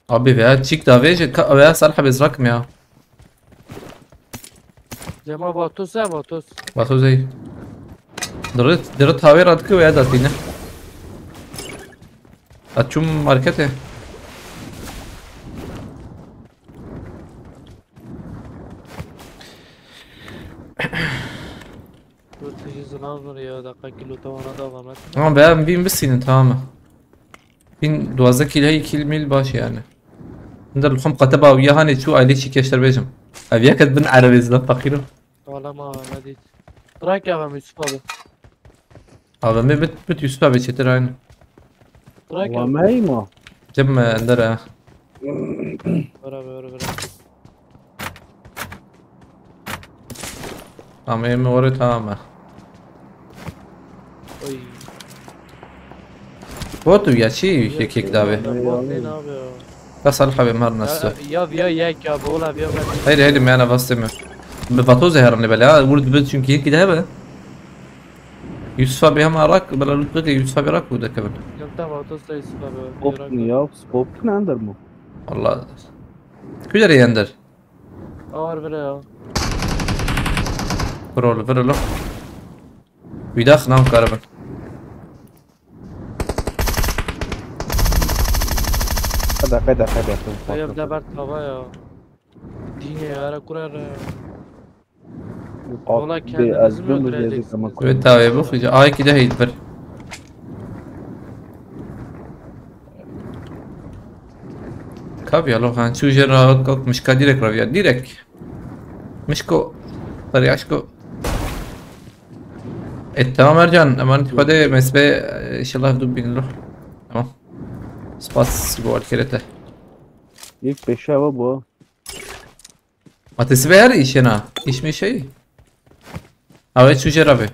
Abi veya çik da veje ka-, veya Salih abi zrak mı ya? Cema Vatos ya, Vatos. Vatos ey. Dırıt, dırıt havê radike veya datine. Açum markete. Dur, tijî zilam zor ya, dakika kilo tamam, ona devam et. Ama ben bin bisinin, tamam mı? Bin duwazdeh kil, hey, kil mil baş yani. Nda lixum qete ba ya hani çu aile çi keşter bejim. Ev ya ket bin Erebê zidan fakir o. Wala ma ne dît. Bırak ya ben Yusuf abi. Abi mi bit, bit Yusuf abi çetir aynı. Bırak ya. Wa me ma. Cem, e, ender ha. Bırak, bırak, bırak. Ama yeme oraya tamam mı? Oy. Botu ya çi yek yek davi. Bot ne abi ya? Ka Salih abi mar nasıl? Ya, ya, ya, yek ya, bu ola, ya, ben Hayır, hayır, me ana vasteme. Bi Vato zeheran ne bela. Vurdu bi çünkü yek daha be. Yusuf abi hem arak, bela lut beke Yusuf abi arak bu da kebin. Yok, tamam, Vato da Yusuf abi. Scope ne ya? Scope ne ender mi? Allah. Küler ender. Ağır bile ya. Vur oğlum, vur oğlum. Bir daha sınav karabın. Qede, qede, qede. Ev de ber tava ya. Dînê ya, era kurere. Wala kendinizi mi öldürecek? Ve tabi bu xıca. Ay ki de heyt bir. Kav ya lo han. Çu jera kok mişka direkt rav ya. Direkt. Mişko. Sarı aşko. E, tamam Ercan, emanetî xwe de, mesbe, e, inşallah du bin lo. Tamam. Spas, bu alkerete. Yek peşe ava bu. Matesi be her iş yena. İş mi şey? Abi, çu jera be.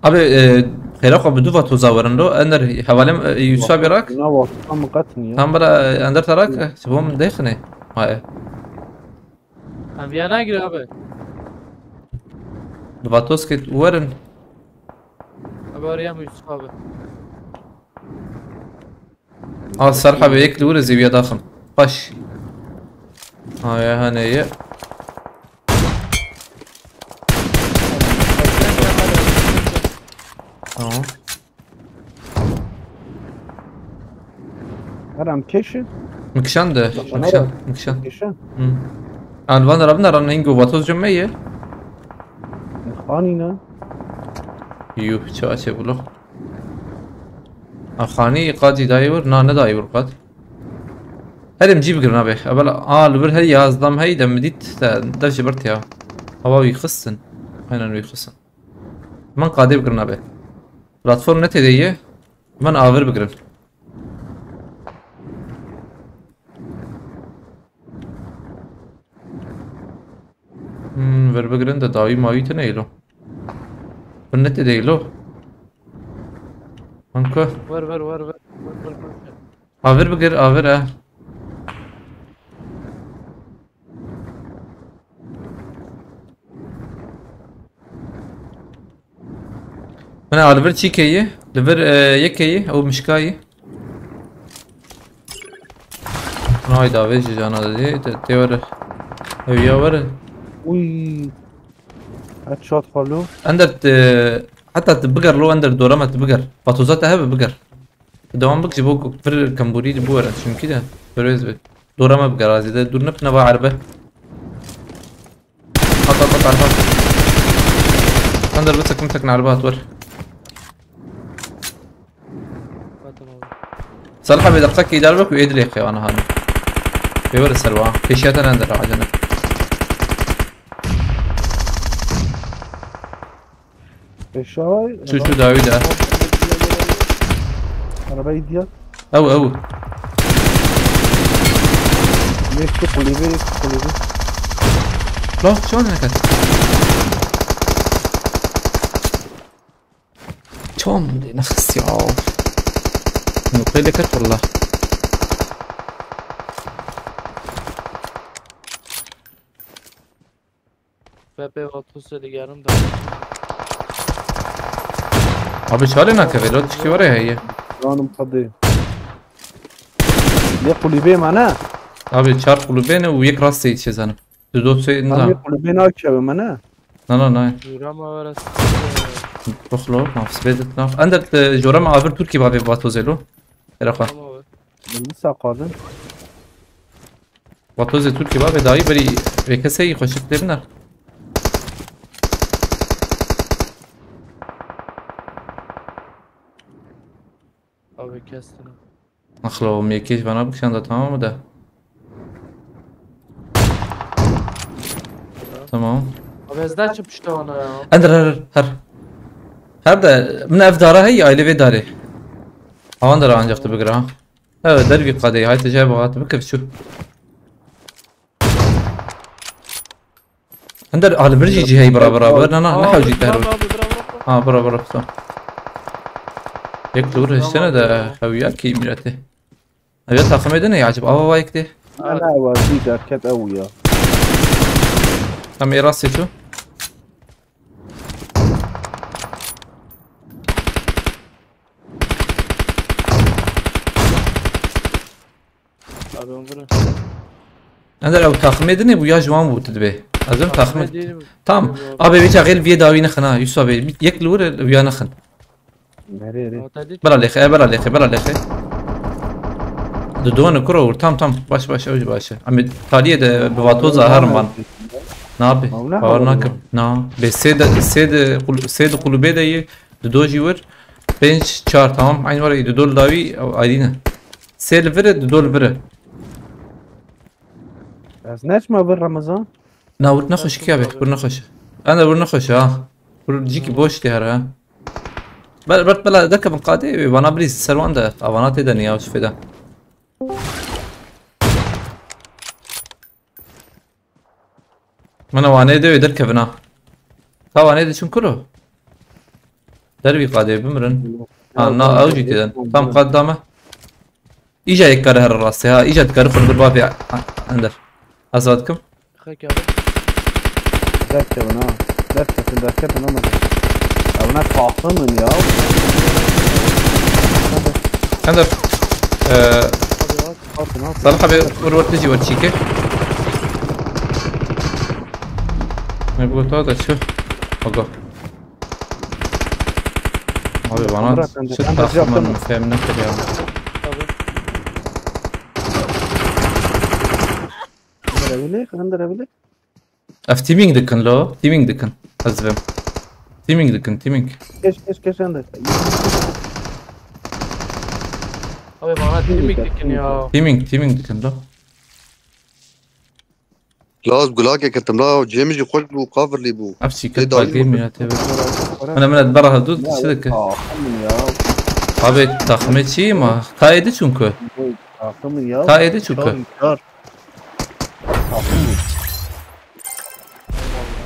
Abi, e, xêra xwe bi du vatoza werin lo. Ender hevalê, e, Yusuf abi rak. Ne vatoza mı qet niye? Tam bira, e, ender tarak, e, ji bo min dêxine. Hayır. Em ya nagire abi. Du vatoz ki werin. Abi arayam Yusuf abi. Al Serha be, yek li wir zêwiya daxim. Baş. Ha ya, ha ne ye? Tamam. Her em keşin. Mikşan de. Mikşan Mikşan. ara. Mikşan. Keşin. Hı. Alvan rabin ara hingo vatos cem me ye. Xanî ne? Yuh, çawa çê bulo. A xanî qadî dayê wir, na ne dayê wir qad. Herêm cî bigirin abi. Evel a li vir her yazdam hey de midît de dev ji bir tiya. Hava wî xistin. Aynen wî xistin. Min qadê bigirin abi. Platform ne têde ye? Min avir bigirin. Hmm, ver bigirin de dawî mawî tune êlo. Bin ne têde êlo. Anko. Ver ver ver ver. Ver ver ver. Avir bigir, avir e. Min a li vir çîkê yî? Li vir, e, yekê yî? Ew mişka yî? Nayda vê ji cana de dê, te, tê were. Ew ya were. Uy. Headshot xalo. Ender te, heta te biger lo, ender dora me te biger. Patoza te hebe biger. Dewam bik ji bo ku pir kembûrî li bo were çimkî de. Perwêz be. Dora me biger azî de. Dûr ne nava erbe. Hat hat hat erbe. Ender bitek mitek erbe hat wer. Fatim abi. Salih abi deqek îdare bik û êdilê xewana hani. Pê were serwa. Pêşiyata ender acele. Eşağı. Şu şu dawî de. Arabayı diye. Ew ew. Yekte kulübe, yekte kulübe. Lan çawa nekat? Çawa min lê nexist ya? Nuqteyê lê ket wallah. Ve pê vatose digerim de. Abi çawa lê nakeve lo tiştî were heye. Canım tadı. Ne kulübe mana? Abi çar kulübe ne û yek rastê çê zanim. Tu dot şey Tam na. ne kulübe na keve mana? Na na na. Jura ma vera. Bixlo, mafs bedet na. Ender te jora ma avir Türkiye bavê vatozê lo. Era xwe. Tamam abi. Bunu sakladın. Vatozê Türkiye bavê dayî berî vê keseyî xweşik tê biner. Abi kestim. Axlo, em yekê ji vana bikişan da tamam mı de? Tamam. Abi ez de çi pişta ona ya. Ender her her. Her de min ev dara hey aile vê darê. Awan dara ancak tu bigira ha. Evet dervî qadê hay tecay bahat bikir şu. Hender alibir jî cihey bira bira bira na na ne hewcî te her. Ha bira bira tamam. Yek li wir hiştene de hewiya ki mirete. Ev ya takım edin ya acaba ava vayik de. Ana wazî derket ew ya. Tam ê rastê tu. Abi onu vurun. Ender ew takımê dinê bû ya ji wan bû tu dibê. Ez û takımê. Tamam. Abi vêca xêl viyê dawî nixin ha. Yusuf abi yek li wir ya nixin. Nereye? Bela lêxe, e, bela lêxe, bela lêxe. Didone kuro wir tam tam. Baş baş ew jî baş e. Em ê taliyê de bi vatoza herin ban. Ne yapê? Bawer nakim. Na. Bê sê de sê de sê de kulübê de yê. Dido jî wir. Pênc çar tamam. Aynı var ya dido li dawî aydî ne. Sê li vir e, dido li vir e. Ez neçme vir Ramazan. Na wir nexweş ki abi, wir nexweş. Ana wir nexweş ha. Wir cîkî boş tê here ha. Ber ber bela derkevin qadê vana birî ser wan de avana tê de niya çi fêda. Mana wanê de wê derkevin ha. Ka wanê de çin kuro. Dervî qadê bimirin. Ha na ew jî têden. Tam qad dame. Îca yek kare here rastê ha. Îca dikare xwe li vir bavê ender. Ez va dikim. Xek abi. Derkevin ha. Derkevin derkevin ama. Ya buna kalkın ya. Ender. Eee Kalkın ha. Salih abi wir wir tijî wir çîke. Ne bu da şu. Ogo. Abi bana şu takımın fehmini kırıyor. Tabii. Hindire bilek, hindire bilek. Ev teaming dikin lo, teaming dikin. Ez vim. Teaming dikin, teaming. Keş, keş, keş, hindire. Abi bana teaming dikin ya. Teaming, teaming dikin lo. Laz gulakê ketim la, cê min jî xweş bû, coverlî bû. Ev çî Tê ket dayî bagê min. Min ya tê. Min, min et bera hevdû Ya, çi dike? Takım ya. Abi takımê çi ma? Ka êdî çûn ku? Takım ya. Ka êdî çûn ku? Çar, çar. Takım.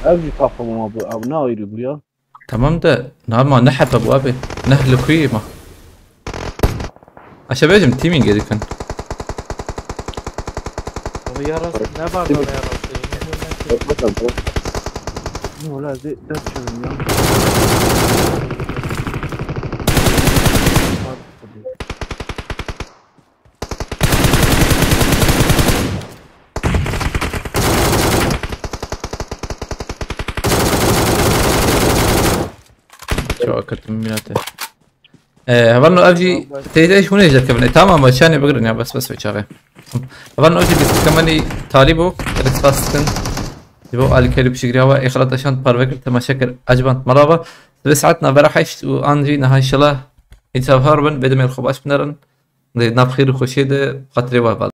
Ev jî takım ama bu, ev ne ayrı bu ya? Tamam da, na ma ne hebe bu abi? Ne li kuyê ma? Aşağı bêjim teaming dikin. Abi ya rast, ne var oraya rast? Yok, bakalım, tamam. Ne ola, de, de çözüm ya. Çok kötü mümkünatı. Ee, hevalno ev jî teyze hûn ê ji derkevin. E, tamam, ba çanê bigirin ya, bes, bes, çaxê. Hevalno ev jî dîskeke me nî talî bû, gelek spas dikin. Ji bo alîkarî piştgiriya we, ê xelat eşand, parve kir, temaşe kir, eciband, merhaba. Sibê saet navbera heşt û an jî niha inşallah. Înşallah har bin, bê demê xwe baş binerin. Di nav xêr û xweşiyê de xatirê we heval.